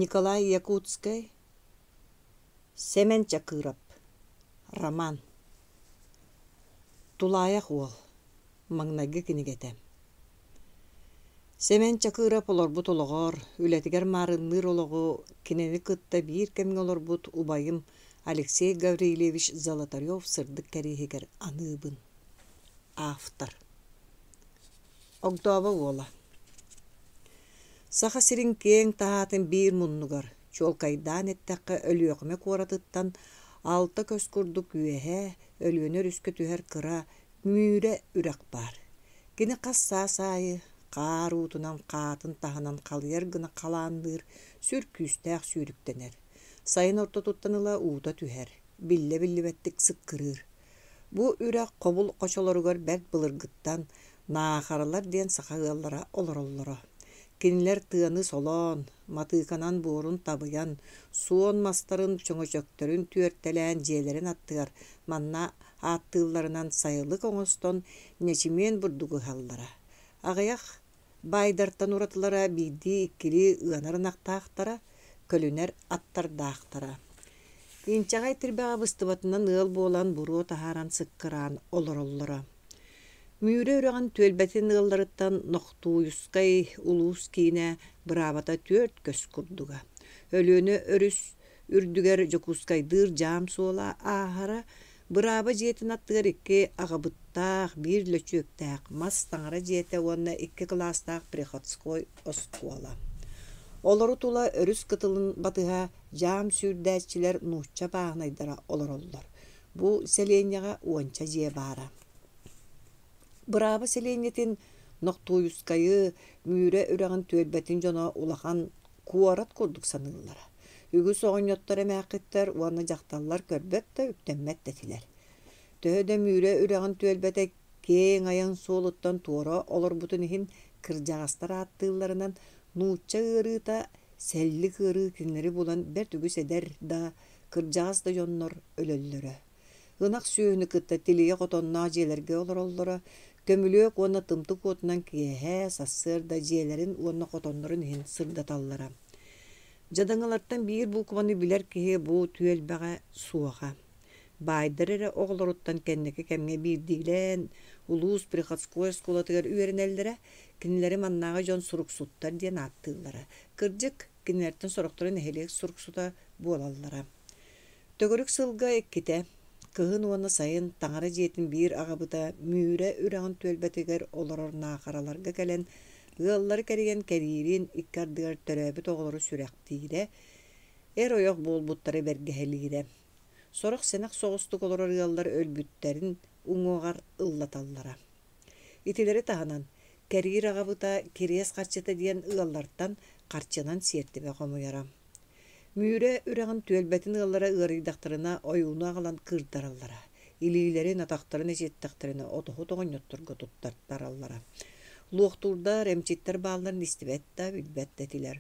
Николай Якутскай, Сэмэн Чакыров, Роман Тулаайах уол маҥнайгы кинигэтэ Сэмэн Чакыров олорбут олоҕор, үлэтигэр маарынныыр олоҕу кинини кытта биир кэмҥэ олорбут убайым Алексей Гаврильевич Золотарев сырдык кэриэһигэр аныыбын. Автор Огдообо уола Саха сирин киэҥ таһаатын биир муннугар, чуолкайдаан эттэххэ Өлүөхүмэ куоратыттан 6 көс курдук үөһэ Өлүөнэ өрүскэ түһэр кыра Мүрэ үрэх баар. Кини хас саас аайы хаар уутунан хаатын таһынан халыйар гына халаанныыр, сүр күүстээх сүүрүктэнэр. Сайын ортотуттан ыла уута түһэр, биллэ-биллибэттик сыккырыыр. Бу үрэх хобул хочолоругар бэрт былыргыттан Наахаралар диэн саха ыаллара олороллоро. Кинилэр тыаны солоон, матыыканан буорун табыйан, суон мастарын чөҥөчөктөрүн түөртэлээн дьиэлэрин аттыгар манна ааттыылларынан сайылык оҥостон ньэчимиэн бурдугу ыһаллара. Аҕыйах Баайдартан уратылара биирдии-иккилии ыанар ынахтаахтара, көлүнэр аттардаахтара. Инчэҕэй тирбэҕэ быстыбатынан ыал буолан буруо таһааран сыккыраан олороллоро. Мүрү үрэҕин түөлбэтин ыалларыттан Нохтуйускай улуус киинэ быраабата 4 көс курдуга. Өлүөнэ өрүс үрдүгэр Дьокуускайдыыр дьаам суола ааһара, Бырааба дьиэтин аттыгар икки аҕабыттаах, биир лөчүөктээх мас таҥара дьиэтэ уонна икки кылаастаах приходской оскуола. Олору тула өрүс кытылын батыһа дьаам сүүрдээччилэр нуучча бааһынайдара олороллор. Бу сэлиэнньэҕэ уонча дьиэ баара. Бырааба сэлиэнньэтин Нохтуойускайы, Мүрэ үрэҕин түөлбэтин дьоно улахан куорат курдук саныыллара. Үгүс оҕонньоттор эмээххиттэр уонна дьахталлар көрбөт да, үктэммэт да этилэр. Төһө да Мүрэ үрэҕин түөлбэтэ киэҥ айан суолуттан туора олорбутун иһин, кырдьаҕастар ааттыылларынан нуучча ыарыыта, сэллик ыарыы кинилэри булан бэрт үгүс эдэр да, кырдьаҕас да дьоннор өлөллөрө. Ынах сүөһүнү кытта тилийэ хотонноох дьиэлэргэ олороллоро, көмүлүөк уонна тымтык уотунан киэһэ, сарсыарда дьиэлэрин уонна хотоннорун иһин сырдаталлара. Дьадаҥылартан биир буукубаны билэр киһи бу түөлбэҕэ суоҕа. Баайдар эрэ оҕолоруттан кэнники кэмҥэ биирдиилээн улуус приходской оскуолатыгар үөрэнэллэрэ, кинилэри маннааҕы дьон суруксуттар диэн ааттыыллара. Кырдьык, кинилэртэн сорохторо нэһилиэк суруксута буолаллара. Төгүрүк сылга иккитэ, кыһын уонна сайын таҥара дьиэтин биир аҕабыта Мүрэ үрэҕин түөлбэтигэр олорор Наахараларга кэлэн ыаллары кэрийэн кэриирин икки ардыгар төрөөбүт оҕолору сүрэхтиирэ, эр-ойох буолбуттары бэргэһэлиирэ. Сорох сэнэх соҕустук олорор ыаллар өлбүттэрин уҥуоҕар ыллаталлара. Итилэри таһынан, кэриир аҕабыта кириэс харчыта диэн ыаллартан харчынан сиэртибэ хомуйара. Мүрэ үрэҕин түөлбэтин ыаллара ыарыйдахтарына ойууну аҕалан кыырдараллара, илиилэрин, атахтарын эчэттэхтэринэ отоһут оҕонньотторго туттартараллара. Луохтуурдар, эмчиттэр баалларын истибэт да, билбэт да этилэр.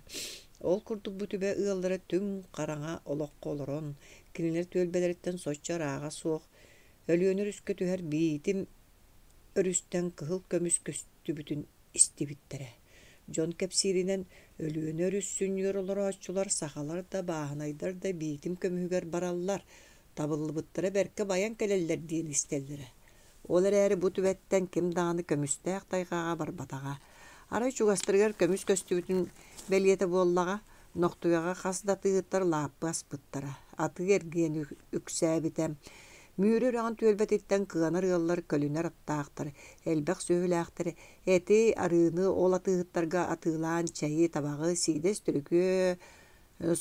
Ол курдук бу түбэ ыаллара түҥ хараҥа олоххо олорон, кинилэр түөлбэлэриттэн соччо ырааҕа суох Өлүөнэ өрүскэ түһэр Биитим өрүстэн кыһыл көмүс көстүбүтүн истибиттэрэ. Дьон кэпсииринэн, Өлүөнэ өрүс сүнньүгэр олорооччулар сахалар да, бааһынайдар да Биитим көмүһүгэр бараллар, табыллыбыттара бэркэ байан кэлэллэр диэн истэллэрэ. Ол эрээри бу түбэттэн ким даҕаны көмүстээх тайҕаҕа барбатаҕа. Арай чугастарыгар көмүс көстүбүтүн бэлиэтэ буоллаҕа, Нохтуйаҕа хас да атыыһыттар лааппы аспыттара, атыы-эргиэн үксээбитэ. Мүрү үрэҕин түөлбэтиттэн кыанар ыаллар көлүнэр аттаахтар, элбэх сүөһүлээхтэр эти, арыыны ол атыыһыттарга атыылаан чэйи, табаҕы, сиидэс төрүкүө,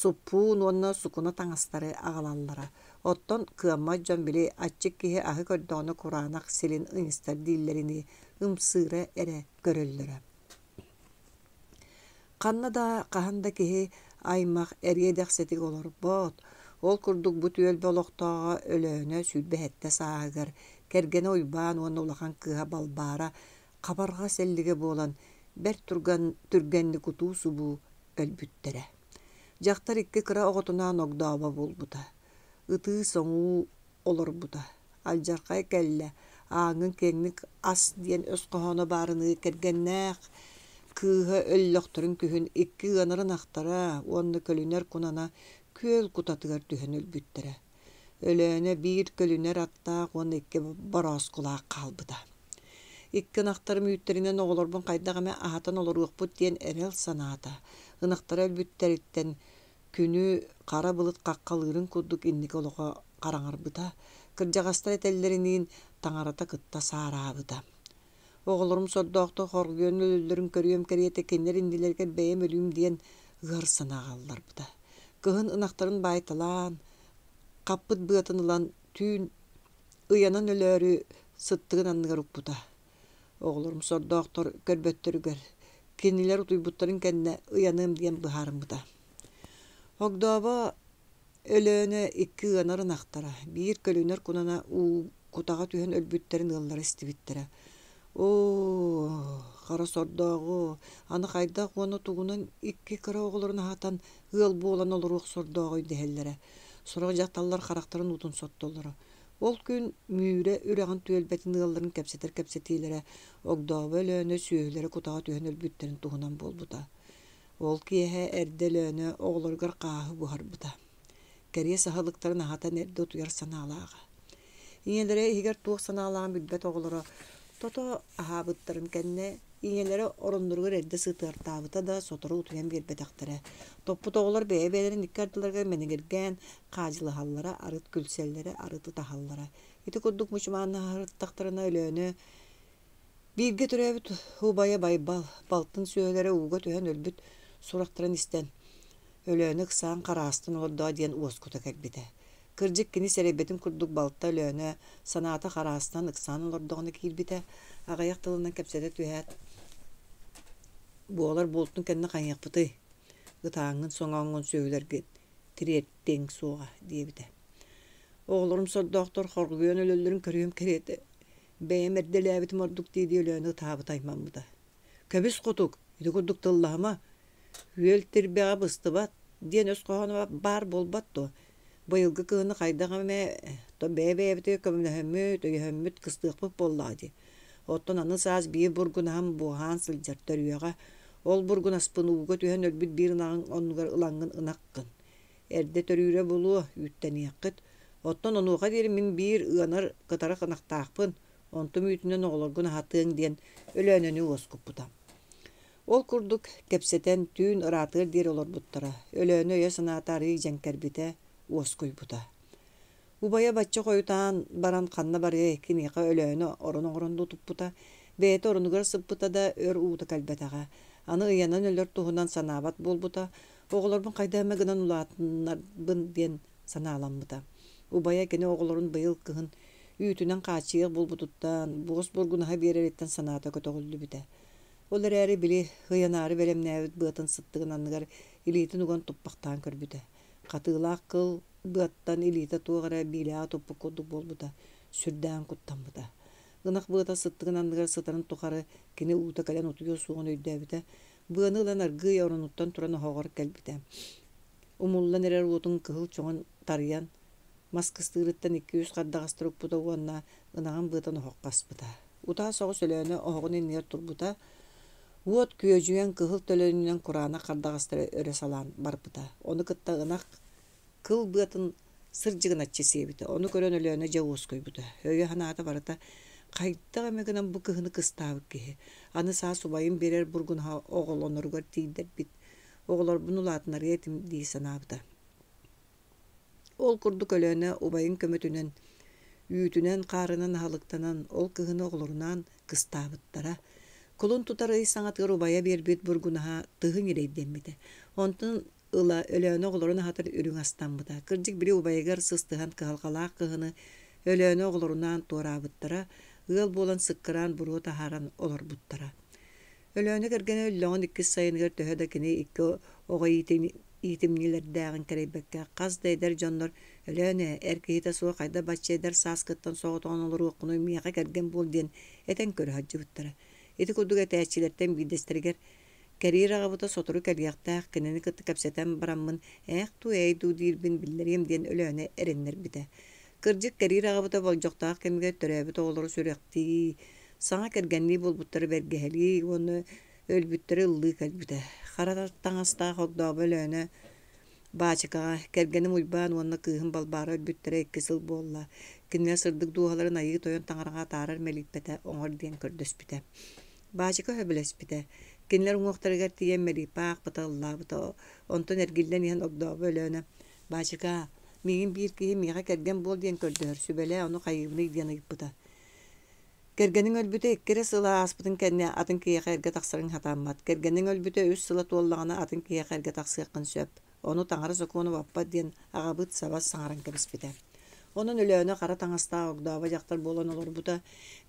суппуун уонна сукуна таҥастары аҕалаллара. Оттон кыаммат дьон били аччык киһи аһы көрдөҕүнэ кураанах силин ыйыстар дииллэринии ымсыыра эрэ көрөллөрө. Ханна да, хаһан да киһи аймах эриэ-дэхситик олорбот, ол курдук бу түөлбэ олохтооҕо Өлөөнө 27 сааһыгар кэргэнэ Уйбаан уонна улахан кыыһа Балбаара хабарҕа сэллигэ буолан бэрт түргэнник утуу-субуу өлбүттэрэ. Дьахтар икки кыра оҕотунаан огдообо буолбута. Ытыы-соҥуу олорбута. Алдьархай кэллэ, ааҥҥын киэҥник ас диэн өс хоһооно баарыныы кэргэннээх. Кыыһа өллөхтөрүн күһүн икки ыанар ынахтара уонна көлүнэр кунана күөл кутатыгар түһэн өлбүттэрэ. Өлөөнө биир көлүнэр аттаах уонна икки борооскулаах хаалбыта. Икки ынахтарым үүттэринэн оҕолорбун хайдах эмэ аһатан олоруохпут диэн эрэл санаата. Ынахтара өлбүттэриттэн күнү хара былыт хаххалыырын курдук инники олоҕо хараҥарбыта. Кырдьаҕастар этэллэриниин таҥарата кытта саараабыта. Оҕолорум сордоохтор хоргуйан өлөллөрүн көрүөм кэриэтэ кинилэр иннилэригэр бэйэм өлүүм диэн ыар санааҕа ылларбыта. Кыһын ынахтарын баайталаан, хаппыт быатын ылан түүн ыйанан өлөөрү сыттыгын анныгар укпута. Оҕолорум сордоохтор көрбөттөрүгэр, кинилэр утуйбуттарын кэннэ ыйаныам диэн быһаарыммыта. Огдообо Өлөөнө икки ыанар ынахтара, биир көлүнэр кунана уу кутаҕа түһэн өлбүттэрин ыаллара истибиттэрэ. Оо, хара сордооҕу, аны хайдах уонна тугунан икки кыра оҕолорун аһатан ыал буолан олоруох сордооҕуй дэһэллэрэ. Сорох дьахталлар харахтарын уутун соттоллоро. Ол күн Мүрэ үрэҕин түөлбэтин ыалларын кэпсэтэр кэпсэтиилэрэ Огдообо Өлөөнө сүөһүлэрэ кутаҕа түһэн өлбүттэрин туһунан буолбута. Ол киэһэ эрдэ Өлөөнө оҕолоругар хааһы буһарбыта. Кэриэс аһылыктарын аһатан эрдэ утуйар санаалааҕа. Ийэлэрэ иһигэр туох санаалааҕын билбэт оҕолоро тото аһаабыттарын кэннэ ийэлэрэ оронноругар эрдэ сытыартаабыта да сотору утуйан биэрбэтэхтэрэ. Топпут оҕолор бэйэ-бэйэлэрин икки ардыларыгар мэнигиргээн хаадьылаһаллара, арыт күлсэллэрэ, арыт ытаһаллара. Ити курдук мучумааннаһарыттахтарына Өлөөнө Бииргэ төрөөбүт убайа Байбал балтын сүөһүлэрэ ууга түһэн өлбүт сурахтарын истэн, Өлөөнө ыксаан хараастан олордоо диэн уоскута кэлбитэ. Кырдьык кини сэрэйбитин курдук балта Өлөөнө санаата хараастан ыксаан олордоҕуна киирбитэ, аҕыйах тылынан кэпсэтэ түһээт, «Буолар буолтун кэннэ хайыахпытый, ытааҥҥын соҥооҥҥун сүөһүлэргин тириэртиэҥ суоҕа» диэбитэ. Оҕолорум сордоохтор хоргуйан өлөллөрүн көрүөм кэриэтэ Бэйэм эрдэлээбитим ордук дии-дии Өлөөнө ытаабыта аймаммыта. «Кэбис хотук, ити курдук тыллаһыма, үөл тирбэҕэ быстыбат» диэн өс хоһооно баар буолбат дуо? Быйылгы кыһыны хайдах эмэ бэйэ-бэйэбитигэр көмөлөһөммүт, өйөһөммүт кыстыахпыт буоллаҕа дии. Оттон аны саас биир бургунаһым буоһаан сылдьар төрүөҕэ. Ол бургунаспын ууга түһэн өлбүт биир ынаҕыҥ оннугар ылаҥҥын ынаххын. Эрдэ төрүүрэ буолуо, үүттэниэххит. Оттон онуоха диэри мин биир ыанар кытарах ынахтаахпын, онтум үүтүнэн оҕолоргун аһатыаҥ диэн Өлөөнөнү уоскуппута. Ол курдук кэпсэтэн түүн ыраатыар диэри олорбуттара. Өлөөнө өйө-санаата арыый дьэҥкэрбитэ, уоскуйбута. Убайа бачча хойутаан баран ханна барыай, киниэхэ Өлөөнө орон оҥорон да утуппута, бэйэтэ оронугар сыппыта да өр уута кэлбэтэҕэ. Аны ыйанан өлөр туһунан санаабат буолбута, оҕолорбун хайдах эмэ гынан улаатыннарбын диэн санааламмыта. Убайа кини оҕолорун быйыл кыһын үүтүнэн хааччыйыах буолбутуттан, буос бургунаһа биэрэриттэн санаата көтөҕүллүбүтэ. Ол эрээри били ыйанаары бэлэмнээбит быатын сыттыгын анныгар илиитин уган туппахтаан көрбүтэ. Хатыылаах кыл быаттан илиитэ туох эрэ биилээҕи туппут курдук буолбута, сүрдээҕин куттаммыта. Ынах быата сыттыгын анныгар сытарын тухары кини уута кэлэн утуйуо суоҕун өйдөөбүтэ. Быаны ылан аргыый оронуттан туран оһоҕор кэлбитэ. Умуллан эрэр уотун кыһыл чоҕун тарыйан, мас кыстыырыттан икки-үс хардаҕастары укпута уонна ынаҕын быатын оһоххо аспыта. Утаа соҕус Өлөөнө оһоҕун иннигэр турбута, уот күөдьүйэн кыһыл төлөнүнэн кураанах хардаҕастары өрө салаан барбыта. Ону кытта ынах кыл быатын сырдьыгыначчы сиэбитэ. Ону көрөн Өлөөнө дьэ уоскуйбута. Өйө-санаата барыта хайдах эмэ гынан бу кыһыны кыстаабыт киһи. Аны саас убайым биэрэр бургунаһа оҕолоноругар тиийдэрбит. Оҕолорбун улаатынарыа этим дии санаабыта. Ол курдук Өлөөнө убайын көмөтүнэн, үүтүнэн-хаарынан аһылыктанан, ол кыһыны оҕолорунаан кыстаабыттара. Кулун тутар ый саҥатыгар убайа биэрбит бургунаһа тыһы ньирэйдэммитэ. Онтон ыла Өлөөнө оҕолорун аһатар үрүҥ астаммыта. Кырдьык били убайыгар сыстыһан кыһалҕалаах кыһыны Өлөөнө оҕолорунаан туораабыттара, ыал буолан сыккыраан буруо таһааран олорбуттара. Өлөөнө кэргэнэ өллөҕүн иккис сайыныгар төһө да кини икки оҕо иитимньилэрдээҕин кэрэйбэккэ, хас да эдэр дьоннор «Өлөөнө, эр киһитэ суох хайдах бачча эдэр сааскыттан соҕотоҕун олоруоххунуй, миэхэ кэргэн буол» диэн этэн көрө сылдьыбыттара. Ити курдук этээччилэртэн биирдэстэригэр «Кэриир аҕабыта сотору кэлиэхтээх, кинини кытта кэпсэтэн бараммын ээх дуу, ээй дуу диирбин биллэриэм» диэн Өлөөнө эрэннэрбитэ. Кырдьык, кэриир аҕабыта болдьохтоох кэмигэр төрөөбүт оҕолору сүрэхтии, саҥа кэргэннии буолбуттары бэргэһэлии уонна Өлбүттэри ыллыы кэлбитэ. Хара таҥастаах огдообо Өлөөнө Баачыкаҕа кэргэним Уйбаан уонна кыыһым Балбаара өлбүттэрэ икки сыл буолла. Кинилэр сырдык дууһаларын Айыы Тойон таҥараҕа атаарар мэлииппэтэ оҥор диэн көрдөспүтэ. Баачыка сөбүлэспитэ. Кинилэр уҥуохтарыгар тиийэн мэлииппэ аахпыта, ыллаабыта. Онтон эргиллэн иһэн огдообо Өлөөнө «Баачыкаа, миигин биир киһи миэхэ кэргэн буол диэн көрдөһөр, сүбэлээ, ону хайыыбыный» диэн ыйыппыта. Кэргэниҥ өлбүтэ икки эрэ сыла ааспытын кэннэ атын киһиэхэ эргэ тахсарыҥ сатаммат. Кэргэниҥ өлбүтэ үс сыла туоллаҕына атын киһиэхэ эргэ тахсыаххын сөп. Ону таҥара сокуона баппат диэн аҕабыт саба саҥаран кэбиспитэ. Онон Өлөөнө хара таҥастаах огдообо дьахтар буолан олорбута.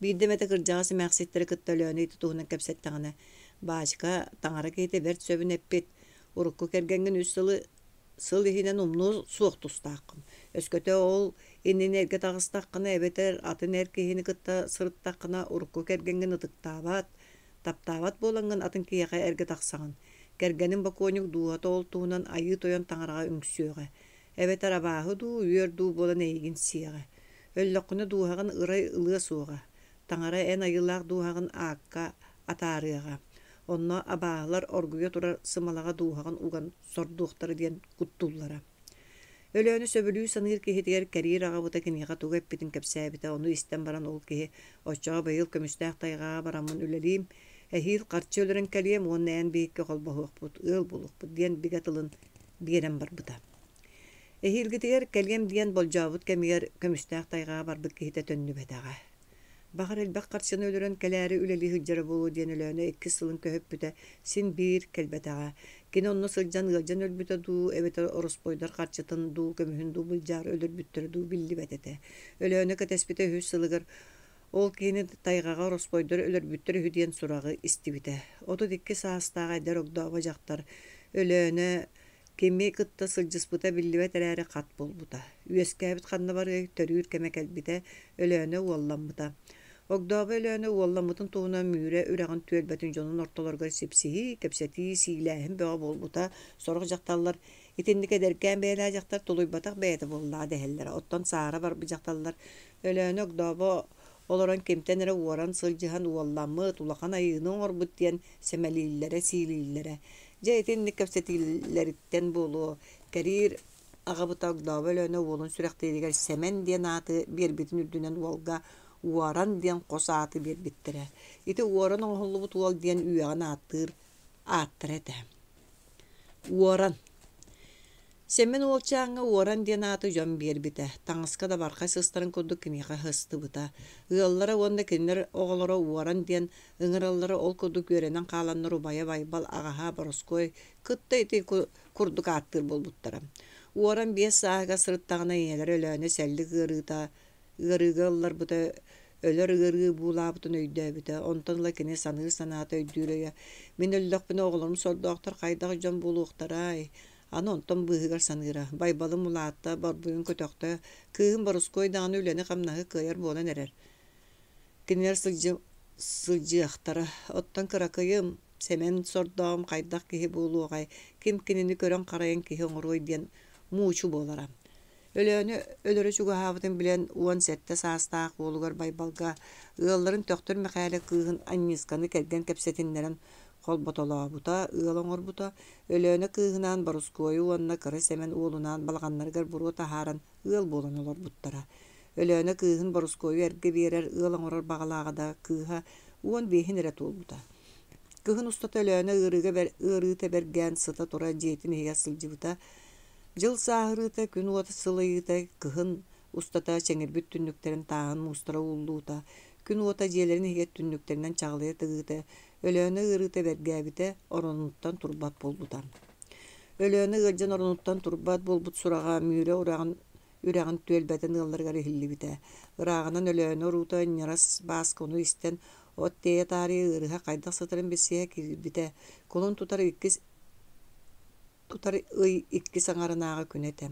Биирдэ эмэтэ кырдьаҕас эмээхситтэри кытта Өлөөнө ити туһунан кэпсэттэҕинэ, «Баачыка, таҥара киһитэ бэрт сөбүн эппит. Урукку кэргэҥҥин үс сылы сыл иһинэн умнуо суох тустааххын. Өскөтө ол иннинэ эргэ таҕыстаххына эбэтэр атын эр киһини кытта сырыттаххына урукку кэргэҥҥин ытыктаабат, таптаабат буолаҥҥын атын киһиэхэ эргэ тахсаҕын. Кэргэниҥ бокуонньук дууһата ол туһунан Айыы Тойон таҥараҕа үҥсүөҕэ. Эбэтэр абааһы дуу, үөр дуу буолан эйигин сиэҕэ. Өллөххүнэ дууһаҕын ырай ылыа суоҕа. Таҥара эн айыылаах дууһаҕын аакка атаарыаҕа. Онно абааһылар оргуйа турар сымалаҕа дууһаҕын уган сордуохтара диэн куттууллара. Өлөөнү сөбүлүү саныыр киһитигэр кэриир аҕабыта киниэхэ тугу эппитин кэпсээбитэ, ону истэн баран ол киһи «Оччоҕо быйыл көмүстээх тайҕаҕа бараммын үлэлиим, эһиил харчы өлөрөн кэлиэм уонна эн биһикки холбоһуохпут, ыал буолуохпут» диэн бигэ тылын биэрэн барбыта. Эһиилгитигэр кэлиэм диэн болдьообут кэмигэр көмүстээх тайҕаҕа барбыт киһитэ төннүбэтэҕэ. Баҕар элбэх харчыны өлөрөн кэлээри үлэлии сылдьара буолуо диэн Өлөөнө иккис сылын көһүппүтэ, син биир кэлбэтэҕэ. Кини онно сылдьан ыалдьан өлбүтэ дуу, эбэтэр ороспуойдар харчытын дуу, көмүһүн дуу былдьаары өлөрбүттэрэ дуу биллибэт этэ. Өлөөнө кэтэспитэ үһүс сылыгар ол киһини тайҕаҕа ороспуойдар өлөрбүттэр үһү диэн сураҕы истибитэ. 32 саастаах эдэр огдообо дьахтар Өлөөнө Кими кытта сылдьыспыта биллибэт эрээри хат буолбута. Үөскээбит ханна барыай, төрүүр кэмэ кэлбитэ, Өлөөнө уолламмыта. Огдообо Өлөөнө уолламмытын туһунан Мүрэ үрэҕин түөлбэтин дьонун ортолоругар сипсиһии, кэпсэтии, сиилээһин бөҕө буолбута. Сорох дьахталлар итинник эдэркээн бэйэлээх дьахтар тулуйбатах бэйэтэ буоллаҕа дэһэллэрэ. Оттон саара барбыт дьахталлар Өлөөнө огдообо олорон кимтэн эрэ уоран сылдьыһан уолламмыт, улахан айыыны оҥорбут диэн сэмэлииллэрэ, сиилииллэрэ. Дьэ итинник кэпсэтиилэриттэн буолуо, кэриир аҕабыта Огдообо Өлөөнө уолун сүрэхтииригэр Сэмэн диэн ааты биэрбитин үрдүнэн уолга Уоран диэн хос ааты биэрбиттэрэ. Ити уоран оҥоһуллубут уол диэн үөҕэн ааттыыр ааттара этэ. Уоран Сэмэн уолчааҥҥа Уоран диэн ааты дьон биэрбитэ, таҥаска да бархай сыстарын курдук киниэхэ сыстыбыта. Ыаллара уонна кинилэр оҕолоро Уоран диэн ыҥыраллара ол курдук үөрэнэн хааланнар убайа Байбал аҕаһа Бороскуой кытта ити курдук ааттыыр буолбуттара. Уоран биэс сааһыгар сырыттаҕына ийэлэрэ Өлөөнө сэллик ыарыыта ыарыыга ылларбыта, өлөр ыарыы буулаабытын өйдөөбүтэ. Онтон ыла кини саныыр санаата өйдүүр өйө «Мин өллөхпүнэ оҕолорум сордоохтор хайдах дьон буолуохтарай?» Аны онтон быыһыгар саныыра: Байбалым улаатта, борбуйун көтөхтө, кыыһым Борускуой даҕаны үлэни-хамнаһы кыайар буолан эрэр. Кинилэр сылдьыахтара. Оттон кыракыйым, Сэмэн сордооҕум хайдах киһи буолуоҕай, ким кинини көрөн-харайан киһи оҥоруой диэн муучу буолара. Өлөөнө өлөрө чугаһаабытын билэн, 17 саастаах уолугар Байбалга ыалларын Төхтүр Мэхээлэ кыыһын Анньыысканы кэргэн кэпсэтиннэрэн холботолообута, ыал оҥорбута. Өлөөнө кыыһынаан Борускуойу уонна кыра Сэмэн уолунаан балаҕаннарыгар буруо таһааран ыал буолан олорбуттара. Өлөөнө кыыһын Борускуойу эргэ биэрэр ыал оҥорор баҕалааҕа да, кыыһа 15-ин эрэ туолбута. Кыһын устата Өлөөнө ыарыыга ыарыыта бэргээн сыта-тура дьиэтин иһигэр сылдьыбыта. Дьыл сааһырыыта, күн уота сылайыыта, кыһын устата чэҥирбит түннүктэрин тааһын муустара ууллуута, күн уота дьиэлэрин иһигэр түннүктэринэн чаҕылыйа тыгыыта, Өлөөнө ыарыыта бэргээбитэ, оронуттан турбат буолбута. Өлөөнө ыалдьан оронуттан турбат буолбут сураҕа Мүрэ ураҕын үрэҕин түөлбэтин ыалларыгар иһиллибитэ. Ырааҕынан Өлөөнө уруута Ньарас Бааска ону истэн, от тиэйэ таарыйа ыарыһах хайдах сытарын билсиһэ киирбитэ. Кулун тутар иккис тутар ый иккис аҥарынааҕы күнэ этэ.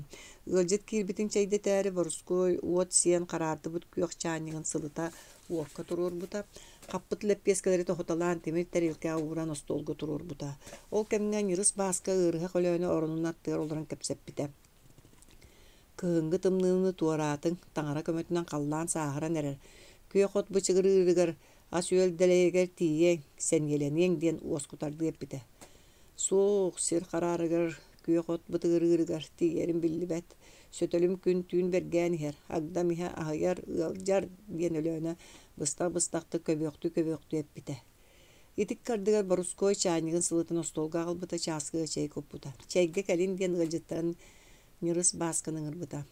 Ыалдьыт киирбитин чэйдэтээри Борускуой уот сиэн хараардыбыт күөх чаанньыгын сылыта уокка туруорбута, хаппыт лэппиэскэлэри тоһуталаан тимир тэриэлкэҕэ ууран остуолга туруорбута. Ол кэмҥэ Ньырыс Бааска ыарыһах Өлөөнө оронун аттыгар олорон кэпсэппитэ. Кыһыҥҥы тымныыны туораатыҥ, таҥара көмөтүнэн халлаан сааһыран эрэр. Күөх от бычыгырыырыгар Ас-үөл дэлэйигэр тиийиэҥ, сэниэлэниэҥ диэн уоскутардыы эппитэ. Суох, сир хараарыгар, күөх от бытыгырыырыгар тиийэрим биллибэт. Сөтөлүм күн-түүн бэргээн иһэр, агдам иһэ аһыйар, ыалдьар диэн Өлөөнө быстах-быстахтык көбүөхтүү-көбүөхтүү эппитэ. Ити ыккардыгар Борускуой чаанньыгын сылытан остуолга аҕалбыта, чааскыга чэй куппута. Чэйгэ кэлин диэн ыалдьыттарын ньырыс Баасканы ыҥырбыта.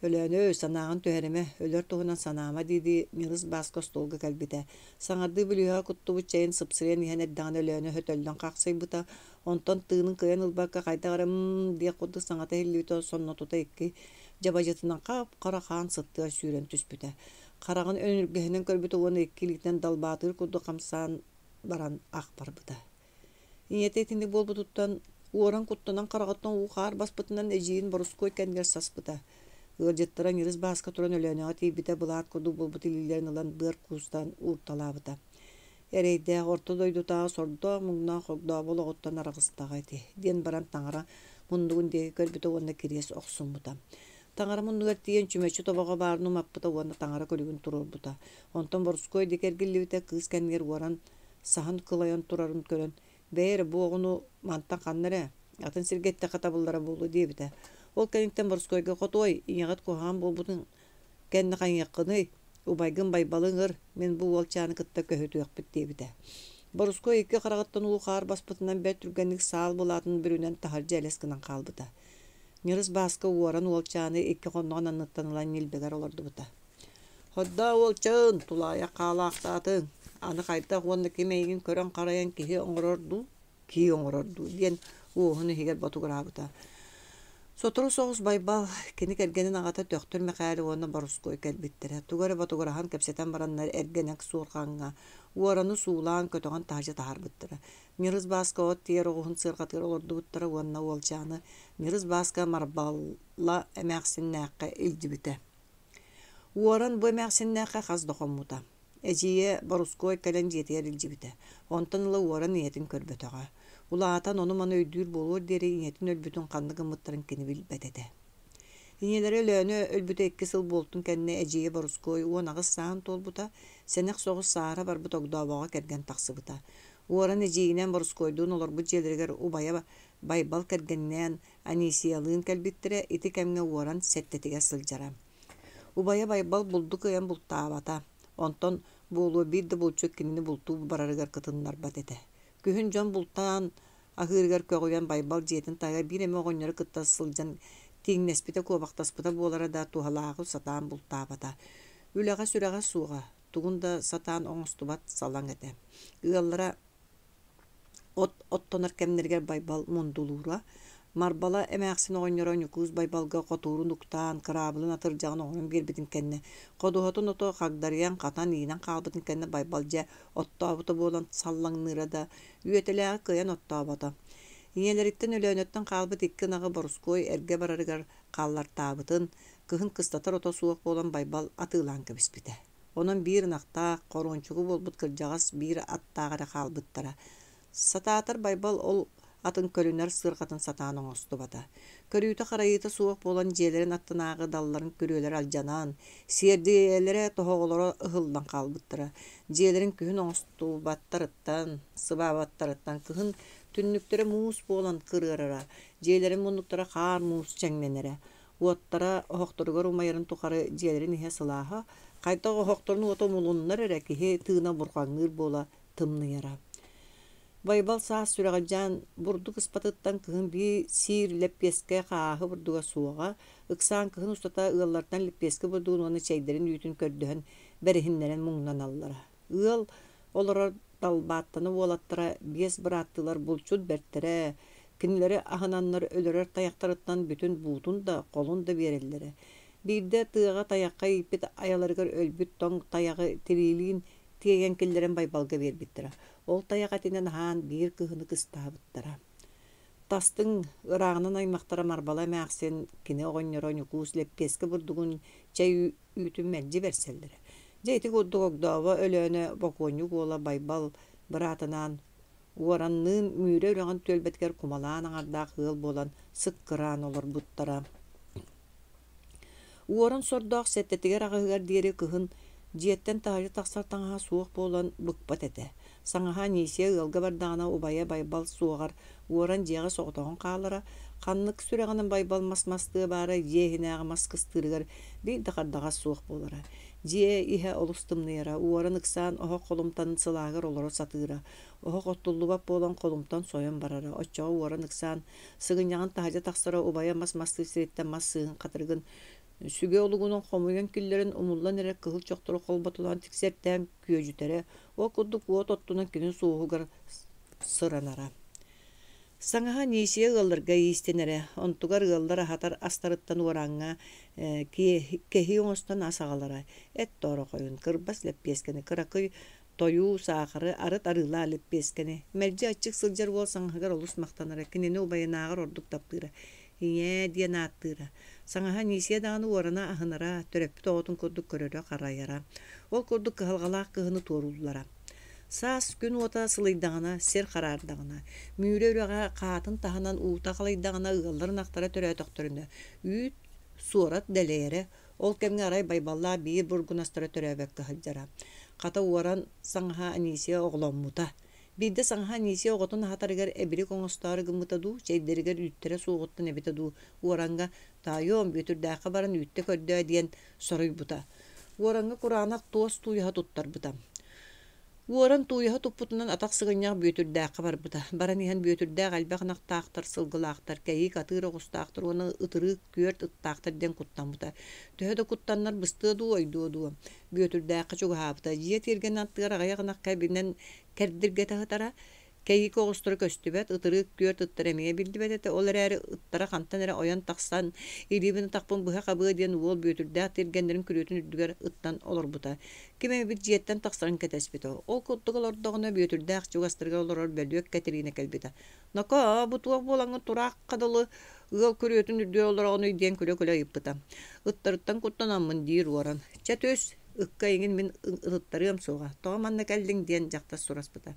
Өлөөнөө, санааҕын түһэримэ, өлөр туһунан санаама дии-дии ньырыс Бааска остуолга кэлбитэ. Саҥардыы бүлүүһэҕэ куттубут чэйин сыпсырыйан иһэн эрдэҕинэ Өлөөнө өтөллөн хахсыйбыта, онтон тыынын кыайан ылбакка хайдах эрэ м диэх курдук саҥата иһиллибитэ сонно тута икки дьабадьытынан хап-хара хаан сыттыгар сүүрэн түспүтэ. Хараҕын өнүргэһинэн көрбүтэ уонна икки илиитинэн далбаатыыр курдук хамсаан баран ах барбыта. Ийэтэ итинник буолбутуттан уоран куттанан хараҕыттан уу-хаар баспытынан эдьиийин Борускуой кэннигэр саспыта. Ыалдьыттара ньырыс бааска туран Өлөөнөҕө тиийбитэ былаат курдук буолбут илиилэрин ылан быар куустаан уурталаабыта. Эрэйдээх орто дойдутааҕы сордоох-муҥнаах хогдообо олоҕуттан араҕыстаҕа ити диэн баран таҥара муннугун диэки көрбүтэ уонна кириэс охсуммута. Таҥара муннугар тиийэн чүмэчи тобоҕо баарын умаппыта уонна таҥара күлүгүн туруорбута. Онтон Борускуой диэки эргиллибитэ, кыыс кэннигэр уоран саһан кылайан турарын көрөн, «Бэйэ эрэ бу оҕону мантан ханна эрэ, атын сиргэ эттэххэ табыллара буолуо» диэбитэ. Ол кэнниттэн Борускуойга «Хотуой, ийэҕит куһаҕан буолбутун кэннэ хайыаххыный, убайгын Байбалы ыҥыр, мин бу уолчааны кытта көһүтүөхпүт» диэбитэ. Борускуой икки хараҕыттан уу-хаар баспытынан бэрт түргэнник саал былаатын бүрүнэн таһырдьа элэс гынан хаалбыта. Ньырыс Бааска уоран уолчааны икки хонноҕун анныттан ылан ньилбэгэр олордубута. «Хордоо уолчаан, тулаайах хаалаахтаатыҥ, аны хайдах уонна ким эйигин көрөн-харайан киһи оҥорор дуу, кии оҥорор дуу» диэн уоһун иһигэр ботугураабыта. Сотору соҕус Байбал, кини кэргэнин аҕата Төхтүр Мэхээлэ уонна Борускуой кэлбиттэрэ. Тугу эрэ ботугураһан кэпсэтэн бараннар эргэнэк суорҕаҥҥа уораны суулаан көтөҕөн таһырдьа таһаарбыттара. Ньырыс Бааска от тиийэр оҕуһун сыарҕатыгар олордубуттара уонна уолчааны Ньырыс Бааска Марбалла эмээхсиннээххэ илдьибитэ. Уоран бу эмээхсиннээххэ хас да хоммута. Эдьиийэ Борускуой кэлэн дьиэтигэр илдьибитэ. Онтон ыла уоран ийэтин көрбөтөҕө. Улаатан ону-маны өйдүүр буолуор диэри ийэтин өлбүтүн ханна гыммыттарын кини билбэт этэ. Ийэлэрэ Өлөөнө өлбүтэ икки сыл буолтун кэннэ эдьиийэ Борускуой 18 сааһын туолбута, сэнэх соҕус саара барбыт огдообоҕо кэргэн тахсыбыта. Уоран эдьиийинэн Борускуойдуун олорбут дьиэлэригэр убайа Байбал кэргэнинээн Анисиялыын кэлбиттэрэ, ити кэмҥэ уоран сэттэтигэр сылдьара. Убайа Байбал булду кыайан бултаабата, онтон буолуо биир да булчут кинини бултуу барарыгар кытыннарбат этэ. Күһүн дьон бултаан аһыырыгар көҕүйэн Байбал дьиэтин таһыгар биир эмэ оҕонньору кытта сылдьан тииҥнэспитэ, куобахтаспыта буолара да туһалааҕы сатаан бултаабата. Үлэҕэ сүрэҕэ суоҕа, тугун да сатаан оҥостубат салаҥ этэ. Ыаллара От оттонор кэмнэригэр Байбал мундулуура, Марбала эмээхсин оҕонньоро Ньукуус Байбалга хотуурун уктаан, кыраабылын атырдьаҕын оҥорон биэрбитин кэннэ, ходуһатын ото хагдарыйан, хатан, иинэн хаалбытын кэннэ Байбал дьэ оттообута буолан саллаҥныыра да, үөтэлээҕи кыайан оттообото. Ийэлэриттэн Өлөөнөттөн хаалбыт икки ынаҕы Борускуой эргэ барарыгар хааллартаабытын, кыһын кыстатар ото суох буолан Байбал атыылаан кэбиспитэ. Онон биир ынахтаах, хоруончугу буолбут кырдьаҕас биир аттаах эрэ хаалбыттара. Сатаатар Байбал ол атын көлүнэр сыарҕатын сатаан оҥостубата. Көрүүтэ-харайыыта суох буолан дьиэлэрин аттынааҕы далларын күрүөлэрэ алдьанан, сиэрдийэлэрэ тоһоҕолоро ыһыллан хаалбыттара. Дьиэлэрин күһүн оҥостубаттарыттан, сыбаабаттарыттан кыһын түннүктэрэ муус буолан кырыарара, дьиэлэрин муннуктара хаар-муус чэҥнэнэрэ. Уоттара оһохторугар умайарын тухары дьиэлэрин иһэ сылааһа, хайдах оһохторун уота умулуннар эрэ киһи тыына бурҕаҥныыр буола тымныйара. Байбал саас сүрэҕэлдьээн бурдук ыспатыттан кыһын биир сиир лэппиэскэ хааһы бурдуга суоҕа, ыксаан кыһын устата ыаллартан лэппиэскэ бурдугун уонна чэйдэрин үүтүн көрдөһөн бэриһиннэрэн муҥнаналлара. Ыал олорор далбааттана уолаттара биэс бырааттыылар булчут бэртэрэ, кинилэри аһынаннар өлөрөр тайахтарыттан бүтүн буутун да, холун да биэрэллэрэ. Биирдэ тыаҕа тайахха ииппит айаларыгар өлбүт тоҥ тайаҕы тириилиин тиэйэн киллэрэн Байбалга биэрбиттэрэ. Ол тайах этинэн аһаан биир кыһыны кыстаабыттара. Тастыҥ ырааҕынан аймахтара Марбала эмээхсин, кини оҕонньоро Ньукуус лэппиэскэ бурдугун чэй үүтүн мэлдьи бэрсэллэрэ. Дьэ ити курдук Огдообо Өлөөнө бокуонньук уола Байбал быраатынаан Уоранныын Мүрү үрэҕин түөлбэтигэр кумалаан аҥардаах ыал буолан сыккыраан олорбуттара. Уоран сордоох сэттэтигэр-аҕыһыгар диэри кыһын Дьиэттэн таһырдьа тахсар таҥаһа суох буолан быкпат этэ. Саҥаһа Анисия ыалга бардаҕына убайа Байбал суоҕар уоран дьиэҕэ соҕотоҕун хаалара. Ханнык сүрэҕинэн Байбал мас мастыа баарай дьиэ иһинээҕи мас кыстыырыгар биир да хардаҕас суох буолара. Дьиэ иһэ олус тымныйара, уоран ыксаан оһох холумтанын сылааһыгар олоро сатыыра. Оһох оттуллубат буолан холумтан сойон барара. Оччоҕо уоран ыксаан сыгынньаҕын таһырдьа тахсара, убайа мас мастыыр сириттэн мас сыыһын хатырыгын сүгэ олугунан хомуйан киллэрэн умуллан эрэр кыһыл чохтору холботолоон тиксэртээн күөдьүтэрэ, ол курдук уот оттунан кини суоһугар сыранара. Саҥаһа Анисия ыалларга иистэнэрэ, онтугар ыаллар аһатар астарыттан уораҥҥа кэһии оҥостон ас аҕалара, эт тоорохойун, кырбас лэппиэскэни, кыракый тойуу, саахары, арыт арыылаах лэппиэскэни. Мэлдьи аччык сылдьар уол саҥаһыгар олус махтанара, кинини убайынааҕар ордук таптыыра. Ийээ диэн ааттыыра. Саҥаһа Анисия даҕаны уорана аһынара, төрөппүт оҕотун курдук көрөрө-харайара. Ол курдук кыһалҕалаах кыһыны туорууллара. Саас күн уота сылыйдаҕына, сир хараардаҕына, Мүрү үрэҕэ хаатын таһынан уута халыйдаҕына ыаллар ынахтара төрөөтөхтөрүнэ, үүт, суорат дэлэйэрэ. Ол кэмҥэ арай Байбаллаах биир бургунастара төрөөбөккө сылдьара. Хата уоран саҥаһа Анисия оҕоломмута. Биирдэ саҥаһа Анисия оҕотун аһатарыгар эбирик оҥостоору гыммыта дуу, чэйдэригэр үүттэрэ суоҕуттан эбитэ дуу, уораҥҥа «Таайыам, Бүөтүрдээххэ баран үүттэ көрдөө» диэн соруйбута. Уораҥҥа кураанах туос тууйаһа туттарбыта. Уоран тууйаһа туппутунан атах сыгынньах Бүөтүрдээххэ барбыта. Баран иһэн Бүөтүрдээх элбэх ынахтаахтар, сылгылаахтар, кэйиик атыыр оҕустаахтар уонна ытырыык күөрт ыттаахтар диэн куттаммыта. Төһө да куттаннар быстыа дуу, ойдуо дуу. Бүөтүрдээххэ чугаһаабыта. Дьиэ тиэргэнин аттыгар аҕыйах ынах кэбинэн кэрдиргэтэ сытара. Кэйиик оҕустара көстүбэт, ытырыык күөрт ыттара эмиэ биллибэт этэ, ол эрээри ыттара хантан эрэ ойон тахсан, илиибин-атахпын быһа хабыа диэн уол Бүөтүрдээх тиэргэннэрин күрүөтүн үрдүгэр ыттан олорбута. Ким эмэбит дьиэттэн тахсарын кэтэспитэ. Ол курдук олордоҕуна Бүөтүрдээх чугастарыгар олорор бөлүөк Кэтириинэ кэлбитэ. «Нокоо, бу туох буолаҥҥын тураахха дылы ыал күрүөтүн үрдүгэр олороҕунуй?» диэн күлэ-күлэ ыйыппыта. «Ыттарыттан куттанаммын» диир уоран. «Чэ түс, ыкка эйигин мин ытыттарыам суоҕа, тоҕо манна кэллиҥ?» диэн дьахтар сураспыта.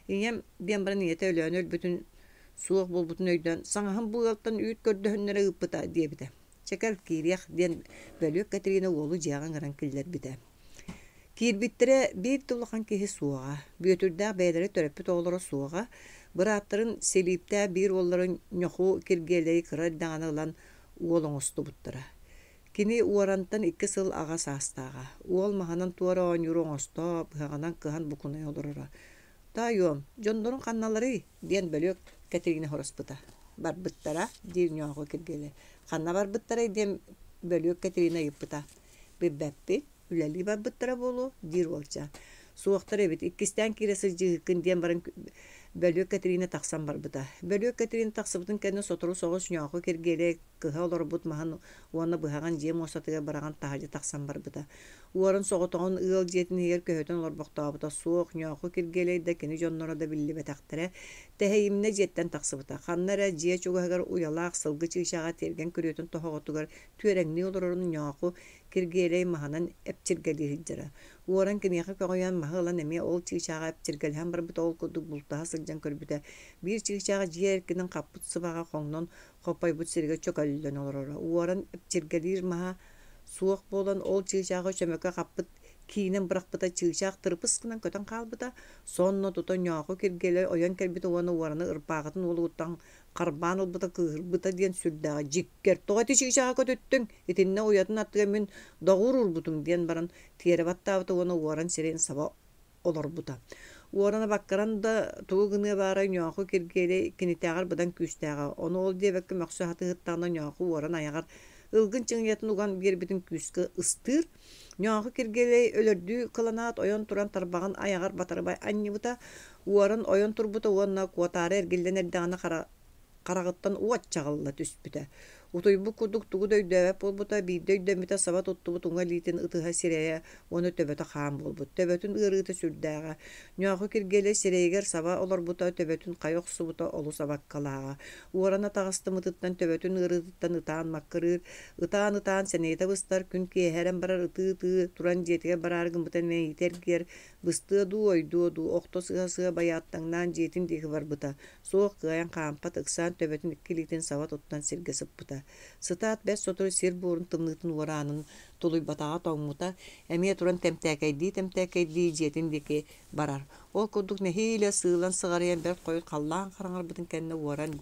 Ийэм диэн баран ийэтэ Өлөөнө өлбүтүн, суох буолбутун өйдөөн, «Саҥаһым бу ыалтан үүт көрдөһүннэрэ ыыппыта» диэбитэ. «Чэ кэл, киириэх» диэн Бөлүөк Кэтириинэ уолу дьиэҕэ ыҥыран киллэрбитэ. Киирбиттэрэ биир да улахан киһи суоҕа, Бүөтүрдээх бэйэлэрэ төрөппүт оҕолоро суоҕа, бырааттарын Силииптээх биир уолларын Ньоху Киргиэлэйи кыра эрдэҕинэ ылан уол оҥостубуттара. Кини уорантан икки сыл аҕа саастааҕа. Уол маһынан туора оонньууру оҥосто, быһаҕынан кыһан букунайа олороро. «Таайуом, дьонноруҥ ханналарый?» диэн бөлүөк Кэтириинэ хораспыта. «Барбыттара», диир Ньооху Киргиэлэй. «Ханна барбыттарай?» диэн бөлүөк Кэтириинэ ыйыппыта. «Билбэппин, үлэлии барбыттара буолуо», диир уолчаан. «Суохтар эбит, иккистээн киирэ сылдьыыһыккын» диэн баран Бөлүөк Кэтириинэ тахсан барбыта. Бөлүөк Кэтириинэ тахсыбытын кэннэ сотору соҕус Ньооху Киргиэлэй кыһа олорбут маһын уонна быһаҕын дьиэ муостатыгар быраҕан таһырдьа тахсан барбыта. Уоран соҕотоҕун ыал дьиэтин иһигэр көһүтэн олорбохтообута суох, Ньооху Киргиэлэй да кини дьонноро да биллибэтэхтэрэ. Тэһэйимнэ дьиэттэн тахсыбыта. Ханна эрэ дьиэ чугаһыгар уйалаах сылгы чыычааҕа тиэргэн күрүөтүн тоһоҕотугар түөрэҥнии олорорун Ньооху Киргиэлэй маһынан эпчиргэлии сылдьара. Уоран киниэхэ көҕүйэн маһы ылан эмиэ ол чыычааҕа эпчиргэлэһэн барбыта ол курдук бултаһа сылдьан көрбүтэ. Биир чыычаах дьиэ эркинин хаппыт сыбаҕа хоҥнон хоппойбут сиргэ чөкөллөн олороро. Уоран эпчиргэлиир маһа суох буолан, ол чыычааҕы чөмөкө хаппыт киинэн бырахпыта чыычаах тырыпыс гынан көтөн хаалбыта. Сонно тута Ньооху Киргиэлэй ойон кэлбитэ уонна уораны ырбаахытын уолугуттан харбаан ылбыта кыыһырбыта диэн сүрдээҕэ дьиккэр тоҕо ити чыычааҕы көтүттүҥ итиннэ уйатын аттыгар мин доҕуур уурбутум диэн баран тиэрэ баттаабыта уонна уоран сирэйин саба олорбута. Уоран абаккаран да тугу гыныа баарай Ньооху Киргиэлэй кинитээҕэр быдан күүстээҕэ. Ону ол диэбэккэ мөхсө сатыыһыттаҕына Ньооху уоран айаҕар ылгын чыҥыйатын уган биэрбитин күүскэ ыстыыр. Ньооху Киргиэлэй өлөрдүү кыланаат ойон туран тарбаҕын айаҕар батарыбай анньыбыта. Уоран ойон турбута уонна куотаары эргиллэн эрдэҕинэ хара хараҕыттан уот чаҕылла түспүтэ. Утуйбут курдук тугу да өйдөөбөт буолбута, биирдэ өйдөммүтэ саба туттубут уҥа илиитин ытыһа сирэйэ уонна төбөтө хаан буолбут. Төбөтүн ыарыыта сүрдээҕэ. Ньооху Киргиэлэй сирэйигэр саба олорбута, төбөтүн хайа охсубута олус абаккалааҕа. Уорана таҕыстымытыттан төбөтүн ыарыытыттан ытаан маккырыыр, ытаан-ытаан сэниэтэ быстар, күн киэһэрэн барар ытыы-ытыы туран дьиэтигэр бараары гыммыта мэйиитэ эргийэр, быстыа дуу, ойдуо дуу, охто сыһа-сыһа байааттаҥнаан дьиэтин диэки барбыта. Суох кыайан хаампат, ыксаан төбөтүн икки илиитин саба туттан сиргэ сыппыта. Сытаат бэрт сотору сир буорун тымныытын уораанын тулуйбатаҕа тоҥмута, эмиэ туран тэмтээкэйдии-тэмтээкэйдии дьиэтин диэки барар. Ол курдук нэһиилэ сыылан сыҕарыйан бэрт хойут халлаан хараҥарбытын кэннэ уоран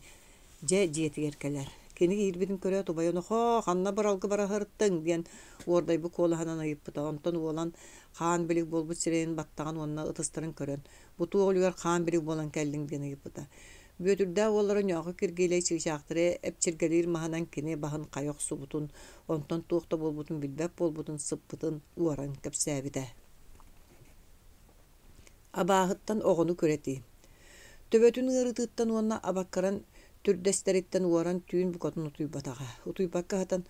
дьэ дьиэтигэр кэлэр. Кини киирбитин көрөөт убайа «Нохоо, ханна быралгы бара сырыттыҥ?» диэн уордайбыт куолаһынан ыйыппыта. Онтон уолан хаан билик буолбут сирэйин баттаҕын уонна ытыстарын көрөн «Бу туох үлүгэр хаан билик буолан кэллиҥ?» диэн ыйыппыта. Бүөтүрдээх уоллара Ньооху Киргиэлэй чыычаахтары эпчиргэлиир маһынан кини баһын хайа охсубутун, онтон туох да буолбутун билбэт буолбутун сыппытын уоран кэпсээбитэ. Абааһыттан оҕону күрэтии. Төбөтүн ыарыытыттан уонна абаккаран түрдэстэриттэн уоран түүн букатын утуйбатаҕа. Утуйбакка сытан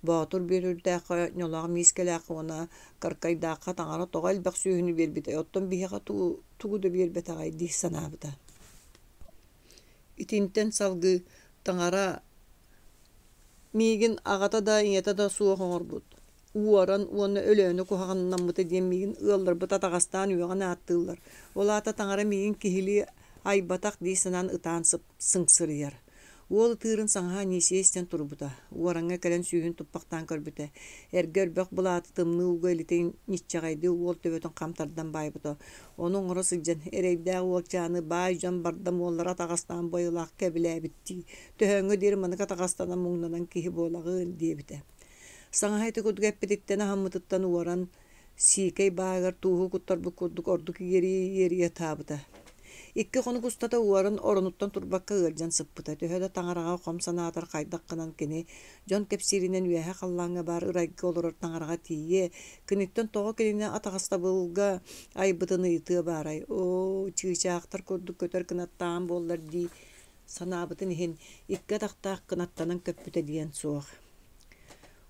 Боотур Бүөтүрдээххэ, Ньолоох Миискэлээххэ уонна Каркайдаахха таҥара тоҕо элбэх сүөһүнү биэрбитэй, оттон биһиэхэ тугу, тугу да биэрбэтэҕэй дии санаабыта. Итинтэн салгыы таҥара миигин аҕата да, ийэтэ да суох оҥорбут уоран уонна Өлөөнө куһаҕаннаммыта диэн миигин ыалларбыт атаҕастаан үөҕэн ааттыыллар, ол аата таҥара миигин киһилии айбатах дии санаан ытаан сыҥсырыйар. Уол ытыырын саҥаһа Анисия истэн турбута, уораҥҥа кэлэн сүүһүн туппахтаан көрбүтэ, эргэ өрбөх былааты тымныы ууга илитэ ньиччэҕэйдии уол төбөтүн хам тардан баайбыта, ону оҥоро сылдьан эрэйдээх уолчааны баай дьон бардам уоллара атаҕастаан бойулаах кэбилээбиттии, төһөөҥҥө диэри маннык атаҕастанан муҥнанан киһи буолаҕын диэбитэ. Саҥаһа ити курдук эппититтэн аһыммытыттан уоран, сиикэй бааһыгар тууһу куттарбыт курдук ордук иэрийэ-иэрийэ ытаабыта. Икки хонук устата уоран оронуттан турбакка ыалдьан сыппыта. Төһө да таҥараҕа хом санаатар хайдах гынан кини дьон кэпсииринэн үөһэ халлааҥҥа баар ырайга олорор таҥараҕа тиийиэ, киниттэн тоҕо кинини атаҕастабылга айбытын ыйытыа баарай. Оо, чыычаахтар курдук көтөр кынаттаан буоллар дии санаабытын иһин икки атахтаах кынаттанан көппүтэ диэн суох.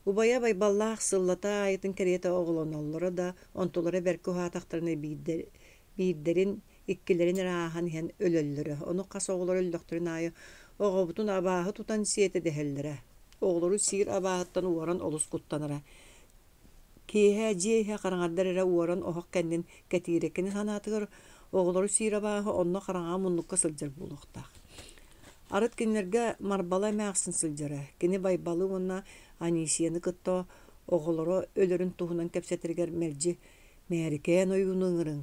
Убайа Байбаллаах сыллата аайытын кэриэтэ оҕолоноллоро да, онтулара бэркэ уһаатахтарына биирдэрин, иккилэрин эрэ ааһан иһэн өлөллөрө. Ону хас оҕолоро өллөхтөрүн аайы оҕобутун абааһы тутан сиэтэ дэһэллэрэ. Оҕолору сиир абааһыттан уоран олус куттанара. Киэһэ дьиэ иһэ хараҥардар эрэ уоран оһох кэннин кэтиирэ. Кини санаатыгар оҕолору сиир абааһы онно хараҥаҕа муннукка сылдьар буолуохтаах. Арыт кинилэргэ Марбала эмээхсин сылдьара. Кини Байбалы уонна Анисияны кытта оҕолоро өлөрүн туһунан кэпсэтэригэр мэлдьи «Мээрикээн ойууну ыҥырыҥ,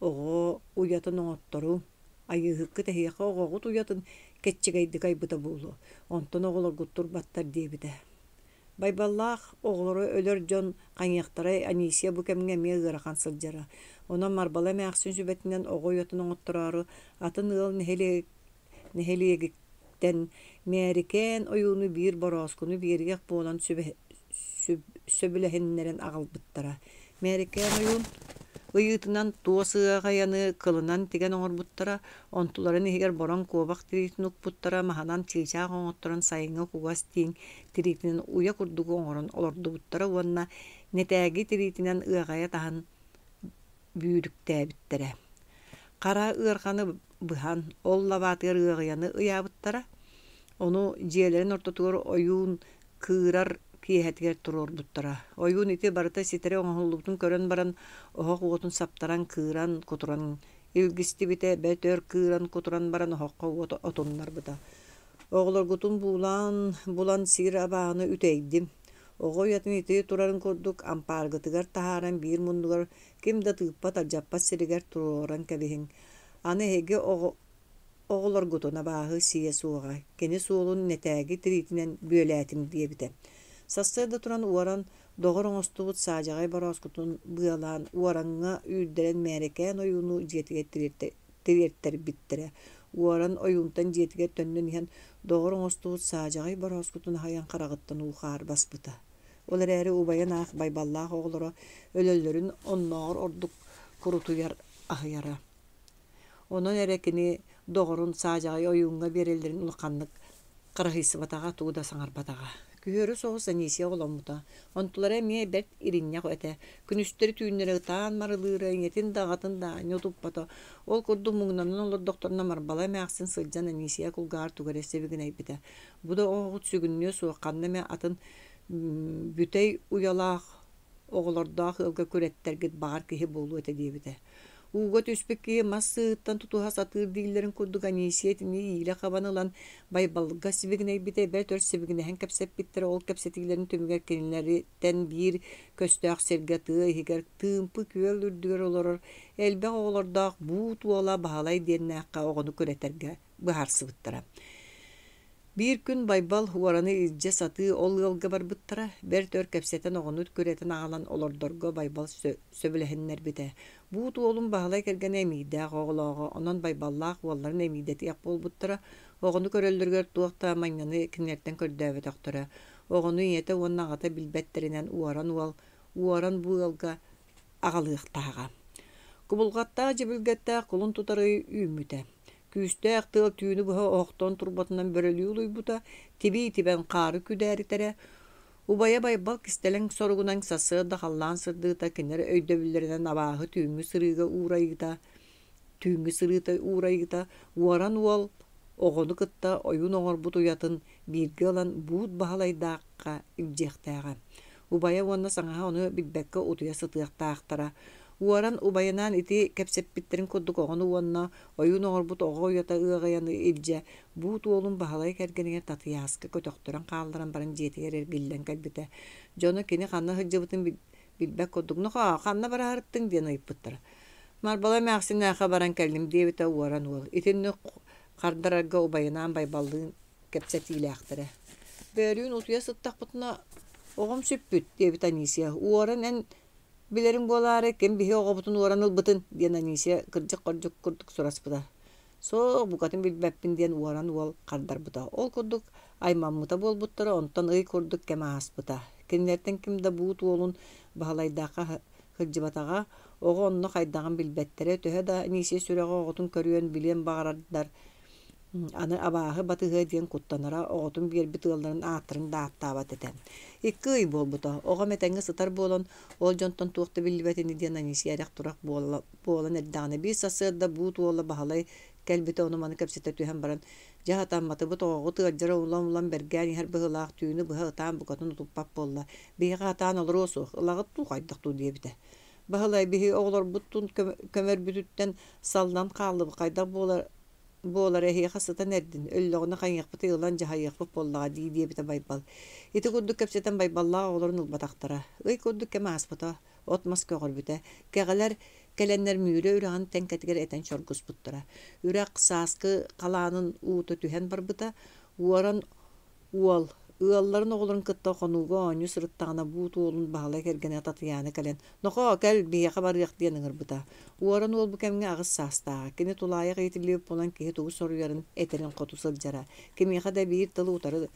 оҕо уйатын оҥотторуҥ, айыыһыккыт эһиэхэ оҕоҕут уйатын кэччэгэйдик айбыта буолуо, онтон оҕолоргут турбаттар» диэбитэ. Байбаллаах оҕолоро өлөр дьон хайыахтарай Анисия бу кэмҥэ эмиэ ыарахан сылдьара. Онон Марбала эмээхсин сүбэтинэн оҕо уйатын оҥоттороору атын ыал нэһилиэгиттэн Мээрикээн ойууну биир борооскуну биэриэх буолан сөбүлэһиннэрэн аҕалбыттара. Мээрикээн ойуун ыйыытынан туос ыаҕайаны кылынан тигэн оҥорбуттара, онтуларын иһигэр бороҥ куобах тириитин укпуттара, маһынан чыычаах оҥотторон сайыҥҥы кугас тииҥ тириитинэн уйа курдугу оҥорон олордубуттара уонна нэтээги тириитинэн ыаҕайа таһан бүүрүктээбиттэрэ. Хара ыарҕаны быһан, ол лабаатыгар ыаҕайаны ыйаабыттара. Ону дьиэлэрин ортотугар ойуун кыырар киэһэтигэр туруорбуттара. Ойуун ити барыта ситэри оҥоһуллубутун көрөн баран, оһох уотун саптаран кыыран, кутуран илгистибитэ, бэрт өр кыыран, кутуран баран оһоххо уот отуннарбыта. Оҕолоргутун буулаан булан сиир абааһыны үтэйдим. Оҕо уйатын ити турарын курдук ампааргытыгар таһааран биир муннугар ким да тыыппат алдьаппат сиригэр туруоран кэбиһиҥ. Аны эһиги оҕолоргутун абааһы сиэ суоҕа, кини суолун нэтээги тириитинэн бүөлээтим диэбитэ. Сарсыарда туран уоран, доҕор оҥостубут саадьаҕай борооскутун быалаан, уораҥҥа үүрдэрэн Мээрэкээн ойууну дьиэтигэр тириэртэрбиттэрэ. Уоран ойуунтан дьиэтигэр төннөн иһэн, доҕор оҥостубут саадьаҕай борооскутун аһыйан хараҕыттан уу-хаар баспыта. Ол эрээри убайын аах Байбаллаах оҕолоро өлөллөрүн оннооҕор ордук курутуйар аһыйара. Онон эрэ кини доҕорун саадьаҕай ойууҥҥа биэрэллэрин улаханнык хараһыйсыбатаҕа, тугу да саҥарбатаҕа. Күһүөрү соҕус Анисия оҕоломмута. Онтулара эмиэ бэрт иринньэх этэ. Күнүстэри-түүннэри ытаан марылыыра, ийэтин да аҕатын да аанньа утуппата. Ол курдук муҥнанан олордохторуна Марбала эмээхсин сылдьан Анисия кулгааҕар тугу эрэ сибигинэйбитэ. Бу да оҕоҕут сүгүннүө суох, ханна эмэ атын бүтэй уйалаах оҕолордоох ыалга күрэттэргит баҕар киһи буолуо этэ диэбитэ. Ууга түспүт киһи мас сыыһыттан тутуһа сатыыр дииллэрин курдук Анисия итини иилэ хабан ылан Байбалга сибигинэйбитэ, бэрт өр сибигинэһэн кэпсэппиттэрэ. Ол кэпсэтиилэрин түмүгэр кинилэриттэн биир көстөөх сиргэ тыа иһигэр Тыымпы күөл үрдүгэр олорор элбэх оҕолордоох Буут уола Баһылай диэннээххэ оҕону күрэтэргэ быһаарсыбыттара. Биир күн Байбал уораны илдьэ сатыы ол ыалга барбыттара. Бэрт өр кэпсэтэн оҕону күрэтэн аҕалан олордорго Байбал сөбүлэһиннэрбитэ. Буут уолун Баһылай кэргэнэ эмиийдээх оҕолооҕо, онон Байбаллаах уолларын эмиийдэтиэх буолбуттара. Оҕону көрөллөрүгэр туох да манньаны кинилэртэн көрдөөбөтөхтөрө. Оҕону ийэтэ уонна аҕата билбэттэринэн уоран уол уоран бу ыалга аҕалыахтааҕа. Кубулҕаттаах дьибилгэттээх кулун тутар ый үүммүтэ. Күүстээх тыал түүнү быһа оһохтон турбатынан бөрөлүү улуйбута, тибии тибэн хаары күдээритэрэ. Убайа Байбал кистэлэҥ соругунан сарсыарда халлаан сырдыыта кинилэр өйдөбүллэринэн абааһы түүҥҥү сырыыга уурайыыта, түүҥҥү сырыыта уурайыыта уоран уол оҕону кытта ойуун оҥорбут уйатын бииргэ ылан Буут Баһылайдаахха илдьиэхтээҕэ. Убайа уонна саҥаһа ону билбэккэ утуйа сытыахтаахтара. Уоран убайынаан ити кэпсэппиттэрин курдук оҕону уонна ойуун оҥорбут оҕо уйата ыаҕайаны илдьэ Буут уолун Баһылай кэргэнигэр Татыйааска көтөхтөрөн хаалларан баран дьиэтигэр эргиллэн кэлбитэ. Дьоно кини ханна сылдьыбытын билбэт курдук «Нохоо, ханна бараһарыттыҥ?» диэн ыйыппыттара. «Марбала эмээхсиннээххэ баран кэллим» диэбитэ уоран уол. Итинник хардарарга убайынаан Байбаллыын кэпсэтиилээхтэрэ. «Бөөлүүн утуйа сыттахпытына оҕом сүппүт» диэбит Анисия. «Уоран эн билэриҥ буолаары, ким биһи оҕобутун уоран ылбытын?» диэн Анисия кырдьык-хордьук курдук сураспыта. «Суох, букатын билбэппин» диэн уоран уол хардарбыта. Ол курдук аймаммыта буолбуттара, онтон ый курдук кэм ааспыта. Кинилэртэн ким да буут уолун Баһылайдаахха сылдьыбатаҕа, оҕо онно хайдаҕын билбэттэрэ, төһө да Анисия сүрэҕэ оҕотун көрүөн, билиэн баҕарардар аны абааһы батыһыа диэн куттанара, оҕотун биэрбит ыалларын ааттарын да ааттаабат этэ. Икки ый буолбута, оҕом этэҥҥэ сытар буолан, ол дьонтон туох да биллибэт ини диэн Анисия эрэх-турах буола, буолан эрдэҕинэ, биир сарсыарда буут уола Баһылай кэлбитэ ону-маны кэпсэтэ түһэн баран, дьэ сатамматыбыт, оҕоҕут ыалдьара улам-улам бэргээн иһэр быһыылаах, түүнү быһа ытаан букатын утуппат буолла, биһиэхэ сатаан олоруо суох, ылаҕыт дуу, хайдах дуу диэбитэ. Баһылай биһиги оҕолорбутун көмөрбүтүттэн саллан хааллыбыт, хайдах буолар буолар эһиэхэ сытан эрдин, өллөҕүнэ хайыахпытый ылан дьаһайыахпыт буоллаҕа дии диэбитэ Байбал. Ити курдук кэпсэтэн Байбаллаах оҕолорун ылбатахтара. Ый курдук кэм ааспыта, от-мас көҕөрбүтэ. Кэҕэлэр кэлэннэр Мүрү үрэҕин тэҥкэтигэр этэн чоргуспуттара. Үрэх сааскы халаанын уута түһэн барбыта, уоран Уол, ыалларын оҕолорун кытта хонууга оонньуу сырыттаҕына буут уолун Баһылай кэргэнэ Татыйаана кэлэн «Нохоо, кэл, биһиэхэ барыах» диэн ыҥырбыта. Уоран уол бу кэмҥэ аҕыс саастааҕа. Кини тулаайах иитиллибит буолан киһи тугу соруйарын, этэрин хоту сылдьара. Кимиэхэ да биир тылы утары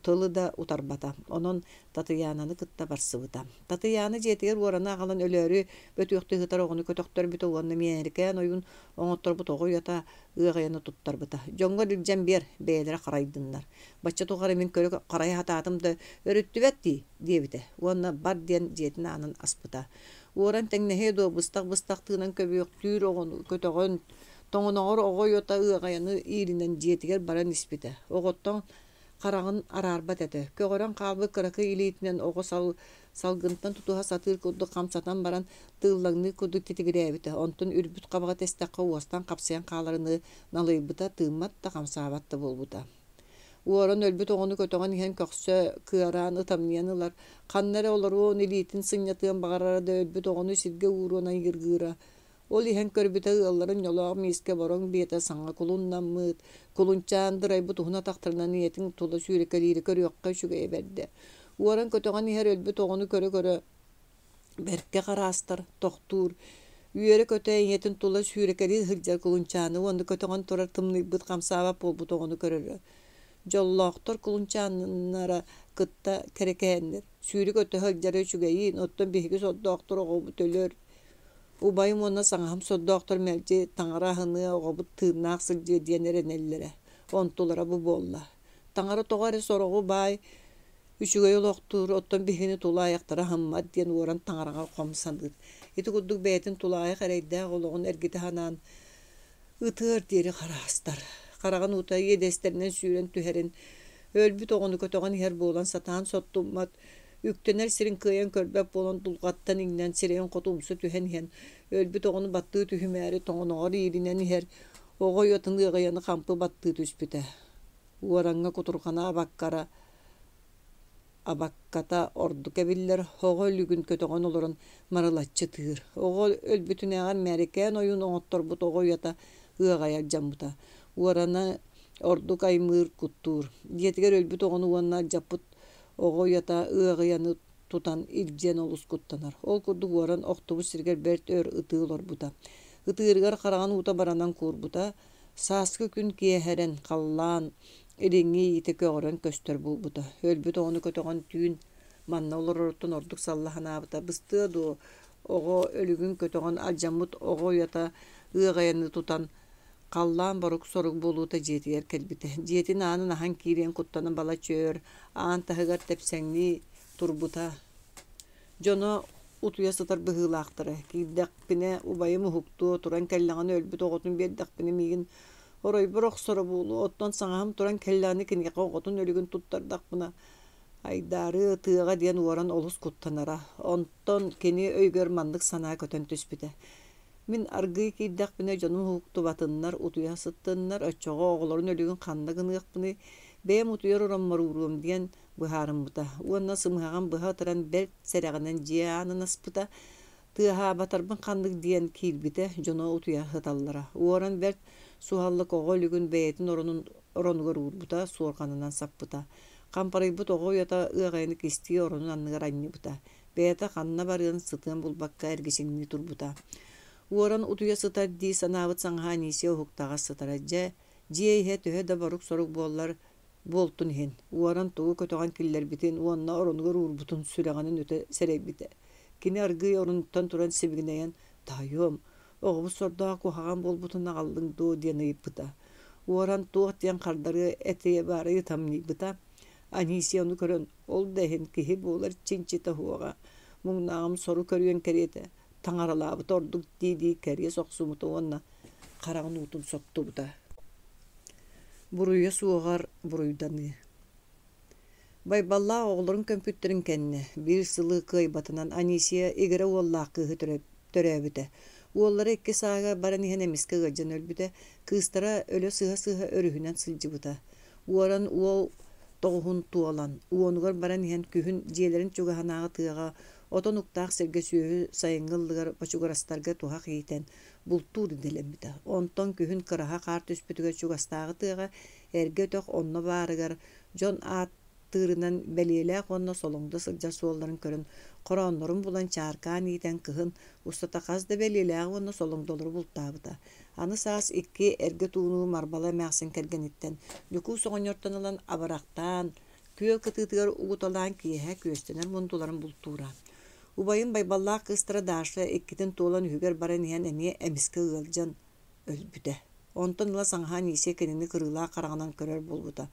тылы да утарбата. Онон Татыйаананы кытта барсыбыта. Татыйаана дьиэтигэр уораны аҕалан өлөөрү бөтүөхтүү сытар оҕону көтөхтөрбүтэ уонна Миэнэрикээн ойуун оҥотторбут оҕо уйата ыаҕайаны туттарбыта. Дьоҥҥор илдьэн биэр, бэйэлэрэ харайдыннар. Бачча тухары мин көрө харайа сатаатым да, өрүттүбэт дии, диэбитэ уонна бар диэн дьиэтин аанын аспыта. Уоран тэҥнэһиэ дуо быстах-быстах тыынан көбүөхтүүр оҕону көтөҕөн, тоҥоноҕор оҕо уйата ыаҕайаны иилинэн дьиэтигэр баран испитэ. Оҕоттон хараҕын араарбат этэ. Көҕөрөн хаалбыт кыракый илиитинэн оҕо сал салгынтан тутуһа сатыыр курдук хамсатан баран тыыллаҥныыр курдук титигирээбитэ, онтон үрбүт хабаҕа тэстэххэ уостан хапсыйан хааларыныы налыйбыта, тыыммат да, хамсаабат да буолбута. Уоран өлбүт оҕону көтөҕөн иһэн көхсө кыараан ытамньыйан ылар, ханна эрэ олоруон, илиитин сынньатыан баҕарара да өлбүт оҕону сиргэ ууруон айгыргыыра. Ол иһэн көрбүтэ ыалларын ньолоох миискэ бороҥ биэтэ саҥа кулуннаммыт, кулунчаан дырайбыт уһун атахтарынан ийэтин тула сүүрэкэлиирэ көрүөххэ үчүгэйэ бэрдэ. Уоран көтөҕөн иһэр өлбүт оҕону көрө-көрө бэркэ хараастар, тохтуур, үөрэ-көтө ийэтин тула сүүрэкэлии сылдьар кулунчааны уонна көтөҕөн турар тымныйбыт хамсаабат буолбут оҕону көрөрө. Дьоллоохтор кулунчааннара кытта кэрэкээннэр, сүүрүк-өтө сылдьара үчүгэйин, оттон биһиги сордоохтор оҕобут өлөр, Убайым уонна саҥаһым сордоохтор мэлдьи таҥара аһыныа, оҕобут тыыннаах сылдьыа диэн эрэнэллэрэ. Онтулара бу буолла. Таҥара тоҕо эрэ сороҕу баай үчүгэй олохтуур, оттон биһигини тулаайахтара аһыммат диэн уоран таҥараҕа хом саныыр. Ити курдук бэйэтин тулаайах эрэйдээх олоҕун эргитэ санаан ытыар диэри хараастар. Хараҕын уута иэдэстэринэн сүүрэн түһэрин, өлбүт оҕону көтөҕөн иһэр буолан сатаан соттуммат. Үктэнэр сирин кыайан көрбөт буолан дулҕаттан иҥнэн сирэйин хоту умса түһэн иһэн өлбүт оҕону баттыы түһүмээри тоҥоноҕор иилинэн иһэр оҕо уйатын ыаҕайаны хампы баттыы түспүтэ. Уораҥҥа кутурҕана абаккара абакката ордук эбиллэр, оҕо өлүгүн көтөҕөн олорон марылаччы ытыыр. Оҕо өлбүтүнээҕэр Мээрикээн ойуун оҥотторбут оҕо уйата ыаҕайа алдьаммыта. Уораны ордук аймыыр, куттуур. Дьиэтигэр өлбүт оҕону уонна алдьаппыт оҕо уйата ыаҕыйаны тутан илдьиэн олус куттанар. Ол курдук уоран охтубут сиригэр бэрт өр ытыы олорбута. Ытыырыгар хараҕын уута баранан куурбута. Сааскы күн киэһэрэн, халлаан илиҥҥи иитэ көҕөрөн көстөр буолбута. Өлбүт оҕону көтөҕөн түүн манна олороруттан ордук салла санаабыта быстыа дуо, оҕо өлүгүн көтөҕөн алдьаммыт оҕо уйата ыаҕайаны тутан халлаан борук-сорук буолуута дьиэтигэр кэлбитэ. Дьиэтин аанын аһан киириэн куттанан балачча өр аан таһыгар тэпсэҥнии турбута. Дьоно утуйа сытар быһыылаахтара. Киирдэхпинэ убайым уһуктуо, туран кэллэҕинэ өлбүт оҕотун биэрдэхпинэ миигин оройбор охсоро буолуо, оттон саҥаһым туран кэллэҕинэ киниэхэ оҕотун өлүгүн туттардахпына айдаарыа, ытыаҕа диэн уоран олус куттанара. Онтон кини өйүгэр маннык санаа көтөн түспүтэ. Мин аргыый киирдэхпинэ дьонум уһуктубатыннар, утуйа сыттыннар, оччоҕо оҕолорун өлүгүн ханна гыныахпыный, бэйэм утуйар ороммор ууруом диэн быһаарыммыта уонна сымыһаҕын быһа ытыран бэрт сэрэҕинэн дьиэ аанын аспыта, тыаһаабатарбын ханнык диэн киирбитэ, дьоно утуйа сыталлара. Уоран бэрт суһаллык оҕо өлүгүн бэйэтин оронун оронугар уурбута, суорҕанынан саппыта. Хампарыйбыт оҕо уйата ыаҕайаны кистии оронун анныгар анньыбыта. Бэйэтэ ханна барыан сытыан булбакка эргичиҥнии турбута. Уоран утуйа сытар дии санаабыт саҥаһа Анисия уһуктаҕас сытара. Дьэ, дьиэ иһэ төһө да борук-сорук буоллар, буолтун иһин, уоран тугу көтөҕөн киллэрбитин уонна оронугар уурбутун сүрэҕинэн өтө сэрэйбитэ. Кини аргыый орунуттан туран сибигинэйэн «Таайыам, оҕобут сордоох куһаҕан буолбутун аҕаллыҥ дуо?» диэн ыйыппыта. Уоран туох диэн хардарыа этиэ баарай ытамньыйбыта. Анисия ону көрөн, ол да иһин киһи буолар чинчитэ суоҕа, муҥнааҕым сору көрүөн кэриэтэ, таҥаралаабыта ордук дии-дии кэриэс охсубута уонна хараҕын уутун соттубута. Буруйа суоҕар буруйданыы Байбаллаах оҕолорун көмпүттэрин кэннэ, биир сылы кыайбатынан Анисия игирэ уоллаах кыыһы төрөөбүтэ. Уоллара икки сааһыгар баран иһэн эмискэ ыалдьан өлбүтэ, кыыстара өлө сыһа-сыһа өрүһүнэн сылдьыбыта. Уоран уол тоҕуһун туолан, уонугар баран иһэн күһүн дьиэлэрин чугаһынааҕы тыаҕа отон уктаах сиргэ сүөһү сайыҥҥы ыллыгар бочугурастарга туһах иитэн, бултуур идэлэммитэ. Онтон күһүн кыраһа хаар түспүтүгэр чугастааҕы тыаҕа эргэ өтөх онно баарыгар дьон ааттыырынан бэлиэлээх уонна солоҥдо сылдьар суолларын көрөн хорооннорун булан чааркаан иитэн кыһын устата хас да бэлиэлээҕи уонна солоҥдолору бултаабыта. Аны саас икки эргэ тууну Марбала эмээхсин кэргэниттэн Ньукуус оҕонньортон ылан абырахтаан күөл кытыытыгар угуталаан киэһэ күөстэнэр мундуларын бултуура. Убайым Байбаллаах кыыстара Даша иккитин туолан үһүгэр баран иһэн эмиэ эмискэ ыалдьан өлбүтэ. Онтон ыла саҥаһа Анисия кинини кырыылаах хараҕынан көрөр буолбута.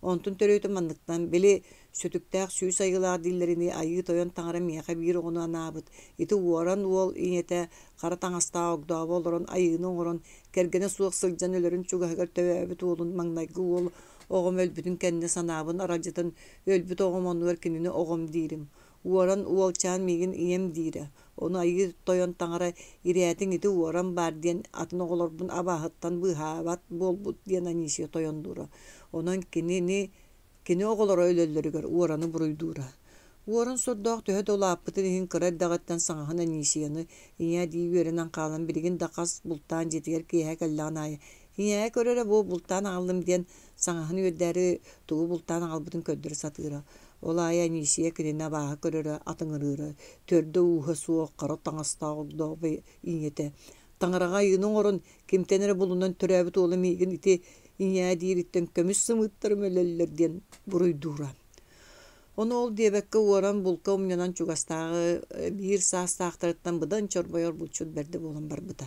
Онтун төрүөтэ манныктан, били, сүтүктээх сүүс айыылаах дииллэринии Айыы Тойон таҥара миэхэ биир оҕону анаабыт, ити уоран уол ийэтэ хара таҥастаах огдообо олорон айыыны оҥорон, кэргэнэ суох сылдьан өлөрүн чугаһыгар төрөөбүт уолун маҥнайгы уол оҕом өлбүтүн кэннэ санаабын аралдьытан өлбүт оҕом оннугар кинини оҕом диирим. Уоран уолчаан миигин ийэм диирэ, ону Айыы Тойон таҥара ирээтиҥ ити уоран баар диэн атын оҕолорбун абааһыттан быыһаабат буолбут диэн Анисия тойоннуура. Онон кинини кини оҕолоро өлөллөрүгэр уораны буруйдуура. Уоран сордоох төһө да улааппытын иһин кыра эрдэҕиттэн саҥаһын Анисияны ийээ дии үөрэнэн хаалан билигин да хас бултаан дьиэтигэр киэһэ кэллэҕин аайы «Ийээ көр эрэ бу бултаан аҕаллым» диэн саҥаһын үөрдээри тугу бултаан аҕалбытын көрдөрө сатыыра. Ол аайы Анисия кинини абааһы көрөрө, атыҥырыыра, төрдө-ууһа суох, хара таҥастаах огдообо ийэтэ «Таҥараҕа айыыны оҥорон, кимтэн эрэ булунан төрөөбүт уола миигин ити ийээ диириттэн көмүс сымыыттарым өлөллөр» диэн буруйдуура. Ону ол диэбэккэ уоран булка умньанан чугастааҕы биир саастаахтарыттан быдан чорбойор булчут бэрдэ буолан барбыта.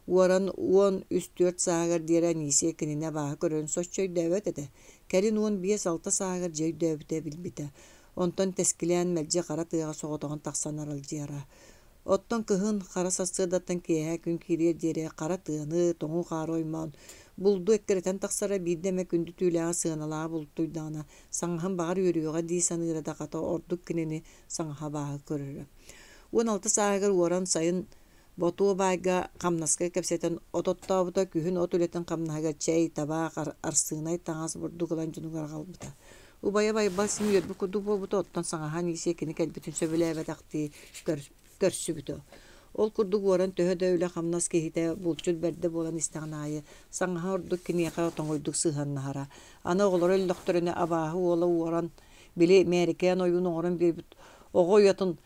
Уоран 13-4 сааһыгар диэри Анисия кинини абааһы көрөрүн соччо өйдөөбөт этэ. Кэлин 15-6 сааһыгар дьэ өйдөөбүтэ билбитэ. Онтон тэскилээн мэлдьи хара тыаҕа соҕотоҕун тахсан аралдьыйара. Оттон кыһын хара сарсыардаттан киэһэ күн киириэр диэри хара тыаны, тоҥуу хаары оймоон, Булду эккирэтэн тахсара биирдэ эмэ күндү түүлээҕи сыаналааҕы бултуйдаҕына, саҥаһын баҕар үөрүөҕэ дии саныыра да хата ордук кинини саҥаһа абааһы көрөрө. 16 сааһыгар уоран сайын Ботуо баайга хамнаска кэпсэтэн от оттообута, күһүн от үлэтин хамнаһыгар чэй, табаах, арсыынай таҥас, бурдук ылан дьонугар аҕалбыта. Убайа Байбал син үөрбүт курдук буолбута, оттон саҥаһа Анисия кини кэлбитин сөбүлээбэтэхтии көрсүбүтэ. Ол курдук уоран төһө да үлэ-хамнас киһитэ, булчут бэрдэ буолан истэҕин аайы, саҥаһа ордук киниэхэ тоҥуйдук сыһыаннаһара. Аны оҕолоро өллөхтөрүнэ абааһы уола уоран, били Мээрикээн ойуун оҥорон биэрбит оҕо уйатын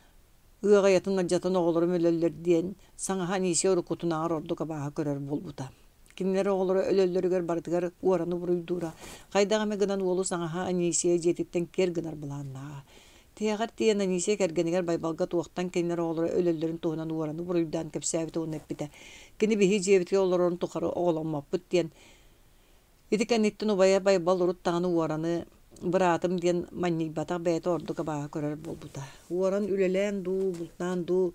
ыаҕайатын алдьатан оҕолорум өлөллөр диэн саҥаһа Анисия уруккутунааҕар ордук абааһы көрөр буолбута. Кинилэр оҕолоро өлөллөрүгэр барытыгар уораны буруйдуура, хайдах эмэ гынан уолу саҥаһа Анисия дьиэтиттэн киэр гынар былааннааҕа. Тиһэҕэр тиийэн Анисия кэргэнигэр Байбалга туохтан кинилэр оҕолоро өлөллөрүн туһунан уораны буруйдаан кэпсээбитэ уонна эппитэ: «Кини биһи дьиэбитигэр олорорун тухары оҕоломмоппут» диэн Ити кэнниттэн убайа Байбал урут даҕаны уораны быраатым диэн манньыйбатах бэйэтэ ордук абааһы көрөр буолбута. Уоран үлэлээн дуу, бултаан дуу,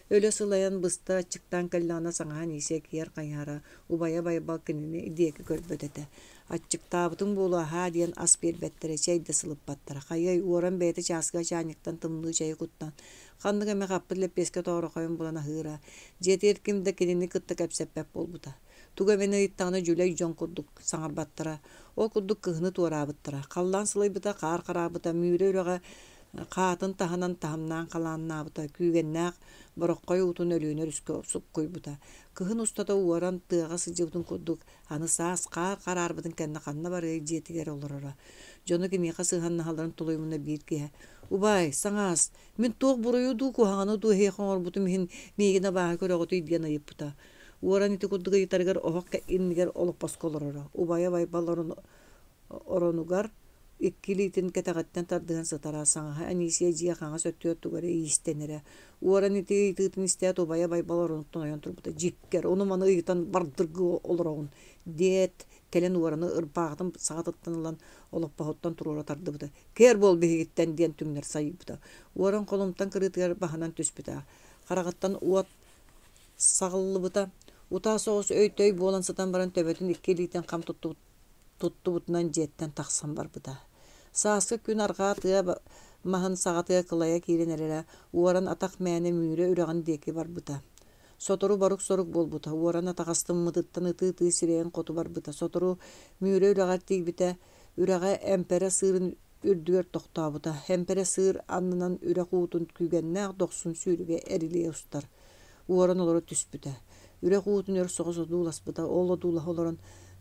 өлө сылайан быста аччыктаан кэллэҕинэ саҥаһа Анисия киэр хайыһара, убайа Байбал кинини диэки көрбөт этэ. Аччыктаабытыҥ буолуо аһаа диэн ас биэрбэттэрэ, чэй да сылыппаттара. Хайыай, уоран бэйэтэ чааскыга чаанньыктан тымныы чэйи куттан, ханнык эмэ хаппыт лэппиэскэ тоорохойун булан аһыыра. Дьиэтигэр ким да кинини кытта кэпсэппэт буолбута. Тугу эмэни ыйыттаҕына дьүлэй дьон курдук саҥарбаттара. Ол курдук кыһыны туораабыттара. Халлаан сылайбыта, хаар хараабыта, Мүрү үрэҕэ хаатын таһынан таһымнаан халааннаабыта, күүгэннээх бороххой уутун Өлүөнэ өрүскэ суккуйбута. Кыһын устата уоран тыаҕа сылдьыбытын курдук, аны саас хаар хараарбытын кэннэ ханна барыай дьиэтигэр олороро. Дьоно киниэхэ сыһыаннаһалларын тулуйумуна биир киһи «Убаай, саҥаас, мин туох буруйу дуу, куһаҕаны дуу эһиэхэ оҥорбутум иһин миигин абааһы көрөҕүтүй?» диэн ыйыппыта. Уоран ити курдук ыйытарыгар оһох иннигэр олоппоско олороро. Убайа Байбал оронугар икки илиитин кэтэҕиттэн тардыһан сытара, саҥаһа Анисия дьиэ хаҥас өттүгэр тугу эрэ иистэнэрэ. Уоран ити ыйытыытын истээт, убайа Байбал оронуттан ойон турбута: «Дьиккэр, ону-маны ыйытан бардыргыы олороҕун» диэт, кэлэн уораны ырбааҕытын саҕатыттан ылан олоппоһуттан туруора тардыбыта. «Кээр буол биһигиттэн» диэн түҥнэр сайыйбыта. Уоран холумтан кырыытыгар баһынан түспүтэ. Хараҕыттан уот Саҕыллыбыта, утаа соҕус өй-төй буолан сытан баран төбөтүн икки илиитин хам туттубутунан дьиэттэн тахсан барбыта. Сааскы күн арҕаа тыа маһын саҕатыгар кылайа киирэн эрэрэ, уоран атах мээнэ Мүрү үрэҕин диэки барбыта. Сотору борук-сорук буолбута, уоран атаҕастыммытыттан ытыы-ытыы сирэйин хоту барбыта. Сотору Мүрү үрэҕэр тиийбитэ, үрэҕэ эмпэрэ сыырын үрдүгэр тохтообута, эмпэрэ сыыр аннынан үрэх уутун күүгэннээх дохсун сүүрүгэ эрилийэ устар. Уоран олоро түспүтэ. Үрэх уутун өр соҕус одууласпыта, ол одуулаһа олорон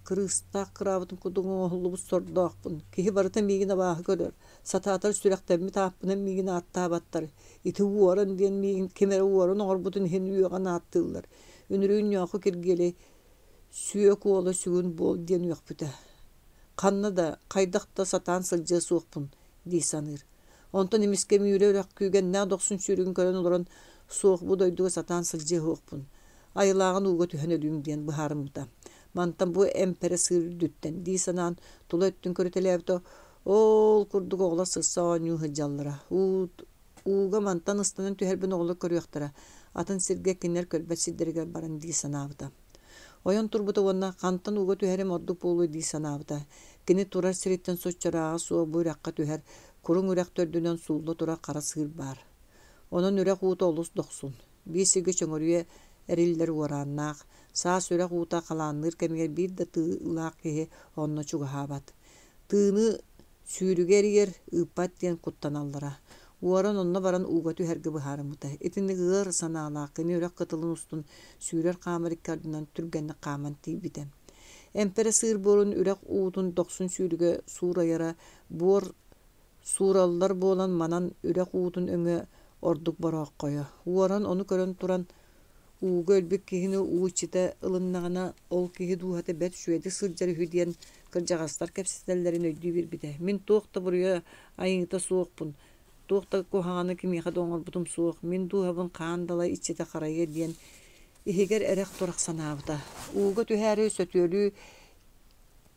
кырыыстаах кыраабытын курдук оҥоһуллубут сордоохпун, киһи барыта миигин абааһы көрөр, сатаатар сүрэхтэммит ааппынан миигин ааттаабаттар, ити уоран диэн миигин ким эрэ уоран оҥорбутун иһин үөҕэн ааттыыллар, үнүрүүн Ньооху Киргиэлэй сүө куола сүгүн буол диэн үөхпүтэ. Ханна да, хайдах да сатаан сылдьыа суохпун дии саныыр. Онтон эмискэ Мүрү үрэх күүгэннээх дохсун сүүрүгүн көрөн олорон, суох бу дойдуга сатаан сылдьыа суохпун, айылааҕын ууга түһэн өлүүм диэн быһаарыммыта. Мантан бу эмпэрэ сыыр үрдүттэн дии санаан тула өттүн көрүтэлээбитэ, ол курдук оҕолор сырса оонньуу сылдьаллара. Уу ууга мантан ыстанан түһэрбин оҕолор көрүөхтэрэ, атын сиргэ кинилэр көрбөт сирдэригэр баран дии санаабыта. Ойон турбута уонна хантан ууга түһэрим ордук буолуо дии санаабыта. Кини турар сириттэн соччо ырааҕа суох бу үрэххэ түһэр, куруҥ үрэх төрдүнэн суулла турар хара сыыр баар. Онон үрэх уута олус дохсун. Биир сиргэ чөҥөрүйэ эриллэр уорааннаах, саас үрэх уута халаанныыр кэмигэр биир да тыылаах киһи онно чугаһаабат. Тыыны Сүүрүгэ эрийэр, ыыппат диэн куттаналлара. Уоран онно баран ууга түһэргэ быһаарыммыта. Итинник ыар санаалаах кини үрэх кытылын устун сүүрэр-хаамар икки ардынан түргэнник хааман тиийбитэ. Эмпэрэ сыыр буорун үрэх уутун дохсун сүүрүгэ суурайара буор суураллар буолан манан үрэх уутун өҥө ордук борооххойо. Уоран ону көрөн туран Ууга өлбүт киһини уу иччитэ ылыннаҕына, ол киһи дууһата бэрт үчүгэйдик сылдьар үһү диэн кырдьаҕастар кэпсэтэллэрин өйдүү биэрбитэ. Мин туох да буруйа айыыта суохпун, туох да куһаҕаны кимиэхэ да оҥорбутум суох, мин дууһабын хаан далай иччитэ харайыа диэн иһигэр эрэх-турах санаабыта. Ууга түһээри сөтүөлүү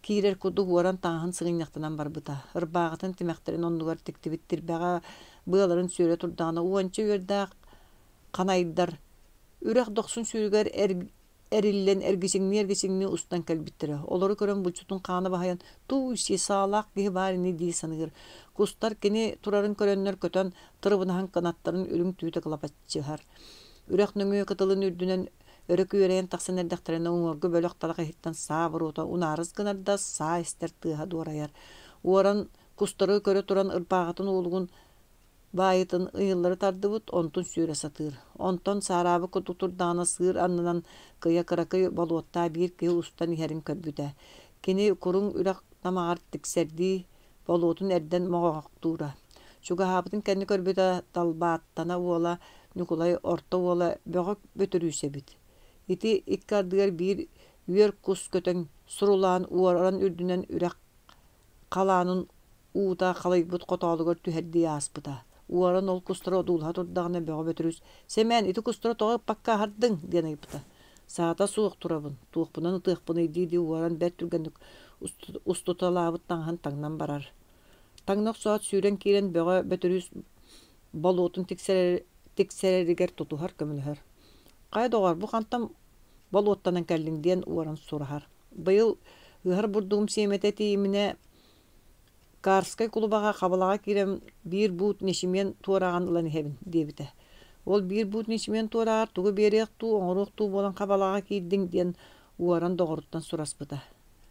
киирэр курдук уоран таҥаһын сыгынньахтанан барбыта. Ырбааҕытын тимэхтэрин оннугар тиктибит тирбэҕэ быаларын сүөрэ турдаҕына уонча үөрдээх Ханайдар үрэх дохсун сүүрүгэр Эриллэн эргичиҥнии-эргичиҥнии устан кэлбиттэрэ. Олору көрөн булчутун хаана баһыйан, «Тууй-си, саалаах киһи баар ини» дии саныыр. Кустар кини турарын көрөннөр көтөн, тырыбынаһан кынаттарын үрүҥ түүтэ кылапаччыһар. Үрэх нөҥүө кытылын үрдүнэн өрө күөрэйэн тахсан эрдэхтэринэ уҥуоргу бөлөх талах иһиттэн саа буруота унаарыс гынар да саа истэр тыаһа дуорайар. Уоран кустары көрө туран ырбааҕытын уолугун Баайытын ыйыллары тардыбыт, онтун сүөрэ сатыыр. Онтон саараабыт курдук турдаҕына сыыр аннынан кыйа кыракый болуоттаах биир киһи устан иһэрин көрбүтэ. Кини куруҥ үрэх тамаҕар тиксэрдии болуотун эрдэн моҕоохтуура. Чугаһаабытын кэннэ көрбүтэ Талбааттана уола Ньукулай орто уола Бөҕө Бөтүрүүс эбит. Ити икки ардыгар биир үөр кус көтөн сурулаан уоран үрдүнэн үрэх халаанын уута халыйбыт хотоолугар түһэрдии ааспыта. Уоран ол кустары одуулаһа турдаҕына Бөҕө Бөтүрүүс «Сэмэн, ити кустары тоҕо ыппакка аһардыҥ?» диэн ыйыппыта. «Саата суох турабын, туохпунан ытыахпыный» дии-дии уоран бэрт түргэнник устуталаабыт таҥаһын таҥнан барар. Таҥна охсоот сүүрэн киирэн Бөҕө Бөтүрүүс болуотун тиксэрэригэр тутуһар, көмөлөһөр. «Хайа доҕор, бу хантан болуоттанан кэллиҥ?» диэн уоран сураһар. Быйыл ыһар бурдугум сиэмэтэ тиийиминэ Карскай кулубаҕа хабалаҕа киирэн биир буут ньэчимиэн туорааҕын ылан иһэбин диэбитэ. Ол биир буут ньэчимиэн туорааҕар тугу биэриэх дуу, оҥоруох дуу буолан хабалаҕа киирдиҥ диэн уоран доҕоруттан сураспыта.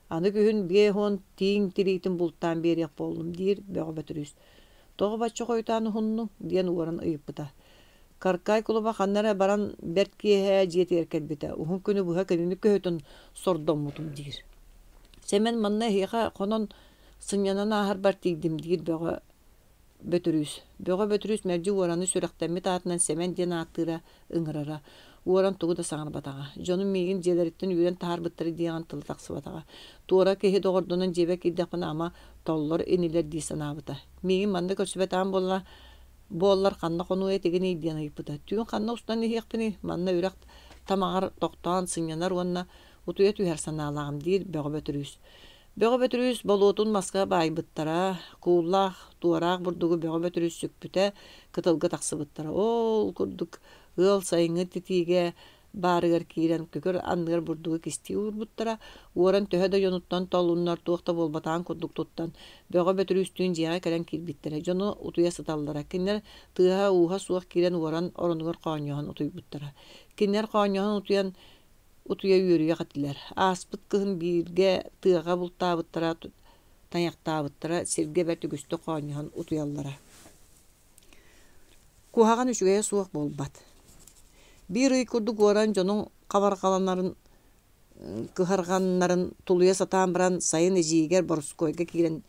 Аны күһүн 50 тииҥ тириитин бултаан биэриэх буоллум диир Бөҕө Бөтүрүүс. Тоҕо бачча хойутаан уһуннуҥ диэн уоран ыйыппыта. Каркай кулуба ханна эрэ баран бэрт киэһэ дьиэтигэр кэлбитэ, уһун күнү быһа кинини көһүтэн сордоммутум диир. Сэмэн манна эһиэхэ хонон сынньанан ааһарбар тиийдим диир Бөҕө Бөтүрүүс. Бөҕө Бөтүрүүс мэлдьи уораны сүрэхтэммит аатынан Сэмэн диэн ааттыыра, ыҥырара. Уоран тугу да саҥарбатаҕа. Дьонум миигин дьиэлэриттэн үүрэн таһаарбыттара диэҕин тыла тахсыбатаҕа. Туора киһи доҕордонон дьиэбэр киирдэхпинэ ама толлор инилэр дии санаабыта. Миигин манна көрсүбэтэҕим буолла Буоллар ханна хонуо этигиний диэн ыйыппыта. Түүн ханна устан иһиэхпиний, манна үрэх тамаҕар тохтоон сынньанар уонна утуйа түһэр санаалааҕым диир Бөҕө Бөтүрүүс. Бөҕө Бөтүрүүс болуотун маска баайбыттара, кууллаах, туораах бурдугу Бөҕө Бөтүрүүс сүкпүтэ, кытылга тахсыбыттара. Ол курдук ыал сайыҥҥы титиигэ баарыгар киирэн күкүр анныгар бурдугу кистии уурбуттара, уоран төһө да дьонуттан толлуннар туох да буолбатаҕын курдук туттан, Бөҕө Бөтүрүүстүүн дьиэҕэ кэлэн киирбиттэрэ. Дьоно утуйа сыталлара. Кинилэр тыаһа-ууһа суох киирэн уоран оронугар хоонньоһон утуйбуттара. Кинилэр хоонньоһон утуйан утуйа үөрүйэх этилэр. Ааспыт кыһын бииргэ тыаҕа бултаабыттара, тайахтаабыттара, сиргэ бэрт үгүстүк хоонньоһон утуйаллара. Куһаҕан үчүгэйэ суох буолбат. Биир ый курдук уоран дьонуҥ хабарҕаланарын кыһарҕаннарын тулуйа сатаан баран сайын эдьиийигэр Борускуойга киирэн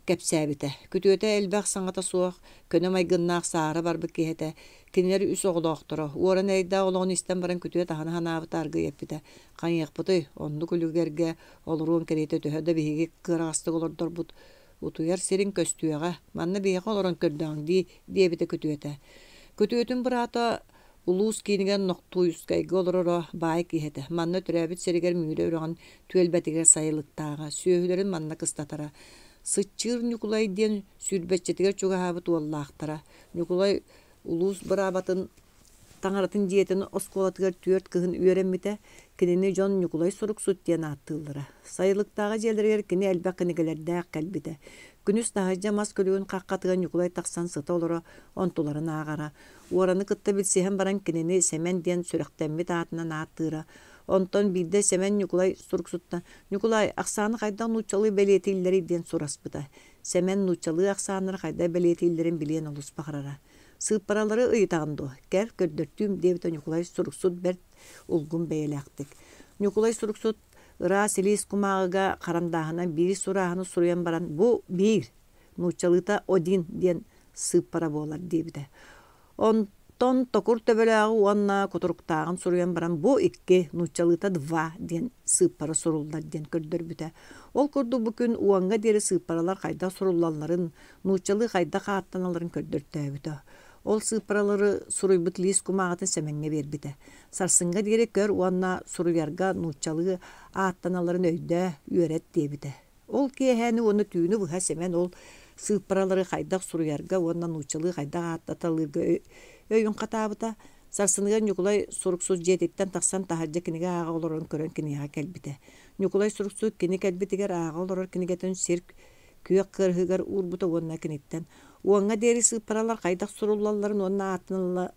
кэпсээбитэ. Күтүөтэ элбэх саҥата суох, көнө майгыннаах саара барбыт киһи этэ. Кинилэр үс оҕолоохторо. Уоран эрэйдээх олоҕун истэн баран күтүөт аһына санаабыта аргыый эппитэ: «Хайыахпытый, оннук үлүгэргэ олоруон кэриэтэ төһө да биһиги кыараҕастык олордорбут Утуйар сириҥ көстүөҕэ, манна биһиэхэ олорон көрдөҕүҥ дии, диэбитэ күтүөтэ. Күтүөтүн быраата улуус киинигэр Нохтуйскайга олороро баай киһи этэ. Манна төрөөбүт сиригэр Мүрү үрэҕин түөлбэтигэр сайылыктааҕа, сүөһүлэрин манна кыстатара. Сыччыыр Ньукулай диэн сүүрбэччэтигэр чугаһаабыт уоллаахтара. Ньукулай улуус быраабатын Таҥаратын дьиэтин оскуолатыгар түөрт кыһын үөрэммитэ, кинини дьон Ньукулай Суруксут диэн ааттыыллара. Сайылыктааҕы дьиэлэригэр кини элбэх кинигэлэрдээх кэлбитэ. Күнүс таһырдьа мас күлүгүн хаххатыгар Ньукулай тахсан сыта-олоро онтуларын ааҕара. Уораны кытта билсиһэн баран кинини Сэмэн диэн сүрэхтэммит аатынан ааттыыра. Онтон биирдэ Сэмэн Ньукулай Суруксуттан «Ньукулай, ахсааны хайдах нууччалыы бэлиэтииллэрий?» диэн сураспыта. Сэмэн нууччалыы ахсааннары хайдах бэлиэтииллэрин билиэн олус баҕарара. Сыыппаралары ыйытаҕын дуо, кэл, көрдөртүүм, диэбитэ Ньукулай суруксут бэрт улгум бэйэлээхтик. Ньукулай суруксут ыраас илиис кумааҕыга харандааһынан биир сурааһыны суруйан баран «Бу биир, нууччалыыта один» диэн сыыппара буолар диэбитэ. Онтон токур төбөлөөҕү уонна кутуруктааҕын суруйан баран «Бу икки, нууччалыыта два» диэн сыыппара суруллар диэн көрдөрбүтэ. Ол курдук бу күн уоҥҥа диэри сыыппаралар хайдах суруллалларын, нууччалыы хайдах ааттаналларын көрдөртөөбүтэ. Ол сыыппаралары суруйбут лиис кумааҕытын Сэмэҥҥэ биэрбитэ. Сарсыҥҥа диэри көр уонна суруйарга нууччалыы ааттаналларын өйдөө, үөрэт диэбитэ. Ол киэһээни уонна түүнү быһа Сэмэн ол сыыппаралары хайдах суруйарга уонна нууччалыы хайдах ааттаталыырга өйүн хатаабыта. Сарсыныгар Ньукулай суруксут дьиэтиттэн тахсан таһырдьа кинигэ ааҕа олорорун көрөн киниэхэ кэлбитэ. Ньукулай суруксут кини кэлбитигэр ааҕа олорор кинигэтин сир күөх кыарыһыгар уурбута уонна киниттэн «Уоҥҥа диэри сыыппаралар хайдах суруллалларын уонна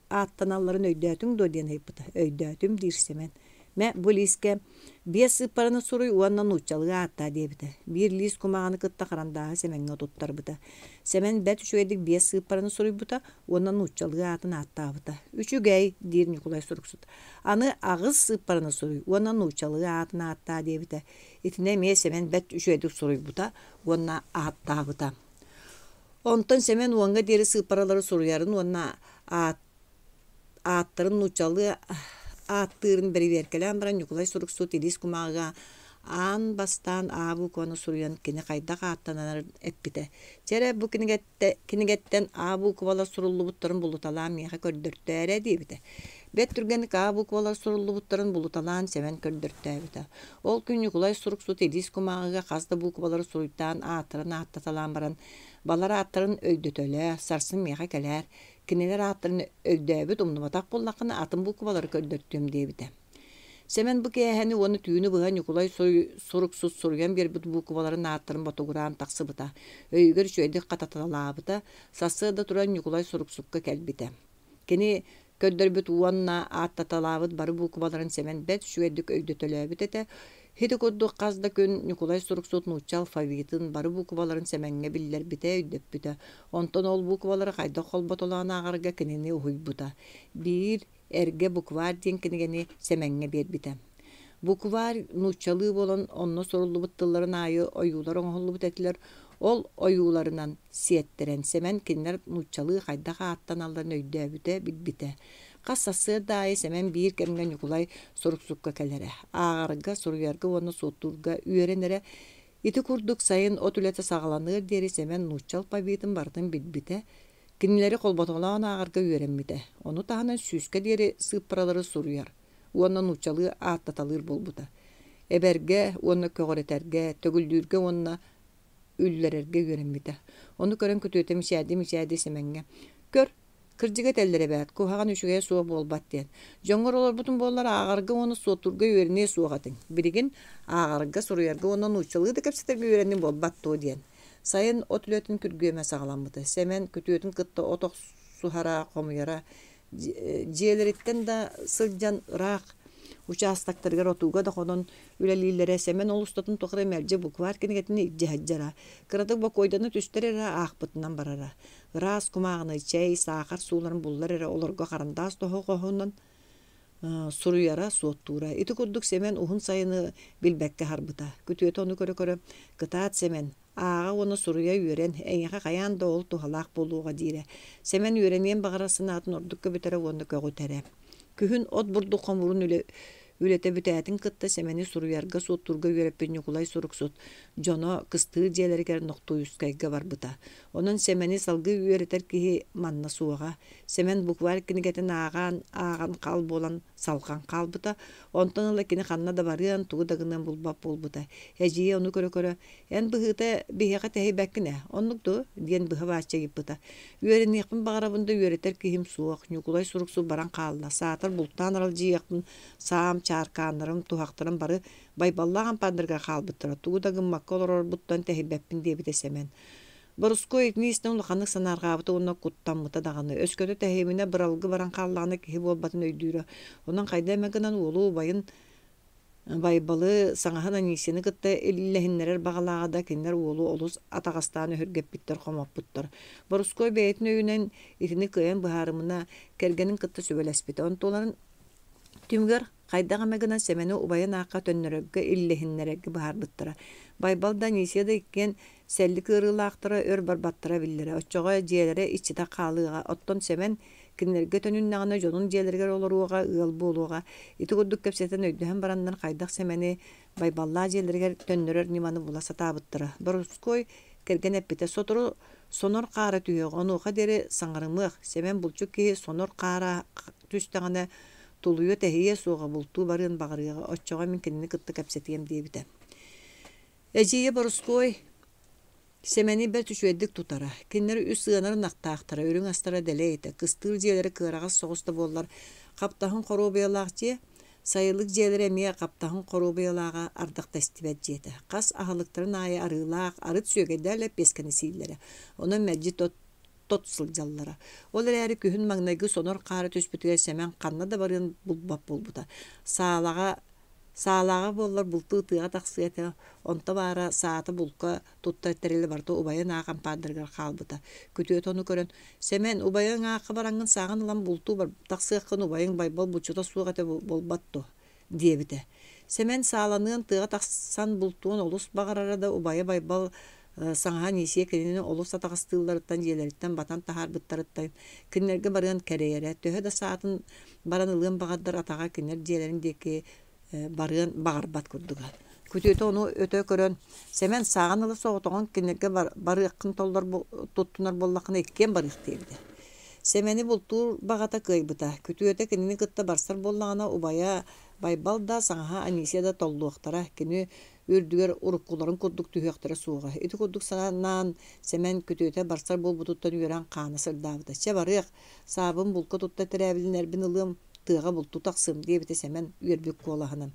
ааттаналларын өйдөөтүҥ дуо?» диэн ыйыппыта. «Өйдөөтүм» диир Сэмэн. «Мэ, бу лиискэ биэс сыыппараны суруй уонна нууччалыы ааттаа» диэбитэ. Биир лиис кумааҕыны кытта харандааһы Сэмэҥҥэ туттарбыта. Сэмэн бэрт үчүгэйдик биэс сыыппараны суруйбута уонна нууччалыы аатын ааттаабыта. «Үчүгэй» диир Ньукулай суруксут. «Аны аҕыс сыыппараны суруй уонна нууччалыы аатын ааттаа» диэбитэ. Итини эмиэ Сэмэн бэрт үчүгэйдик суруйбута уонна ааттаабыта. Онтон Сэмэн уоҥҥа диэри сыыппаралары суруйарын уонна аат ааттарын нууччалыы ааттыырын бэрэбиэркэлээн баран Ньукулай суруксут илиис кумааҕыга аан бастаан А букваны суруйан кини хайдах ааттанарын эппитэ. Чэ эрэ бу кинигэттэн А буквалар суруллубуттарын булуталаан миэхэ көрдөртөө эрэ диэбитэ. Бэрт түргэнник А буквалар суруллубуттарын булуталаан Сэмэн көрдөртөөбүтэ. Ол күн Ньукулай суруксут илиис кумааҕыга хас да буквалары суруйтаан ааттарын ааттаталаан баран балар ааттарын өйдөтөлөө, сарсын миэхэ кэлээр, кинилэр ааттарын өйдөөбүт, умнубатах буоллаххына атын буквалары көрдөртүөм диэбитэ. Сэмэн бу киэһэни уонна түүнү быһа Ньукулай суруксут суруйан биэрбит букваларын ааттарын ботугураан тахсыбыта, өйүгэр үчүгэйдик хататалаабыта, сарсыарда туран Ньукулай суруксукка кэлбитэ. Кини көрдөрбүт уонна ааттаталаабыт бары буукубаларын Сэмэн бэрт үчүгэйдик өйдөтөлөөбүт этэ. Ити курдук хас да күн Ньукулай суруксут нуучча алфавитын бары буукубаларын Сэмэҥҥэ биллэрбитэ, өйдөппүтэ. Онтон ол буукубалары хайдах холботолоон ааҕарга кинини уһуйбута. Биир эргэ букварь диэн кинигэни Сэмэҥҥэ биэрбитэ. Букварь нууччалыы буолан онно суруллубут тылларын аайы ойуулар оҥоһуллубут этилэр. Ол ойууларынан сиэттэрэн Сэмэн кинилэр нууччалыы хайдах ааттаналларын өйдөөбүтэ, билбитэ. Хас сарсыарда аайы Сэмэн биир кэмҥэ Ньукулай суруксукка кэлэрэ. Ааҕарга, суруйарга уонна суоттуурга үөрэнэрэ. Ити курдук сайын от үлэтэ саҕаланыар диэри Сэмэн нуучча алфавитын барытын билбитэ, кинилэри холботолоон ааҕарга үөрэммитэ. Ону таһынан сүүскэ диэри сыыппаралары суруйар уонна нууччалыы ааттаталыыр буолбута. Эбэргэ уонна көҕүрэтэргэ, төгүллүүргэ уонна үллэрэргэ үөрэммитэ. Ону көрөн күтүөтэ мичээрдии-мичээрдии Сэмэҥҥэ: «Көр, кырдьыга этэллэр эбээт, куһаҕан үчүгэйэ суох буолбат диэн. Дьоҥҥор олорбутун буоллар ааҕарга уонна суоттуурга үөрэниэ суох этиҥ. Билигин ааҕарга, суруйарга уонна нууччалыы да кэпсэтэргэ үөрэнниҥ буолбат дуо?» диэн. Сайын от үлэтин күргүөмэ саҕаламмыта. Сэмэн күтүөтүн кытта от охсуһара, хомуйара, дьиэлэриттэн да сылдьан ыраах учаастактарыгар отууга да хонон үлэлииллэрэ. Сэмэн ол устатын тухары мэлдьи букварь кинигэтин илдьэ сылдьара. Кыратык бокуойдана түстэр эрэ аахпытынан барара. Ыраас кумааҕыны, чэй, саахар сууларын буллар эрэ олорго харандаас тоһоҕоһунан суруйара, суоттуура. Ити курдук Сэмэн уһун сайыны билбэккэ аһарбыта. Күтүөтэ ону көрө-көрө «Кытаат, Сэмэн, Ааҕа уонна суруйа үөрэн, эйиэхэ хайаан да ол туһалаах буолуоҕа диирэ. Сэмэн үөрэниэн баҕарар санаатын ордук көбүтэрэ уонна көҕүтэрэ. Күһүн от бурдук хомуурун үлэ, үлэтэ бүтээтин кытта Сэмэни суруйарга-суоттуурга үөрэппит Ньукулай суруксут дьоно кыстыыр дьиэлэригэр Нохтуйускайга барбыта. Онон Сэмэни салгыы үөрэтэр киһи манна суоҕа. Сэмэн букварь кинигэтин ааҕан, ааҕан хал буолан салҕан хаалбыта. Онтон ыла кини ханна да барыан, тугу да гыныан булбат буолбута. Эдьиийэ ону көрө-көрө «Эн быһыыта биһиэхэ тэһийбэккин ээ, оннук дуо?» диэн быһа бааччы ыйыппыта. «Үөрэниэхпин баҕарабын да үөрэтэр киһим суох, Ньукулай суруксут баран хаалла, саатар бултаан аралдьыйыахпын саам, чааркааннарым, туһахтарым бары Байбаллаах ампаардарыгар хаалбыттара, тугу да гыммакка олорорбуттан тэһийбэппин» диэбитэ Сэмэн. Борускуо итини истэн улаханнык санаарҕаабыта уонна куттаммыта даҕаны, өскөтө тэһийиминэ быралгы баран хааллаҕына киһи буолбатын өйдүүрэ, онон хайда эмэ гынан уолу убайын Байбалы саҥаһын Анисияны кытта иллэһиннэрэр баҕалааҕа да кинилэр уолу олус атаҕастаан өһүргэппиттэр, хомоппуттар. Борускуой бэйэтин өйүнэн итини кыайан быһаарымына кэргэнин кытта сүбэлэспитэ. Онтуларын түмүгэр хайдах эмэ гынан Сэмэни убайын аахха төннөрөргө, иллэһиннэрэргэ быһаарбыттара. Байбал да Анисия да иккиэн сэллик ыарыылаахтара өр барбаттара биллэрэ. Оччоҕо дьиэлэрэ иччитэх хаалыаҕа. Оттон Сэмэн Кинилэргэ төнүннэҕинэ дьонун дьиэлэригэр олоруоҕа, ыал буолуоҕа. Ити курдук кэпсэтэн өйдөһөн бараннар хайдах Сэмэни Байбаллаах дьиэлэригэр төннөрөр ньыманы була сатаабыттара. Борускуой кэргэн эппитэ сотору сонор хаара түһүөҕэ, онуоха диэри саҥарымыах. Сэмэн булчут киһи сонор хаара түстэҕинэ тулуйуо-тэһийиэ суоҕа, бултуу барыан баҕарыаҕа, оччоҕо мин кинини кытта кэпсэтиэм диэбитэ. Эдьиийэ Борускуой Сэмэни бэрт үчүгэйдик тутара. Кинилэр үс ыанар ынахтаахтара, үрүҥ астара дэлэй этэ, кыстыыр дьиэлэрэ кыараҕас соҕус да буоллар, хаптаһын хоруобуйалаах дьиэ, сайылык дьиэлэрэ эмиэ хаптаһын хоруобуйалааҕа ардах тэстибэт дьиэтэ. Хас аһылыктарын аайы арыылаах, арыт сүөгэйдээх лэппиэскэни сииллэрэ. Онон мэлдьи тот тот сылдьаллара. Ол эрээри күһүн маҥнайгы сонор хаара түспүтүгэр Сэмэн ханна да барыан булбат буолбута. Саалаҕа Саалааҕа буоллар бултуу тыаҕа тахсыа этэ, онто баара саата булка туттар тэрилэ барыта убайын аах ампаардарыгар хаалбыта. Күтүөт ону көрөн, «Сэмэн, убайыҥ аахха бараҥҥын сааҕын ылан бултуу тахсыаххын убайыҥ Байбал булчута суох этэ буолбат дуо?» диэбитэ. Сэмэн сааланыан тыаҕа тахсан бултуон олус баҕарара да убайа Байбал саҥаһа Анисия кинини олус атаҕастыылларыттан дьиэлэриттэн батан таһаарбыттарыттан кинилэргэ барыан кэрэйэрэ. Төһө да саатын баран ылыан баҕардар атаҕа кинилэр дьиэлэрин диэки барыан баҕарбат курдуга. Күтүөтэ ону өтө көрөн, Сэмэн сааҕын ыла соҕотоҕун кинилэргэ барыаххын толлор туттунар буоллаххына иккиэн барыах диэбитэ. Сэмэни бултуур баҕата кыайбыта. Күтүөтэ кинини кытта барсар буоллаҕына убайа Байбал да, саҥаһа Анисия да толлуохтара, кини үрдүгэр уруккуларын курдук түһүөхтэрэ суоҕа. Ити курдук санаан Сэмэн күтүөтэ барсар буолбутуттан үөрэн хаана сырдаабыта. Чэ барыах, саабын булка тутта тэрээбилинэрбин ылыам, тыаҕа бултуу тахсыам, диэбитэ Сэмэн үөрбүт куолаһынан.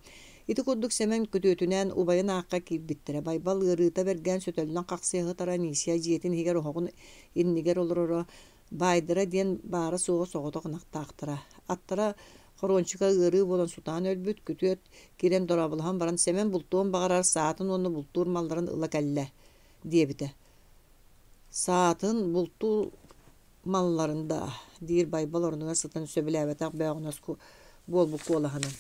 Ити курдук Сэмэн күтүөтүнээн убайын аахха киирбиттэрэ. Байбал ыарыыта бэргээн сөтөллөн хахсыйа сытара Анисия дьиэтин иһигэр оһоҕун иннигэр олороро. Баайдара диэн баара-суоҕа соҕотох ынахтаахтара. Аттара хоруончука ыарыы буолан сутаан өлбүт, күтүөт киирэн дорооболоһон баран Сэмэн бултуон баҕарар саатын уонна бултуур малларын ыла кэллэ диэбитэ. Саатын бултуур малларын да, диир Байбал орунугар сытан сөбүлээбэтэх бөөҕүнэс буолбут куолаһынан.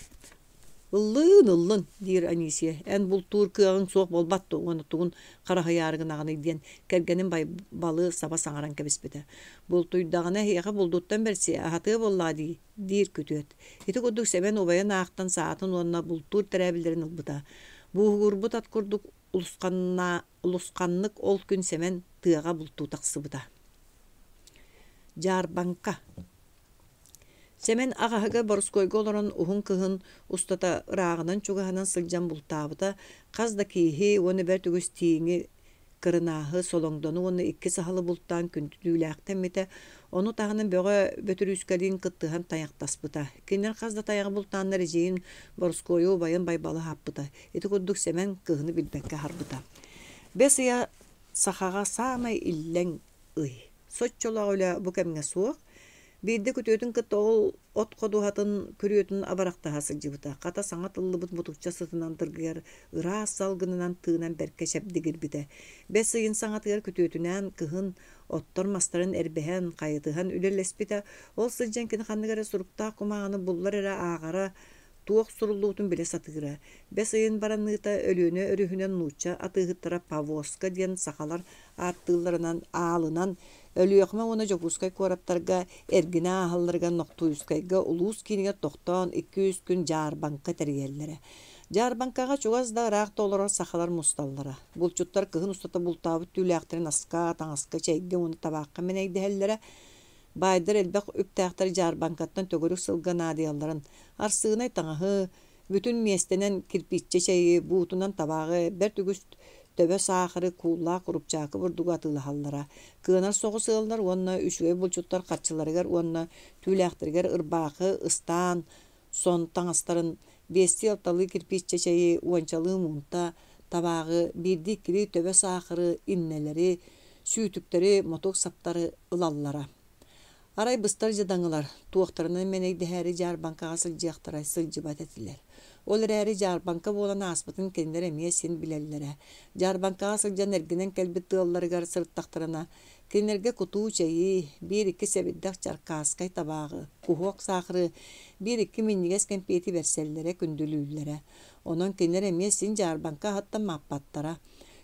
Ыллыын, ыллын, диир Анисия, эн бултуур кыаҕыҥ суох буолбат дуо уонна тугун хараһыйаары гынаҕыный диэн кэргэнин Байбалы саба саҥаран кэбиспитэ. Бултуйдаҕына эһиэхэ булдуттан бэрсиэ, аһатыа буоллаҕа дии, диир күтүөт. Ити курдук Сэмэн убайын аахтан саатын уонна бултуур тэрээбиллэрин ылбыта. Бууһугурбут ат курдук улусханнык ол күн Сэмэн тыаҕа бултуу тахсыбыта. Дьаарбаҥка Сэмэн аҕаһыгар Борускуойга олорон уһун кыһын устата ырааҕынан-чугаһынан сылдьан бултаабыта, хас да кииһи уонна бэрт үгүс тииҥи, кырынааһы, солоҥдону уонна икки саһылы бултаан күндүлүүлээхтэммитэ, ону таһынан Бөҕө Бөтүрүүскэлиин кыттыһан тайахтаспыта. Кинилэр хас да тайаҕы бултааннар эдьиийин Борускуойу убайын Байбалы аһаппыта. Ити курдук Сэмэн кыһыны билбэккэ аһарбыта. Бэс ыйа сахаҕа саамай иллэҥ ый. Соччолоох үлэ бу кэмҥэ суох. Биирдэ күтүөтүн кытта ол от ходуһатын күрүөтүн абырахтаһа сылдьыбыта. Хата саҥа тыллыбыт мутукча сытынан дыргыйар ыраас салгынынан тыынан бэркэ чэбдигирбитэ. Бэс ыйын саҥатыгар күтүөтүнээн кыһын оттор мастарын эрбэһэн, хайытыһан үлэлэспитэ. Ол сылдьан кини ханнык эрэ суруктаах кумааҕыны буллар эрэ ааҕара, туох суруллубутун билэ сатыыра. Бэс ыйын бараныыта Өлүөнэ өрүһүнэн нуучча атыыһыттара повозка диэн сахалар ааттыылларынан аалынан Өлүөхүмэ уонна Дьокуускай куораттарга эргинэ ааһалларыгар Нохтуйускайга улуус киинигэр тохтоон 200 күн дьаарбаҥка тэрийэллэрэ. Дьаарбаҥкаҕа чугас да ыраах да олорор сахалар мусталлара. Булчуттар кыһын устата бултаабыт түүлээхтэрин аска, таҥаска, чэйгэ уонна табаахха мэнэйдэһэллэрэ. Баайдар элбэх үптээхтэр дьаарбаҥкаттан төгүрүк сылга наадыйалларын, арсыынай таҥаһы, бүтүн миэстэнэн кирпииччэ чэйи, буутунан табааҕы, бэрт үгүс төбө саахары, кууллаах курупчаакы бурдугу атыылаһаллара. Кыанар соҕус ыаллар уонна үчүгэй булчуттар харчыларыгар уонна түүлээхтэригэр ырбаахы, ыстаан, сон таҥастарын, биэстии-алталыы кирпииччэ чэйи, уончалыы муунта табааҕы, биирдии-иккилии төбө саахары, иннэлэри, сүүтүктэри, мотуок саптары ылаллара. Арай быстар дьадаҥылар туохтарынан мэнэйдэһээри дьаарбаҥкаҕа сылдьыахтара сылдьыбат этилэр. Ол эрээри дьаарбаҥка буолан ааспытын кинилэр эмиэ син билэллэрэ. Дьаарбаҥкаҕа сылдьан эргинэн кэлбит тыалларыгар сырыттахтарына, кинилэргэ кутуу чэйи, биир-икки сэбирдэх чаркааскай табааҕы, куһуок саахары, биир-икки минньигэс кэмпиэти бэрсэллэрэ, күндүлүүллэрэ. Онон кинилэр эмиэ син дьаарбаҥка аһыттан мааппаттара.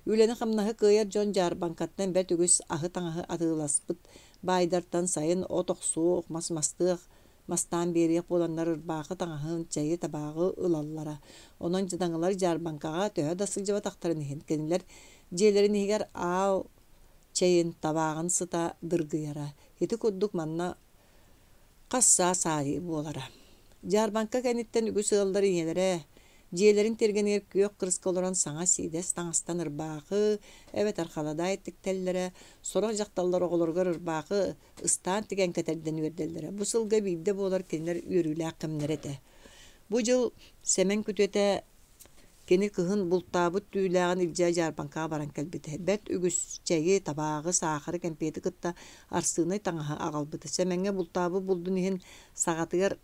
Үлэни-хамнаһы кыайар дьон дьаарбаҥкаттан бэрт үгүс аһы-таҥаһы атыыласпыт баайдартан сайын от охсуох, мас мастыах, мастаан биэриэх буоланнар ырбаахы таҥаһын, чэйи, табааҕы ылаллара. Онон дьадаҥылар дьаарбаҥкаҕа төһө да сылдьыбатахтарын иһин, кинилэр дьиэлэрин иһигэр аал чэйин, табааҕын сыта дыргыйара. Ити курдук манна хас саас аайы буолара. Дьаарбаҥка кэнниттэн үгүс ыаллар ийэлэрэ Дьиэлэрин тиэргэнигэр күөх кырыска олорон саҥа сиидэс таҥастан ырбаахы эбэтэр халадаай тиктэллэрэ, сорох дьахталлар оҕолоругар ырбаахы ыстаан тигэн кэтэрдэн үөрдэллэрэ. Бу сылга биирдэ буолар кинилэр үөрүүлээх кэмнэрэ этэ. Бу дьыл Сэмэн күтүөтэ кини кыһын бултаабыт түүлээҕин илдьэ дьаарбаҥкаҕа баран кэлбитэ. Бэрт үгүс чэйи, табааҕы, саахары, кэмпиэти кытта арсыынай таҥаһы аҕалбыта. Сэмэҥҥэ бултаабыт булдун иһин саҕатыгар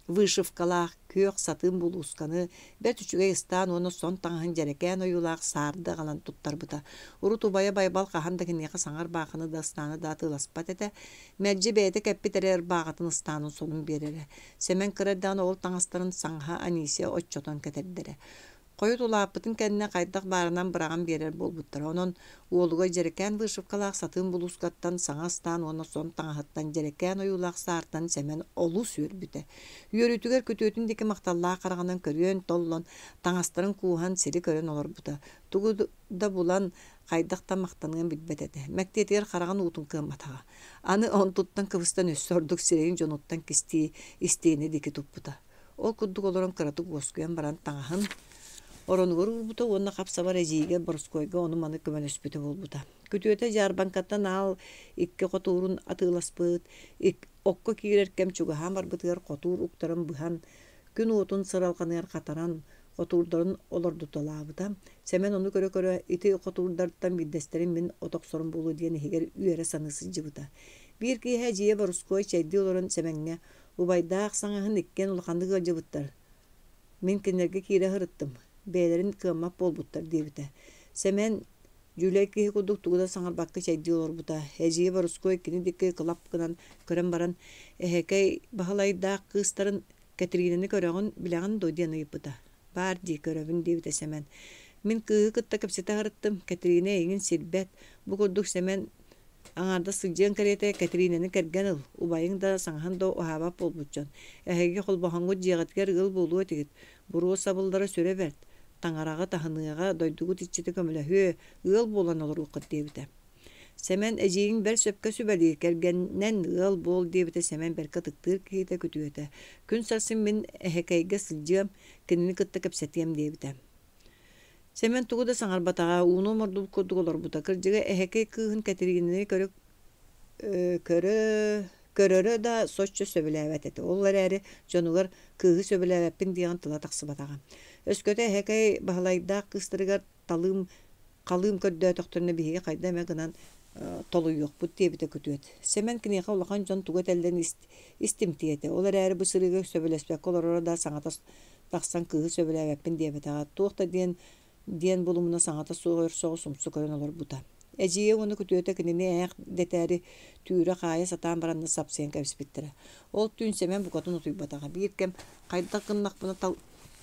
вышивкалаах күөх сатыын булуусканы, бэрт үчүгэй ыстаан уонна сон таҥаһын дьэрэкээн ойуулаах саарды аҕалан туттарбыта. Урут убайа Байбал хаһан да киниэхэ саҥа ырбаахыны да ыстааны да атыыласпат этэ. Мэлдьи бэйэтэ кэппит эрэ ырбааҕытын ыстаанын сонун биэрэрэ. Сэмэн кыра эрдэҕинэ ол таҥастарын саҥаһа Анисия оччотон кэтэрдэрэ. Хойут улааппытын кэннэ хайдах баарынан быраҕан биэрэр буолбуттара. Онон уолугар дьэрэкээн вышивкалаах сатыын булуускаттан саҥа ыстаан уонна сон таҥаһыттан дьэрэкээн ойуулаах саартан Сэмэн олус үөрбүтэ. Үөрүүтүгэр күтүөтүн диэки махталлаах хараҕынан көрүөн толлон, таҥастарын кууһан сири көрөн олорбута. Тугу да булан, хайдах да махтаныан билбэт этэ. Мэктиэтигэр хараҕын уутун кыамматаҕа. Аны онтуттан кыбыстан өссө ордук сирэйин дьонуттан кистии истиэнэ диэки туппута. Ол курдук олорон кыратык уоскуйан баран таҥаһын оронугар уурбута уонна хап-сабар эдьиийигэр Борускуойга ону-маны көмөлөспүтэ буолбута. Күтүөтэ дьаарбаҥкаттан аал икки хотуурун атыыласпыт, окко киирэр кэм чугаһаан барбытыгар хотуур уктарын быһан, күн уотун сыралҕаныгар хатаран, хотуурдарын олордуталаабыта. Сэмэн ону көрө-көрө ити хотуурдартан биирдэстэрин мин от охсорум буолуо диэн иһигэр үөрэ саныы сылдьыбыта. Биир киэһэ эдьиийэ Борускуой чэйдии олорон Сэмэҥҥэ Убайдаах саҥаһын иккиэн улаханнык ыалдьыбыттар. Мин кинилэргэ киирэ сырыттым, бэйэлэрин кыаммат буолбуттар диэбитэ. Сэмэн дьүлэй киһи курдук тугу да саҥарбакка чэйдии олорбута. Эдьиийэ Борускуой кини диэки кылап гынан көрөн баран, «Эһэкэй Баһылайдаах кыыстарын Кэтириинэни көрөҕүн, билэҕин дуо?» диэн ыйыппыта. «Баар дии, көрөбүн» диэбитэ Сэмэн. «Мин кыыһы кытта кэпсэтэ сырыттым, Кэтириинэ эйигин сирбэт. Бу курдук Сэмэн Аҥаардас сылдьыаҥ кэриэтэ Кэтириинэни кэргэн ыл, убайыҥ да, саҥаһын да уһаабат буолбут дьон. Эһиги холбоһоҥҥут дьиэҕитигэр ыал буолуо этигит, буруо сабыллара сүрэ бэрт, таҥараҕа таһыныаҕа, дойдугут иччитэ көмөлөһүө, ыал буолан олоруоххут диэбитэ. Сэмэн эдьиийиҥ бэрт сөпкө сүбэлиир, кэргэннэн ыал буол диэбитэ Сэмэн бэркэ ытыктыыр киһитэ күтүөтэ. Күн сарсын мин эһэкэйгэ сылдьыам, кинини кытта кэпсэтиэм диэбитэ. Сэмэн тугу да саҥарбатаҕа, ууну омурдубут курдук олорбута. Кырдьыга, эһэкэй кыыһын Кэтириинэни көрө көрө көрөрө да соччо сөбүлээбэт этэ. Ол эрээри дьонугар кыыһы сөбүлээбэппин диэҕин тыла тахсыбатаҕа. Өскөтө эһэкэй Баһылайдаах кыыстарыгар талыым халыым көрдөөтөхтөрүнэ биһиги хайда эмэ гынан толуйуохпут диэбитэ күтүөт. Сэмэн киниэхэ улахан дьон тугу этэллэрин истимтиэ этэ. Ол эрээри бу сырыыга сөбүлэспэккэ олороро да саҥата тахсан кыыһы сөбүлээбэппин диэбэтэҕэ, туох да диэн диэн булумуна саҥата суох өр соҕус умсу көрөн олорбута. Эдьиийэ уонна күтүөтэ кинини ээх дэтээри түүрэ-хаайа сатаан баранна сапсыйан кэбиспиттэрэ. Ол түүн Сэмэн букатын утуйбатаҕа. Биир кэм хайдах гыннахпына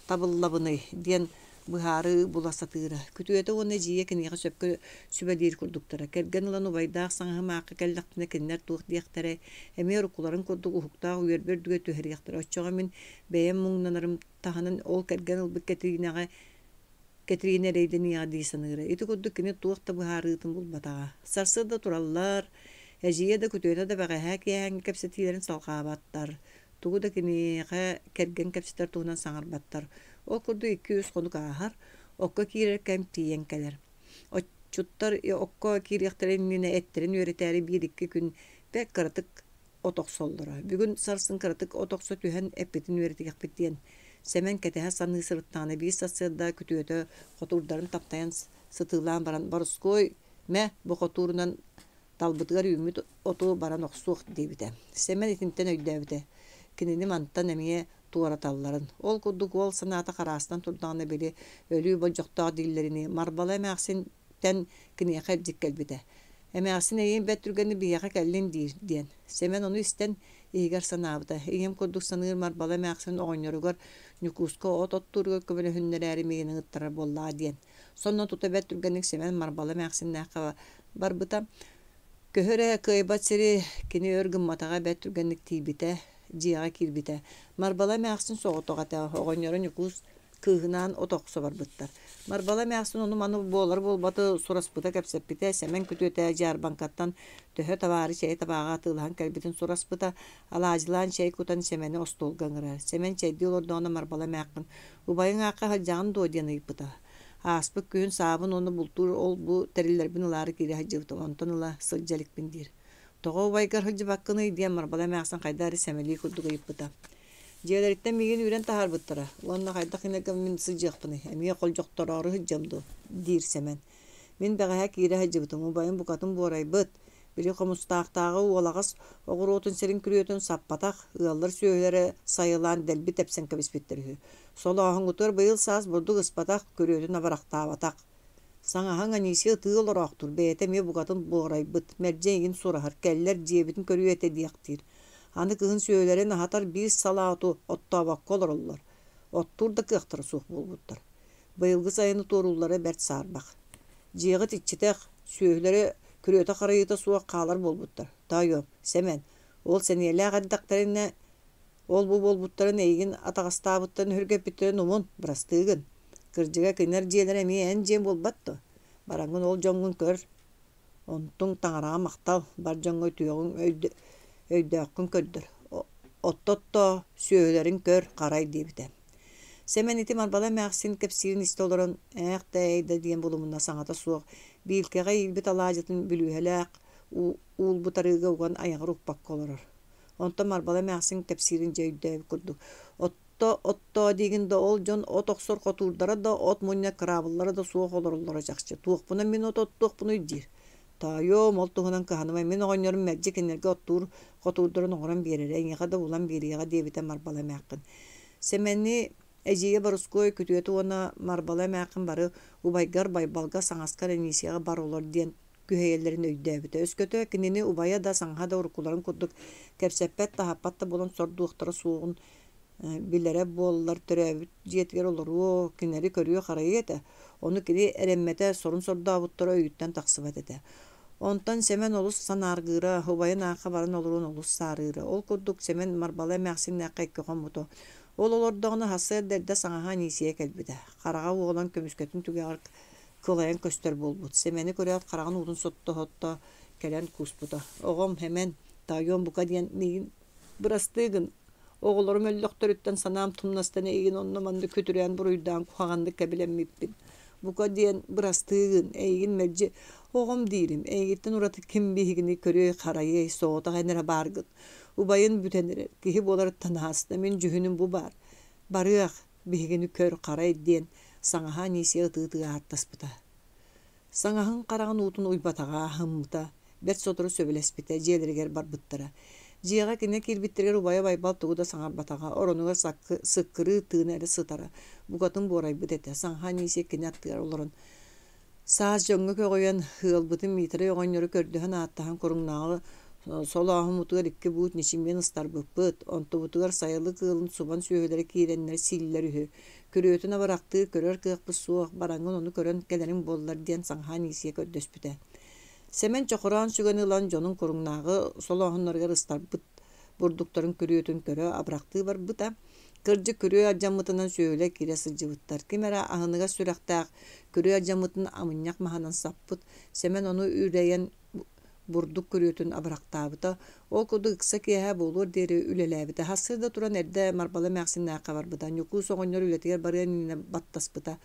табыллабыный диэн быһаарыы була сатыыра. Күтүөтэ уонна эдьиийэ киниэхэ сөпкө сүбэлиир курдуктара. Кэргэн ылан убайдаах саҥаһым аахха кэллэхпинэ кинилэр туох диэхтэрэй, эмиэ уруккуларын курдук уһуктаах үөрбэ үрдүгэ түһэриэхтэрэ. Оччоҕо мин Бэйэм муҥнанарым таһынан ол кэргэн ылбыт Кэтириинэҕэ Кэтириинэ эрэйдэниэҕэ дии саныыра. Ити курдук кини туох да быһаарыытын булбатаҕа. Сарсыарда тураллар, эдьиийэ да күтүөтэ да бэҕэһээ киэһээҥҥи кэпсэтиилэрин салҕаабаттар, тугу да киниэхэ кэргэн кэпсэтэр туһунан саҥарбаттар. Ол курдук икки-үс хонук ааһар, окко киирэр кэм тиийэн кэлэр. Отчуттар окко киириэхтэрин иннинэ эттэрин үөрэтээри биир-икки күн бэрт кыратык от охсоллоро. Бүгүн сарсын кыратык от охсо түһэн эппитин үөрэтиэхпит диэн Сэмэн кэтэһэ саныы сырыттаҕына биир сарсыарда күтүөтэ хотуурдарын таптайан сытыылаан баран «Борускуой, мэ, бу хотуурунан талбытыгар үүммүт оту баран охсуох» диэбитэ. Сэмэн итинтэн өйдөөбүтэ, кинини мантан эмиэ туораталларын. Ол курдук уол санаата хараастан турдаҕына били өлүү болдьохтоох дииллэринии Марбала эмээхсин тэн киниэхэ илдьит кэлбитэ. Эмээхсин эйиэм бэрт түргэнник биһиэхэ кэллин диир диэн. Сэмэн ону истэн иһигэр санаабыта. Ийэм курдук саныыр Марбала эмээхсин оҕонньоругар Ньукууска от оттууругар көмөлөһүннэрээри миигин ыҥыттарар буоллаҕа диэн. Сонно тута бэрт түргэнник Сэмэн Марбала эмээхсиннээххэ барбыта. Көһө эрэ кыайбат сири кини өр гымматаҕа бэрт түргэнник тиийбитэ, дьиэҕэ киирбитэ. Марбала эмээхсин соҕотох этэ, оҕонньоро Ньукуус Кыыһынаан от охсо барбыттар. Марбала эмээхсин ону-маны буолар-буолбаты сураспыта, кэпсэппитэ, Сэмэн күтүөтэ дьаарбаҥкаттан төһө табаары чэйи табааҕа атыылаһан кэлбитин сураспыта, алаадьылаан чэй кутан Сэмэни остуолга ыҥырар. Сэмэн чэйдии олордоҕуна Марбала эмээххин «Убайыҥ аахха сылдьаҕын дуо?» диэн ыйыппыта. Ааспыт күһүн саабын уонна бултуур ол-бу тэриллэрбин ылаары киирэ сылдьыбытым, онтон ыла сылдьа иликпин диир. Тоҕо убайгар сылдьыбаккыный диэн Марбала эмээхсин хайдах эрэ сэмэлии курдук ыйыппыта. Дьиэлэриттэн миигин үүрэн таһаарбыттара уонна хайдах гына мин сылдьыахпыный, эмиэ холдьохтороору сылдьыам дуо, диир Сэмэн. Мин бэҕэһээ киирэ сылдьыбытым, убайым букатын буорайбыт, били Хомустаахтааҕы уолаҕас оҕуруотун сирин күрүөтүн саппатах, ыаллар сүөһүлэрэ сайылаан дэлби тэпсэн кэбиспиттэр үһү. Солооһуҥҥутугар быйыл саас бурдук ыспатах, күрүөтүн абырахтаабатах. Саҥаһыҥ Анисия ытыы олороохтуур, бэйэтэ эмиэ букатын буорайбыт, мэлдьи эйигин сураһар, кэллэр дьиэбитин көрүө этэ диэхтиир. Аны кыһын сүөһүлэрин аһатар биир салаа оту оттообокко олороллор. Оттуур да кыахтара суох буолбуттар. Быйылгы сайыны туорууллара бэрт саарбах. Дьиэҕит иччитэх, сүөһүлэрэ күрүөтэ-харайыыта суох хаалар буолбуттар. Тоойуом, Сэмэн, ол сэниэлээх эрдэхтэринэ ол-бу буолбуттарын эйигин атаҕастаабыттарын өһүргэппиттэрин умун, бырастыы гын. Кырдьыга, кинилэр дьиэлэрэ эмиэ эн дьиэҥ буолбат дуо? Бараҥҥын ол дьоҥҥун көр, онтуҥ таҥараҕа махтал, бар дьоҥҥо үтүөҕүҥ өйдөөххүн көрдөр, отто-оттоо, сүөһүлэрин көр, харай диэбитэ. Сэмэн ити Марбала эмээхсин кэпсиирин истэ олорон, ээх да ээй да диэн булумуна саҥата суох, биилкэҕэ иилбит алаадьытын бүлүүһэлээх уулбут арыыга уган айаҕар укпакка олорор. Онтон Марбала эмээхсин кэпсиирин дьэ өйдөөбүт курдук, «Отто, оттоо диигин да ол дьон от охсор хотуурдара да, от мунньар кыраабыллара да суох олороллоро чахчы. Туохпуна мин от оттуохпунуй диир. Тоойуом, ол туһунан кыһаныма, мин оҕонньорум мэлдьи кинилэргэ оттуур хотуурдарын оҥорон биэрэрэ, эйиэхэ да булан биэриэҕэ» диэбитэ Марбала эмээххин. Сэмэни эдьиийэ Борускуой күтүөтэ уонна Марбала эмээххин бары убайгар Байбалга, саҥаскар Анисияҕа бар олор диэн күһэйэллэрин өйдөөбүтэ. Өскөтө кинини убайа да, саҥаһа да уруккуларын курдук кэпсэппэт, таһаппат да буолан сордуохтара суоҕун билэрэ буоллар, төрөөбүт дьиэтигэр олоруо, кинилэри көрүө-харайыа этэ. Ону кини эрэммэтэ, сорун сордообуттара өйүттэн тахсыбат этэ. Онтон Сэмэн олус санааргыыра, убайын аахха баран олоруон олус саарыыра. Ол курдук Сэмэн Марбала эмээхсиннээххэ икки хоммута. Ол олордоҕуна сарсыарда эрдэ саҥаһа Анисия кэлбитэ. Хараҕа уолан көмүскэтин түгэҕэр кылайан көстөр буолбут. Сэмэни көрөөт хараҕын уутун сотто-сотто кэлэн кууспута. Оҕом, Сэмэн, тоойуом бука диэн миигин бырастыы гын. Оҕолорум өллөхтөрүттэн санаам тумнастан эйигин онно-манна күтүрээн буруйдаан куһаҕаннык кэбилэммиппин. Бука диэн бырастыы гын, эйигин мэлдьи оҕом диирим, эйигиттэн ураты ким биһигини көрүөй-харайыай, соҕотох эн эрэ бааргын. Убайын бүтэн эрэр, киһи буоларыттан ааста, мин дьүһүнүм бу баар. Барыах, биһигини көр, харай диэн саҥаһа Анисия ытыы-ытыы ааттаспыта. Саҥаһын хараҕын уутун уйбатаҕа, аһыммыта, бэрт сотору сөбүлэспитэ, дьиэлэригэр барбыттара. Дьиэҕэ кини киирбиттэригэр убайа Байбал тугу да саҥарбатаҕа, оронугар сыккырыы тыына эрэ сытара, букатын буорайбыт этэ. Саҥаһа Анисия кини аттыгар олорон Саас дьоҥҥо көҕүйэн, ыалбытын Миитэрэй оҕонньору көрдөһөн-ааттаһан куруҥнааҕы солооһуммутугар икки буут ньэчимиэн ыстарбыппыт, онтубутугар сайылык ыалын субан сүөһүлэрэ киирэннэр сииллэр үһү. Күрүөтүн абырахтыыр, көрөр кыахпыт суох, бараҥҥын ону көрөн кэлэриҥ буоллар диэн саҥаһа Анисия көрдөспүтэ. Сэмэн чохороон сүгэни ылан дьонун куруҥнааҕы солооһуннарыгар ыстарбыт бурдуктарын күрүөтүн көрө абырахтыы барбыта. Кырдьык, күрүө алдьаммытынан сүөһүлэр киирэ сылдьыбыттар. Ким эрэ аһыныгас сүрэхтээх күрүө алдьаммытын амынньах маһынан саппыт. Сэмэн ону үрэйэн бурдук күрүөтүн абырахтаабыта. Ол курдук ыкса киэһэ буолуор диэри үлэлээбитэ. Сарсыарда туран эрдэ Марбала эмээхсиннээххэ барбыта. Ньукуус оҕонньор үлэтигэр барыан иннинэ баттаспыта.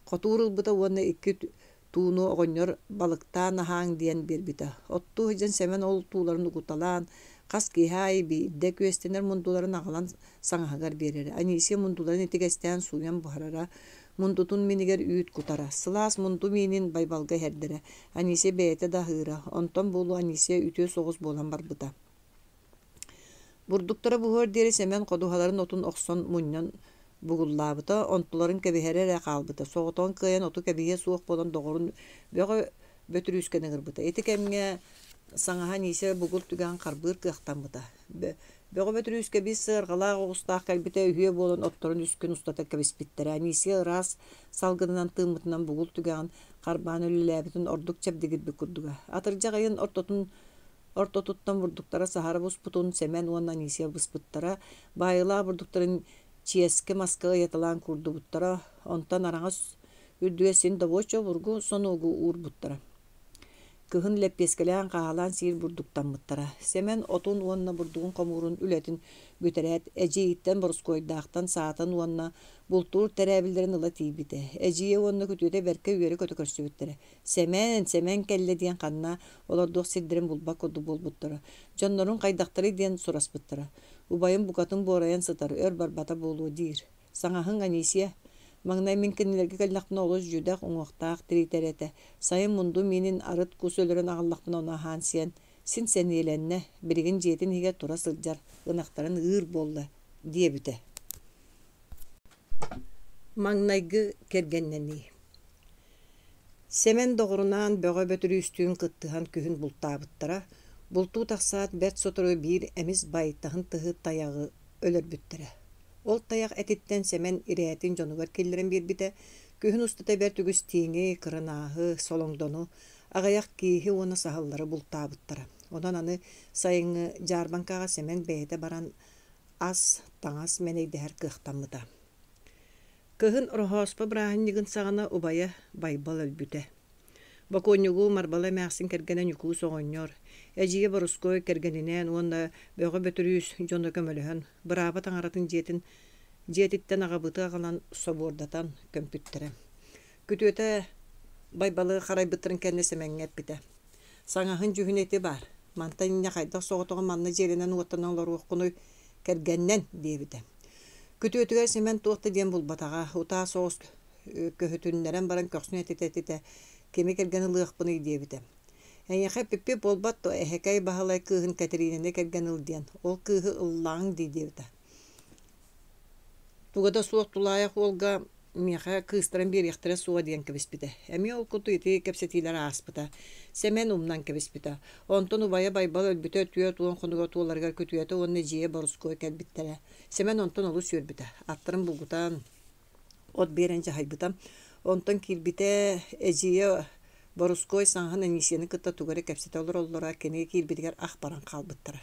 Хотуур ылбыта уонна икки Тууну оҕонньор балыктаан аһааҥ диэн биэрбитэ. Оттуу сылдьан Сэмэн ол тууларын угуталаан, хас киэһэ аайы биирдэ күөстэнэр мундуларын аҕалан саҥаһыгар биэрэрэ. Анисия мундуларын итигэстээн сууйан буһарара, мундутун минигэр үүт кутара. Сылаас мунду миинин Байбалга иһэрдэрэ. Анисия бэйэтэ да аһыыра. Онтон буолуо Анисия үтүө соҕус буолан барбыта. Бурдуктара буһуор диэри Сэмэн ходуһаларын отун охсон мунньан бугуллаабыта, онтуларын кэбиһэрэ эрэ хаалбыта. Соҕотоҕун кыайан оту кэбиһиэ суох буолан доҕорун Бөҕө Бөтүрүүскэни ыҥырбыта. Ити кэмҥэ саҥаһа Анисия бугул түгэҕин харбыыр кыахтаммыта. Бөҕө Бөтүрүүскэ биир сыарҕалаах оҕустаах кэлбитэ үһүө буолан отторун үс күн устата кэбиспиттэрэ. Анисия ыраас салгынынан тыыммытынан бугул түгэҕин харбаан үлэлээбитин ордук чэбдигирбит курдуга. Атырдьах ыйын ортотун Ортотуттан бурдуктара саһара буспутун Сэмэн уонна Анисия быспыттара, баайыылаах бурдуктарын Чиэски маска ыйаталаан куурдубуттара, онтон араҥас үрдүгэр син добуочча обургу сонуогу уурбуттара. Кыһын лэппиэскэлээн хаалаан сиир бурдуктаммыттара. Сэмэн отун уонна бурдугун хомуурун үлэтин бүтэрээт, эдьиийиттэн Борускуойдаахтан саатын уонна бултуур тэрээбиллэрин ыла тиийбитэ. Эдьиийэ уонна күтүөтэ бэркэ үөрэ-көтө көрсүбүттэрэ. Сэмэн, Сэмэн кэллэ диэн ханна олордуох сирдэрин булбат курдук буолбуттара. Дьоннорун хайдахтарый диэн сураспыттара. Убайым букатын буорайан сытар, өр барбата буолуо диир. Саҥаһыҥ Анисия, маҥнай мин кинилэргэ кэллэхпинэ олус дьүдэх, уҥуохтаах тириитэр этэ. Сайын мунду миинин арыт кус өлөрөн аҕаллахпына ону аһаан сиэн, син сэниэлэннэ, билигин дьиэтин иһигэр тура сылдьар, ынахтарын ыыр буолла диэбитэ. Маҥнайгы кэргэннэнии Сэмэн доҕорунаан Бөҕө Бөтүрүүстүүн кыттыһан күһүн бултаабыттара. Бултуу тахсаат бэрт сотору биир эмис байтаһын тыһы тайаҕы өлөрбүттэрэ. Ол тайах этиттэн Сэмэн ирээтин дьонугар киллэрэн биэрбитэ. Күһүн устата бэрт үгүс тииҥи, кырынааһы, солоҥдону, аҕыйах кииһи уонна саһыллары бултаабыттара. Онон аны сайыҥҥы дьаарбаҥкаҕа Сэмэн бэйэтэ баран ас, таҥас мэнэйдэһэр кыахтаммыта. Кыһын Ороһооспо бырааһынньыгын саҕана убайа Байбал өлбүтэ. Бокуонньугу Марбала эмээхсин кэргэнэ Ньукуус оҕонньор, эдьиийэ Борускуой кэргэнинээн уонна Бөҕө Бөтүрүүс дьоно көмөлөһөн, бырааба таҥаратын дьиэтин дьиэтиттэн аҕабыты аҕалан собуордатан көмпүттэрэ. Күтүөтэ Байбалы харайбыттарын кэннэ Сэмэҥҥэ эппитэ: «Саҥаһын дьүһүнэ ити баар, мантан инньэ хайдах соҕотоҕун манна дьиэлэнэн-уоттанан олоруоххунуй, кэргэннэн» диэбитэ. Күтүөтүгэр Сэмэн туох да диэн булбатаҕа, утаа соҕус көһүтүннэрэн баран көхсүн этитэ-этитэ «Кими кэргэн ылыахпыный?» диэбитэ. «Эйиэхэ эппиппит буолбат дуо, эһэкэй Баһылай кыыһын Кэтириинэни кэргэн ыл диэн, ол кыыһы ыллаҕыҥ дии» диэбитэ. Туга да суох тулаайах уолга миэхэ кыыстарын биэриэхтэрэ суоҕа диэн кэбиспитэ. Эмиэ ол курдук ити кэпсэтиилэр ааспыта. Сэмэн умнан кэбиспитэ. Онтон убайа Байбал өлбүтэ 40 хонуга туоларыгар күтүөтэ уонна эдьиийэ Борускуо кэлбиттэрэ. Сэмэн онтон олус үөрбүтэ. Аттарын булгутан, от биэрэн дьаһайбыта. Онтон киирбитэ, эдьиийэ Борускуой саҥаһын Анисияны кытта тугу эрэ кэпсэтэ олороллоро, кини киирбитигэр ах баран хаалбыттара.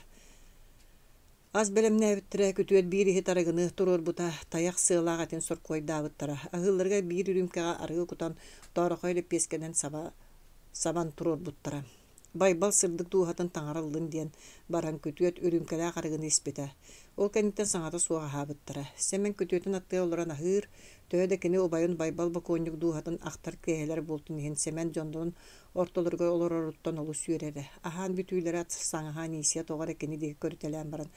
Ас бэлэмнээбиттэрэ, күтүөт биир иһит арыгыны туруорбута, тайах сыалаах этин соркуойдаабыттара. Аһыылларыгар биир үрүүмкэҕэ арыгы кутан, тоорохой лэппиэскэнэн саба сабан туруорбуттара. Байбал сырдык дууһатын таҥара ыллын диэн баран күтүөт үрүүмкэлээх арыгыны испитэ. Ол кэнниттэн саҥата суох аһаабыттара. Сэмэн күтүөтүн аттыгар олорон аһыыр, төһө да кини убайын Байбал бокуонньук дууһатын ахтар киэһэлэр буолтун иһин Сэмэн дьоннорун ортолоругар олороруттан олус үөрэрэ. Аһаан бүтүүлэрэ саҥаһа Анисия тоҕо эрэ кини диэки көрүтэлээн баран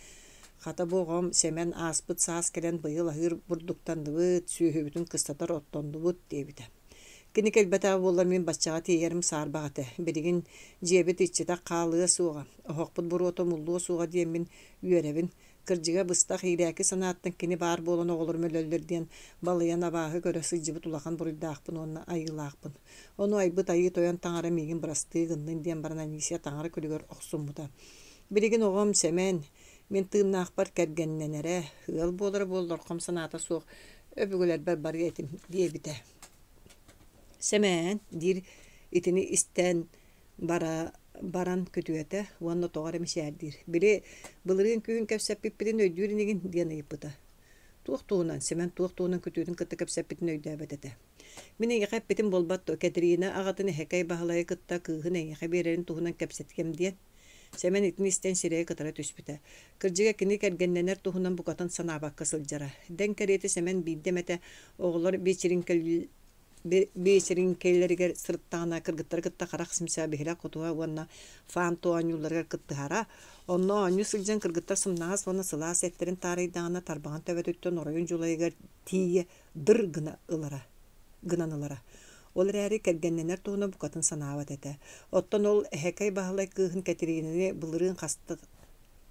«Хата бу оҕом Сэмэн ааспыт саас кэлэн быйыл аһыыр бурдуктанныбыт, сүөһүбүтүн кыстатар оттоннубут» диэбитэ. Кини кэлбэтэҕэ буоллар мин баччаҕа тиийэрим саарбах этэ. Билигин дьиэбит иччитэх хаалыа суоҕа, оһохпут буруота умуллуо суоҕа диэммин үөрэбин. Кырдьыга быстах иирээки санааттан кини баар буолан оҕолорум өлөллөр диэн балыйан абааһы көрө сылдьыбыт улахан буруйдаахпын уонна айыылаахпын. Ону айбыт Айыы Тойон таҥара миигин бырастыы гыннын диэн баран Анисия таҥара күлүгэр охсуммута. Билигин оҕом Сэмэн, мин тыыннаахпар кэргэннэнэрэ, ыал буолара буоллар хом санаата суох өбүгэлэрбэр барыа этим диэбитэ. Сэмээн диир итини истэн бара баран күтүөтэ уонна тоҕо эрэ мичээрдиир. Били былырыын күһүн кэпсэппиппитин өйдүүр инигин диэн ыйыппыта. Туох туһунан Сэмэн туох туһунан күтүөтүн кытта кэпсэппитин өйдөөбөт этэ. Мин эйиэхэ эппитим буолбат дуо, Кэтириинэ аҕатын эһэкэй Баһылайы кытта кыыһын эйиэхэ биэрэрин туһунан кэпсэтиэм диэн. Сэмэн итини истэн сирэйэ кытара түспүтэ. Кырдьыга кини кэргэннэнэр туһунан букатын санаабакка сылдьара. Дэҥ кэриэтэ Сэмэн биирдэ эмэтэ оҕолор биэчэриҥкэлэригэр сырыттаҕына кыргыттары кытта харах симсэ биһилэх кутуһа уонна фант оонньууларыгар кыттыһара. Онно оонньуу сылдьан кыргыттар сымнаҕас уонна сылаас эттэрин таарыйдаҕына тарбаҕын төбөтүттэн оройун дьулайыгар тиийэ дыр гына ылара гынан ылара. Ол эрээри кэргэннэнэр туһунан букатын санаабат этэ. Оттон ол эһэкэй Баһылай кыыһын Кэтириинэни былырыын хаста,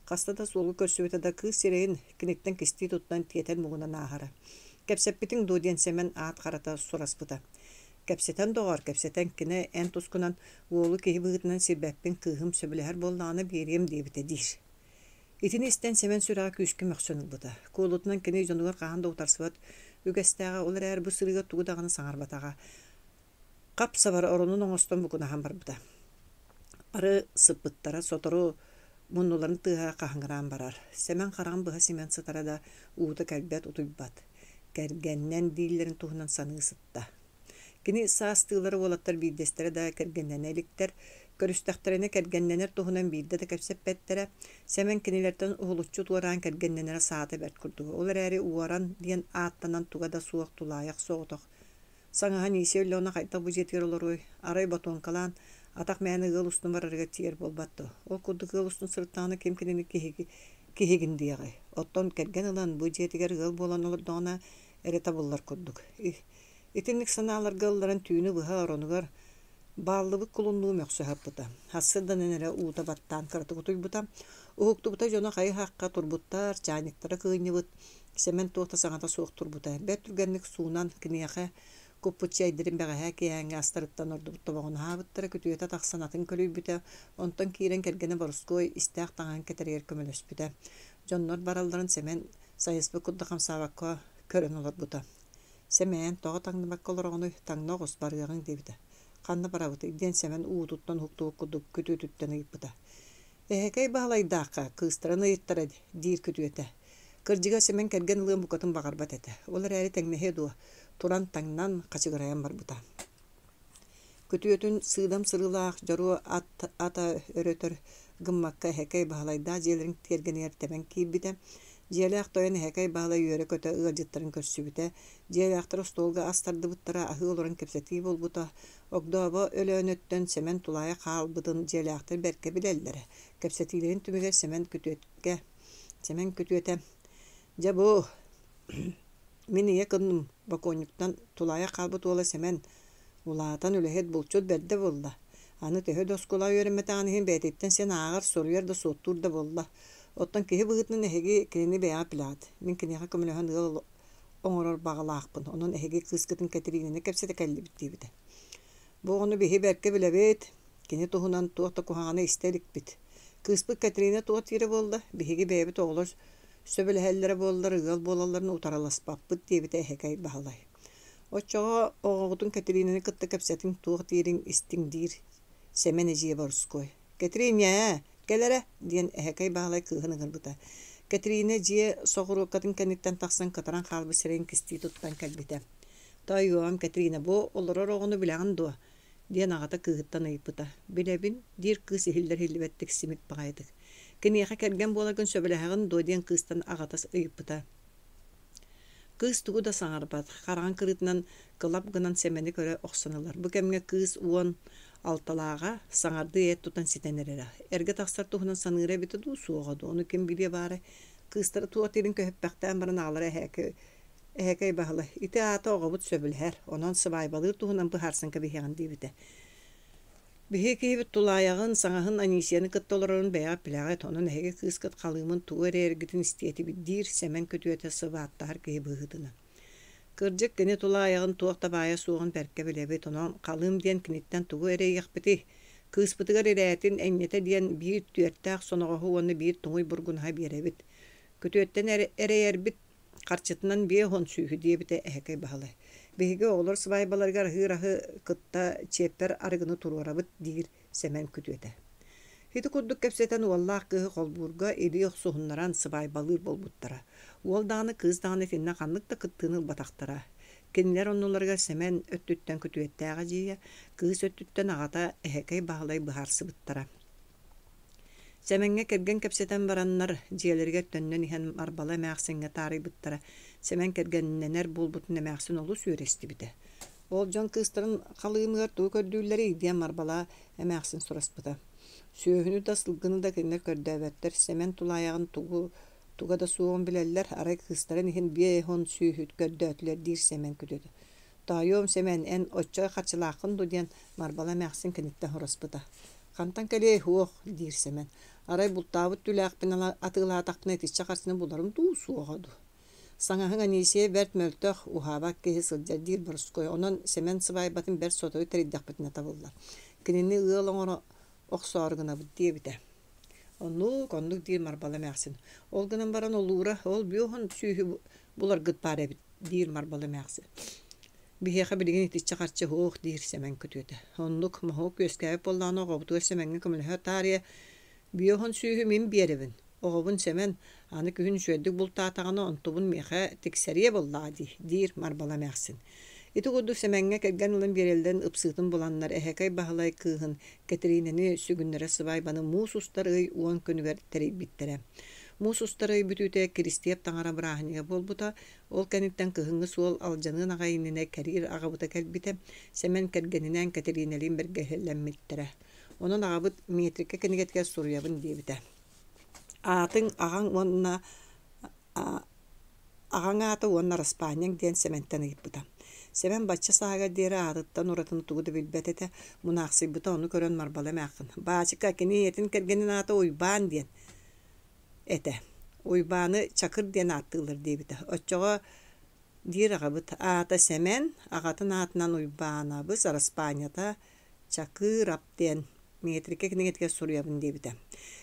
хаста да суолу көрсүбүтэ да кыыс сирэйин киниттэн кистии туттан тиэтэл муҥунан ааһара. Кэпсэппитиҥ дуо диэн Сэмэн аат харата сураспыта. Кэпсэтэн доҕоор, кэпсэтэн кини эн тускунан уолу киһи быһыытынан сирбэппин кыыһым сөбүлэһэр буоллаҕына биэриэм диэбитэ диир. Итини истэн Сэмэн сүрэҕэ күүскэ мөхсөн ылбыта. Куолутунан кини дьонугар хаһан да утарсыбат үгэстээҕэ, ол эрээри бу сырыыга тугу даҕаны саҥарбатаҕа. Хап-сабар оронун оҥостон букунаһан барбыта. Бары сыппыттара, сотору Муннуларын тыаһа хаһыҥыраан барар. Сэмэн хараҕын быһа симэн сытара да, уута кэлбэт, утуйбат. Кэргэннэн дииллэрин туһунан саныы сытта. Кини саастыылара уолаттар биирдэстэрэ да кэргэннэнэ иликтэр, көрүстэхтэринэ кэргэннэнэр туһунан биирдэ да кэпсэппэттэрэ. Сэмэн кинилэртэн уһулуччу туораан кэргэннэнэрэ саата бэрт курдуга. Ол эрээри уоран диэн ааттанан туга да суох тулаайах соҕотох Саҥаһа Анисия өллөҕүнэ хайдах бу дьиэтигэр олоруой, арай ботуоҥкалаан, атах мээнэ ыал устун барарыгар тиийэр буолбат дуо? Ол курдук ыал устун сырыттаҕына ким кинини киһиги киһигин диэҕэй? Оттон кэргэн ылан бу дьиэтигэр ыал буолан олордоҕуна эрэ табыллар курдук. Итинник санааларга ылларан түүнү быһа оронугар бааллыбыт кулуннуу мөхсө сыппыта. Сарсыарданан эрэ уута баттаан кыратык утуйбута. Уһуктубута дьоно хайы-хахха турбуттар, чаанньыктара кыынньыбыт, Сэмэн туох да саҥата суох турбута. Бэрт түргэнник суунан, киниэхэ куппут чэйдэрин бэҕэһээ киэһээҥҥи астарыттан ордубут тобоҕун аһаабыттара, күтүөтэ тахсан атын көлүйбүтэ, онтон киирэн кэргэнэ Борускуой истээх таҥаһын кэтэригэр көмөлөспүтэ. Дьоннор баралларын Сэмэн сайыспыт курдук хамсаабакка көрөн олорбута. «Сэмээн, тоҕо таҥныбакка олороҕунуй, таҥна оҕус, барыаҕыҥ» диэбитэ. «Ханна барабытый?» диэн Сэмэн уутуттан уһуктубут курдук күтүөтүттэн ыйыппыта. «Эһэкэй Баһылайдаахха кыыстарын ыйыттара» диир күтүөтэ. Кырдьыга Сэмэн кэргэн ылыан букатын баҕарбат этэ. Ол эрээри тэҥнэһиэ дуо, туран таҥнан, хачыгырайан барбыта. Күтүөтүн сыыдам сырыылаах дьоруо ат ата өрөтөр гыммакка Эһэкэй Баһылайдаах дьиэлэрин тиэргэнигэр тэбэн киирбитэ. Дьиэлээх тойон Эһэкэй Баһылай үөрэ-көтө ыалдьыттарын көрсүбүтэ. Дьиэлээхтэр остуолга ас тардыбыттара, аһыы олорон кэпсэтии буолбута. Огдообо Өлөөнөттөн Сэмэн тулаайах хаалбытын дьиэлээхтэр бэркэ билэллэрэ. Кэпсэтиилэрин түмүгэр Сэмэн күтүөткэ Сэмэн күтүөтэ «Дьэ бу, мин ийэ кынным бокуонньуктан тулаайах хаалбыт уола Сэмэн улаатан үлэһит булчут бэрдэ буолла. Аны төһө да оскуолаҕа үөрэммэтэҕин иһин бэйэтиттэн син ааҕар, суруйар да, суоттуур да буолла. Оттон киһи быһыытынан эһиги кинини бэйэҕит билэҕит. Мин киниэхэ көмөлөһөн ыал оҥорор баҕалаахпын, онон эһиги кыыскытын Кэтириинэни кэпсэтэ кэллибит диэбитэ. Бу оҕону биһи бэркэ билэбит, кини туһунан туох да куһаҕаны истэ иликпит. Кыыспыт Кэтириинэ туох диирэ буолла, биһиги бэйэбит оҕолор сөбүлэһэллэрэ буоллар ыал буолалларын утарыласпаппыт диэбитэ Эһэкэй Баһылай. Оччоҕо оҕоҕутун Кэтириинэни кытта кэпсэтиҥ, туох диириҥ истиҥ диир Сэмэн эдьиийэ Борускуой. Кэтириинэ, кэл эрэ, диэн Эһэкэй Баһылай кыыһын ыҥырбыта. Кэтириинэ дьиэ соҕуруоккатын кэнниттэн тахсан кытаран хаалбыт сирэйин кистии туттан кэлбитэ. «Тоойуом, Кэтириинэ, бу олорор оҕону билэҕин дуо?» диэн аҕата кыыһыттан ыйыппыта. «Билэбин», диир кыыс иһиллэр-иһиллибэттик симик баҕайытык. «Киниэхэ кэргэн буоларгын сөбүлэһэҕин дуо?» диэн кыыстан аҕата ыйыппыта. Кыыс тугу да саҥарбат, хараҕын кырыытынан кылап гынан Сэмэни көрө охсон ылар. Бу кэмҥэ кыыс 16-лааҕа, саҥардыы эт тутан ситэн эрэрэ. Эргэ тахсар туһунан саныыра эбитэ дуу, суоҕа дуу, ону ким билиэ баарай? Кыыстара туох диирин көһүппэхтээн баран аҕалара эһээки Эһэкэй Баһылай, ити аата оҕобут сөбүлэһэр, онон сыбаайбалыыр туһунан быһаарсан кэбиһиэҕин диэбитэ. Биһиги киһибит тулаайаҕын, саҥаһын Анисияны кытта олорорун бэйэҕит билэҕит, онон эһиги кыыскыт халыымын тугу эрэ эргитин истиэ этибит диир Сэмэн күтүөтэ сыбааттаһар киһи быһыытынан. Кырдьык, кини тулаайаҕын туох да баайа суоҕун бэркэ билэбит, онон халыым диэн киниттэн тугу эрэйиэхпитий? Кыыспытыгар ирээтин энньэтэ диэн биир түөртээх соноҕоһу уонна биир туҥуй бургунаһы биэрэбит. Күтүөттэн эрэйэрбит Харчытынан 50 сүүһү диэбитэ Эһэкэй Баһылай. Биһиги оҕолор сыбаайбаларыгар аһыыр аһы кытта чиэппэр арыгыны туруорабыт, диир Сэмэн күтүөтэ. Ити курдук кэпсэтэн уоллаах кыыһы холбуурга илии охсуһуннаран сыбаайбалыыр буолбуттара. Уол даҕаны, кыыс даҕаны итиннэ ханнык да кыттыыны ылбатахтара. Кинилэр оннуларыгар Сэмэн өттүттэн күтүөттээх эдьиийэ, кыыс өттүттэн аҕата Эһэкэй Баһылай быһаарсыбыттара. Сэмэҥҥэ кэргэн кэпсэтэн бараннар, дьиэлэригэр төннөн иһэн Марбала эмээхсиҥҥэ таарыйбыттара. Сэмэн кэргэннэнэр буолбутун эмээхсин олус үөрэ истибитэ. Ол дьон кыыстарын халыымыгар тугу көрдүүллэрий диэн Марбала эмээхсин сураспыта. Сүөһүнү да, сылгыны да кинилэр көрдөөбөттөр, Сэмэн тулаайаҕын тугу туга да суоҕун билэллэр, арай кыыстарын иһин 50 сүөһү көрдөөтүлэр диир Сэмэн күтүөтэ. Тоойуом Сэмэн, эн оччо харчылааххын дуо диэн Марбала эмээхсин киниттэн сураспыта. Хантан кэлиэй, һуох, диир Сэмэн. Арай бултаабыт түүлээхпин атыылаатахпына итиччэ харчыны буларым дуу, суоҕа дуу. Саҥаһыҥ Анисия бэрт мөлтөх, уһаабат киһи сылдьар диир Борускуой. Онон Сэмэн сыбаайбатын бэрт сотору тэрийдэхпитинэ табыллар. Кинини ыал оҥоро охсоору гынабыт диэбитэ. Оннук, оннук диир Марбала эмээхсин. Ол гынан баран олуура, ол бүөһүн сүүһү буларгыт баар эбит, диир Марбала эмээхсин. Биһиэхэ билигин итиччэ харчы суох, диир Сэмэн күтүөтэ. Оннук, моһуок үөскээбит буоллаҕына оҕобутугар Сэмэҥҥэ көмөлөһө таарыйа 50 сүүһү мин биэрэбин, оҕобун Сэмэн, аны күһүн үчүгэйдик бултаатаҕына онтубун миэхэ тиксэриэ буоллаҕа дии, диир Марбала эмээхсин. Ити курдук Сэмэҥҥэ кэргэн ылан биэрэллэрин ыпсыытын буланнар Эһэкэй Баһылай кыыһын Кэтириинэни сүгүннэрэ сыбаайбаны муус устар ый 10 күнүгэр тэрийбиттэрэ. Муус устар ый бүтүүтэ Киристиэп таҥара бырааһынньыга буолбута, ол кэнниттэн кыһыҥҥы суол алдьаныан аҕай иннинэ кэриир аҕабыта кэлбитэ, Сэмэн кэргэнинээн Кэтириинэлиин бэргэһэлэммиттэрэ. Онон аҕабыт метрика кинигэтигэр суруйабын диэбитэ. Аатыҥ аҕаҥ уонна аҕаҥ аата уонна араспаанньаҥ диэн Сэмэнтэн ыйыппыта. Сэмэн бачча сааһыгар диэри аатыттан уратыны тугу да билбэт этэ, мунаахсыйбыта ону көрөн Марбала эмээххин: «Баачыка, кини ийэтин кэргэнин аата Уйбаан диэн этэ. Уйбааны Чакыр диэн ааттыыллар» диэбитэ. Оччоҕо диир аҕабыт аата Сэмэн, аҕатын аатынан Уйбаанабыс, араспаанньата Чакыырап диэн миэтирикэ кинигэтигэр суруйабын диэбитэ.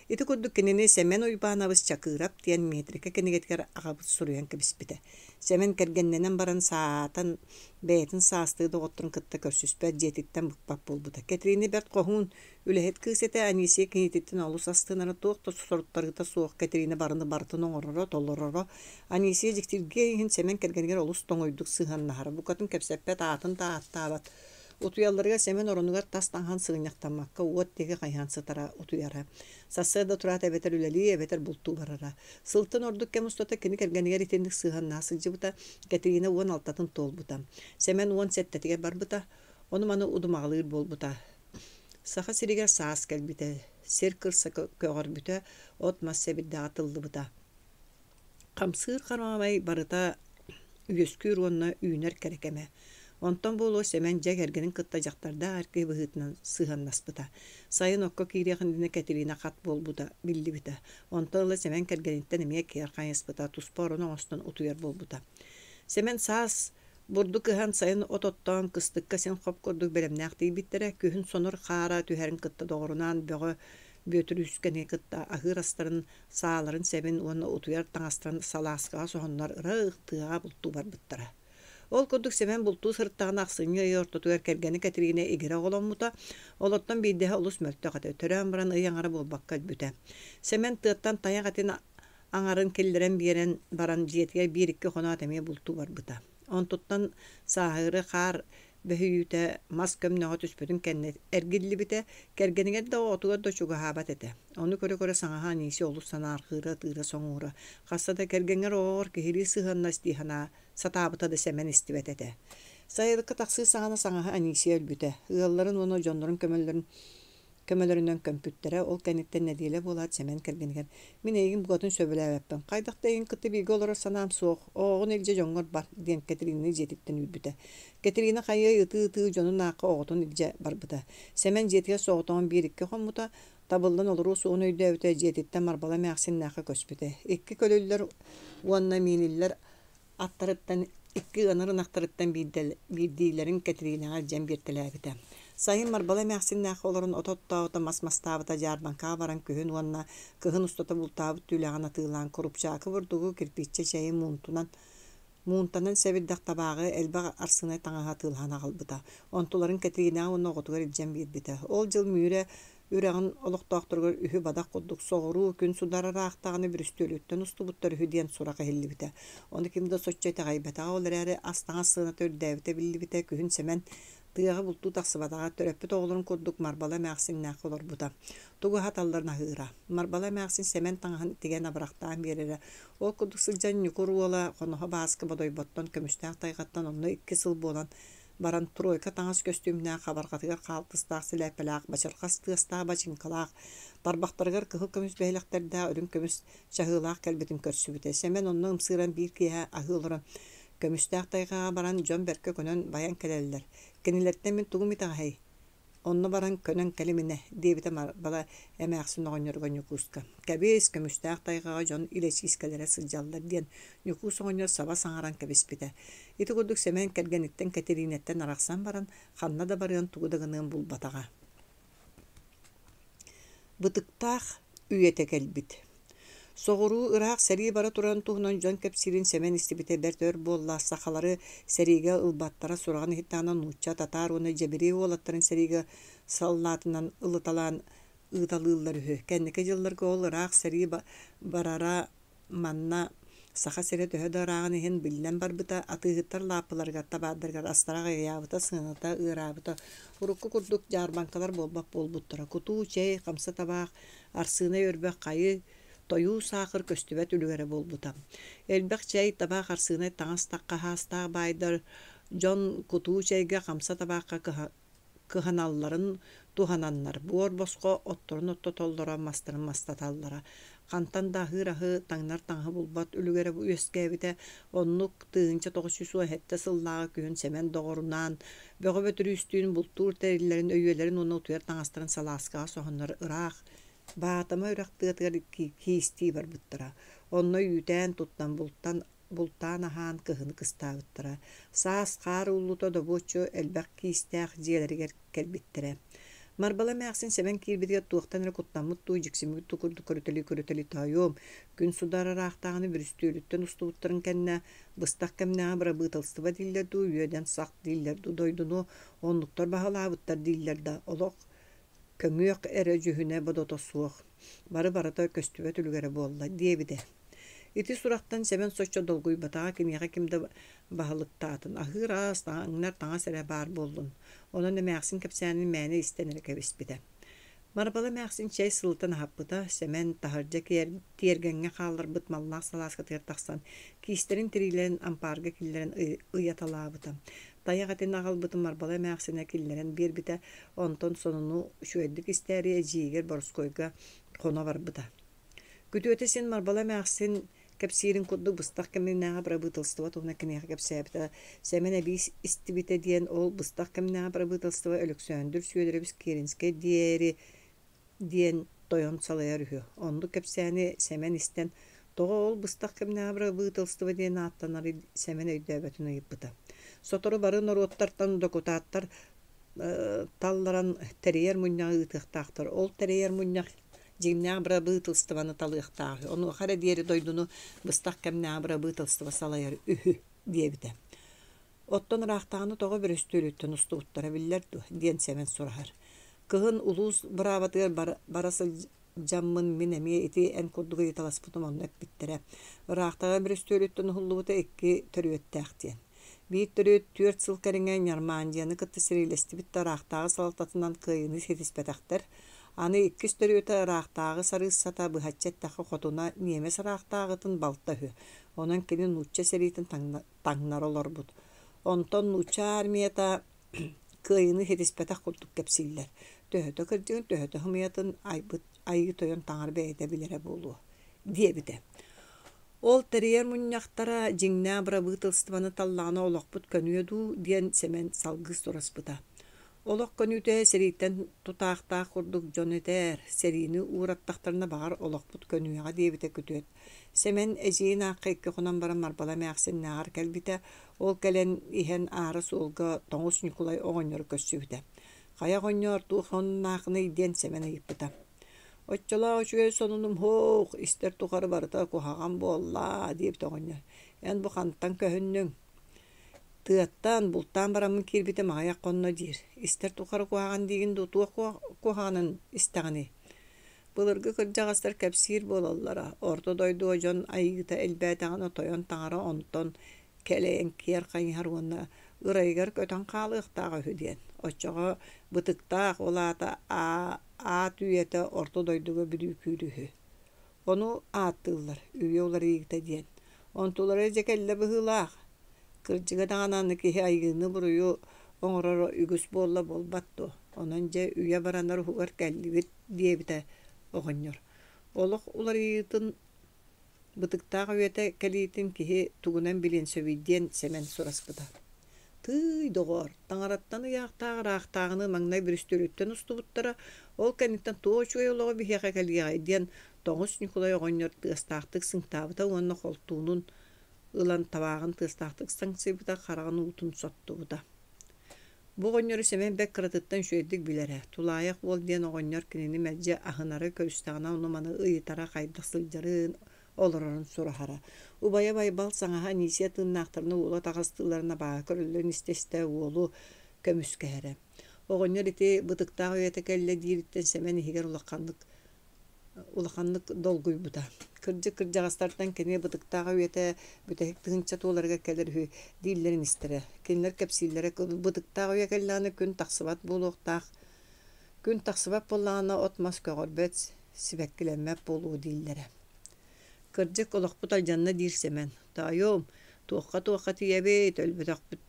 Ити курдук кинини Сэмэн Уйбаанабыс Чакыырап диэн миэтирикэ кинигэтигэр аҕабыт суруйан кэбиспитэ. Сэмэн кэргэннэнэн баран саатан бэйэтин саастыы доҕотторун кытта көрсүспэт, дьиэтиттэн быкпат буолбута. Кэтириини бэрт хоһуун, үлэһит кыыс этэ, Анисия кинититтэн олус астынара, туох да соруттарыыта суох Кэтириинэ барыны барытын оҥороро, толороро. Анисия дьиктиргиэ иһин Сэмэн кэргэнигэр олус тоҥуйдук сыһыаннаһара, букатын кэпсэппэт, аатын да ааттаабат. Утуйалларыгар Сэмэн оронугар тас таҥаһын сыгынньахтаммакка уот диэки хайыһан сытара, утуйара. Сарсыарда тураат эбэтэр үлэлии, эбэтэр бултуу барара. Сылтан ордук кэм устата кини кэргэнигэр итинник сыһыаннаах сылдьыбыта, Кэтириинэ 16-тын туолбута. Сэмэн 17-тигэр барбыта, ону-маны удумаҕалыыр буолбута. Саха сиригэр саас кэлбитэ, сир кырса көҕөрбүтэ, от-мас сэбирдэҕэ тыллыбыта. Хамсыыр харамай барыта үөскүүр уонна үүнэр кэрэ кэмэ. Онтон буолуо Сэмэн дьэ кэргэнин кытта дьахтардаах эр киһи быһыытынан сыһыаннаспыта. Сайын окко киириэх иннинэ Кэтириинэ хат буолбута биллибитэ. Онтон ыла Сэмэн кэргэниттэн эмиэ киэр хайыспыта, туспа орон оҥостон утуйар буолбута. Сэмэн саас бурдук ыһан, сайын от оттоон, кыстыкка син хоп курдук бэлэмнээх тиийбиттэрэ. Күһүн сонор хаара түһэрин кытта доҕорунаан Бөҕө Бүөтүрүүскэни кытта аһыыр астарын сааларын сэбин уонна утуйар таҥастарын салааскаҕа соһоннор ыраах тыаҕа бултуу барбыттара. Ол курдук Сэмэн бултуу сырыттаҕына ахсынньы ый ортотугар кэргэнэ Кэтириинэ игирэ оҕоломмута, олортон биирдэһэ олус мөлтөх этэ, төрөөн баран ый аҥара буолбакка өлбүтэ. Сэмэн тыаттан тайах этин аҥарын киллэрэн биэрэн баран дьиэтигэр биир-икки хоноот эмиэ бултуу барбыта. Онтуттан сааһыары хаар бөһүйүүтэ мас көмнөҕө түспүтүн кэннэ эргиллибитэ, кэргэнигэр да оҕотугар да чугаһаабат этэ. Ону көрө-көрө саҥаһа Анисия олус санаарҕыыра, ытыыра-соҥуура. Хаста да кэргэҥҥэр оҕоҕор киһилии сыһыаннас дии санаа сатаабыта да Сэмэн истибэт этэ. Сайылыкка тахсыы саҕана саҥаһа Анисия өлбүтэ. Ыалларын уонна дьоннорун көмөлөрүн көмөлөрүнэн көмпүттэрэ. Ол кэнниттэн нэдиэлэ буолаат Сэмэн кэргэнигэр «Мин эйигин букатын сөбүлээбэппин, хайдах да эйигин кытта бииргэ олорор санаам суох, оҕоҕун илдьэ дьоҥҥор бар» диэн Кэтириинэни дьиэтиттэн үүрбүтэ. Кэтириинэ хайыай ытыы-ытыы дьонун аахха оҕотун илдьэ барбыта. Сэмэн дьиэтигэр соҕотоҕун биир-икки хоммута, табыллан олоруо суоҕун өйдөөбүтэ, дьиэтиттэн Марбала эмээхсиннээххэ көспүтэ. Икки көлүллэр уонна мииниллэр аттарыттан икки ыанар ынахтарыттан биирдиилэрин Кэтириинэҕэ илдьэн биэртэлээбитэ. Сайын Марбала эмээхсиннээх олорон от оттообута, мас мастаабыта, дьаарбаҥкаҕа баран күһүн уонна кыһын устата бултаабыт түүлээҕин атыылаан курупчаакы бурдугу, кирпииччэ чэйи муунтунан муунтанан сэбирдэх табааҕы, элбэх арсыынай таҥаһы атыылаһан аҕалбыта. Онтуларын Кэтириинэҕэ уонна оҕотугар илдьэн биэрбитэ. Ол дьыл Мүрэ үрэҕин олохтоохторугар үһү бадах курдук соҕуруу күн судара ыраахтаҕына бүрүстүөлүттэн устубуттар үһү диэн сурах иһиллибитэ. Ону ким да соччо итэҕэйбэтэҕэ, ол эрээри ас-таҥас сыаната үрдээбитэ биллибитэ. Күһүн Сэмэн тыаҕа бултуу тахсыбатаҕа, төрөппүт оҕолорун курдук Марбала эмээхсиннээххэ олорбута. Тугу аһаталларын аһыыра. Марбала эмээхсин Сэмэн таҥаһын тигэн абырахтаан биэрэрэ. Ол курдук сылдьан Ньукур уола Хоноһо Бааска Бодойботтон көмүстээх тайҕаттан онно 2 сыл буолан баран тройка таҥас көстүүмнээх, хабарҕатыгар хаалтыстаах сэлээппэлээх, бачырҕас тыастаах бачыыҥкалаах, тарбахтарыгар кыһыл көмүс бэһилэхтэрдээх үрүҥ көмүс чаһыылаах кэлбитин көрсүбүтэ. Сэмэн онно ымсыыран биир киэһэ аһыы олорон, көмүстээх тайҕаҕа баран дьон бэркэ көнөн байан кэлэллэр. Кинилэртэн мин тугум итэҕэһэй? Онно баран көнөн кэлиминэ, диэбитэ Марбала эмээхсин оҕонньоругар Ньукууска. Кэбиис, көмүстээх тайҕаҕа дьон илэчиискэлэрэ сылдьаллар диэн Ньукуус оҕонньор саба саҥаран кэбиспитэ. Ити курдук Сэмэн кэргэниттэн Кэтириинэттэн арахсан баран, ханна да барыан, тугу да гыныан булбатаҕа. Бытыктаах үйэтэ кэлбит. Соҕуруу ыраах сэрии бара турарын туһунан дьон кэпсиирин Сэмэн истибитэ бэрт өр буолла, сахалары сэриигэ ылбаттара сураҕын иһиттэҕинэ нуучча, татаар уонна дьэбириэй уолаттарын сэриигэ саллаатынан ылыталаан ыыталыыллар үһү. Кэнники дьылларга ол ыраах сэрии барара манна Саха сирэ төһө да ырааҕын иһин биллэн барбыта, атыыһыттар лааппыларыгар, табаардарыгар астара аҕыйаабыта, сыаната ыараабыта. Урукку курдук дьаарбаҥкалар буолбат буолбуттара. Кутуу, чэй, хамса табаах, арсыынай өрбөх, хайы, тойуу саахар көстүбэт үлүгэрэ буолбута. Элбэх чэй, табаах, арсыынай таҥас хаһаастаах баайдар дьон кутуу чэйгэ, хамса табаахха кыһаналларын туһананнар, буор босхо отторун оттотоллоро, мастарын мастаталлара. Хантан да аһыыр аһы, таҥнар таҥаһы булбат үлүгэрэ үөскээбитэ. Оннук 1917 сыллааҕы күһүн Сэмэн доҕорунаан Бөҕө Бөтүрүүстүүн бултуур тэриллэрин, өйүөлэрин уонна утуйар таҥастарын салааскаҕа соһоннор ыраах Баатама үрэх тыатыгар киистии барбыттара. Онно үүтээн туттан бултан бултаан аһаан кыһыны кыстаабыттара. Саас хаар ууллута добуоччу элбэх киистээх дьиэлэригэр кэлбиттэрэ. Марбала эмээхсин Сэмэн киирбитигэр туохтан эрэ куттаммыт дуу, дьиксиммит дуу курдук көрүтэлии-көрүтэлии тоойуом, күн судаар ыраахтааҕыны бүрүстүөлүттэн устубуттарын кэннэ быстах кэмнээҕи бырабыыталыстыба дииллэр дуу, үөдэн сах дииллэр дуу, дойдуну оннуктар баһылаабыттар дииллэр да, олох көҥүөх эрэ дьүһүнэ-бодото суох, бары-барыта көстүбэт үлүгэрэ буолла диэбитэ. Ити сурахтан Сэмэн соччо долгуйбатаҕа, киниэхэ ким да баһылыктаатын, аһыыр аас, таҥнар таҥас эрэ баар буоллун. Онон эмээхсин кэпсээнин мээнэ истэн эрэ кэбиспитэ. Марбала эмээхсин чэй сылытан аһаппыта, Сэмэн таһырдьа тиэргэҥҥэ хаалларбыт маллаах салааскатыгар тахсан, киистэрин тириилэрин ампаарга киллэрэн ыйаталаабыта. Тайах этин аҕалбытын Марбала эмээхсинэ киллэрэн биэрбитэ, онтон сонуну үчүгэйдик истээри эдьиийигэр Борускуойга хоно барбыта. Күтүөтэ син Марбала эмээхсин кэпсиирин курдук быстах кэмнээҕи бырабыыталыстыба туһунан киниэхэ кэпсээбитэ. Сэмэн эбии истибитэ диэн ол быстах кэмнээҕи бырабыыталыстыба Өлөксөөндүр Сүөдэрэбис Киэринскэй диэри диэн тойон салайар үһү. Оннук кэпсээни Сэмэн истэн, тоҕо ол быстах кэмнээҕи бырабыыталыстыба диэн ааттанарый Сэмэн өйдөөбөтүн ыйыппыта. Сотору бары норуоттартан докутааттар талларан тэрийэр мунньаҕы ыытыахтаахтар. Ол тэрийэр мунньах дьиҥнээх бырабыыталыстыбаны талыахтаах үһү, онуоха эрэ диэри дойдуну быстах кэмнээх бырабыыталыстыба салайар үһү диэбитэ. Оттон ыраахтааҕыны тоҕо бөрөстүөлүттэн устубуттара биллэр дуо диэн Сэмэн сураһар. Кыһын улуус быраабатыгар бара сылдьаммын мин эмиэ ити эн курдук ыйыталаспытым онно эппиттэрэ. Ыраахтааҕы бөрөстүөлүттэн уһуллубута икки төрүөттээх диэн. Биир төрүөт түөрт сыл кэриҥэ Ньармаандьыйаны кытта сэриилэстибит да ыраахтааҕы салалтатынан кыайыыны ситиспэтэхтэр. Аны иккис төрүөтэ ыраахтааҕы сарыыссата быһаччы эттэххэ хотуна ньиэмэс ыраахтааҕытын балта үһү. Онон кини нуучча сэриитин таҥнара олорбут. Онтон нуучча армията кыайыыны ситиспэтэх курдук кэпсииллэр. Төһөтө кырдьыгын, төһөтө сымыйатын айбыт Айыы Тойон таҥара бэйэтэ билэрэ буолуо диэбитэ. Ол тэрийэр мунньахтара дьиҥнээх бырабыыталыстыбаны таллаҕына олохпут көнүө дуу диэн Сэмэн салгыы сураспыта. Олох көнүүтэ сэрииттэн тутаахтаах курдук дьон этээр, сэриини уураттахтарына баҕар олохпут көнүөҕэ диэбитэ күтүөт. Сэмэн эдьиийин аахха икки хонон баран Марбала эмээхсиннээҕэр кэлбитэ, ол кэлэн иһэн аара суолга Тоҥус Ньукулай оҕонньору көрсүбүтэ. Хайа оҕонньоор, туох сонуннаахыный диэн Сэмэн ыйыппыта. Оччолоох үчүгэй сонунум һуох, истэр тухары барыта куһаҕан буолла, диэбит оҕонньор. Эн бу хантан көһүннүҥ? Тыаттан, бултаан бараммын киирбитим аҕыйах хонно диир. Истэр тухары куһаҕан диигин дуу, туох куһаҕанын истэҕиний? Былыргы кырдьаҕастар кэпсиир буолаллара, орто дойдуга дьон айыыта элбээтэҕинэ тойон таҥара онтон кэлэйэн киэр хайыһар уонна ырайыгар көтөн хаалыахтаах үһү диэн. Оччоҕо бытыктаах, ол аата аат үйэтэ орто дойдуга бүрүүкүүр үһү. Ону ааттыыллар үйэ уларыйыыта диэн. Онтулара дьэ кэллэ быһыылаах. Кырдьыга даҕаны аны киһи айыыны-буруйу оҥороро үгүс буолла буолбат дуо? Онон дьэ үйэ баранар уһугар кэллибит диэбитэ оҕонньор. Олох уларыйыытын бытыктаах үйэтэ кэлиитин киһи тугунан билиэн сөбүй диэн Сэмэн сураспыта. Тыый, доҕоор, таҥараттан ыйаахтаах ыраахтааҕыны маҥнай бүрүстүөлүттэн устубуттара, ол кэнниттэн туох үчүгэй олоҕо биһиэхэ кэлиэҕэй диэн Тоҥус Ньукулай оҕонньор тыастаахтык сыҥтаабыта уонна холтуунун ылан табааҕын тыастаахтык саҥсыйбыта, хараҕын уутун соттубута. Бу оҕонньору Сэмэн бэрт кыратыттан үчүгэйдик билэрэ. Тулаайах уол диэн оҕонньор кинини мэлдьи аһынара, көрүстэҕинэ ону-маны ыйытара, хайдах сылдьарын, олорорун сураһара. Убайа Байбал саҥаһа Анисия тыыннаахтарына уола таҕыстыыларын абааһы көрөллөрүн истэ-истэ уолу көмүскэһэрэ. Оҕонньор ити бытыктаах үйэтэ кэллэ диириттэн Сэмэн иһигэр улаханнык улаханнык долгуйбута. Кырдьык кырдьаҕастартан кини бытыктаах үйэтэ бүтэһик тыһыынча туоларыгар кэлэр үһү дииллэрин истэрэ. Кинилэр кэпсииллэрэ бытыктаах үйэ кэллэҕинэ күн тахсыбат буолуохтаах. Күн тахсыбат буоллаҕына от-мас көҕөрбөт, сибэккилэммэт буолуо дииллэрэ. Кырдьык олохпут алдьанна диир Сэмэн. Тоойуом, туохха-туохха тиийэбит, өлбөтөхпүт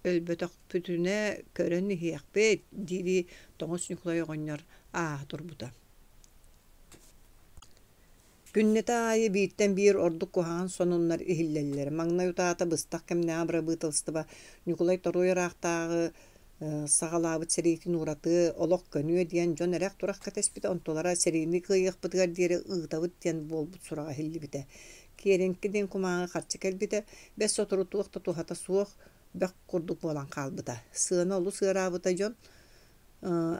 өлбөтөхпүтүнэ көрөн иһиэхпит дии-дии Тоҥус Ньукулай оҕонньор ааһа турбута. Күннэтэ аайы бииртэн биир ордук куһаҕан сонуннар иһиллэллэр. Маҥнай утаата быстах кэмнээҕи бырабыыталыстыба Ньукулай Торуой ыраахтааҕы саҕалаабыт сэриитин уратыы, олох көнүө диэн дьон эрэх-турах кэтэспитэ, онтулара сэриини кыайыахпытыгар диэри ыытабыт диэн буолбут сураҕа иһиллибитэ. Киэриҥки диэн кумааҕы харчы кэлбитэ, бэс сотору туох да туһата суох бөх курдук буолан хаалбыта. Сыана олус ыараабыта дьон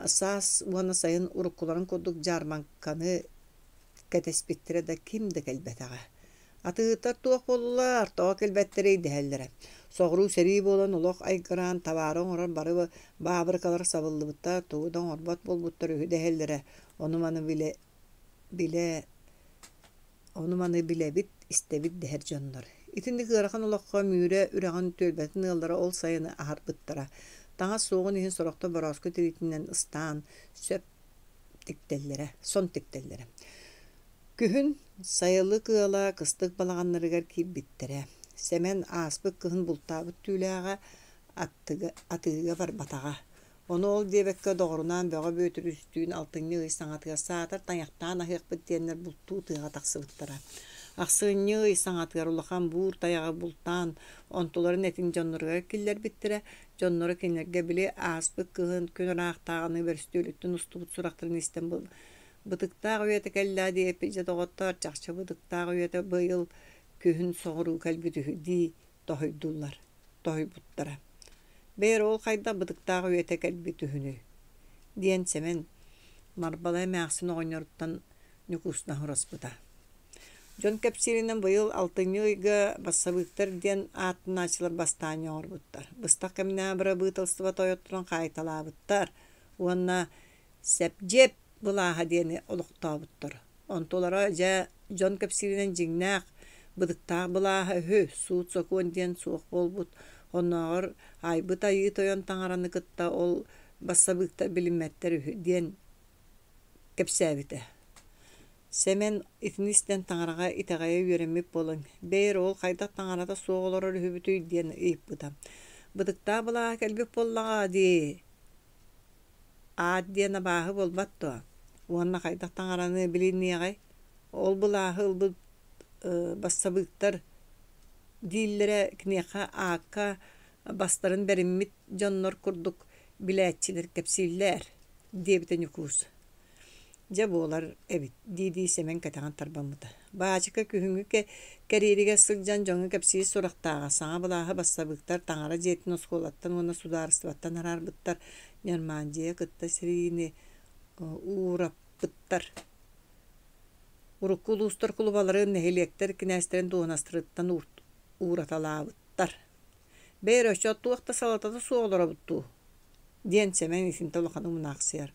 саас уонна сайын уруккуларын курдук дьаарбаҥканы кэтэспиттэрэ да ким да кэлбэтэҕэ. Атыыһыттар туох буоллулар, тоҕо кэлбэттэрий дэһэллэрэ. Соҕуруу сэрии буолан олох айгыраан табаары оҥорор бары баабырыкалар сабыллыбыттар, тугу да оҥорбот буолбуттар үһү дэһэллэрэ. Ону-маны билэ билэ ону-маны билэбит, истэбит дэһэр дьоннор. Итинник ыарахан олоххо Мүрэ үрэҕин түөлбэтин ыаллара ол сайыны аһарбыттара. Таҥас суоҕун иһин сорохтор борооску тириитинэн ыстаан, сөп тиктэллэрэ, сон тиктэллэрэ. Күһүн сайылык ыала кыстык балаҕаннарыгар киирбиттэрэ. Сэмэн ааспыт кыһын бултаабыт түүлээҕэ аттыга, атыыга барбатаҕа. Ону ол диэбэккэ доҕорунаан Бөҕө Бүөтүрүстүүн алтынньы ый саҥатыгар саатар тайахтаан аһыахпыт диэннэр бултуу тыаҕа тахсыбыттара. Ахсынньы ый саҥатыгар улахан буур тайаҕы бултаан, онтуларын этин дьонноругар киллэрбиттэрэ. Дьонноро кинилэргэ били ааспыт кыһын күн ыраахтааҕыныы бөрүстүөлүттэн устубут сурахтарын истэн бытыктаах үйэтэ кэллээ диэппит дьэ доҕоттоор, чахчы бытыктаах үйэтэ быйыл күһүн соҕуруу кэлбит үһү дии тоһуйдулар, тоһуйбуттара. Бэйэр ол хайдах бытыктаах үйэтэ кэлбит үһүнүй? диэн Сэмэн Марбала эмээхсин оҕонньоруттан Ньукуусна сураспыта. Дьон кэпсииринэн быйыл алтынньы ыйга бассабыыктар диэн ааттанааччылар бастаан оҥорбуттар. Быстах кэмнээх бырабыыталыстыба тойотторун хаайталаабыттар уонна Сэпдьиэп былааһа диэни олохтообуттар. Онтулара дьэ дьон кэпсииринэн дьиҥнээх, бытыктаах былааһа үһү, суут-сокуон диэн суох буолбут. Оннооҕор айбыт Айыы Тойон таҥараны кытта ол бассабыыктар билиммэттэр үһү диэн кэпсээбитэ. Сэмэн итини истэн таҥараҕа итэҕэйэ үөрэммит буолан, «Бэйэр ол хайдах таҥарата суох олорор үһүбүтүй?» диэн ыйыппыта. «Бытыктаах былааһа кэлбит буоллаҕа дии, Аат диэн абааһы буолбат дуо? Уонна хайдах таҥараны билиниэҕэй? Ол былааһы ылбыт бассабыыктар дииллэрэ киниэхэ аакка бастарын бэриммит дьоннор курдук билээччилэр кэпсииллэр, диэбитэ Ньукуус. Дьэ буолар эбит дии-дии Сэмэн кэтэҕин тарбаммыта. Баачыка күһүҥҥү кэриэригэр сылдьан дьоҥҥо кэпсиир сурахтааҕа, саҥа былааһы бассабыыктар таҥара дьиэтин оскуолаттан уонна судаарыстыбаттан араарбыттар, Нормандия кытта сэриини уураппыттар. Урукку улуустар кулубаларын, нэһилиэктэр кинээстэрин дуоһунастарыттан уураталаабыттар. Бэйэр өссө туох да салалтата суох олоробут дуу диэн Сэмэн итинтэ улаханнык мунаахсыйар.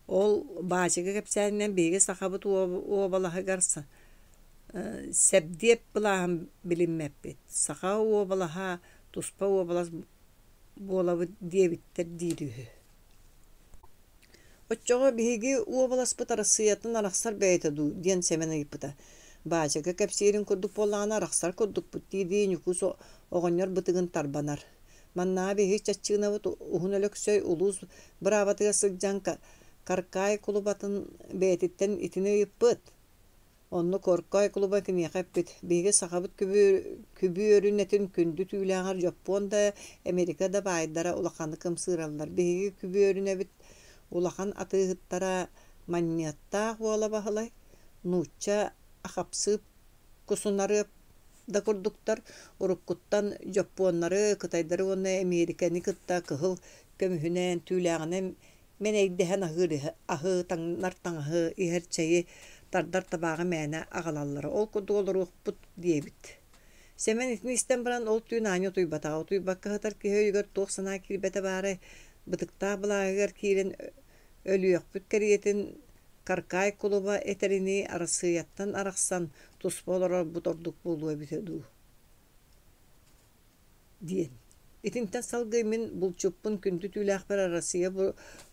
Ол баачыка кэпсээнинэн биһиги сахабыт уобалаһыгар Сэбдиэп былааһын билиммэппит. Саха уобалаһа туспа уобалас буолабыт диэбиттэр диир үһү. Оччоҕо биһиги уобаласпыт Арассыыйаттан арахсар бэйэтэ дуу диэн Сэмэн ыйыппыта. Баачыка кэпсиирин курдук буоллаҕына арахсар курдукпут дии-дии Ньукуус оҕонньор бытыгын тарбанар. Маннааҕы биһиги чаччыынабыт Уһун Өлөксөй улуус быраабатыгар сылдьан Каркаай кулубатын бэйэтиттэн итини ыйыппыт. Онно Коркоой кулуба киниэхэ эппит: «Биһиги сахабыт күбүөрүнэтин күндү түүлээҕэр Дьоппуон да, Эмиэрикэ да баайдара улаханнык ымсыыраллар. Биһиги күбүөрүнэбит улахан атыыһыттара Манньыаттаах уола Баһылай, нуучча Ахапсыып Кусунарыап да курдуктар уруккуттан дьоппуоннары, кытайдары уонна Эмиэрикэни кытта кыһыл көмүһүнэн, түүлээҕинэн мэнэйдэһэн аһыыр аһы, таҥнар таҥаһы, иһэр чэйи, тардар табааҕы мээнэ аҕалаллара. Ол курдук олоруохпут диэбит. Сэмэн итини истэн баран ол түүн аанньа утуйбатаҕа. Утуйбакка сытар киһи өйүгэр туох санаа киирбэтэ баарай? Бытыктаах былааһыгар киирэн өлүөхпүт кэриэтин Каркаай кулуба этэринии Арассыыйаттан арахсан, туспа олорорбут ордук буолуо эбитэ дуу диэн. Итинтэн салгыы мин булчуппун күндү түүлээхпэр Арассыыйа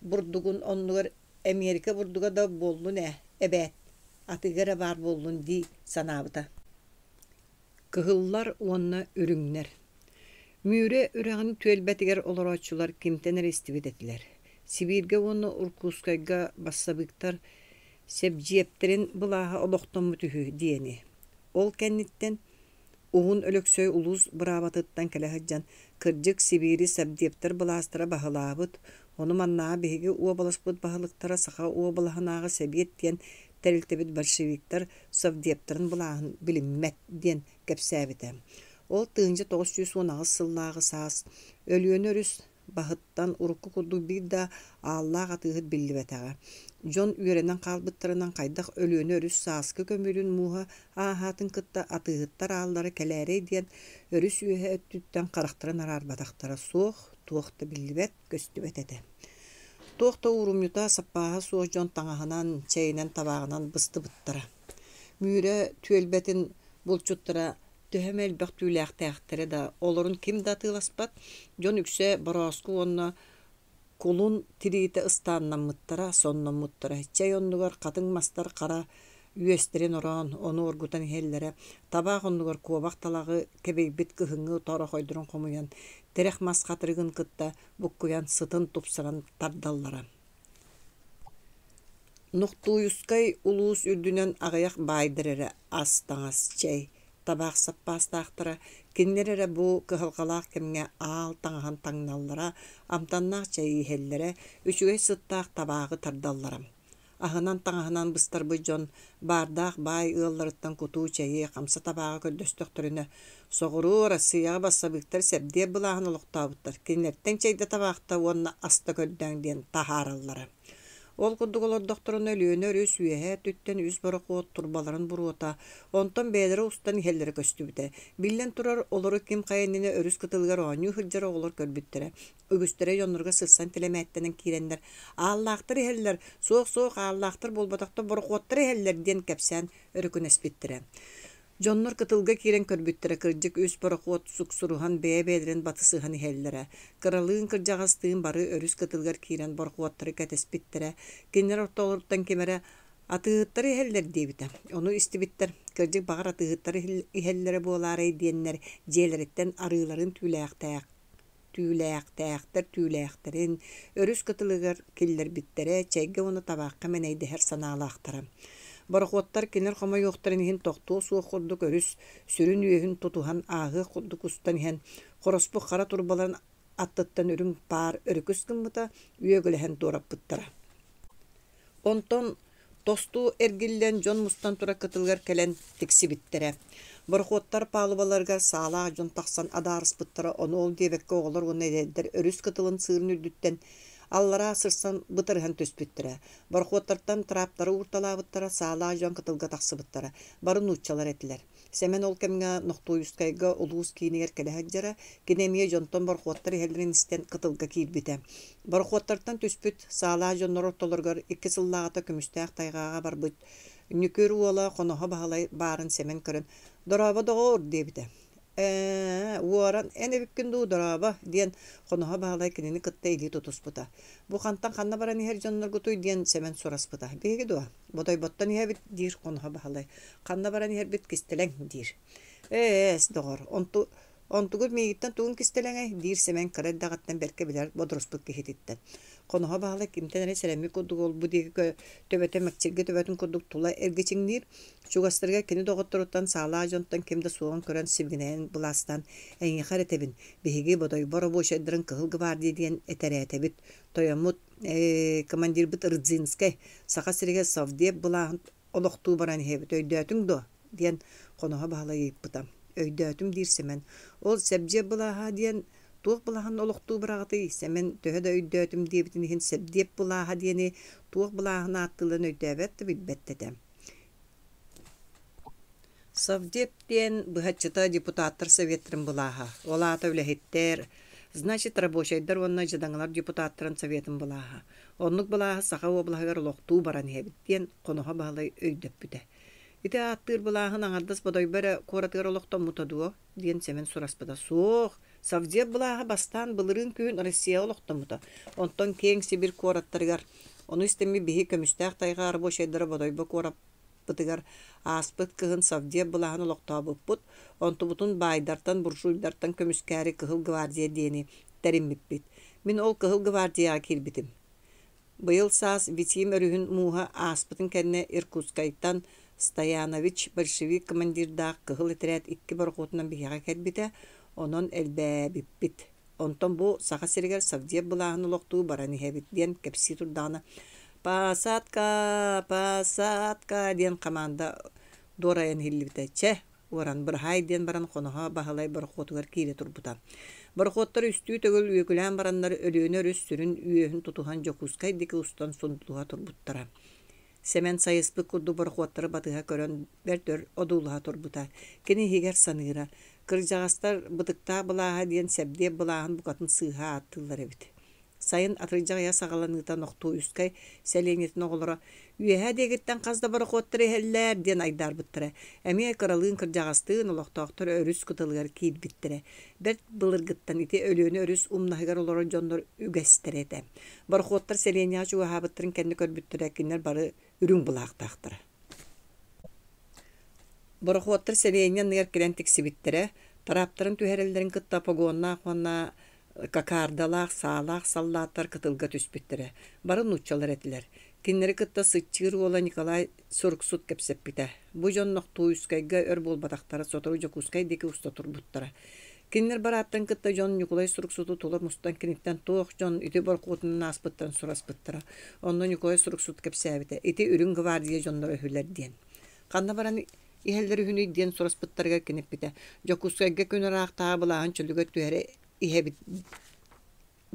бурдугун оннугар Эмиэрикэ бурдуга да буоллун ээ, эбээт, атыыга эрэ баар буоллун дии санаабыта. Кыһыллар уонна үрүҥнэр Мүрү үрэҕин түөлбэтигэр олорооччулар кимтэн эрэ истибит этилэр. Сибииргэ уонна Уркуускайга бассабыыктар сэбдьиэптэрин былааһа олохтоммут үһү диэни. Ол кэнниттэн Уһун Өлөксөй улуус быраабатыттан кэлэ сылдьан, кырдьык, Сибиири совдептэр былаастара баһылаабыт, ону маннааҕы биһиги уобаласпыт баһылыктара Саха уобалаһынааҕы сэбиэт диэн тэрилтэбит большевиктар совдептарын былааһын билиммэт диэн кэпсээбитэ. Ол 1918 сыллааҕы саас Өлүөнэ өрүс баһыттан урукку курдук биир да ааллаах атыыһыт биллибэтэҕэ. Дьон үөрэнэн хаалбыттарынан хайдах Өлүөнэ өрүс сааскы көмүлүн мууһа ааһаатын кытта атыыһыттар ааллара кэлээрэй диэн өрүс үөһэ өттүттэн харахтарын араарбатахтара суох, туох да биллибэт, көстүбэт этэ. Туох да уурумньута, саппааһа суох дьон таҥаһынан, чэйинэн, табааҕынан быстыбыттара. Мүрэ түөлбэтин булчуттара төһө эмэ элбэх түүлээхтээхтэрэ да, олорун ким да атыыласпат, дьон үксэ борооску уонна кулун тириитэ ыстааннаммыттара, сонноммуттара, чэй оннугар хатыҥ мастар хара үөстэрин ороон, ону оргутан иһэллэрэ, табаах оннугар куобах талаҕы кэбийбит кыһыҥҥы торохойдорун хомуйан, тирэх мас хатырыгын кытта буккуйан сытын тупсаран тардаллара. Нохтуйускай улуус үрдүнэн аҕыйах баайдар эрэ ас-таҥас, чэй, табаах саппаастаахтара, кинилэр эрэ бу кыһалҕалаах кэмҥэ аал таҥаһын таҥналлара, амтаннаах чэйи иһэллэрэ, үчүгэй сыттаах табааҕы тардаллара. Аһынан-таҥаһынан быстарбыт дьон баардаах баай ыалларыттан кутуу чэйи, хамса табааҕы көрдөстөхтөрүнэ, соҕуруу Арассыыйаҕа бассабыыктар сэбдиэп былааһын олохтообуттар, кинилэртэн чэйдэ табаахта уонна аста көрдөөҥ диэн таһаараллара. Ол курдук олордохторуна Өлүөнэ өрүс үөһээ өттүттэн үс борохуот турбаларын буруота, онтон бэйэлэрэ устан иһэллэрэ көстүбүтэ. Биллэн турар, олору ким хайа иннинэ өрүс кытылыгар оонньуу сылдьар оҕолор көрбүттэрэ. Үгүстэрэ дьонноругар сырсан тэлэмээттэнэн киирэннэр «Ааллаахтар иһэллэр, суох-суох, ааллаахтар буолбатахтар, борохуоттар иһэллэр» диэн кэпсээн өрүкүнэспиттэрэ. Дьоннор кытылга киирэн көрбүттэрэ кырдьык үс борохуот суксуруһан бэйэ-бэйэлэрин батысыһан иһэллэрэ. Кыралыын-кырдьаҕастыын бары өрүс кытылыгар киирэн борохуоттары кэтэспиттэрэ. Кинилэр ортолоруттан ким эрэ «Атыыһыттар иһэллэр» диэбитэ. Ону истибиттэр, кырдьык баҕар атыыһыттар иһэллэрэ буолаарай диэннэр дьиэлэриттэн арыыларын түүлээхтээх түүлээхтээхтэр түүлээхтэрин өрүс кытылыгар киллэрбиттэрэ, чэйгэ уонна табаахха мэнэйдэһэр санаалаахтара. Борохуоттар кинилэр хомойуохтарын иһин тохтуо суох курдук өрүс сүрүн үөһүн тутуһан ааһыах курдук устан иһэн, хороспут хара турбаларын аттыттан үрүҥ паар өрүкүс гыммыта, үөгүлэһэн туораппыттара. Онтон тосту эргиллэн дьон мустан турар кытылыгар кэлэн тиксибиттэрэ. Борохуоттар палубаларыгар саалаах дьон тахсан адаарыспыттара, ону ол диэбэккэ оҕолор уонна эдэрдэр өрүс кытылын сыырын үрдүттэн аллараа сырсан бытарыһан түспүттэрэ. Борохуоттартан траптары уурталаабыттара, саалаах дьон кытылга тахсыбыттара. Бары нууччалар этилэр. Сэмэн ол кэмҥэ Нохтуойускайга улуус киинигэр кэлэ сылдьара, кини эмиэ дьонтон борохуоттар иһэллэрин истэн кытылга киирбитэ. Борохуоттартан түспүт саалаах дьоннор ортолоругар икки сыллааҕыта көмүстээх тайҕаҕа барбыт Ньүкүр уола Хоноһо Баһылай баарын Сэмэн көрөн «Дорообо, доҕоор!» диэбитэ. «Ээ, уоран эн эбиккин дуу, дорообо!» диэн Хоноһо Баһылай кинини кытта илии тутуспута. «Бу хантан ханна баран иһэр дьонноргутуй?» диэн Сэмэн сураспыта. «Биһиги дуо? Бодойботтон иһэбит» диир Хоноһо Баһылай. «Ханна баран иһэрбит кистэлэҥ» диир. «Ээ-ээс, доҕор, онту онтугут миигиттэн тугун кистэлэҥэй?» диир Сэмэн кыра эрдэҕиттэн бэркэ билэр бодоруспут киһититтэн. Хоноһо Баһылай кимтэн эрэ сэрэммит курдук ол-бу диэки төбөтө мэкчиргэ төбөтүн курдук тула эргичиҥниир. Чугастарыгар кини доҕотторуттан саалаах дьонтон ким да суоҕун көрөн сибигинэйэн былаастаан «Эйиэхэ эрэ этэбин, биһиги Бодойбо рабочайдарын Кыһыл гвардия диэн этэрээтэбит. Тойоммут, ээ, командирбыт Рыдзинскай, Саха сиригэр совдеп былааһын олохтуу баран иһэбит, өйдөөтүҥ дуо?» диэн Хоноһо Баһылай ыйыппыта. «Өйдөөтүм» диир Сэмэн. «Ол сэбдьиэп былааһа диэн туох былааһын олохтуу быраҕытый?» Сэмэн төһө да өйдөөтүм диэбитин иһин сэбдиэп былааһа диэни туох былааһын ааттыылларын өйдөөбөт да билбэт да этэ. Совдеп диэн быһаччыта депутаттар советтарын былааһа. Ол аата үлэһиттэр, Значит, рабочайдар уонна дьадаҥылар депутаттарын советын былааһа. Оннук былааһы Саха уобалаһыгар олохтуу баран иһэбит диэн Хоноһо Баһылай өйдөппүтэ. Ити ааттыыр былааһын аҥардас Бодойбо эрэ куоратыгар олохтоммута дуо? диэн Сэмэн сураспыта. Суох, Совдеп былааһа бастаан былырыын күһүн Россияҕа олохтоммута. Онтон киэҥ Сибирь куораттарыгар, ону истэммит биһи көмүстээх тайҕа рабочайдара Бодойбо куораппытыгар ааспыт кыһын Совдеп былааһын олохтообуппут, онтубутун баайдартан, буржуйдартан көмүскээри Кыһыл гвардия диэни тэриммиппит. Мин ол Кыһыл гвардияҕа киирбитим. Быйыл саас Витим өрүһүн мууһа ааспытын кэннэ Иркутскайтан Стоянович большевик командирдаах кыһыл этэрээт икки борохуотунан биһиэхэ кэлбитэ, онон элбээбиппит. Онтон бу Саха сиригэр Совдеп былааһын олохтуу баран иһэбит диэн кэпсии турдаҕына «Посадка! Посадка!» диэн хамаанда дуорайан иһиллибитэ. Чэ, уоран быраһаай диэн баран Хоноһо Баһылай борохуотугар киирэ турбута. Борохуоттар үстүү төгүл үөкүлээн бараннар Өлүөнэ өрүс сүрүн үөһүн тутуһан Дьокуускай диэки устан сундулуһа турбуттара. Сэмэн сайыспыт курдук борохуоттары батыһа көрөн бэрт өр одуулаһа турбута. Кини иһигэр саныыра, кырдьаҕастар бытыктаах былааһа диэн сэбдиэп былааһын букатын сыыһа ааттыыллар эбит. Сайын атырдьах ыйа саҕаланыыта Нохтуйускай сэлиэнньэтин оҕолоро «Үөһээ диэкиттэн хас да борохуоттар иһэллэр» диэн айдаарбыттара. Эмиэ кыралыын-кырдьаҕастыын олохтоохтор өрүс кытылыгар киирбиттэрэ. Бэрт былыргыттан ити Өлүөнэ өрүс умнаһыгар олорор дьоннор үгэстэрэ этэ. Борохуоттар сэлиэнньэҕэ чугаһаабыттарын кэннэ көрбүттэрэ, кинилэр бары үрүҥ былаахтаахтара. Борохуоттар сэлиэнньэ анныгар кэлэн тиксибиттэрэ, тараптарын түһэрэллэрин кытта погоннаах уонна Кокардалаах, саалаах саллааттар кытылга түспүттэрэ. Бары нууччалар этилэр. Кинилэри кытта сыччыыр уола Николай Суруксут кэпсэппитэ. Бу дьон Нохтуйускайга өр буолбатахтара, сотору Дьокуускай диэки уста турбуттара. Кинилэр барааттан кытта дьон Ньукулай Суруксуту тула мустан киниттэн туох дьон ити боркуотунан ааспыттарын сураспыттара. Онно Ньукулай Суруксут кэпсээбитэ, ити үрүҥ гвардия дьонноро үһүлэр диэн. Ханна баран иһэллэр үһүнүй диэн сураспыттарыгар кини эппитэ, Дьокуускайга күн ыраахтааҕы былааһын чөлүгэр түһэрэ иһэбит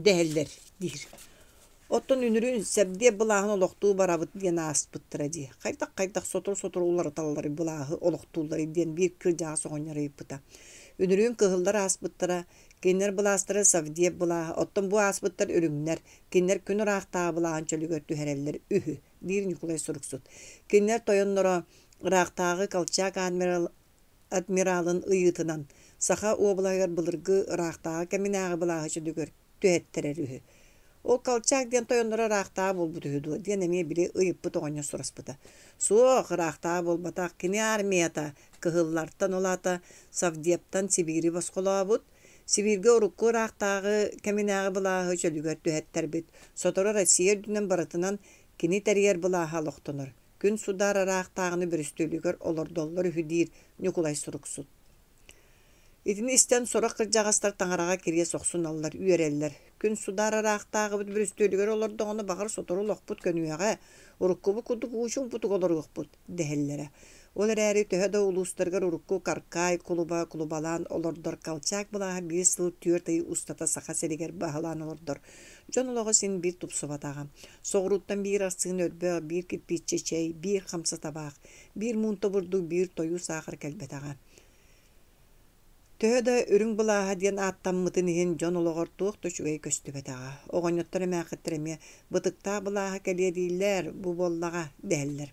дэһэллэр диир. Оттон үнүрүүн Сэбдиэп былааһын олохтуу барабыт диэн ааспыттара дии. Хайдах-хайдах сотору-сотору уларыталларый былааһы олохтуулларый диэн биир кырдьаҕас оҕонньор ыйыппыта. Үнүрүүн кыһыллар ааспыттара, кинилэр былаастара Савдиев былааһа, оттон бу ааспыттар үрүҥнэр, кинилэр күн ыраахтааҕы былааһын чөлүгэр түһэрэллэр үһү, диир Ньукулай Суруксут. Кинилэр тойонноро ыраахтааҕы Колчак адмиралын ыйыытынан Саха уобалаһыгар былыргы ыраахтааҕы кэминээҕи былааһы чөлүгэр түһэттэрэр үһү. Ол Колчак диэн тойонноро ыраахтааҕы буолбут үһү дуо диэн эмиэ били ыйыппыт оҕонньор сураспыта. Суох, ыраахтааҕы буолбатах, кини армията кыһыллартан, ол аата Совдептан Сибиири босхолообут, Сибииргэ урукку ыраахтааҕы кэминээҕи былааһы чөлүгэр түһэттэрбит, сотору Россия үрдүнэн барытынан кини тэрийэр былааһа олохтонор. Күн судаар ыраахтааҕыны бүрүстүөлүгэр олордоллор үһү диир Ньукулай суруксут. Итини истэн сорох кырдьаҕастар таҥараҕа кириэс охсуналлар, үөрэллэр. Күн судаар ыраахтааҕыбыт бүрүстүөлүгэр олордоҕуна, баҕар, сотору олохпут көнүөҕэ, уруккубут курдук уу чуумпутук олоруохпут, дэһэллэрэ. Ол эрээри төһө да улуустарыгар урукку Каркаай кулуба кулубалаан олордор Колчак былааһа биир сыл түөрт ый устата Саха сиригэр баһылаан олордор, дьон олоҕо син биир тупсубатаҕа. Соҕурууттан биир арсыын өрбөх, биир кирпииччэ чэй, биир хамса табаах, биир муунта бурдук, биир тойуу саахар кэлбэтэҕэ. Төһө да үрүҥ былааһа диэн ааттаммытын иһин дьон олоҕор туох да үчүгэй көстүбэтэҕэ. Оҕонньоттор эмээххиттэр эмиэ «бытыктаах былааһа кэлиэ дииллэр, бу буоллаҕа» дэһэллэр.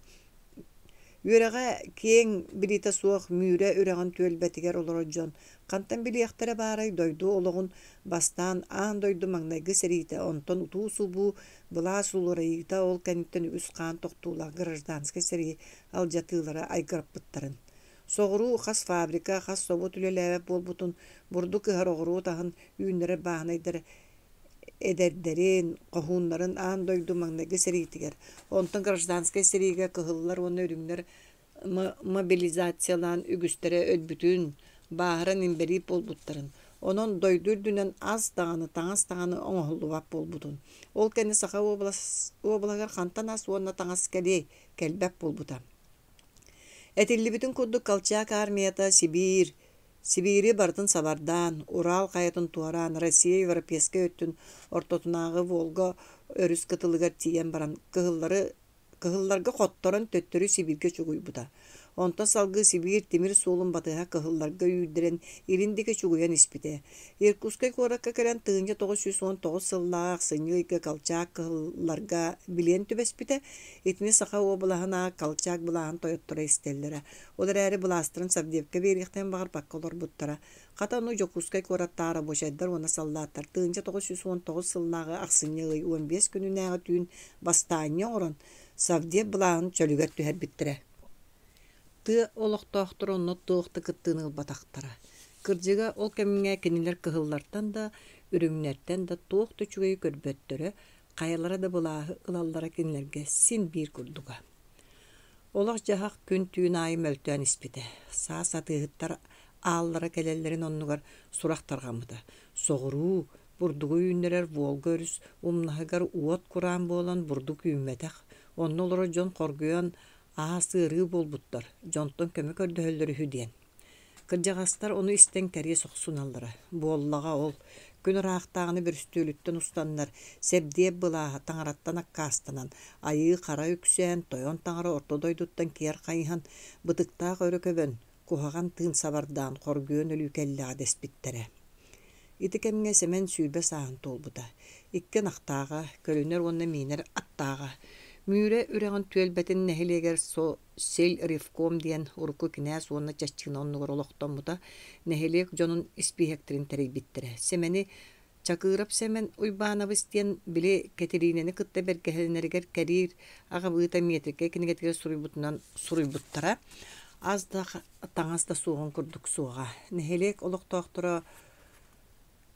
Үөрэҕэ киэҥ билиитэ суох Мүрэ үрэҕин түөлбэтигэр олорор дьон хантан билиэхтэрэ баарай дойду олоҕун бастаан аан дойду маҥнайгы сэриитэ, онтон утуу-субуу былаас уларыйыыта ол кэнниттэн үгүс хаан тохтуулаах гражданскай сэрии алдьатыылара айгыраппыттарын. Соҕуруу хас фабрика, хас собуот үлэлээбэт буолбутун, бурдук ыһар оҕуруот аһын үүннэрэр бааһынайдар эдэрдэрин, хоһууннарын аан дойду маҥнайгы сэриитигэр, онтон гражданскай сэриигэ кыһыллар уонна үрүҥнэр мобилизациялаан үгүстэрэ өлбүтүн, бааһыран инбэлиит буолбуттарын, онон дойду үрдүнэн ас даҕаны, таҥас даҕаны оҥоһуллубат буолбутун. Ол кэннэ Саха уобалаһыгар хантан ас уонна таҥас кэлиэй, кэлбэт буолбута. Этиллибитин курдук Колчак армията Сибиир, Сибиири барытын сабардаан, Урал хайатын туораан, Россия европейскай өттүн ортотунааҕы Волга өрүс кытылыгар тиийэн баран, кыһыллары кыһылларга хотторон төттөрү Сибииргэ чугуйбута. Онтон салгыы Сибиир тимир суолун батыһа кыһылларга үүрдэрэн илин диэки чугуйан испитэ. Иркутскай куоракка кэлэн 1919 сыллааҕы ахсынньы ыйга Колчак кыһылларга билиэн түбэспитэ. Итини Саха уобалаһын аах Колчак былааһын тойотторо истэллэрэ. Ол эрээри былаастарын Совдепка биэриэхтэрин баҕарбакка олорбуттара. Хата ону Дьокуускай куораттааҕы рабочайдар уонна саллааттар 1919 сыллааҕы ахсынньы ый 15 күнүнээҕи түүн бастаанньа оҥорон, Совдеп былааһын чөлүгэр түһэрбиттэрэ. Тыа олохтоохторо онно туох да кыттыыны ылбатахтара. Кырдьыга, ол кэмҥэ кинилэр кыһыллартан да, үрүҥнэртэн да туох да үчүгэйи көрбөттөрө, хайалара да былааһы ылаллара кинилэргэ син биир курдуга. Олох-дьаһах күн-түүн аайы мөлтөөн испитэ. Саас атыыһыттар ааллара кэлэллэрин оннугар сурах тарҕаммыта. Соҕуруу, бурдугу үүннэрэр Волга өрүс умнаһыгар уот кураан буолан бурдук үүммэтэх, онно олорор дьон хоргуйан аас ыарыы буолбуттар, дьонтон көмө көрдөһөллөр үһү диэн. Кырдьаҕастар ону истэн кэриэс охсуналлара. Буоллаҕа ол, күн ыраахтааҕыны бүрүстүөлүттэн устаннар, Сэбдиэп былааһа таҥараттан аккаастанан, айыы-хара үксээн, тойон таҥара орто дойдуттан киэр хайыһан, бытыктаах өрө көбөн, куһаҕан тыын сабардаан хоргуйан өлүү кэллэҕэ дэспиттэрэ. Ити кэмҥэ Сэмэн 20 сааһын туолбута. Икки ынахтааҕа, көлүнэр уонна миинэр аттааҕа. Мүрэ үрэҕин түөлбэтин нэһилиэгэр Сельревком диэн урукку кинээс уонна чаччыына оннугар олохтоммута, нэһилиэк дьонун испииһэктэрин тэрийбиттэрэ. Сэмэни Чакыров Сэмэн Уйбаанабыс диэн били Кэтириинэни кытта бэргэһэлэнэригэр кэриир аҕабыыта миэтиркэ кинигэтигэр суруйбутунан суруйбуттара. Ас да таҥас да суоҕун курдук суоҕа. Нэһилиэк олохтоохторо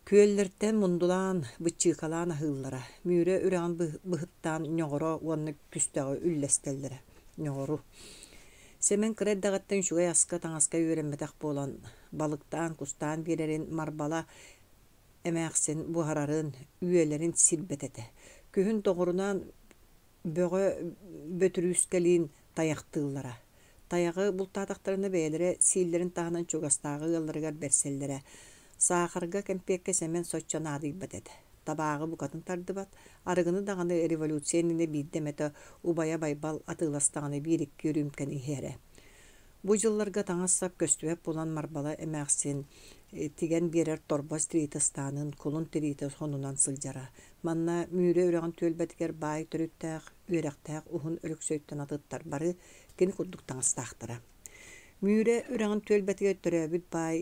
Күөллэртэн мундулаан, быччыыкалаан аһыыллара, Мүрэ үрэҕин быһыттаан ньоҕоро уонна күстэҕи үллэстэллэрэ. Ньоҕору. Сэмэн кыра эрдэҕиттэн үчүгэй аска, таҥаска үөрэммэтэх буолан, балыктаан, кустаан биэрэрин Марбала эмээхсин буһарарын, үөлэрин сирбэт этэ. Күһүн доҕорунаан Бөҕө Бөтүрүүскэлиин тайахтыыллара. Тайаҕы бултаатахтарына бэйэлэрэ сииллэрин таһынан чугастааҕы ыалларыгар бэрсэллэрэ. Саахарга, кэмпиэккэ Сэмэн соччо наадыйбат этэ. Табааҕы букатын тардыбат, арыгыны даҕаны революция иннинэ биирдэ эмэтэ убайа Байбал атыыластаҕына биир-икки үрүүмкэни иһэрэ. Бу дьылларга таҥас-сап көстүбэт буолан Марбала эмээхсин тигэн биэрэр торбос тириитэ ыстаанын, кулун тириитэ сонунан сылдьара. Манна Мүрү үрэҕин түөлбэтигэр баай төрүттээх, үөрэхтээх Уһун Өлөксөйтөн атыттар бары кини курдук таҥастаахтара. Мүрү үрэҕин түөлбэтигэр төрөөбүт баай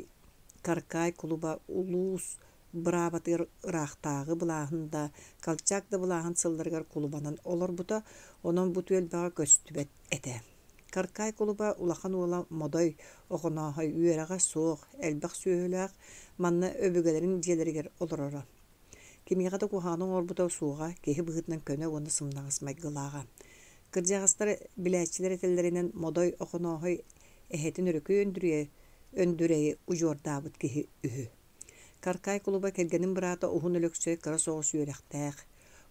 Каркаай кулуба улуус быраабатыгар ыраахтааҕы былааһын да, Колчак да былааһын сылларыгар кулубанан олорбута, онон бу түөлбэҕэ көстүбэт этэ. Каркаай кулуба улахан уола Модой Охонооһой үөрэҕэ суох, элбэх сүөһүлээх, манна өбүгэлэрин дьиэлэригэр олороро. Кимиэхэ да куһаҕаны оҥорбута суоҕа, киһи быһыытынан көнө уонна сымнаҕас майгылааҕа. Кырдьаҕастар билээччилэр этэллэринэн Модой Охонооһой эһэтин Өрөкүй Өндүрэйи удьуордаабыт киһи үһү. Каркаай кулуба кэргэнин быраата Уһун Өлөксөй кыра соҕус үөрэхтээх,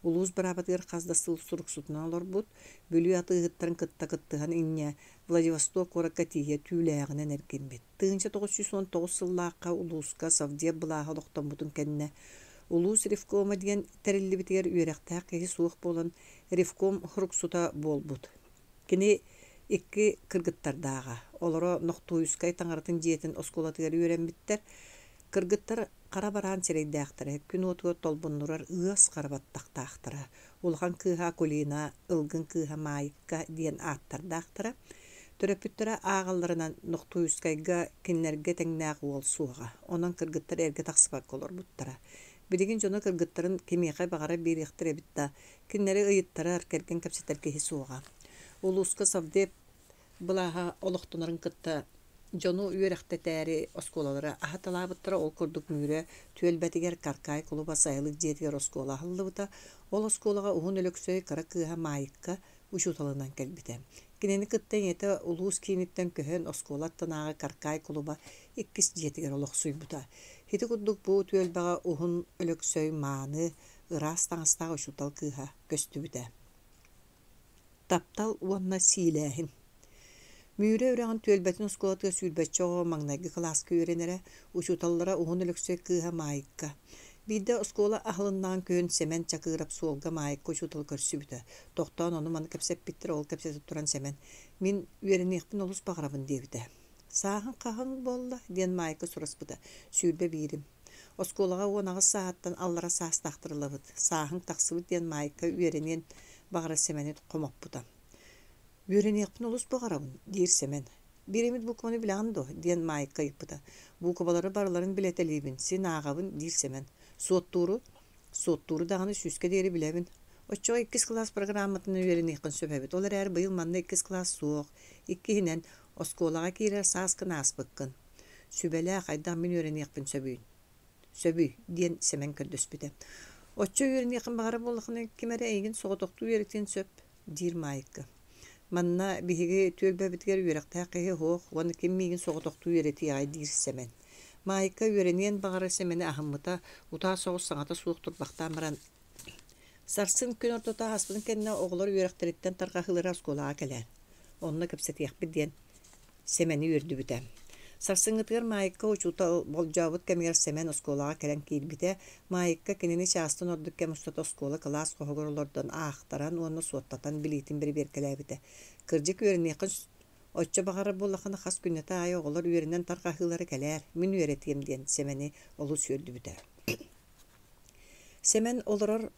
улуус быраабатыгар хас да сыл суруксутунан олорбут, Бүлүү атыыһыттарын кытта кыттыһан инньэ Владивосток куоракка тиийэ түүлээҕинэн эргиммит. 1919 сыллаахха улууска Совдеп былааһа олохтоммутун кэннэ улуус ревкома диэн тэриллибитигэр үөрэхтээх киһи суох буолан ревком суруксута буолбут. Кини икки кыргыттардааҕа. Олоро Нохтуйускай таҥаратын дьиэтин оскуолатыгар үөрэммиттэр. Кыргыттар хара бараан сирэйдээхтэрэ, күн уотугар толбоннурар ыас хара баттахтаахтара. Улахан кыыһа Акулина, ылгын кыыһа Маайка диэн ааттардаахтара. Төрөппүттэрэ ааҕалларынан Нохтуйускайга кинилэргэ тэҥнээх уол суоҕа. Онон кыргыттар эргэ тахсыбакка олорбуттара. Билигин дьоно кыргыттарын кимиэхэ баҕарар биэриэхтэрэ эбит да, кинилэри ыйыттарар, кэргэн кэпсэтэр киһи суоҕа. Улууска Совдеп былааһа олохтонорун кытта дьону үөрэхтэтээри оскуолалары аһаталаабыттара. Ол курдук Мүрү түөлбэтигэр Каркаай кулуба сайылык дьиэтигэр оскуола аһыллыбыта. Ол оскуолаҕа Уһун Өлөксөй кыра кыыһа Маайыкка учууталынан кэлбитэ. Кинини кытта ийэтэ улуус кииниттэн көһөн оскуола аттынааҕы Каркаай кулуба иккис дьиэтигэр олохсуйбута. Ити курдук бу түөлбэҕэ Уһун Өлөксөй мааны, ыраас таҥастаах учуутал кыыһа көстүбүтэ. Таптал уонна сиилээһин Мүрү үрэҕин түөлбэтин оскуолатыгар сүүрбэччэ оҕо маҥнайгы кылааска үөрэнэрэ, учууталлара Уһун Өлөксөй кыыһа Маайыкка. Биирдэ оскуола аһылыннаҕын күһүн Сэмэн Чакыырап суолга Маайыкка учууталы көрсүбүтэ. Тохтоон ону-маны кэпсэппиттэр, ол кэпсэтэ туран Сэмэн: «Мин үөрэниэхпин олус баҕарабын» диэбитэ. «Сааһыҥ хаһан буолла?» диэн Маайка сураспыта. «21-им. Оскуолаҕа 18 сааһыттан аллара саастаахтар ылабыт. Сааһыҥ тахсыбыт» диэн Маайка үөрэниэн баҕарар Сэмэни хомоппута. «Үөрэниэхпин олус баҕарабын», диир Сэмэн. «Биир эмит букваны билэҕин дуо?» диэн Маайка ыйыппыта. «Буукубалары барыларын билэтэлиибин, син ааҕабын», диир Сэмэн. «Суоттууру?» «Суоттууру даҕаны сүүскэ диэри билэбин. Оччоҕо иккис кылаас программатынан үөрэниэххин сөп эбит. Ол эрээри быйыл манна иккис кылаас суох. Иккиһинэн, оскуолаҕа киирэр сааскын ааспыккын. Сүбэлээ, хайдах мин үөрэниэхпин сөбүй?» сөбүй диэн Сэмэн көрдөспүтэ. Оччо үөрэниэххин баҕарар буоллаххына, ким эрэ эйигин соҕотохтуу үөрэтиэн сөп, диир Маайка. Манна биһиги түөлбэбитигэр үөрэхтээх киһи суох уонна ким миигин соҕотохтуу үөрэтиэҕэй диир Сэмэн. Маайка үөрэниэн баҕарар Сэмэни аһыммыта, утаа соҕус саҥата суох турбахтаан баран, «Сарсын күн ортото ааспытын кэннэ оҕолор үөрэхтэриттэн тарҕаһыылара оскуолаҕа кэлээр, онно кэпсэтиэхпит» диэн Сэмэни үөрдүбүтэ. Сарсыҥҥытыгар Маайка учуутал болдьообут кэмигэр Сэмэн оскуолаҕа кэлэн киирбитэ. Маайка кинини чаастан ордук кэм устата оскуола кылаас хоһугар олордон аахтаран уонна суоттатан билиитин бэрэбиэркэлээбитэ. Кырдьык үөрэниэххин оччо баҕарар буоллаххына хас күннэтэ аайы оҕолор үөрэнэн тарҕаһыылара кэлээр, мин үөрэтиэм диэн Сэмэни олус үөрдүбүтэ. Сэмэн олорор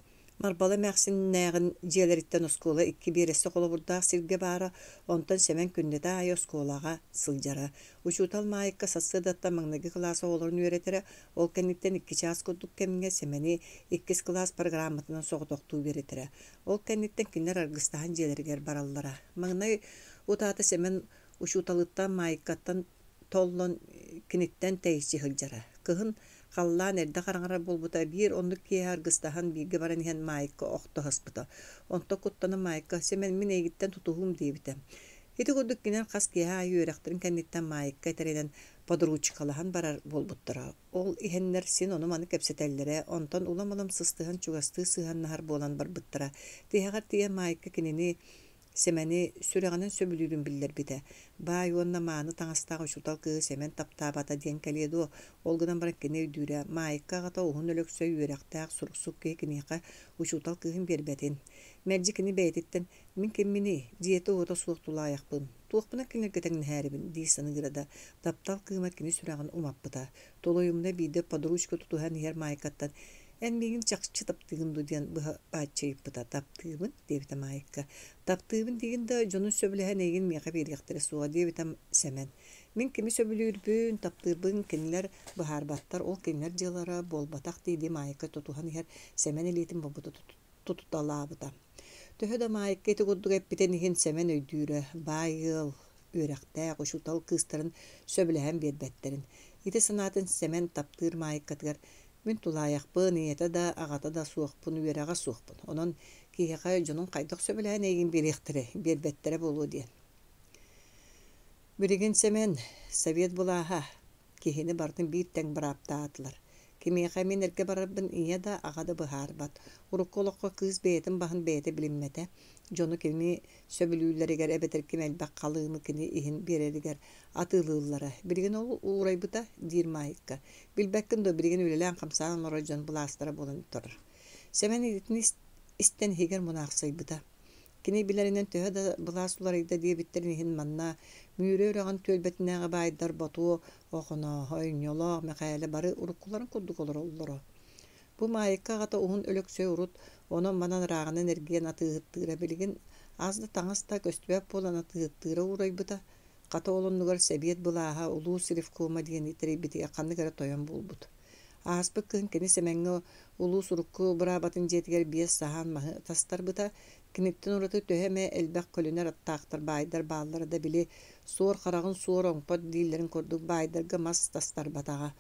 Марбала эмээхсиннээҕин дьиэлэриттэн оскуола икки биэрэстэ холобурдаах сиргэ баара, онтон Сэмэн күннэтэ аайы оскуолаҕа сылдьара. Учуутал Маайыкка сарсыардаттан маҥнайгы кылаас оҕолорун үөрэтэрэ, ол кэнниттэн икки чаас курдук кэмҥэ Сэмэни иккис кылаас программатынан соҕотохтуу үөрэтэрэ. Ол кэнниттэн кинилэр аргыстаһан дьиэлэригэр бараллара. Маҥнай утаата Сэмэн учууталыттан Маайыккаттан толлон киниттэн тэйиччи сылдьара. Кыһын халлаан эрдэ хараҥарар буолбута, биир оннук киэһэ аргыстаһан бииргэ баран иһэн Маайка охто сыспыта. Онтон куттанан Маайка «Сэмэн, мин эйигиттэн тутуһуум» диэбитэ. Ити курдук кинилэр хас киэһэ аайы үөрэхтэрин кэнниттэн Маайка этэринэн подручкалаһан барар буолбуттара. Ол иһэннэр син ону-маны кэпсэтэллэрэ, онтон улам-улам сыстыһан чугастыы сыһыаннаһар буолан барбыттара. Тиһэҕэр тиийэн Маайка кинини Сэмэни сүрэҕинэн сөбүлүүрүн биллэрбитэ. Баай уонна мааны таҥастаах учуутал кыыһы Сэмэн таптаабата диэн кэлиэ дуо, ол гынан баран кини өйдүүрэ, Маайка аҕата Уһун Өлөксөй үөрэхтээх, суруксут киһи киниэхэ учуутал кыыһын биэрбэтин. Мэлдьи кини бэйэтиттэн «Мин кимминий, дьиэтэ-уота суох тулаайахпын, туохпунан кинилэргэ тэҥнэһээрибин» дии саныыра да, таптал кыыма кини сүрэҕин умаппыта. Тулуйумна биирдэ подручка тутуһан иһэр Маайкаттан «Эн миигин чахчы таптыыгын дуу?» диэн быһа бааччы ыйыппыта. «Таптыыбын», диэбитэ Маайка. «Таптыыбын диигин да, дьонун сөбүлэһэн эйигин миэхэ биэриэхтэрэ суоҕа», диэбитэ Сэмэн. «Мин кими сөбүлүүрбүн, таптыырбын кинилэр быһаарбаттар, ол кинилэр дьыалалара буолбатах» дии-дии Маайка тутуһан иһэр Сэмэн илиитин бобута тутуталаабыта. Төһө да Маайка ити курдук эппитин иһин Сэмэн өйдүүрэ, баай ыал, үөрэхтээх учуутал кыыстарын сөбүлэһэн биэрбэттэрин. Ити санаатын Сэмэн таптыыр Маайкатыгар «Мин тулаайахпын, ийэтэ да, аҕата да суохпун, үөрэҕэ суохпун. Онон киһиэхэ дьонуҥ хайдах сөбүлэһэн эйигин биэриэхтэрэй, биэрбэттэрэ буолуо» диэн. Билигин Сэмэн, Совет былааһа, Киһини барытын биир тэҥ бырааптаатылар. Кимиэхэ мин эргэ барарбын ийэ да, аҕа да быһаарбат. Урукку олоххо кыыс бэйэтин баһын бэйэтэ билиммэтэ. Дьону кими сөбүлүүллэригэр эбэтэр ким элбэх халыымы кини иһин биэрэригэр атыылыыллара. Билигин ол уурайбыта, диир Маайыкка. Билбэккин дуо, билигин үлэлээн-хамсаан олорор дьон былаастара буолан турар. Сэмэн итини истэн иһигэр мунаахсыйбыта. Кини билэринэн төһө да былаас уларыйда диэбиттэрин иһин манна Мүрү үрэҕин түөлбэтинээҕи баайдар Ботуо, Охонооһой, Ньолоох Мэхээлэ бары уруккуларын курдук олороллоро. Бу Маайыкка аҕата Уһун Өлөксөй урут онон-манан ырааҕынан эргийэн атыыһыттыыра билигин ас да таҥас да көстүбэт буолан атыыһыттыыра уурайбыта. Хата ол оннугар сэбиэт былааһа улуус ревкома диэни тэрийбитигэр ханнык эрэ тойон буолбут. Ааспыт кыһын кини Сэмэҥҥэ улуус урукку быраабатын дьиэтигэр биэс саһаан маһы тастарбыта. Киниттэн ураты төһө эмэ элбэх көлүнэр аттаахтар баайдар бааллара да били суор хараҕын суор оҥпот дииллэрин курдук баайдарга мас тастарбатаҕа.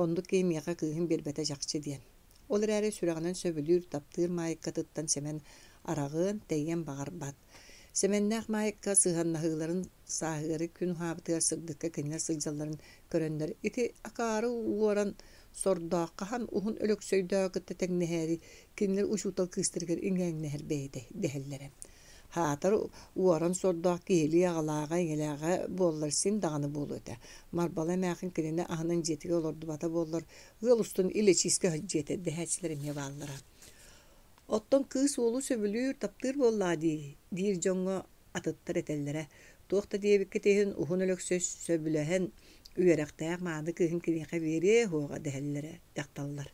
Оннук киһи миэхэ кыыһын биэрбэтэ чахчы диэн. Ол эрээри сүрэҕинэн сөбүлүүр, таптыыр Маайыккатыттан Сэмэн араҕыан, тэйиэн баҕарбат. Сэмэннээх Маайыкка сыһыаннаһыыларын сааһыары күн уһаабытыгар сырдыкка кинилэр сылдьалларын көрөннөр ити акаары уоран сордоох хаһан Уһун Өлөксөйдөөҕү кытта тэҥнэһээри кинилэр учуутал кыыстарыгар иҥээҥнэһэр бэйэтэ дэһэллэрэ. Аатар уоран сордоох киһилии аҕалааҕа, ийэлээҕэ буоллар син даҕаны буолуо этэ. Марбала эмээхин кинини аһынан дьиэтигэр олордубата буоллар, ыал устун илэчиискэ сылдьыа этэ дэһээччилэр эмиэ бааллара. Оттон кыыс уолу сөбүлүүр, таптыыр буоллаҕа дии, диир дьоҥҥо атыттар этэллэрэ. Туох да диэбиккит иһин Уһун Өлөксөй сөбүлэһэн, үөрэхтээх мааны кыыһын киниэхэ биэриэ суоҕа дэһэллэрэ дьахталлар.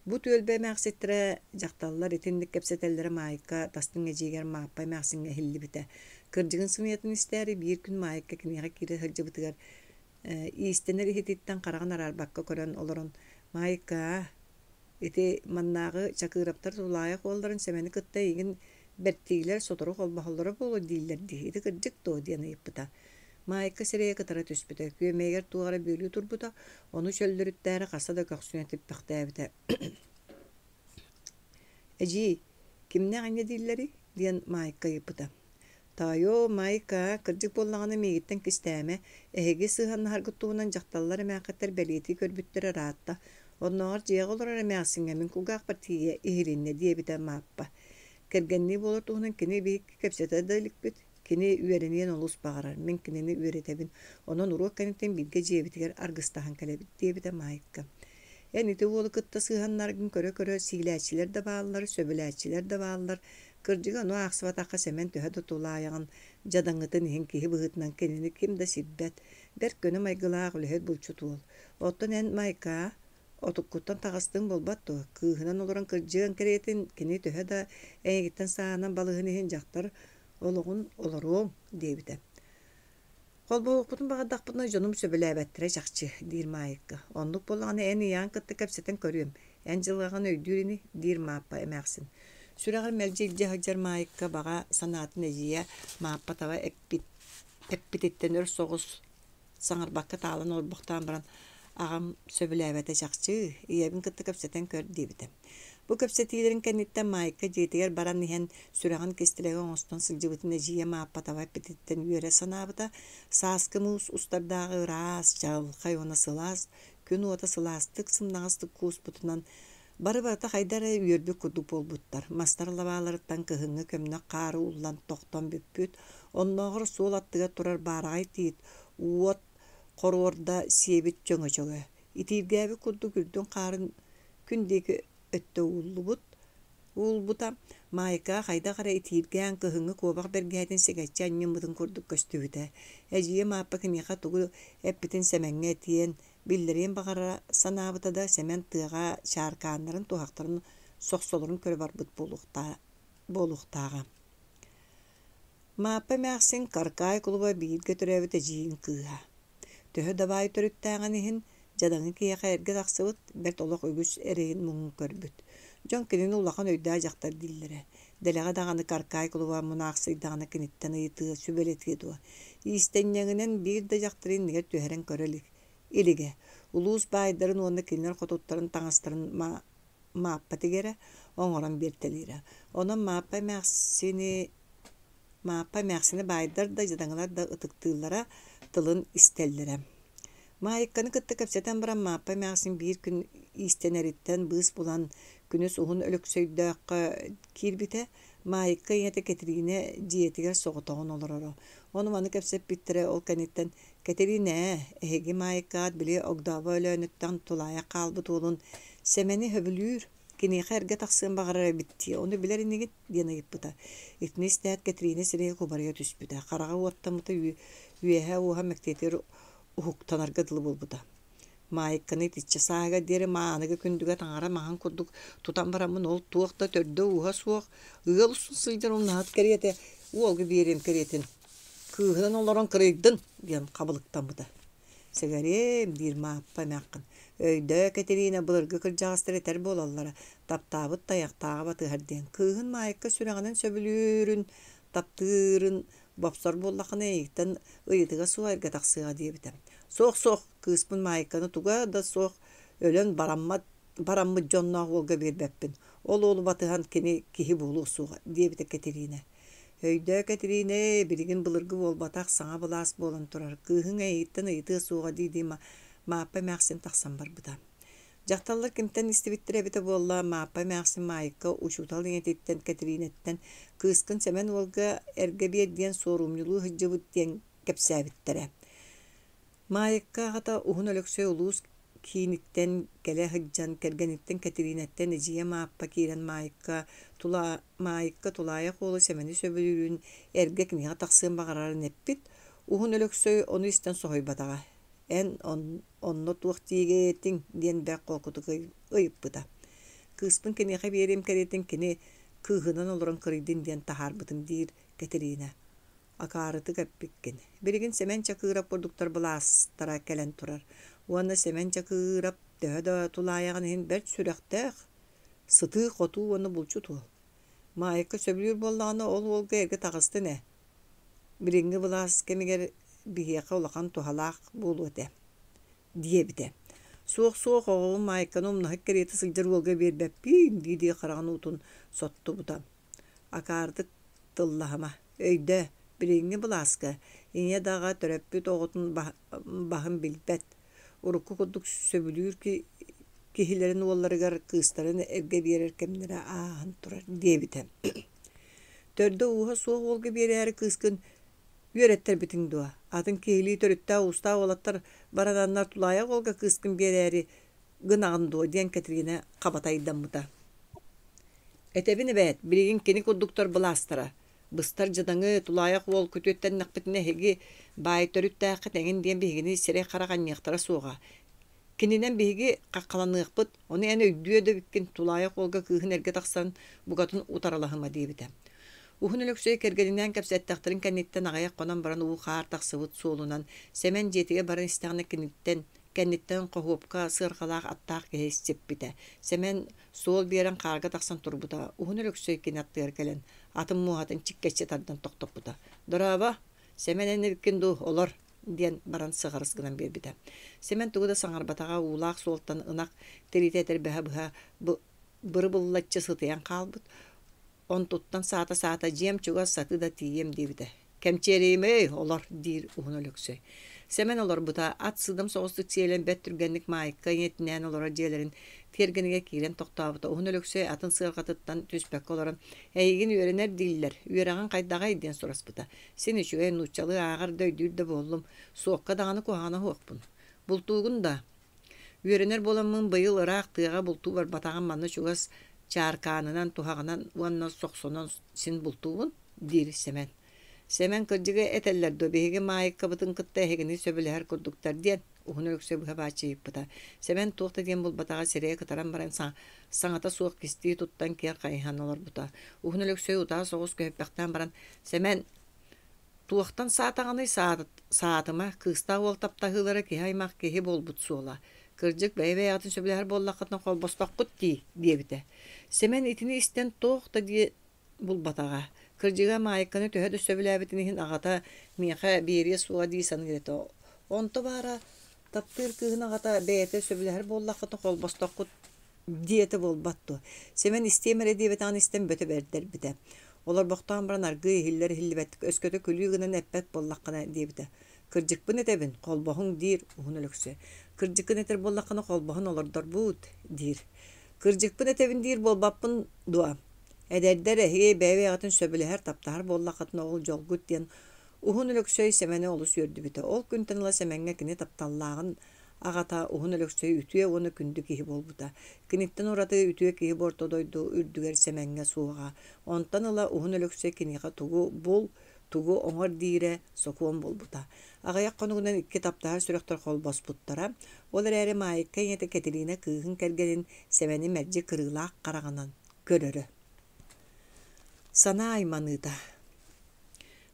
Бу түөлбэ эмээхситтэрэ дьахталлар итинник кэпсэтэллэрэ Маайка тастыҥ эдьиийигэр Мааппа эмээхсиҥҥэ иһиллибитэ. Кырдьыгын сымыйатын истээри биир күн Маайка киниэхэ киирэ сылдьыбытыгар иистэнэр иһититтэн хараҕын араарбакка көрөн олорон «Маайка, ити маннааҕы Чакыыраптар тулаайах уолларын Сэмэни кытта эйигин бэртиилэр сотору холбоһоллоро буолуо дииллэр дии, ити кырдьык дуо?» диэн ыйыппыта. Маайка сирэйэ кытара түспүтэ, күөмэйигэр туох эрэ бүөлүү турбута, ону чөллөрүттээри хаста да көхсүнэн типпэхтээбитэ. «Эдьиий, кимнээх инньэ дииллэрий?» диэн Маайка ыйыппыта. «Тоойуо, Маайка, кырдьык буоллаҕына миигиттэн кистээмэ, эһиги сыһыаннаһаргыт туһунан дьахталлар эмээххиттэр бэлиэтии көрбүттэрэ ыраатта. Оннооҕор дьиэҕэ олорор эмээхсиҥҥэ мин кулгаахпар тиийэ иһилиннэ» диэбитэ Мааппа. Кэргэннии буолар туһунан кини биһикки кэпсэтэ да иликпит. Кини үөрэниэн олус баҕарар, мин кинини үөрэтэбин, онон уруок кэнниттэн бииргэ дьиэбитигэр аргыстаһан кэлэбит, диэбитэ Маайка. Эн ити уолу кытта сыһыаннаргын көрө-көрө сиилээччилэр да бааллар, сөбүлээччилэр да бааллар. Кырдьыга ону аахсыбатахха Сэмэн төһө да тулаайаҕын, дьадаҥытын иһин киһи быһыытынан кинини ким да сирбэт, бэрт көнө майгылаах үлэһит булчут уол. Оттон эн, Маайкаа, Отуккуттан таҕыстыҥ буолбат дуо, кыыһынан олорон кырдьыаҥ кэриэтин кини төһө да эйигиттэн саанан балыһын иһин дьахтар олоҕун олоруоҥ диэбитэ. Холбоһуохпутун баҕардахпытына дьонум сөбүлээбэттэрэ чахчы, диир Маайыкка. Оннук буоллаҕына эн ыйаан кытта кэпсэтэн көрүөм, эн дьылҕаҕын өйдүүр ини, диир Мааппа эмээхсин. Сүрэҕэр мэлдьи илдьэ сылдьар Маайыкка баҕа санаатын эдьиийэ Мааппа таба эппит, эппититтэн өр соҕус саҥарбакка таалан олорбохтоон баран аҕам сөбүлээбэтэ чахчы, ийэбин кытта кэпсэтэн көр диэбитэ. Бу кэпсэтиилэрин кэнниттэн Маайка дьиэтигэр баран иһэн сүрэҕин кистэлэҥэ оҥостон сылдьыбытын эдьиийэ Мааппа таба эппититтэн үөрэ санаабыта. Сааскы муус устардааҕы ыраас, чаҕылхай уонна сылаас күн уота сылаастык, сымнаҕастык кууспутунан бары барыта хайда эрэ үөрбүт курдук буолбуттар. Мастар лабааларыттан кыһыҥҥы көмнөх хаары ууллан тохтон бүппүт, оннооҕор суол аттыгар турар баараҕай тиит уот хоруорда сиэбит чөҥөчөгө, итииргээбит курдук үрдүн хаарын күн диэки өттө ууллубут, уулбута, Маайка хайдах эрэ итииргээн кыһыҥҥы куобах бэргэһэтин сэгэччи анньыммытын курдук көстүбүтэ. Эдьиийэ Мааппа киниэхэ тугу эппитин Сэмэҥҥэ этиэн, биллэриэн баҕарара санаабыта да, Сэмэн тыаҕа чааркааннарын, туһахтарын сохсолорун көрө барбыт буолуохтааҕа. Мааппа эмээхсин Каркаай кулуба бииргэ төрөөбүт эдьиийин кыыһа. Төһө да баай төрүттээҕин иһин, дьадаҥы киһиэхэ эргэ тахсыбыт, бэрт олох үгүс эрэйин-муҥун көрбүт. Дьон кинини улахан өйдөөх дьахтар дииллэрэ. Дэлэҕэ даҕаны Каркаай кулуба мунаахсыйдаҕына киниттэн ыйытыа, сүбэлэтиэ дуо? Иистэнньэҥинэн биир да дьахтары иннигэр түһэрэн көрө илик илигэ. Улуус баайдарын уонна кинилэр хотуттарын таҥастарын Мааппа тигэрэ, оҥорон биэртэлиирэ. Онон Мааппа эмээхсини Мааппа эмээхсини баайдар да, дьадаҥылар да ытыктыыллара, тылын истэллэрэ. Маайыкканы кытта кэпсэтэн баран Мааппа эмээхсин биир күн иистэнэриттэн быыс булан күнүс Уһун Өлөксөйдөөххө киирбитэ. Маайыкка ийэтэ Кэтириинэ дьиэтигэр соҕотоҕун олороро. Ону-маны кэпсэппиттэрэ, ол кэнниттэн Кэтириинэ, эһиги Маайыккаҕыт били Огдообо Өлөөнүттэн тулаайах хаалбыт уолун Сэмэни сөбүлүүр, киниэхэ эргэ тахсыан баҕарар эбит дии, ону билэр инигит? диэн ыйыппыта. Итини истээт Кэтириинэ сирэйэ кубарыйа түспүтэ, хараҕа уоттаммыта, үөһэ уоһа мэктиэтигэр уһуктанарга дылы буолбута. Маайыкканы итиччэ сааһыгар диэри мааныга күндүгэ таҥара маһын курдук тутан бараммын ол туох да төрдө-ууһа суох ыал устун сылдьар умнаһыт кэриэтэ уолга биэриэм кэриэтин кыыһынан олорон кырыйдын диэн хабылыктаммыта. Сэгэриэм, диир Мааппа эмээххин, өйдөө Кэтириинэ былыргы кырдьаҕастар этэр буолаллара, таптаабыт тайахтааҕа батыһар диэн. Кыыһын Маайыкка сүрэҕинэн сөбүлүүрүн, таптыырын бопсор буоллаххына эйигиттэн ыйытыга суох эргэ тахсыаҕа диэбитэ. Суох-суох, кыыспын Маайыкканы туга да суох өлөн бараммат бараммыт дьонноох уолга биэрбэппин. Ол уолу батыһан кини киһи буолуо суоҕа, диэбитэ Кэтириинэ. Өйдөө, Кэтириинэ, билигин былыргы буолбатах, саҥа былаас буолан турар. Кыыһыҥ эйигиттэн ыйытыа суоҕа дии-дии Мааппа эмээхсин тахсан барбыта. Дьахталлар кимтэн истибиттэрэ эбитэ буолла, Мааппа эмээхсин Маайыкка учуутал ийэтиттэн Кэтириинэттэн кыыскын Сэмэн уолга эргэ биэр диэн суорумньулуу сылдьыбыт диэн кэпсээбиттэрэ. Маайыкка аҕата Уһун Өлөксөй улуус кииниттэн кэлэ сылдьан, кэргэниттэн Кэтириинэттэн эдьиийэ Мааппа киирэн Маайыкка, тула, Маайыкка тулаайах уолу Сэмэни сөбүлүүрүн, эргэ киниэхэ тахсыан баҕарарын эппит. Уһун Өлөксөй ону истэн соһуйбатаҕа. Эн онно туох диигэтиҥ диэн бэрт холкутук ыйыппыта. Кыыспын киниэхэ биэриэм кэриэтин кини кыыһынан олорон кырыйдын диэн таһаарбытым диир Кэтириинэ. Акаарытык эппиккин. Билигин Сэмэн Чакыырап курдуктар былаастара кэлэн турар. Уонна Сэмэн Чакыырап төһө да тулаайаҕын иһин бэрт сүрэхтээх, сытыы-хотуу уонна булчут уол. Маайыкка сөбүлүүр буоллаҕына, ол уолга эргэ таҕыстын ээ. Билиҥҥи былаас кэмигэр биһиэхэ улахан туһалаах буолуо этэ диэбитэ. Суох-суох, оҕобун Маайканы умнаһыт кэриэтэ сылдьар уолга биэрбэппиин дии-дии хараҕын уутун соттубута. Акаарытык тыллаһыма, өйдөө, билиҥҥи былааска ийэ да аҕа төрөппүт оҕотун баһын билбэт, урукку курдук сөбүлүүр киһилэрин уолларыгар кыыстарын эргэ биэрэр кэмнэрэ ааһан турар диэбитэ. Төрдө-ууһа суох уолга биэрээри кыыскын үөрэттэрбитиҥ дуо? Атын киһилии төрүттээх-уустаах уолаттар барананнар тулаайах уолга кыыскын биэрээри гынаҕын дуо диэн Кэтириинэ хабатайдаммыта. Этэбин эбээт, билигин кини курдуктар былаастара. Быстар дьадаҥы, тулаайах уол күтүөттэннэхпитинэ эһиги баай төрүттээххит эҥин диэн биһигини сирэй-харах анньыахтара суоҕа. Кининэн биһиги хаххаланыахпыт, ону эн өйдүө да эбиккин, тулаайах уолга кыыһын эргэ тахсан букатын утарылаһыма диэбитэ. Уһун Өлөксөй кэргэнинээн кэпсэттэхтэрин кэнниттэн аҕыйах хонон баран уу-хаар тахсыбыт суолунан Сэмэн дьиэтигэр баран истэҕинэ киниттэн кэнниттэн хоһуопка сыарҕалаах аттаах киһи сиппитэ. Сэмэн суол биэрэн хаарга тахсан турбута. Уһун Өлөксөй кини аттыгар кэлэн, атын муоһатын чиккэччи тардан тохтоппута. «Дорообо, Сэмэн эн эбиккин дуу, олор» диэн баран сыҕарыс гынан биэрбитэ. Сэмэн тугу да саҥарбатаҕа, уулаах суолтан ынах тириитэ этэрбэһэ быһа быры-быллаччы сытыйан хаалбыт. Онтуттан саата-саата дьиэм чугас сатыы да тиийиэм диэбитэ. Кэмчиэрэйимэй, олор, диир Уһун Өлөксөй. Сэмэн олорбута, ат сыыдам соҕустук сиэлэн бэрт түргэнник Маайыкка ийэтинээн олорор дьиэлэрин тиэргэнигэр киирэн тохтообута. Уһун Өлөксөй атын сыарҕатыттан түспэккэ олорон, «Эйигин үөрэнэр дииллэр, үөрэҕиҥ хайдаҕай?» диэн сураспыта. «Син үчүгэй, нууччалыы ааҕар да өйдүүр да буоллум, суокка даҕаны куһаҕана суохпун. Бултуугун да?» Үөрэнэр буоламмын быйыл ыраах тыаҕа бултуу барбатаҕым манна чугас чааркаанынан, туһаҕынан уонна сохсонон син бултуубун, диир Сэмэн. Сэмэн кырдьыгы этэллэр дуо, биһиги Маайыккабытын кытта эһигини сөбүлэһэр курдуктар диэн, Уһун Өлөксөй быһа бааччы ыйыппыта. Сэмэн туох да диэн булбатаҕа сирэйэ кытаран баран саҥата суох кистии туттан киэр хайыһан олорбута. Уһун Өлөксөй утаа соҕус көһүппэхтээн баран, Сэмэн, Туохтан саатаҕыный саатыма, кыыстаах уол таптаһыылара киһи аймах киһи буолбут суола. Кырдьык, бэйэ-бэйэҕитин сөбүлэһэр буоллаххытына холбостоххут дии, диэбитэ. Сэмэн итини истэн туох да диэ булбатаҕа. Кырдьыга, Маайыкканы төһө да сөбүлээбитин иһин аҕата миэхэ биэриэ суоҕа дии саныыр этэ. Онто баара, таптыыр кыыһын аҕата бэйэтэ сөбүлэһэр буоллаххытына холбостоххут диэтэ буолбат дуо? Сэмэн истиэм эрэ диэбэтэҕин истэн бөтө бэрдэрбитэ. Олорбохтоон баран аргыый иһиллэр-иһиллибэттик өскөтө күлүү гынан эппэт буоллаххына диэбитэ. Кырдьыкпын этэбин, холбоһуҥ диир Уһун Өлөксөй. Кырдьыккын этэр буоллаххына холбоһон олордорбут диир. Кырдьыкпын этэбин диир буолбаппын дуо? Эдэрдэр эһиги бэйэ-бэйэҕитин сөбүлэһэр, таптаһар буоллаххытына ол дьолгут диэн Уһун Өлөксөй Сэмэни олус үөрдүбүтэ. Ол күнтэн ыла Сэмэҥҥэ кини тапталлааҕын Аҕата Уһун Өлөксөй үтүө уонна күндү киһи буолбута. Киниттэн ураты үтүө киһи бу орто дойду үрдүгэр Сэмэҥҥэ суоҕа. Онтон ыла Уһун Өлөксөй киниэхэ тугу бул, тугу оҥор диирэ сокуон буолбута. Аҕыйах хонугунан икки таптаһар сүрэхтэр холбоспуттара. Ол эрээри Маайыкка ийэтэ Кэтириинэ кыыһын кэргэнин Сэмэни мэлдьи кырыылаах хараҕынан көрөрө. Санаа айманыыта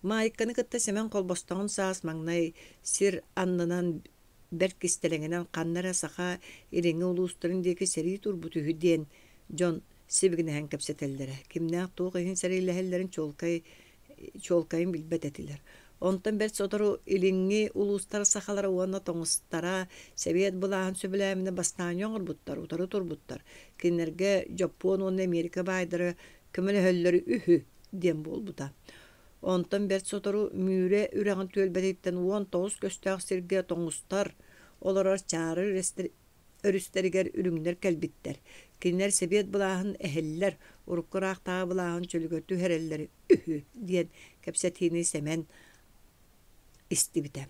Маайыкканы кытта Сэмэн холбостоҕун саас маҥнай сир аннынан бэрт кистэлэҥинэн ханна эрэ саха илиҥҥи улуустарын диэки сэрии турбут үһү диэн дьон сибигинэһэн кэпсэтэллэрэ. Кимнээх туох иһин сэриилэһэллэрин чуолкай чуолкайын билбэт этилэр. Онтон бэрт сотору илиҥҥи улуустар сахалара уонна тоҥустара сэбиэт былааһын сөбүлээминэ бастаанньа оҥорбуттар, утары турбуттар. Кинилэргэ Дьоппуон уонна Эмиэрикэ баайдара көмөлөһөллөр үһү диэн буолбута. Онтон бэрт сотору Мүрэ үрэҕин түөлбэтиттэн 19 көстөөх сиргэ тоҥустар олорор Чаары өрүстэригэр үрүҥнэр кэлбиттэр. Кинилэр сэбиэт былааһын эһэллэр, урукку ыраахтааҕы былааһын чөлүгэр түһэрэллэр үһү диэн кэпсэтиини Сэмэн истибитэ.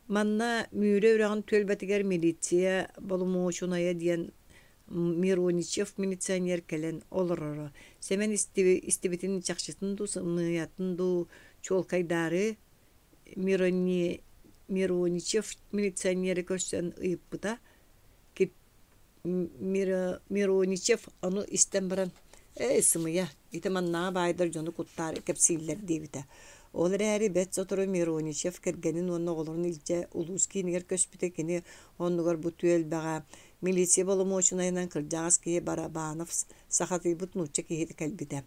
Манна Мүрү үрэҕин түөлбэтигэр милиция боломуочунайа диэн Мироничев милиционер кэлэн олороро. Сэмэн истибитин чахчытын дуу, сымыйатын дуу чуолкайдаары Мироничев милиционеры көрсөн ыйыппыта. Мироничев ону истэн баран «Эй, сымыйа, ити маннааҕы баайдар дьону куттаары кэпсииллэр» диэбитэ. Ол эрээри бэрт сотору Мироничев кэргэнин уонна оҕолорун илдьэ улуус киинигэр көспүтэ кини оннугар бу түөлбэҕэ милиция боломуочунайынан кырдьаҕас киһи Барабанов сахатыйбыт нуучча киһитэ кэлбитэ.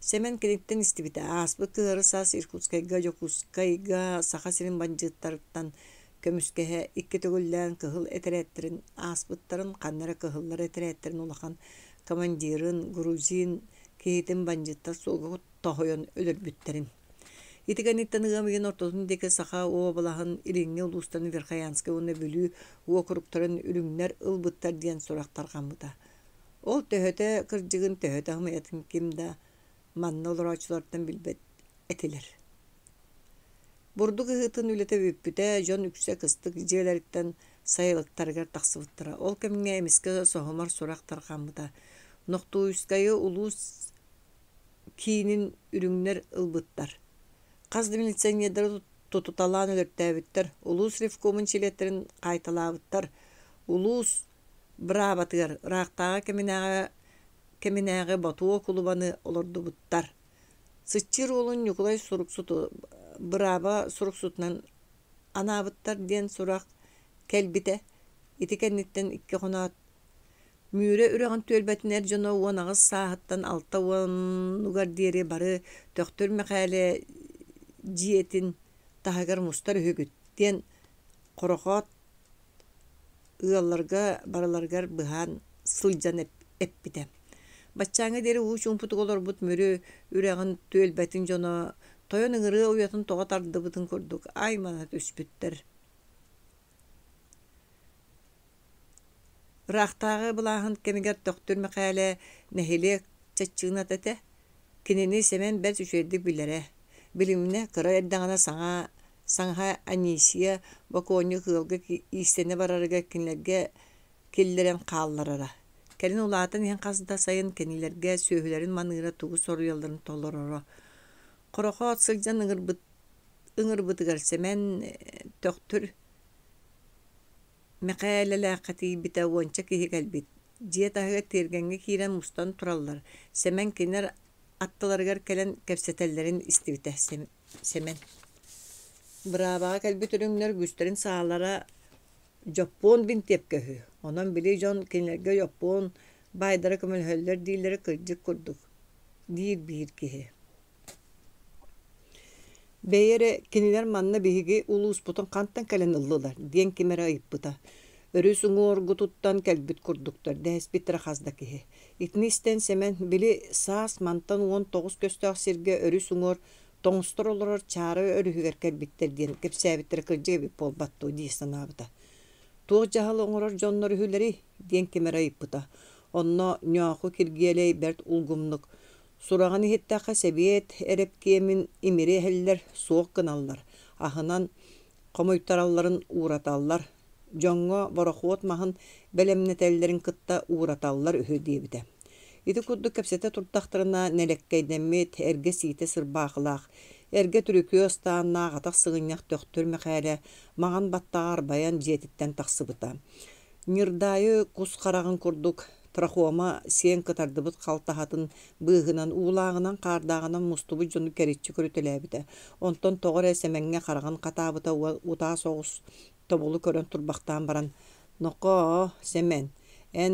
Сэмэн киниттэн истибитэ ааспыт кыһыары саас Иркутскайга, Дьокуускайга Саха сирин бандьыыттарыттан көмүскэһэ икки төгүллээн кыһыл этэрээттэрин ааспыттарын, ханна эрэ кыһыллар этэрээттэрин улахан командирын, грузин киһитин бандьыыттар суолга тоһуйан өлөрбүттэрин. Ити кэнниттэн ыам ыйын ортотун диэки Саха уобалаһын илиҥҥи улуустарын Верхоянскай уонна Бүлүү уокуруктарын үрүҥнэр ылбыттар диэн сурах тарҕаммыта. Ол төһөтө кырдьыгын, төһөтө ымыйатын ким да манна олорооччулартан билбэт этилэр. Бурдук ыһыытын үлэтэ бүппүтэ, дьон үксэ кыстык дьиэлэриттэн сайылыктарыгар тахсыбыттара. Ол кэмҥэ эмискэ соһумар сурах тарҕаммыта. Нохтуйскайы улуус киинин үрүҥнэр ылбыттар. Хас да милиционердары тутуталаан өлөртөөбүттэр, улуус ревкомун чилиэттэрин хаайталаабыттар, улуус быраабатыгар ыраахтааҕы кэминээҕи кэминээҕи Ботуо кулубаны олордубуттар. Сыччыыр уолун Ньукулай суруксуту бырааба суруксутунан анаабыттар диэн сурах кэлбитэ. Ити кэнниттэн икки хоноот Мүрү үрэҕин түөлбэтин эр дьоно 18 сааһыттан 60-угар диэри бары Төхтүр Мэхээлэ дьиэтин таһыгар мустар үһүгүт диэн Хорохоот ыалларга барыларыгар быһаан сылдьан эппитэ. Баччааҥҥа диэри уу чуумпутук олорбут Мүрү үрэҕин түөлбэтин дьоно тойон ыҥырыа уйатын тоҕо тардыбытын курдук аймана түспүттэр. Ыраахтааҕы былааһын кэмигэр Төхтүр Мэхээлэ нэһилиэк чаччыыната этэ. Кинини Сэмэн бэрт үчүгэйдик билэрэ. Билимнэ кыра эрдэҕинэ саҥа саҥаһа Анисия бокуонньук ыалга иистэнэ барарыгар кинилэргэ киллэрэн хаалларара. Кэлин улаатан иһэн хас да сайын кинилэргэ сүөһүлэрин маныыра тугу соруйалларын толороро. Хорохоот сылдьан ыҥырбыт ыҥырбытыгар Сэмэн Төхтүр Мэхээлэлээххэ тиийбитэ уонча киһи кэлбит. Дьиэ таһыгар тиэргэҥҥэ киирэн мустан тураллар. Сэмэн кинилэр аттыларыгар кэлэн кэпсэтэллэрин истибитэ. Сэмэн Быраабаҕа кэлбит үрүҥнэр үгүстэрин саалара дьоппуон бинтиэпкэ үһү. Онон били дьон кинилэргэ дьоппуон баайдара көмөлөһөллөр дииллэрэ кырдьык курдук, диир биир киһи. Бэйэ эрэ кинилэр манна биһиги улууспутун хантан кэлэн ыллылар диэн ким эрэ ыйыппыта. Өрүс уҥуоргутуттан кэлбит курдуктар дэһиспиттэрэ хас да киһи. Итини истэн Сэмэн били саас мантан 19 көстөөх сиргэ өрүс уҥуор тоҥустар олорор Чаара өрүһүгэр кэлбиттэр диэн кэпсээбиттэрэ кырдьык эбит буолбат дуо дии санаабыта. Туох дьаһалы оҥорор дьоннор үһүлэрий диэн ким эрэ ыйыппыта. Онно Ньооху Киргиэлэй бэрт улгумнук Сураҕын иһиттэххэ, сэбиэт эрэпкиэмин имири эһэллэр, суох гыналлар, аһынан хомуйтаралларын уураталлар, дьоҥҥо борохуот маһын бэлэмнэтэллэрин кытта уураталлар үһү диэбитэ. Ити курдук кэпсэтэ турдахтарына, нэлэккэйдэммит, эргэ сиитэ сырбаахылаах, эргэ түрүкүө ыстааннаах атах сыгынньах Төхтүр Мэхээлэ маҥан баттаҕа арбайан дьиэтиттэн тахсыбыта. Ньырдаайы кус хараҕын курдук трахома сиэн кытардыбыт халтаһатын быыһынан уулааҕынан-хаардааҕынан мустубут дьону кэриччи көрүтэлээбитэ. Онтон тоҕо эрэ Сэмэҥҥэ хараҕын хатаабыта утаа соҕус тобулу көрөн турбахтаан баран «Нохоо, Сэмэн, эн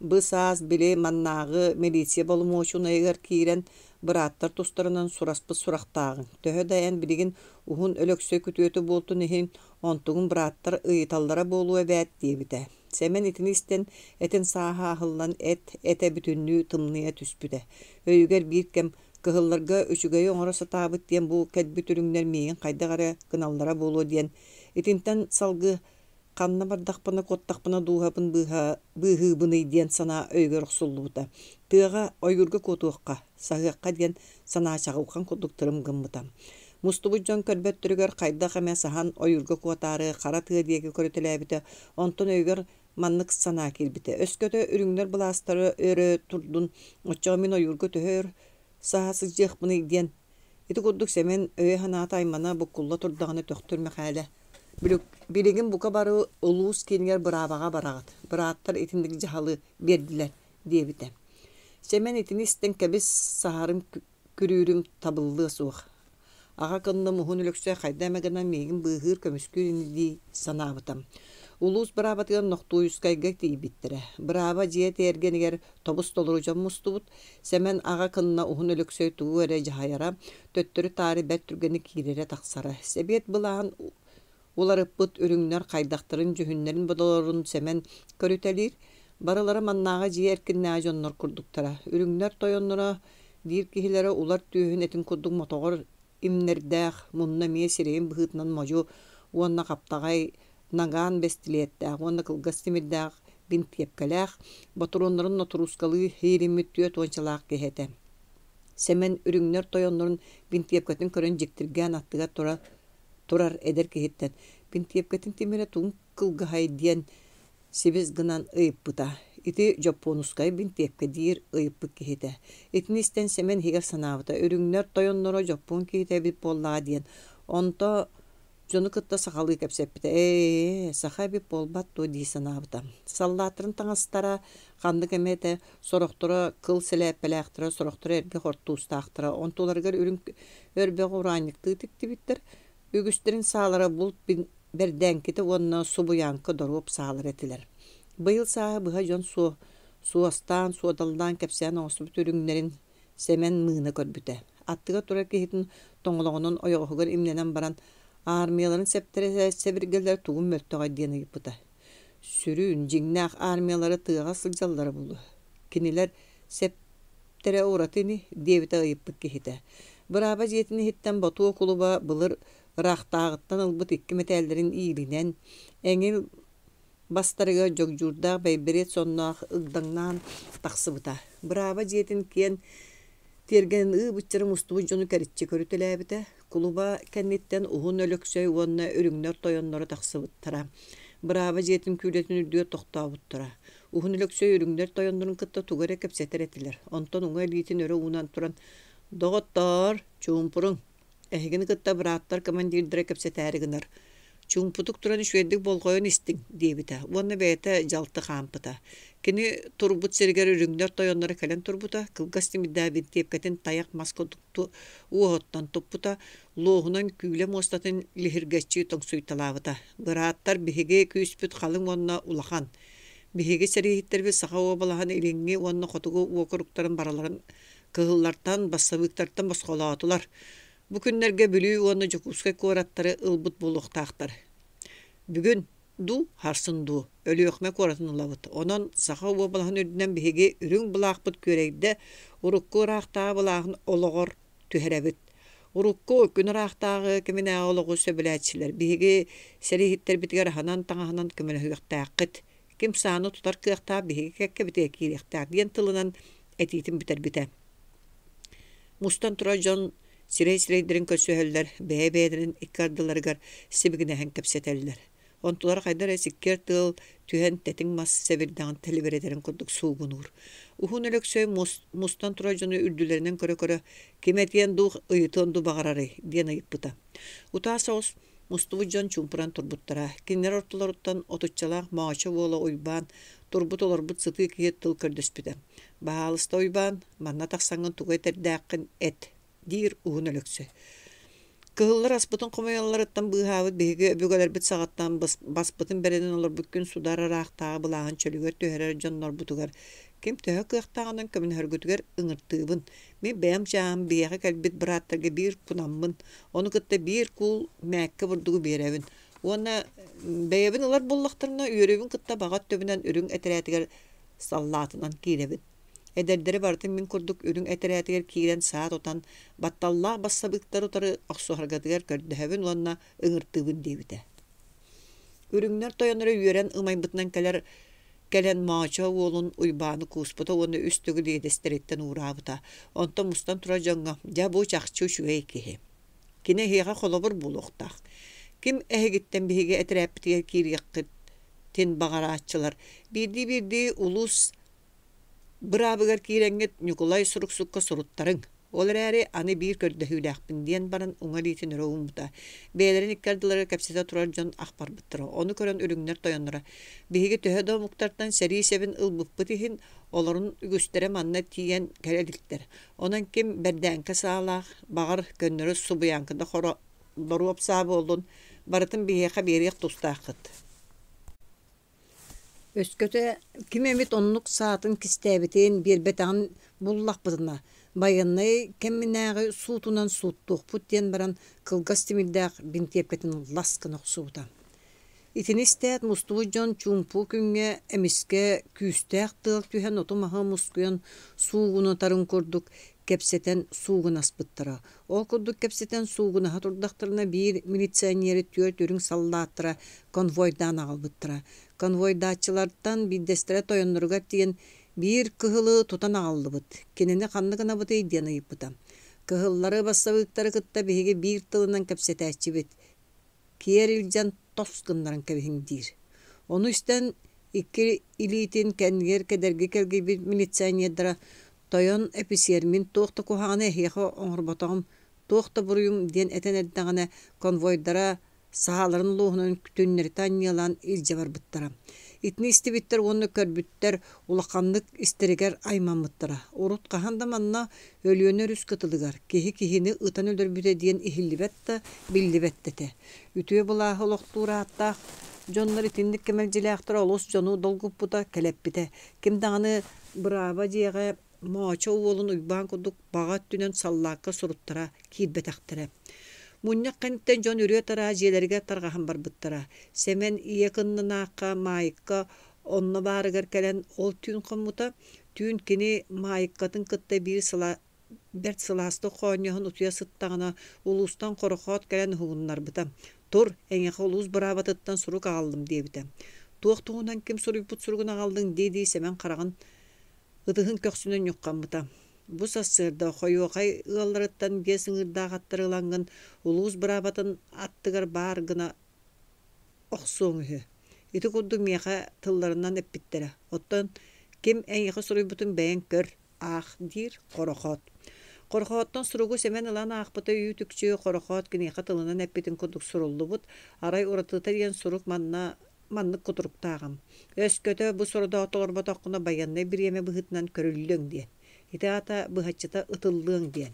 бу саас били маннааҕы милиция боломуочунайыгар киирэн бырааттар тустарынан сураспыт сурахтааҕыҥ. Төһө да эн билигин Уһун Өлөксөй күтүөтэ буолтун иһин Онтугун бырааттар ыйыталлара буолуо эбээт диэбитэ. Сэмэн итини истэн, этин сааһа аһыллан эт этэ бүтүннүү тымныйа түспүтэ. Өйүгэр биир кэм кыһылларга үчүгэйи оҥоро сатаабыт диэн бу кэлбит үрүҥнэр миигин хайдах эрэ гыналлара буолуо диэн, итинтэн салгыы Ханна бардахпына, куоттахпына дууһабын быыһыыбыный диэн санаа өйүгэр охсуллубута. Тыаҕа, ойуурга куотуохха, саһыахха диэн санаа чаҕылхан курдук тырым гыммыта. Мустубут дьон көрбөттөрүгэр хайдах эмэ саһан ойуурга куотаары хара тыа диэки көрүтэлээбитэ, онтон өйүгэр маннык санаа киирбитэ: өскөтө үрүҥнэр былаастара өрө турдун, оччоҕо мин ойуурга төһө өр саһа сылдьыахпыный диэн. Ити курдук Сэмэн өйө-санаата аймана буккулла турдаҕына Төхтүр Мэхээлэ «Билигин бука бары улуус киинигэр быраабаҕа бараҕыт, бырааттар итинник дьаһалы биэрдилэр» диэбитэ. Сэмэн итини истэн кэбис, саһарым күрүүрүм табыллыа суох. Аҕа кынным Уһун Өлөксөй хайда эмэ гынан миигин быыһыыр, көмүскүүр ини дии санаабытым. Улуус быраабатыгар Нохтуйускайга тиийбиттэрэ. Бырааба дьиэ тиэргэнигэр тобус-толору дьон мустубут. Сэмэн аҕа кынна Уһун Өлөксөй тугу эрэ дьаһайара, төттөрү-таары бэрт түргэнник киирэрэ-тахсара. Сэбиэт былааһын уларыппыт үрүҥнэр хайдахтарын, дьүһүннэрин-бодолорун Сэмэн көрүтэлиир. Барылара маннааҕы дьиэ эркиннээҕи дьоннор курдуктара. Үрүҥнэр тойонноро диир киһилэрэ улар түөһүн этин курдук мотоҕор имнэрдээх, мунна эмиэ сирэйин быһыытынан модьу уонна хаптаҕай нагаан бэстилиэттээх уонна кылгас тимирдээх бинтиэпкэлээх, ботуруоннарын нотуруускалыы иилиммит түөрт уончалаах киһи этэ. Сэмэн үрүҥнэр тойоннорун бинтиэпкэтин көрөн дьиктиргээн аттыгар тура турар эдэр киһиттэн «Бинтиэпкэтин тимирэ тугун кылгаһай?» диэн сибис гынан ыйыппыта. Ити Дьоппуонускай бинтиэпкэ диир ыйыппыт киһитэ. Итини истэн Сэмэн иһигэр санаабыта: үрүҥнэр тойонноро дьоппуон киһитэ эбит буоллаҕа диэн. Онто дьону кытта сахалыы кэпсэппитэ. Ээ, саха эбит буолбат дуо дии санаабыта. Саллааттарын таҥастара ханнык эмэ этэ, сорохторо кыл сэлээппэлээхтэрэ, сорохторо эргэ хортуустаахтара. Онтуларыгар үрүҥ өрбөҕү ураанньыктыы тиктибиттэр. Үгүстэрин саалара булт бэрдээҥкитэ уонна субуйааҥка доруоп саалара этилэр. Быйыл сааһы быһа дьон суостаан, суодаллаан кэпсээн оҥостубут үрүҥнэрин Сэмэн мыына көрбүтэ. Аттыгар турар киһитин тоҥолоҕунан ойоҕоһугар имнэнэн баран, аармыйаларын сэптэрэ сэбиргэллэрэ тугун мөлтөҕөй диэн ыйыппыта. Сүрүн, дьиҥнээх аармыйалара тыаҕа сылдьаллара буолуо. Кинилэр сэптэрэ ураты ини, диэбитэ ыйыппыт киһитэ. Бырааба дьиэтин иһиттэн Ботуо кулуба былыр ыраахтааҕыттан ылбыт икки мэтээллэрин иилинэн, эҥил бастарыгар дьогдьуурдаах бэйбириэт сонноох ыгдаҥнаан тахсыбыта. Бырааба дьиэтин киэн тиэргэнин ыы-быччары мустубут дьону кэриччи көрүтэлээбитэ. Кулуба кэнниттэн Уһун Өлөксөй уонна үрүҥнэр тойонноро тахсыбыттара. Бырааба дьиэтин күүлэтин үрдүгэр тохтообуттара. Уһун Өлөксөй үрүҥнэр тойоннорун кытта тугу эрэ кэпсэтэр этилэр. Онтон уҥа илиитин өрө уунан туран «Доҕоттоор, чуумпуруҥ! Эһигини кытта бырааттар командирдара кэпсэтээри гынар. Чуумпутук туран үчүгэйдик болҕойон истиҥ, диэбитэ уонна бэйэтэ дьалты хаампыта. Кини турбут сиригэр үрүҥнэр тойонноро кэлэн турбута, кылгас тимирдээх бинтиэпкэтин тайах мас курдук уоһуттан туппута, луоһунан күүлэ муостатын лиһиргэччи тоҥсуйталаабыта. Бырааттар, биһиги күүспүт халыҥ уонна улахан. Биһиги сэрииһиттэрбит Саха уобалаһын илиҥҥи уонна хотугу уокуруктарын барыларын кыһыллартан, бассабыыктартан босхолоотулар. Бу күннэргэ Бүлүү уонна Дьокуускай куораттары ылбыт буолуохтаахтар. Бүгүн дуу, сарсын дуу Өлүөхүмэ куоратын ылабыт. Онон Саха уобалаһын үрдүнэн биһиги үрүҥ былаахпыт күөрэйдэ, урукку ыраахтааҕы былааһын олоҕор түһэрэбит. Урукку күн ыраахтааҕы кэминээҕи олоҕу сөбүлээччилэр биһиги сэрииһиттэрбитигэр аһынан-таҥаһынан көмөлөһүөхтээххит. Ким сааны тутар кыахтаах биһиги кэккэбитигэр киириэхтээх диэн тылынан этиитин бүтэрбитэ. Мустан турар дьон сирэй-сирэйдэрин көрсүһэллэр, бэйэ-бэйэлэрин икки ардыларыгар сибигинэһэн кэпсэтэллэр. Онтулара хайдах эрэ сиккиэр тыал түһэн тэтиҥ мас сэбирдэҕин тэлибирэтэрин курдук суугунуур. Уһун Өлөксөй мустан турар дьону үрдүлэринэн көрө-көрө «Ким этиэн дуу, ыйытыан дуу баҕарарый?» диэн ыйыппыта. Утаа соҕус Мустубут дьон чуумпуран турбуттара. Кинилэр ортолоруттан отуччалаах Моочо уола Уйбаан турбут-олорбут сытыы киһи тыл көрдөспүтэ: «Баһаалыста, Уйбаан, манна тахсаҥҥын тугу этэрдээххин эт», диир Уһун Өлөксөй. Кыһыллар аспытын хомуйалларыттан быыһаабыт биһиги өбүгэлэрбит саҕаттан баспытын бэринэн олорбут күн судаар ыраахтааҕы былааһын чөлүгэр түһэрэр дьоннорбутугар ким төһө кыахтааҕынан көмөлөһөргүтүгэр ыҥыртыыбын. Мин бэйэм чааһым биһиэхэ кэлбит бырааттарга биир кунаммын, ону кытта биир куул мээккэ бурдугу биэрэбин уонна бэйэбин ылар буоллахтарына үөрүүбүн кытта баҕа өттүбүнэн үрүҥ этэрээтигэр саллаатынан киирэбин. Эдэрдэри барытын мин курдук үрүҥ этэрээтигэр киирэн саа тутан, батталлаах бассабыыктары утары охсуһаргытыгар көрдөһөбүн уонна ыҥыртыыбын диэбитэ. Үрүҥнэр тойонноро үөрэн ымайбытынан кэлэр кэлэн Моочо уолун Уйбааны кууспута уонна үс төгүл иэдэстэриттэн уураабыта. Онтон мустан турар дьоҥҥо: «Дьэ, бу чахчы үчүгэй киһи. Кини эһиэхэ холобур буолуохтаах. Ким эһигиттэн биһиги этэрээппитигэр киириэххитин баҕарааччылар, биирдии-биирдии улуус быраабыгар киирэҥҥит Ньукулай суруксукка суруттарыҥ. Ол эрээри аны биир көрдөһүүлээхпин диэн баран уҥа илиитин өрө ууммута. Бэйэлэрин икки ардыларыгар кэпсэтэ турар дьон ах барбыттара. Ону көрөн үрүҥнэр тойонноро: «Биһиги төһө да омуктартан сэрии сэбин ылбыппыт иһин, олорун үгүстэрэ манна тиийэн кэлэ иликтэр. Онон ким бэрдээҥкэ саалаах, баҕар, көннөрү субуйааҥкы да хоро боруоп саа буоллун, барытын биһиэхэ биэриэх тустааххыт. Өскөтө ким эмит оннук саатын кистээбитин, биэрбэтэҕин буллахпытына, байыаннай кэминээҕи суутунан сууттуохпут диэн баран кылгас тимирдээх бинтиэпкэтин лас гына охсубута. Итини истээт мустубут дьон чуумпу күҥҥэ эмискэ күүстээх тыал түһэн оту-маһы мускуйан суугунатарын курдук кэпсэтэн суугунаспыттара. Ол курдук кэпсэтэн суугунаһа турдахтарына биир милиционеры түөрт үрүҥ саллааттара конвойдаан аҕалбыттара. Конвойдааччылартан биирдэстэрэ тойонноругар тиийэн биир кыһылы тутан аҕаллыбыт, кинини ханна гынабытый диэн ыйыппыта. Кыһыллары, бассабыыктары кытта биһиги биир тылынан кэпсэтээччибит, киэр илдьэн тос гыннаран кэбиһиҥ диир. Ону истэн икки илиитин кэннигэр кэдэрги кэлгийбит милиционердара «Тойон эписиэр, мин туох да куһаҕаны эһиэхэ оҥорботоҕум, туох да буруйум» диэн этэн эрдэҕинэ конвойдара сааларын луоһунан түннэритэ анньыалаан илдьэ барбыттара. Итини истибиттэр уонна көрбүттэр улаханнык истэригэр аймаммыттара. Урут хаһан да манна Өлүөнэ өрүс кытылыгар киһи киһини ытан өлөрбүтэ диэн иһиллибэт да, биллибэт да этэ. Үтүө былааһы олохтуур ааттаах дьоннор итинник кэмэлдьилээхтэрэ олус дьону долгуппута, кэлэппитэ. Ким даҕаны бырааба дьиэҕэ Моочо уолун Уйбаан курдук баҕа өттүнэн саллаакка суруттара киирбэтэхтэрэ. Мунньах кэнниттэн дьон үрүө-тараа дьиэлэригэр тарҕаһан барбыттара. Сэмэн ийэ кыннынаахха Маайыкка онно баарыгар кэлэн ол түүн хоммута. Түүн кини Маайыккатын кытта биир сыла бэрт сылаастык хоонньоһон утуйа сыттаҕына, улуустан хорохоот кэлэн уһугуннарбыта. «Тур, эйиэхэ улуус быраабатыттан сурук аҕаллым» диэбитэ. «Туох туһунан ким суруйбут суругун аҕаллыҥ?» дии-дии Сэмэн хараҕын ытыһын көхсүнэн ньуххаммыта. Бу сарсыарда Хойуохай ыалларыттан биэс ыҥыырдаах аттары ылаҥҥын улуус быраабатын аттыгар баар гына охсуоҥ үһү. Ити курдук миэхэ тылларынан эппиттэрэ. Оттон ким эйиэхэ суруйбутун бэйэҥ көр, аах диир Хорохоот. Хорохооттон суругу Сэмэн ылан аахпыта үүт-үкчү Хорохоот киниэхэ тылынан эппитин курдук суруллубут, арай уратыта диэн сурук манна маннык кутуруктааҕым. Өскөтө бу сорудоҕу толорботоххуна байыаннай бириэмэ быһыытынан көрүллүөҥ диэн. Ити аата быһаччыта ытыллыаҥ диэн.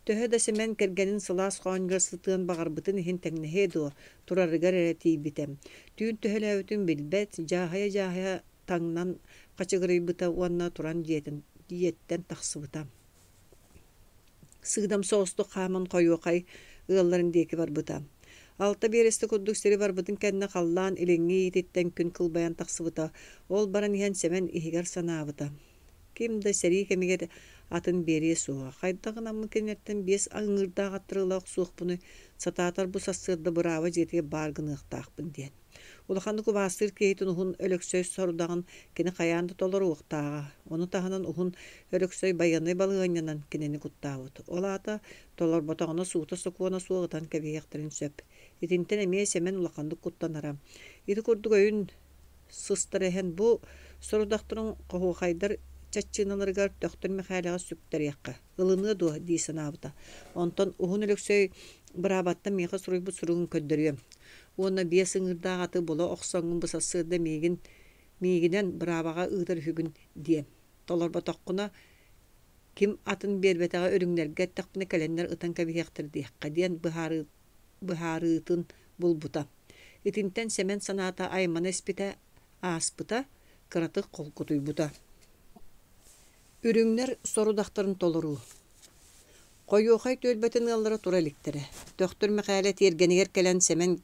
Төһө да Сэмэн кэргэнин сылаас хоонньугар сытыан баҕарбытын иһин тэҥнэһиэ дуо, турарыгар эрэ тиийбитэ. Түүн төһөлөөбүтүн билбэт, дьааһыйа-дьааһыйа таҥнан хачыгырыйбыта уонна туран дьиэтин, дьиэттэн тахсыбыта. Сыыдам соҕустук хааман хойуохай ыалларын диэки барбыта. Алта биэрэстэ курдук сири барбытын кэннэ халлаан илиҥҥи иититтэн күн кылбайан тахсыбыта. Ол баран иһэн Сэмэн иһигэр санаабыта: Ким да сэрии кэмигэр атын биэриэ суоҕа. Хайдах гынаммын кинилэртэн биэс ыҥыырдаах аттары ыла охсуохпунуй, сатаатар бу сарсыарда бырааба дьиэтигэр баар гыныахтаахпын диэн. Улаханнык убаастыыр киһитин Уһун Өлөксөй сорудаҕын кини хайаан да толоруохтааҕа. Ону таһынан Уһун Өлөксөй байыаннай балаһыанньанан кинини куттаабыт. Ол аата толорботоҕуна суута-сокуона суох ытан кэбиһиэхтэрин сөп. Итинтэн эмиэ Сэмэн улаханнык куттанара. Ити курдук өйүн сыстара иһэн бу сорудахтарын хоһуохайдар чаччыыналарыгар Төхтүр Мэхээлэҕэ сүктэриэххэ, ылыныа дуо дии санаабыта. Онтон Уһун Өлөксөй быраабаттан миэхэ суруйбут суругун көрдөрүөм. Уонна биэс ыҥыырдаах аты була охсоҥҥун бу сарсыарда миигин миигинэн быраабаҕа ыытар үһүгүн диэм. Толорботоххуна ким атын биэрбэтэҕэ үрүҥнэргэ эттэхпинэ кэлэннэр ытан кэбиһиэхтэр диэххэ диэн быһаарыы быһаарыытын булбута. Итинтэн Сэмэн санаата аймана испитэ, ааспыта, кыратык холкутуйбута. Үрүҥнэр сорудахтарын толоруу. Хойуохай түөлбэтин ыаллара тура иликтэрэ. Төхтүр Мэхээлэ тиэргэнигэр кэлэн Сэмэн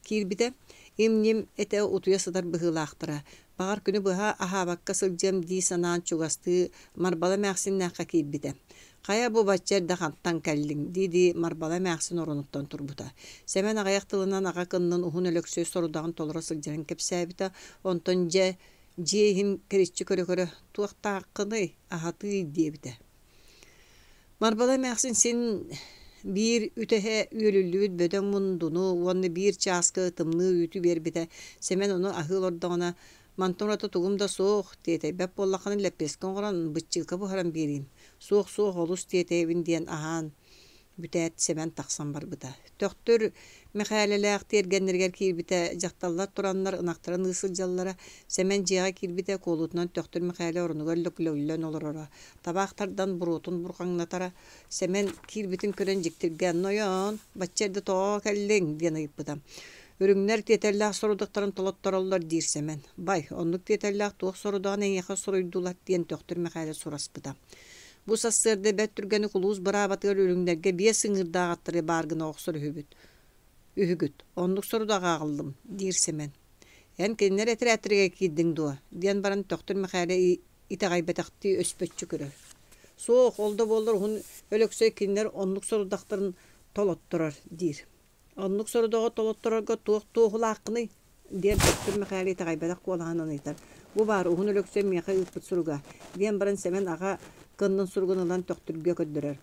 киирбитэ, им-ньим этэ утуйа сытар быһыылаахтара. Баҕар күнү быһа аһаабакка сылдьыам дии санаан чугастыы Марбала эмээхсиннээххэ киирбитэ. Хайа бу бачча эрдэ хантан кэллиҥ? дии-дии Марбала эмээхсин оронуттан турбута. Сэмэн аҕыйах тылынан аҕа кыннын Уһун Өлөксөй сорудаҕын толоро сылдьарын кэпсээбитэ, онтон дьэ дьиэ иһин кэриччи көрө-көрө «Туохтааххыный, аһатыый» диэбитэ. Марбала эмээхсин син биир үтэһэ үөлүллүбүт бөдөҥ мундуну уонна биир чааскы тымныы үүтү биэрбитэ. Сэмэн ону аһыы олордоҕуна «Мантан ураты тугум да суох, тиэтэйбэт буоллаххына лэппиэскэ оҥорон, быччыыка буһаран биэриим, суох-суох олус тиэтэйэбин» диэн аһаан бүтээт Сэмэн тахсан барбыта. Төхтүр Мэхээлэлээх тиэргэннэригэр киирбитэ, дьахталлар тураннар ынахтарын ыы сылдьаллара. Сэмэн дьиэҕэ киирбитэ, куолутунан Төхтүр Мэхээлэ оронугар лөглөллөн олороро. Табаах тардан буруотун бурҕаҥнатара. Сэмэн киирбитин көрөн дьиктиргээн, «Нойоон, бачча эрдэ тоҕо кэллиҥ?» диэн ыйыппыта. «Үрүҥнэр тиэтэллээх сорудахтарын толоттороллор» диир Сэмэн. «Бай, оннук тиэтэллээх туох сорудаҕын эйиэхэ суруйдулар?» диэн Төхтүр Мэхээлэ сураспыта. Бу сарсыарда бэрт түргэнник улуус быраабатыгар үрүҥнэргэ биэс ыҥыырдаах аттары баар гына охсор үһүбүт. Үһүгүт. Оннук сорудах ааҕыллым, диир Сэмэн. Эн кинилэр этэрээттэригэр киирдиҥ дуо? диэн баран Төхтүр Мэхээлэ итэҕэйбэтэхтии өспөччү көрөр. Суох, ол да буоллар Уһун Өлөксөй кинилэр оннук сорудахтарын толотторор, диир. Оннук сорудаҕы толотторорго туох туоһулааххыный? диэн Төхтүр Мэхээлэ итэҕэйбэтэх куолаһынан ыйытар. Бу баар Уһун Өлөксөй миэхэ ыыппыт суруга, диэн баран Сэмэн аҕа кыннын суругун ылан Төхтүргэ көрдөрөр.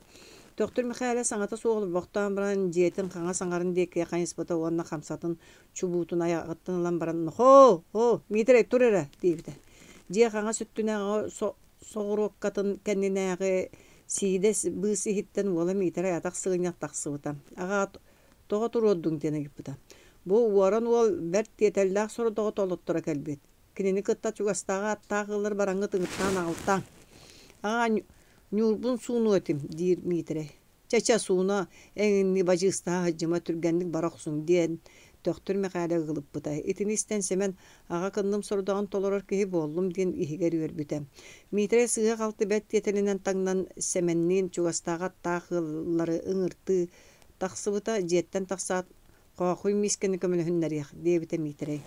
Төхтүр Мэхээлэ саҥата суох олорбохтоон баран дьиэтин хаҥас аҥарын диэки хайыспыта уонна хамсатын чубуутун айаҕыттан ылан баран «Нохоо, оо, Миитэрэй тур эрэ» диэбитэ. Дьиэ хаҥас өттүнээҕи соҕуруоккатын кэннинээҕи сиидэс быыс иһиттэн уола Миитэрэй атах сыгынньах тахсыбыта. Аҕаа, тоҕо туруордуҥ диэн ыйыппыта. Бу уоран уол бэрт тиэтэллээх сорудаҕы толотторо кэлбит. Кинини кытта чугастааҕы аттаах ыаллар бараҥҥыт ыҥыртаан аҕалтааҥ. Аҕаа, ньуурбун суунуо этим, диир Миитэрэй. Чэ-чэ, сууна эҥиннии бадьыыстаһа сылдьыма, түргэнник бара охсуҥ диэн Төхтүр Мэхээлэ ыгылыппыта. Итини истэн Сэмэн аҕа кынным сорудаҕын толорор киһи буоллум диэн иһигэр үөрбүтэ. Миитэрэй сыыһа-халты бэрт тиэтэлинэн таҥнан Сэмэнниин чугастааҕы аттаах ыаллары ыҥыртыы тахсыбыта, дьиэттэн тахсаат Хоохуй миискэни көмөлөһүннэриэх, диэбитэ Миитэрэй.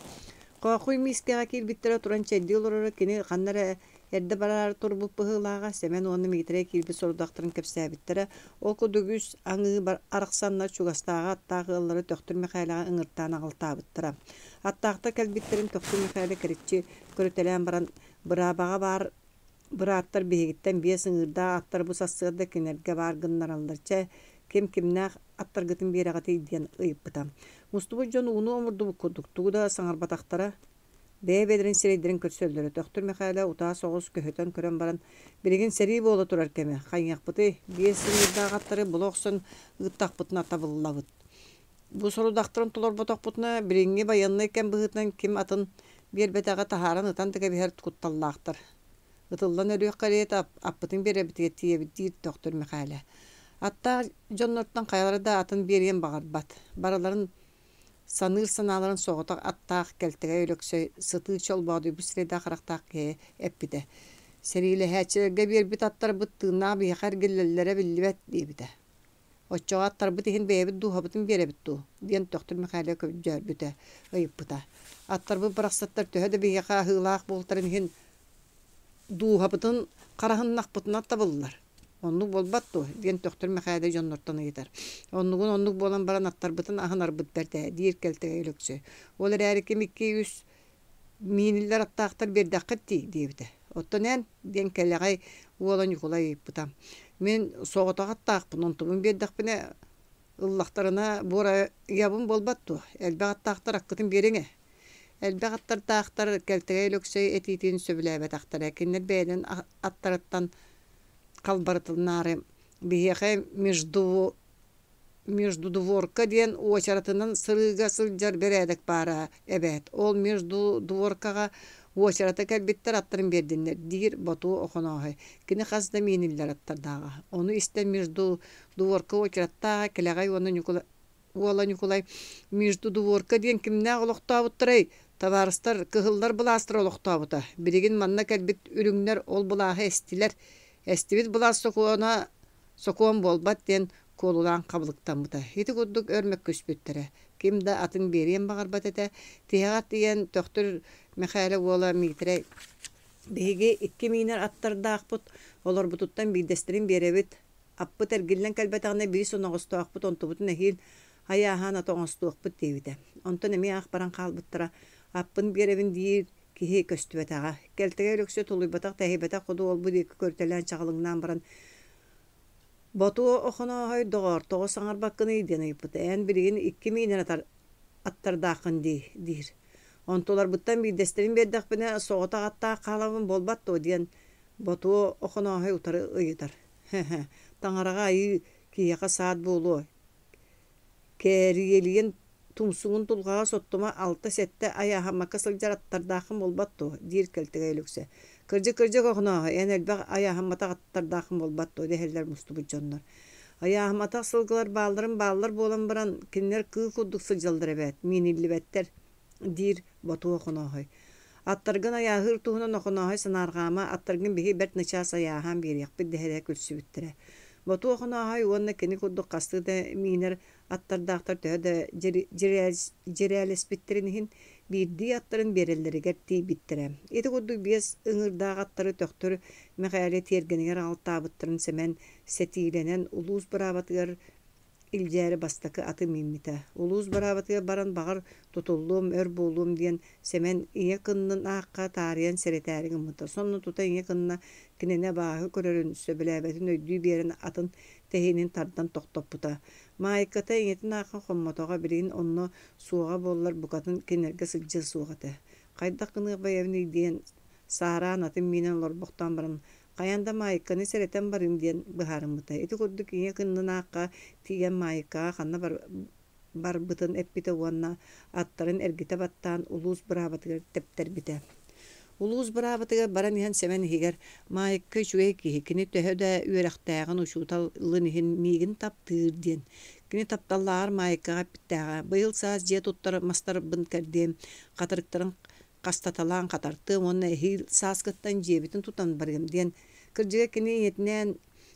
Хоохуй миискэҕэ киирбиттэрэ туран чэйдии олороро кини ханна эрэ эрдэ бараары турбут быһыылааҕа Сэмэн уонна Миитэрэй киирбит сорудахтарын кэпсээбиттэрэ. Ол курдук үс аҥыы арахсаннар чугастааҕы аттаах ыаллары Төхтүр Мэхээлэҕэ ыҥыртаан аҕалтаабыттара. Аттаахтар кэлбиттэрин Төхтүр Мэхээлэ кэриччи көрүтэлээн баран, быраабаҕа баар Бырааттар биһигиттэн биэс ыҥыырдаах аттар бу сарсыарда кинилэргэ баар гыннараллар, чэ, ким кимнээх аттаргытын биэрэҕитий диэн ыйыппыта. Мустубут дьон ууну омурдубут курдук тугу да саҥарбатахтара, бэйэ-бэйэлэрин сирэйдэрин көрсөллөрө. Төхтүр Мэхээлэ утаа соҕус көһүтэн көрөн баран, билигин сэрии буола турар кэмэ, хайыахпытый, биэс ыҥыырдаах аттары була охсон ыыттахпытына табыллабыт. Бу сорудахтарын толорботохпутуна, билиҥҥи байыаннай кэм быһыытынан ким атын биэрбэтэҕи таһааран ытан да кэбиһэр кутталлаахтар. Ытыллан өлүөх кэриэтэ аппытын биэрэбитигэр тиийэбит диир Төхтүр Мэхээлэ. Аттаах дьоннортон хайалара да атын биэриэн баҕарбат. Барыларын саныыр санааларын соҕотох аттаах Кэлтэгэй Өлөксөй сытыы чолбоодуйбут сирэйдээх харахтаах киһи эппитэ. Сэриилэһээччилэргэ биэрбит аттарбыт тыыннаах биһиэхэ эргиллэллэрэ биллибэт диэбитэ. Оччоҕо аттарбыт иһин бэйэбит дууһабытын биэрэбит дуу? диэн Төхтүр Мэхээлэ көрдьөөрбүтэ, ыйыппыта. Аттарбыт барахсаттар төһө да биһиэхэ аһыылаах буолтарын иһин дууһабытын хараһыннахпытына табыллар. Оннук буолбат дуо? диэн Төхтүр Мэхээлэ дьоннортон ыйытар. Оннугун оннук буолан баран аттарбытын аһынарбыт бэрт ээ, диир Кэлтэгэй Өлөксөй. Ол эрээри ким икки үс Мииниллэр аттаахтар биэрдэххит дии диэбитэ. Оттон эн, диэн кэлэҕэй уола Ньукулай ыйыппыта. Мин соҕотох аттаахпын, онтубун биэрдэхпинэ ыллахтарына буорайабын буолбат дуо? Элбэх аттаахтар аккытын биэриҥ ээ. Элбэх аттардаахтар Кэлтэгэй Өлөксөй этиитин сөбүлээбэтэхтэрэ. Кинилэр бэйэлэрин аттарыттан халбарытынаары биһиэхэ между Междудворка диэн уочаратынан сырыыга сылдьар бэрээдэк баара эбээт. Ол междудворкаҕа уочарата кэлбиттэр аттарын биэрдиннэр, диир Ботуо Охонооһой. Кини хас да мииниллэр аттардааҕа. Ону истэн междудворка уочараттааҕа Кэлэҕэй уонна Ньукулай уола Ньукулай «Междудворка диэн кимнээх олохтообуттарай? Табаарыстар, кыһыллар былаастара олохтообута. Билигин манна кэлбит үрүҥнэр ол былааһы эстилэр. Эстибит былаас сокуона Сокуон буолбат диэн куолулаан хабылыктаммыта. Ити курдук өр мөккүспүттэрэ. Ким да атын биэриэн баҕарбат этэ. Тиһэҕэр тиийэн Төхтүр Мэхээлэ уола Миитэрэй «Биһиги икки миинэр аттардаахпыт, олорбутуттан биирдэстэрин биэрэбит. Аппыт эргиллэн кэлбэтэҕинэ биир соноҕостоохпут онтубутун эһиил айааһаан аты оҥостуохпут диэбитэ. Онтон эмиэ ах баран хаалбыттара. Аппын биэрэбин диир киһи көстүбэтэҕэ. Кэлтэгэй Өлөксөй тулуйбатах-тэһийбэтэх курдук ол-бу диэки көрүтэлээн чаҕылыҥнаан баран «Ботуо Охонооһой, доҕоор, тоҕо саҥарбаккыный?» диэн ыйыппыта. «Эн билигин икки миинэр аттардааххын дии» диир. «Онтуларбыттан биирдэстэрин биэрдэхпинэ, соҕотох аттаах хаалабын буолбат дуо?» диэн Ботуо Охонооһой утары ыйытар. «Һэ-һэ, таҥараҕа айыы, киһиэхэ саат буолуо, Кээриэлийэн тумсугун дулҕаҕа соттума алта-сэттэ айааһаммакка сылдьар аттардааххын буолбат дуо?» диир Кэлтэгэй Өлөксө. «Кырдьык-кырдьык, Охонооһой, эн элбэх айааһамматах аттардааххын буолбат дуо?» дэһэллэр мустубут дьоннор. «Айааһамматах сылгылар баалларын бааллар буолан баран, кинилэр кыыл курдук сылдьаллар эбээт, мииниллибэттэр», диир Ботуо Охонооһой. «Аттаргын айааһыыр туһунан Охонооһой санаарҕаама, аттаргын биһи бэрт начаас айааһаан биэриэхпит» дэһэрэ күлсүбүттэрэ. Ботуо Охонооһой уонна кини курдук хастыы да миинэр аттардаахтар төһө да дьирээлэспиттэрин иһин, биирдии аттарын биэрэллэригэр тиийбиттэрэ. Ити курдук биэс ыҥыырдаах аттары Төхтүр Мэхээлэ тиэргэнигэр аҕалтаабыттарын Сэмэн сэтиилэнэн улуус быраабатыгар илдьээри бастакы аты мииммитэ. Улуус быраабатыгар баран баҕар тутуллуом, өр буолуом диэн Сэмэн ийэ кыннын аахха таарыйан сэрэтээри гыммыта. Сонно тута ийэ кынна кинини абааһы көрөрүн, сөбүлээбэтин өйдүү биэрэн атын тэһиинин тардан тохтоппута. Маайката ийэтин аахха хоммотоҕо, билигин онно суоҕа буоллар букатын кинилэргэ сылдьыа суох этэ. Хайдах гыныах бэйэбиний диэн саараан атын миинэн олорбохтоон баран хайаан да Маайканы сэрэтэн барыым диэн быһаарыммыта. Ити курдук ийэ кыннын аахха тиийэн Маайкаҕа ханна барбытын эппитэ уонна аттарын эргитэ баттаан улуус быраабатыгар тэптэрбитэ. Улуус быраабатыгар баран иһэн Сэмэн иһигэр «Маайыкка үчүгэй киһи, кини төһө да үөрэхтээҕин, учууталын иһин миигин таптыыр» диэн. Кини тапталлааҕар Маайыккаҕа эппиттээҕэ: «Быйыл саас дьиэ туттар мастарбын кэрдиэм, хатырыктарын хастаталаан хатартыам уонна эһиил сааскыттан дьиэбитин тутан барыам» диэн. Кырдьыга кини ийэтинээн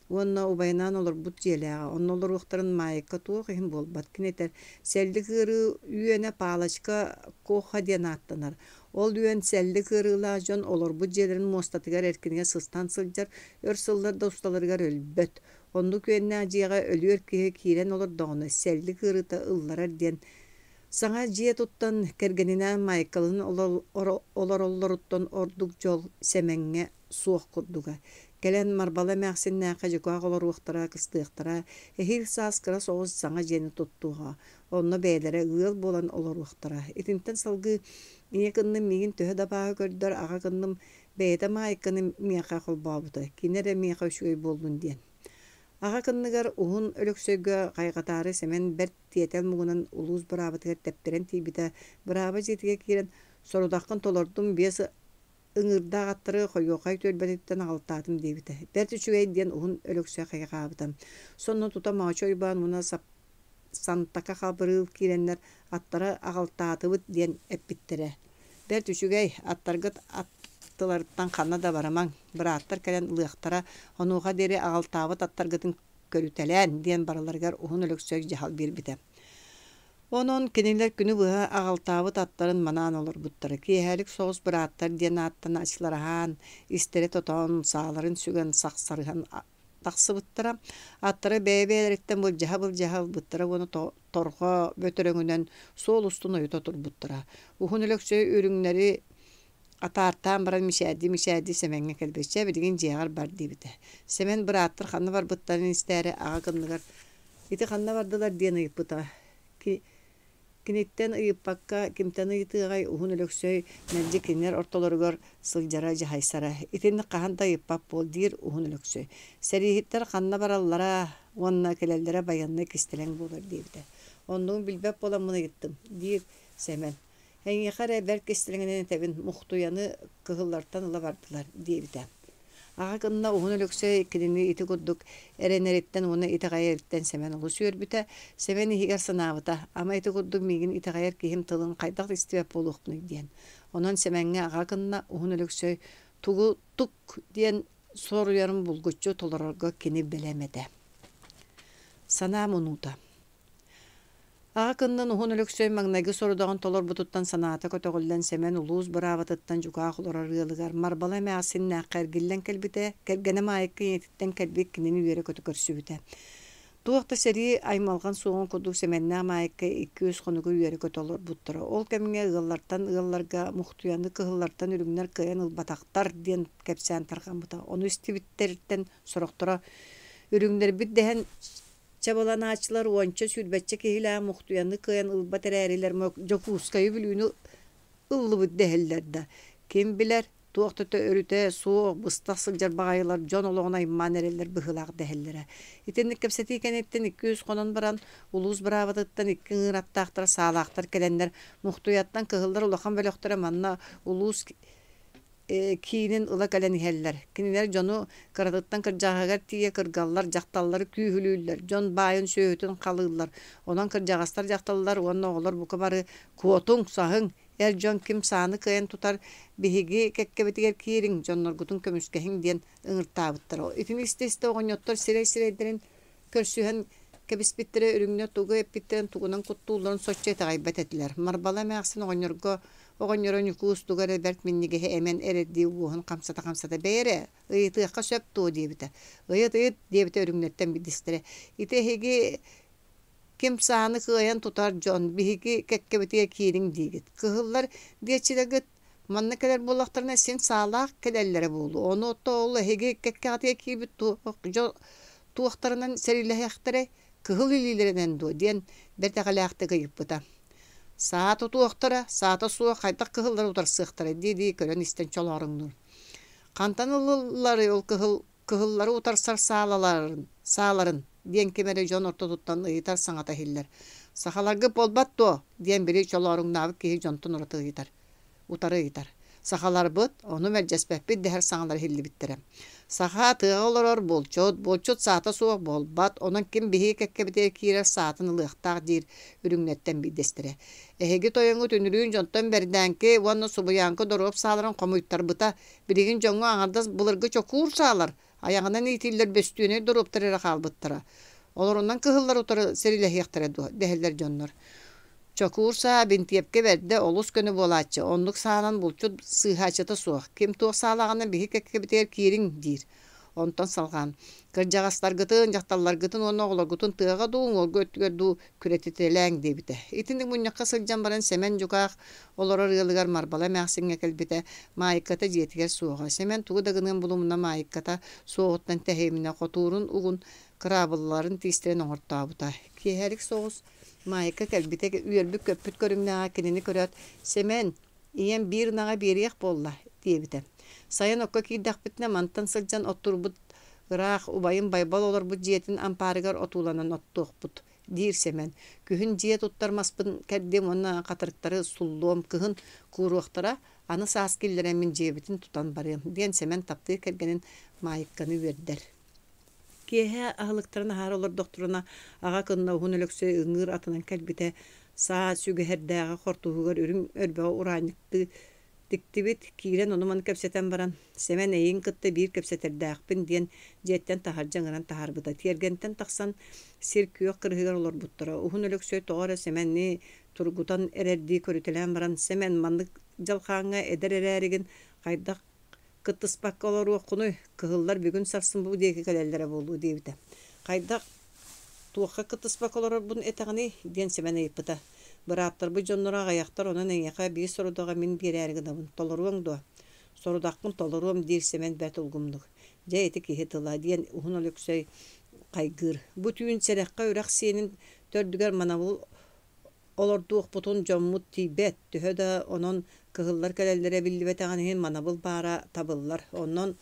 уонна убайынаан олорбут дьиэлээҕэ, онно олоруохтарын Маайыкка туох иһин буолбат. Кини этэр: «Сэллик ыарыы үөнэ палочка Коха диэн ааттанар. Ол үөн сэллик ыарыылаах дьон олорбут дьиэлэрин муостатыгар эркинигэр сыстан сылдьар, өр сыллар да усталарыгар өлбөт. Оннук үөннээх дьиэҕэ өлүөр киһи киирэн олордоҕуна, сэллик ыарыыта ылларар диэн Саҥа дьиэ туттан, кэргэнинээн Майкалын олороллоруттан ордук дьол Сэмэҥҥэ суох курдуга. Кэлэн Марбала эмээхсиннээххэ дьукаах олоруохтара, кыстыахтара, эһиил саас кыра соҕус саҥа дьиэни туттуоҕа, онно бэйэлэрэ ыал буолан олоруохтара. Итинтэн салгыы ийэ кынным миигин төһө да абааһы көрдөр, аҕа кынным бэйэтэ Маайканы миэхэ холбообута, кини эрэ миэхэ үчүгэй буоллун диэн. Аҕа кынныгар Уһун Өлөксөйгө хайҕатаары Сэмэн бэрт тиэтэл муҥунан улуус быраабатыгар тэптэрэн тиийбитэ, бырааба дьиэтигэр киирэн «Сорудаххын толордум, биэс ыҥыырдаах аттары Хойуохай түөлбэтиттэн аҕалтаатым» диэбитэ. Бэрт үчүгэй диэн Уһун Өлөксөй хайҕаабыта. Сонно тута Моочо Уйбаан уонна Сантака Хабырыыл киирэннэр аттары аҕалтаатыбыт диэн эппиттэрэ. Бэрт үчүгэй, аттаргыт аттыларыттан ханна да барымаҥ, бырааттар кэлэн ылыахтара, онуоха диэри аҕалтаабыт аттаргытын көрүтэлээн диэн барыларыгар Уһун Өлөксөй дьаһал биэрбитэ. Онон кинилэр күнү быһа аҕалтаабыт аттарын манаан олорбуттара. Киэһэлик соҕус бырааттар диэн ааттан ачылараһаан, истэрэ тотон, сааларын сүгэн сахсарыһан тахсыбыттара. Аттара бэйэ-бэйэлэриттэн былдьаһа-былдьаһа ылбыттара уонна торҕо бөтөрөҥүнэн суол устун ойута турбуттара. Уһун Өлөксөй үрүҥнэри атаартаан баран мичээрдии-мичээрдии Сэмэҥҥэ кэлбит: «Чэ, билигин дьиэҕэр бар» диэбитэ. Сэмэн бырааттар ханна барбыттарын истээри аҕа кынныгар «Ити ханна бардылар?» диэн ыйыппыта. Киниттэн ыйыппакка кимтэн ыйытыаҕай, Уһун Өлөксөй мэлдьи кинилэр ортолоругар сылдьара, дьаһайсара. Итинник хаһан да ыйыппат буол диир Уһун Өлөксөй. Сэрииһиттэр ханна бараллара уонна кэлэллэрэ байыаннай кистэлэҥ буолар диэбитэ. Оннугун билбэт буоламмын ыйыттым, диир Сэмэн. Эйиэхэ эрэ бэрт кистэлэҥинэн этэбин, Мухтуйаны кыһыллартан ыла бардылар, диэбитэ. Аҕа кынна Уһун Өлөксөй кинини ити курдук эрэнэриттэн уонна итэҕэйэриттэн Сэмэн олус үөрбүтэ. Сэмэн иһигэр санаабыта, ама ити курдук миигин итэҕэйэр киһим тылын хайдах да истибэт буолуохпунуй диэн. Онон Сэмэҥҥэ аҕа кынна Уһун Өлөксөй тугу тук диэн соруйарын булгуччу толорорго кини бэлэм этэ. Санаа мунуута. Аҕа кыннын Уһун Өлөксөй маҥнайгы сорудаҕын толорбутуттан санаата көтөҕүллэн Сэмэн улуус быраабатыттан дьукаах олорор ыалыгар Марбала эмээхсиннээххэ эргиллэн кэлбитэ, кэргэнэ Маайыкка ийэтиттэн кэлбит кинини үөрэ-көтө көрсүбүтэ. Туох да сэрии аймалҕан суоҕун курдук Сэмэннээх Маайыкка икки-үс хонугу үөрэ-көтө олорбуттара. Ол кэмҥэ ыаллартан ыалларга Мухтуйаны кыһыллартан үрүҥнэр кыайан ылбатахтар диэн кэпсээн тарҕаммыта. Ону истибиттэриттэн сорохторо «Үрүҥнэрбит дэһэн Чабыланааччылар уонча-сүүрбэччэ киһилээх Мухтуйаны кыайан ылбат эрээрилэр Дьокуускайы Бүлүүнү ыллыбыт дэһэллэр да, ким билэр, туох да өрүтэ суох быстах сылдьар баҕайылар дьон олоҕун аймаан эрэллэр быһыылаах дэһэллэрэ. Итинник кэпсэтии кэнниттэн икки-үс хонон баран, улуус быраабатыттан икки ыҥыыр аттаахтар саалаахтар кэлэннэр Мухтуйаттан кыһыллар улахан бөлөхтөрө манна улуус киинин ыла кэлэн иһэллэр. Кинилэр дьону кыратыттан кырдьаҕаһыгар тиийэ кыргаллар, дьахталлары күүһүлүүллэр, дьон баайын сүөһүтүн халыыллар. Онон кырдьаҕастар, дьахталлар уонна оҕолор бука бары куотуҥ, саһыҥ, эр дьон ким сааны кыайан тутар, биһиги кэккэбитигэр киириҥ, дьонноргутун көмүскэһиҥ диэн ыҥыртаабыттара. Итини истэ-истэ оҕонньоттор сирэй-сирэйдэрин Көрсүһэн кэбиспиттэрэ үрүҥнэр тугу эппиттэрин тугунан куттуулларын соччо итэҕэйбэт этилэр. Марбала эмээхсин оҕонньорго оҕонньоро Ньукуус тугу эрэ бэрт минньигэһи эмэн эрэрдии уоһун хамсата-хамсата «Бэйэ эрэ, ыйытыахха сөп дуо?» диэбитэ. «Ыйыт-ыйыт» диэбитэ үрүҥнэртэн биирдэстэрэ. «Ити эһиги ким сааны кыайан тутар дьон, биһиги кэккэбитигэр киириҥ диигит. Кыһыллар диэччилэргит Манна кэлэр буоллахтарына син саалаах кэлэллэрэ буолуо, ону отто ол эһиги кэккэҕитигэр киирбит туохтарынан сэриилэһиэхтэрэй, кыһыл илиилэринэн дуо диэн бэрт эҕэлээхтик ыйыппыта. Саа тутуохтара, саата суох хайдах кыһыллары утарсыахтарай дии-дии көрөн-истэн чолооруҥнуур. Хантан ылылларый ол кыһыл кыһыллары утарсар саалаларын, сааларын диэн ким эрэ дьон ортотуттан ыйытар саҥата иһиллэр. Сахаларгыт буолбат дуо? диэн били чолооруҥнаабыт киһи дьонтон ураты ыйытар. Утары ыйытар. Сахаларбыт, ону мэлдьэспэппит дэһэр саҥалар иһиллибиттэрэ. Саха тыаҕа олорор булчут, булчут саата суох буолбат, онон ким биһиги кэккэбитигэр киирэр саатын ылыахтаах диир үрүҥнэртэн биирдэстэрэ. Эһиги тойоҥҥут үнүрүүн дьонтон бэрдээҥки уонна субуйааҥкы доруоп сааларын хомуйтарбыта, Билигин дьоҥҥо аҥардас былыргы чокуур саалар, айаҕынан иитиллэр бөстүөнэй доруоптар эрэ хаалбыттара. Олорунан кыһыллар утары сэриилэһиэхтэрэ дуо дэһэллэр дьоннор. Чокуур саа бинтиэпкэ бэрдэ олус көнө буолааччы, оннук саанан булчут сыыһааччыта суох, ким туох саалаҕына биһи кэккэбитигэр киириҥ диир. Онтон салҕаан, кырдьаҕастаргытын, дьахталларгытын уонна оҕолоргутун тыаҕа дуу, уҥуоргу өттүгэр дуу күрэтитэлээҥ диэбитэ. Итинник мунньахха сылдьан баран Сэмэн дьукаах олорор ыалыгар Марбала эмээхсиҥҥэ кэлбитэ, Маайыкката дьиэтигэр суоҕа. Сэмэн тугу да гыныан булумуна Маайыкката суоҕуттан тэһийиминэ хотуурун угун кыраабылларын тиистэрин оҥортообута. Киэһэлик соҕус Маайыкка кэлбитэ үөрбүт-көппүт көрүҥнээҕэ кинини көрөөт, «Сэмэн, ийэм биир ынаҕы биэриэх буолла» диэбитэ. Сайын окко киирдэхпитинэ мантан сылдьан оттуурбут ыраах убайым Байбал олорбут дьиэтин ампаарыгар отууланан оттуохпут диир Сэмэн. Күһүн дьиэ туттар маспын кэрдиэм уонна хатырыктары суллуом, кыһын кууруохтара, аны саас киллэрэммин дьиэбитин тутан барыам, диэн Сэмэн таптыыр кэргэнин Маайыкканы үөрдэр. Киэһэ аһылыктарын аһаары олордохторуна, аҕа кынна Уһун Өлөксөй ыҥыыр атынан кэлбитэ, саа сүгэһэрдээҕи хортууһугар үрүҥ өрбөҕү ураанньыктыы Тиктибит, киирэн ону-маны кэпсэтэн баран, Сэмэн эйигин кытта биир кэпсэтэрдээхпин диэн дьиэттэн таһырдьа ыҥыран таһаарбыта. Тиэргэнтэн тахсан сир күөх кырыһыгар олорбуттара. Уһун Өлөксөй тоҕо эрэ Сэмэни тургутан эрэрдии көрүтэлээн баран, Сэмэн, маннык дьалхааҥҥа эдэр эрээригин хайдах кыттыспакка олоруоххунуй, кыһыллар бүгүн-сарсын бу диэки кэлэллэрэ буолуо диэбитэ. Хайдах туохха кыттыспакка олорорбун этэҕиний? диэн Сэмэн ыйыппыта. Бырааптарбыт дьонноро аҕыйахтар, онон эйиэхэ биир сорудаҕы мин биэрээри гынабын, толоруоҥ дуо? Сорудахпын толоруом, диир Сэмэн бэрт улгумнук. Дьэ, ити киһи тыла, диэн Уһун Өлөксөй хайгыыр. Бу түүн сэрэххэ үрэх сиэнин төрдүгэр манабыл Олордуохпутун дьоммут тиийбэт, төһө да онон кыһыллар кэлэллэрэ биллибэтэҕин иһин манабыл баара табыллар, онон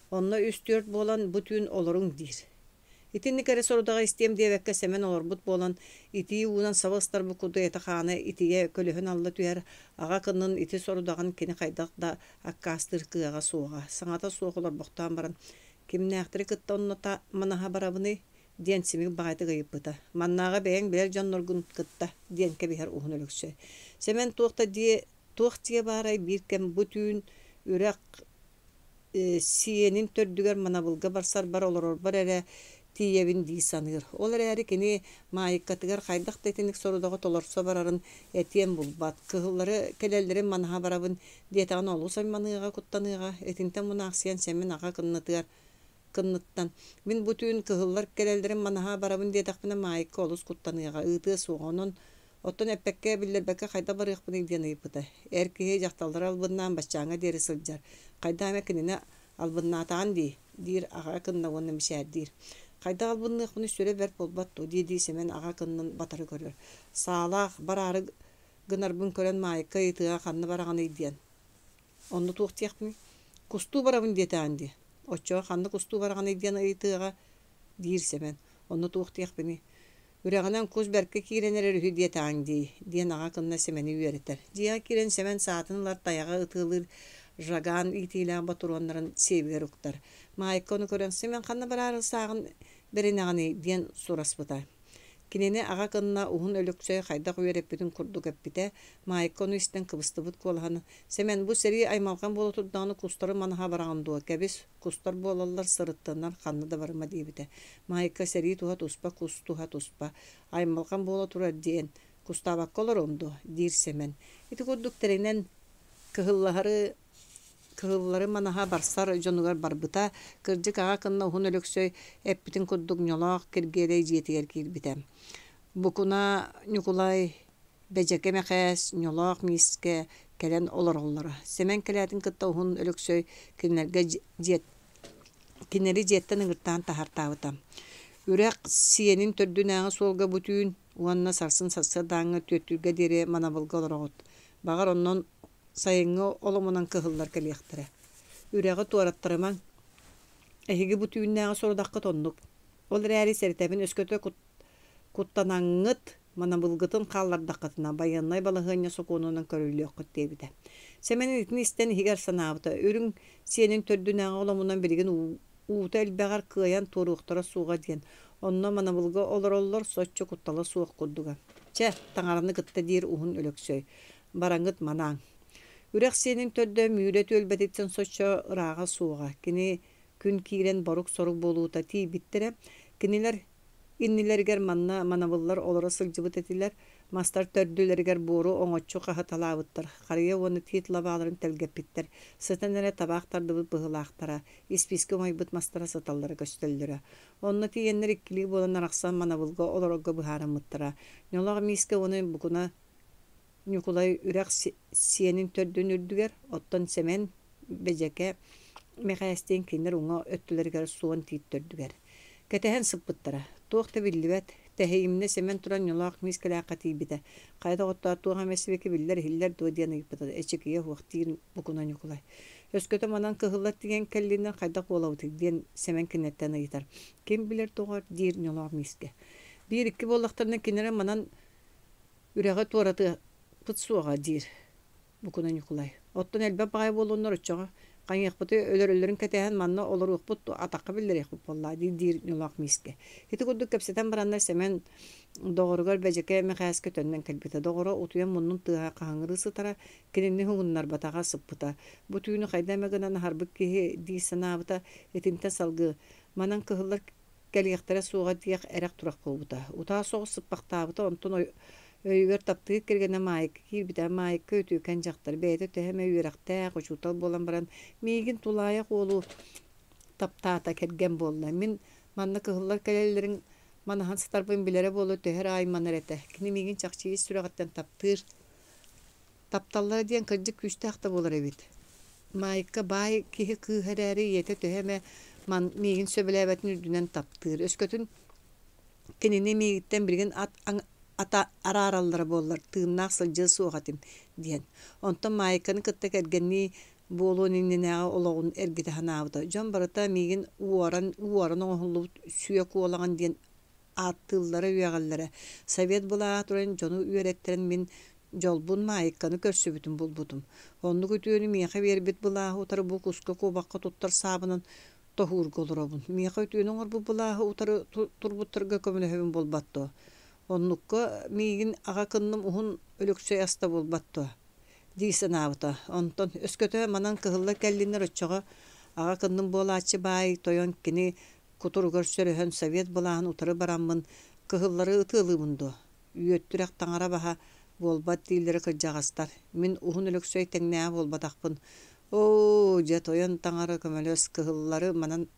онно үс-түөрт буолан бу түүн олоруҥ диир. Итинник эрэ сорудаҕы истиэм диэбэккэ Сэмэн олорбут буолан, итии уунан саба ыстарбыт курдук этэ-хаана итийэ көлөһүн алла түһэр, аҕа кыннын ити сорудаҕын кини хайдах да аккаастыыр кыаҕа суоҕа. Саҥата суох олорбохтоон баран, кимнээхтэри кытта онно манаһа барабыный? диэн симик баҕайытык ыйыппыта. Маннааҕы бэйэҥ билэр дьонноргун кытта, диэн кэбиһэр Уһун Өлөксөй. Сэмэн туох да диэ, туох дьиэ баарай биир кэм бу түүн үрэх сиэнин төрдүгэр манабылга барсарбар олорорбор эрэ тиийэбин дии саныыр. Ол эрээри кини Маайыккатыгар хайдах да итинник сорудаҕы толорсо барарын этиэн булбат. Кыһыллары кэлэллэрин манаһа барабын диэтэҕинэ олус айманыаҕа, куттаныаҕа. Итинтэн мунаахсыйан Сэмэн аҕа кыннатыгар кынныттан мин бу түүн кыһыллар кэлэллэрин манаһа барабын диэтэхпинэ Маайыкка олус куттаныаҕа, ыытыа суоҕа. Онон оттон эппэккэ, биллэрбэккэ хайдах барыахпыный диэн ыйыппыта. Эр киһи дьахталлары албыннаан баччааҥҥа диэри сылдьар. Хайдах эмэ кинини албыннаатаҕын дии, диир аҕа кынна уонна мичээрдиир. Хайдах албынныахпыный сүрэ бэрт буолбат дуо дии-дии Сэмэн аҕа кыннын батары көрөр. Саалаах бараары гынарбын көрөн Маайыкка ыйытыаҕа ханна бараҕыный диэн. Онно туох диэхпиний? Кустуу барабын диэтэҕин дии. Оччоҕо ханна кустуу бараҕыный диэн ыйытыаҕа, диир Сэмэн. Онно туох диэхпиний? Үрэҕинэн кус бэркэ киирэн эрэр үһү диэтэҕиҥ дии, диэн аҕа кынна Сэмэни үөрэтэр. Дьиэҕэ киирэн Сэмэн саатын ылар, тайаҕы ытыалыыр Жаган иитиилээх ботуруоннарын сиэбигэр уктар. Маайка ону көрөн, Сэмэн ханна бараары сааҕын бэринэҕиний диэн сураспыта. Кинини аҕа кынна Уһун Өлөксөй хайдах үөрэппитин курдук эппитэ, Маайка ону истэн кыбыстыбыт куолаһын «Сэмэн, бу сэрии аймалҕан буола турдаҕына кустары манаһа бараҕын дуо? Кэбис, кустар буолаллар, сырыттыннар, ханна да барыма» диэбитэ. Маайка сэрии туһа туспа, кус туһа туспа, аймалҕан буола турар диэн, кустаабакка олоруом дуо? диир Сэмэн. Ити курдук тэринэн кыһыллаһары Кыһыллары манаһа барсар дьонугар барбыта, кырдьык аҕа кынна Уһун Өлөксөй эппитин курдук Ньолоох Киргиэлэй дьиэтигэр киирбитэ. Букуна Ньукулай, Бэдьэкэ Мэхээс, Ньолоох Миискэ кэлэн олороллоро. Сэмэн кэлээтин кытта Уһун Өлөксөй кинилэргэ дьиэ кинилэри дьиэттэн ыҥыртаан таһаартаабыта. Үрэх сиэнин төрдүнээҕи суолга бу түүн уонна сарсын сарсыардааҥҥы түөртүүргэ диэри манабылга олороҕут. Баҕар онон Сайыҥҥы оломунан кыһыллар кэлиэхтэрэ. Үрэҕи туораттарымаҥ. Эһиги бу түүннээҕи сорудаххыт оннук. Ол эрээри сэрэтэбин өскөтө куттанаҥҥыт, манабылгытын хааллардаххытына, байыаннай балаһыанньа сокуонунан көрүллүөххүт диэбитэ. Сэмэн итини истэн иһигэр санаабыта, үрүҥ сиэнин төрдүнээҕи оломунан билигин уута элбэҕэр кыайан туоруохтара суоҕа диэн, онно манабылга олороллор соччо куттала суох курдуга. Чэ, таҥараны кытта диир Уһун Өлөксөй. Бараҥҥыт манааҥ. Үрэх сиэнин төрдө Мүүрэ түөлбэтиттэн соччо ырааҕа суоҕа. Кини күн киирэн борук-сорук буолуута тиийбиттэрэ. Кинилэр иннилэригэр манна манабыллар олоро сылдьыбыт этилэр. Мастар төрдүлэригэр буору оҥоччу хаһыталаабыттар, харыйа уонна тиит лабааларын тэлгэппиттэр. Сытан эрэ табаах тардыбыт быһыылаахтара, испиискэ умайбыт мастара сыталлара көстөллөрө. Онно тиийэннэр иккилии буолан арахсан манабылга олорорго быһаарыммыттара. Ньолох миискэ уонна букуна Ньукулай үрэх сиэнин төрдүн үрдүгэр, оттон Сэмэн Бэдьэкэ Мэхээстиин кинилэр уҥа өттүлэригэр суон тиит төрдүгэр. Кэтэһэн сыппыттара. Туох да биллибэт. Тэһийимнэ Сэмэн туран ньолоох миискэлээххэ тиийбитэ. Хайа доҕоттоор, туох эмэ сибики биллэр-иһиллэр дуо диэн ыйыппыта. Эчикийэ суох диир Букуна Ньукулай. Өскөтө манан кыһыллар тиийэн кэллиннэр хайдах буолабытый диэн Сэмэн киниттэн ыйытар. Ким билэр доҕор диир ньолоох миискэ. Биир-икки буоллахтарына кинилэр манан Үрэҕи туоратыахпыт суоҕа, диир Букуна Ньукулай. Оттон элбэх баҕайы буоллуннар оччоҕо хайыахпытый өлөрөллөрүн кэтэһэн манна олоруохпут дуо, атахха биллэриэхпит буоллаа дии диир Ньулаах Миискэ. Ити курдук кэпсэтэн бараннар Сэмэн доҕоругар Бэдьэкэ Мэхээскэ төннөн кэлбитэ. Доҕоро утуйан муннун тыаһа хаһыҥырыы сытара, кинини уһугуннарбатаҕа сыппыта. Бу түүнү хайда эмэ гынан аһарбыт киһи дии санаабыта, итинтэн салгыы манан кыһыллар кэлиэхтэрэ суоҕа диэх эрэх-турах буолбута. Утаа соҕус сыппахтаабыта, онтон өйүгэр таптыыр кэргэнэ Маайка киирбитэ. Маайка үтүөкэн дьахтар, бэйэтэ төһө эмэ үөрэхтээх, учуутал буолан баран, миигин тулаайах уолу таптаата, кэргэн буолла. Мин манна кыһыллар кэлэллэрин манаһан сытарбын билэрэ буолуо төһө эрэ айманар этэ. Кини миигин чахчы ис сүрэҕиттэн таптыыр. Тапталлара диэн кырдьык күүстээх да буолар эбит. Маайка баай киһи кыыһа эрээри ийэтэ төһө эмэ ман миигин сөбүлээбэтин үрдүнэн таптыыр. Өскөтүн кинини миигиттэн билигин ат ата араараллара буоллар тыыннаах сылдьыа суох этим диэн. Онтон Маайканы кытта кэргэннии буолуон иннинээҕи олоҕун эргитэ санаабыта. Дьон барыта миигин уоран уоран оҥоһуллубут сүө куолаҕын диэн ааттыыллара үөҕэллэрэ. Совет былааһа туран дьону үөрэттэрэн мин дьолбун Маайыкканы көрсүбүтүм булбутум. Оннук үтүөнү миэхэ биэрбит былааһы утары бу куска куобахха туттар саабынан тоһуурга олоробун. Миэхэ үтүөнү оҥорбут былааһы утары турбуттарга көмөлөһөбүн буолбат дуо? Оннукка миигин аҕа кынным уһун Өлөксөй аста буолбат дуо? дии санаабыта. Онтон өскөтө манан кыһыллар кэллиннэр оччоҕо аҕа кынным буолааччы баай тойон кини. кутуругар сөрөһөн совет былааһын утары бараммын кыһыллары ытыалыыбын дуо? Үөттүрэх таҥара баһа буолбат дииллэрэ кырдьаҕастар. Мин Уһун Өлөксөй тэҥнээҕэ буолбатахпын. Оо, дьэ, тойон таҥара көмөлөс, кыһыллары манан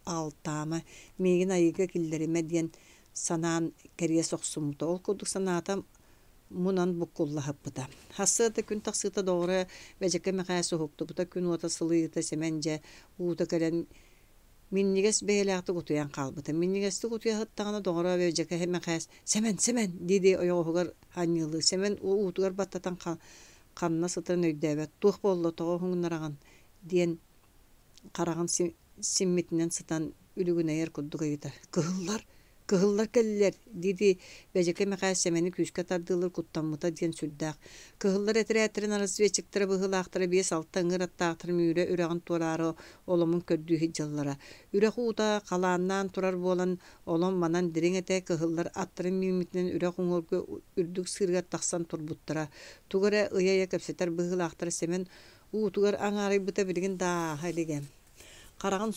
аҕалтаама, миигин айыыга киллэримэ диэн санаан кэриэс охсуммута. Ол курдук санаата мунан буккуллаһыппыта. Сарсыарда күн тахсыыта доҕоро Бэдьэкэ Мэхээс уһуктубута, күн уота сылыйыыта Сэмэн дьэ уута кэлэн минньигэс бэйэлээхтик утуйан хаалбыта. Минньигэстик утуйа сыттаҕына доҕоро Бэдьэкэ Мэхээс «Сэмэн, Сэмэн!» дии-дии ойоҕоһугар анньыалыыр. Сэмэн уутугар баттатан ханна сытарын өйдөөбөт. «Туох буолла, тоҕо уһугуннараҕын?» диэн хараҕын симмитинэн сытан үлүгүнэйэр курдук ыйытар: «Кыһыллар! Кыһыллар кэллилэр!» дии-дии Бэдьэкэ Мэхээс Сэмэни күүскэ тардыылыыр куттаммыта диэн сүрдээх. Кыһыллар этэрээттэрин разведчиктара быһыылаахтара биэс-алта ыҥыыр аттаахтар Мүрү үрэҕин туораары оломун көрдүү сылдьаллара. Үрэх уута халааннаан турар буолан, олом манан дириҥ этэ, кыһыллар аттарын мииммитинэн үрэх уҥуоргу үрдүк сыырыгар тахсан турбуттара. Тугу эрэ ыйа-ыйа кэпсэтэр быһыылаахтара Сэмэн уутугар аҥаарыйбыта билигин да ааһа илигэ. Хараҕын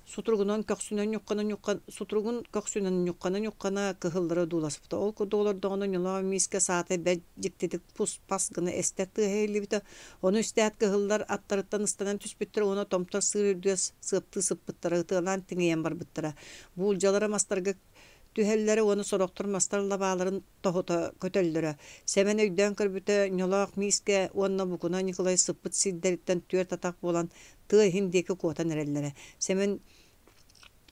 сутуругунан көхсүнэн ньуххана-ньуххана сутуругун көхсүнэн ньуххана-ньуххана кыһыллары одууласпыта. Ол курдук олордоҕуна Ньолоо Миискэ саата бэрт дьиктитик пус-пас гына эстэр тыаһа иһиллибитэ. Ону истээт кыһыллар аттарыттан ыстанан түспүттэрэ уонна томтор сыыр үрдүгэр сыаптыы сыппыттара, ытыалаан тиҥийэн барбыттара. Буулдьалара мастарга түһэллэрэ уонна сорохтор мастар лабааларын тоһута көтөллөрө. Сэмэн өйдөөн көрбүтэ, Ньолоох Миискэ уонна Букуна Ньукулай сыппыт сирдэриттэн түөрт атах буолан тыа иһин диэки куотан эрэллэрэ. Сэмэн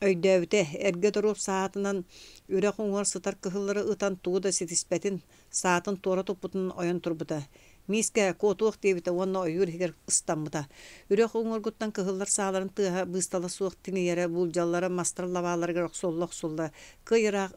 өйдөөбүтэ, эргэ доруоп саатынан үрэх уҥуор сытар кыһыллары ытан тугу да ситиспэтин, саатын туора туппутунан ойон турбута. Миискэ куотуох диэбитэ уонна ойуур иһигэр ыстаммыта. Үрэх уҥуоргуттан кыһыллар сааларын тыаһа быыстала суох тиҥийэрэ, буулдьаллара мастар лабааларыгар охсулла-охсулла, кый ыраах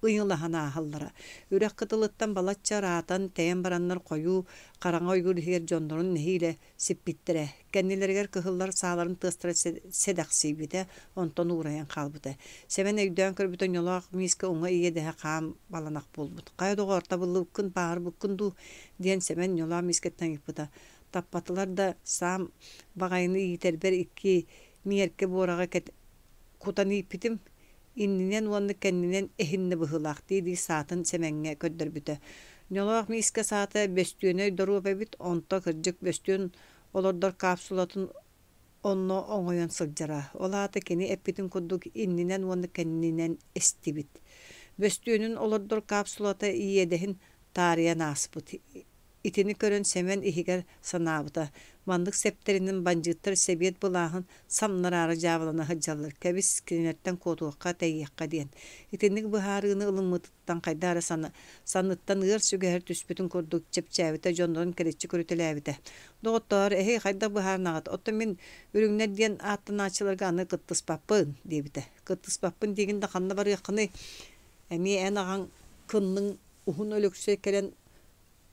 ыйылаһан ааһаллара. Үрэх кытылыттан балачча ыраатан, тэйэн бараннар хойуу, хараҥа ойуур иһигэр дьоннорун нэһиилэ сиппиттэрэ. Кэннилэригэр кыһыллар сааларын тыастара сэдэхсийбитэ, онтон уурайан хаалбыта. Сэмэн өйдөөн көрбүтэ Ньолоох Миискэ уҥа иэдэһэ хаан баланах буолбут. «Хайа доҕоор, табыллыбыккын, бааһырбыккын дуу?» диэн Сэмэн Ньолоох Миискэттэн ыйыппыта. Таппатылар да, саам баҕайыны иитэрбэр икки миэркэ буораҕы кутан ииппитим, иннинэн уонна кэннинэн эһиннэ быһыылаах дии-дии саатын Сэмэҥҥэ көрдөрбүтэ. Ньолоох Миискэ саата бөстүөнэй доруоп эбит, онто кырдьык бөстүөн олордор капсулатын онно оҥойон сылдьара. Ол аата кини эппитин курдук иннинэн уонна кэннинэн эстибит. Бөстүөнүн олордор капсулата иэдэһин таарыйан ааспыт. Итини көрөн Сэмэн иһигэр санаабыта: маннык сэптэринэн бандьыыттар сэбиэт былааһын самнараары дьаабылана сылдьаллар, кэбис, кинилэртэн куотуохха, тэйиэххэ диэн. Итинник быһаарыыны ылыммытыттан хайдах эрэ санныттан ыар сүгэһэр түспүтүн курдук чэпчээбитэ, дьоннорун кэриччи көрүтэлээбитэ. «Доҕоттоор, эһиги хайдах быһаарынаҕыт? Оттон мин үрүҥнэр диэн ааттанааччыларга аны кыттыспаппын» диэбитэ. «Кыттыспаппын диигин да ханна барыаххыный? Эмиэ эн аҕаҥ кынныҥ Уһун Өлөксөй кэлэн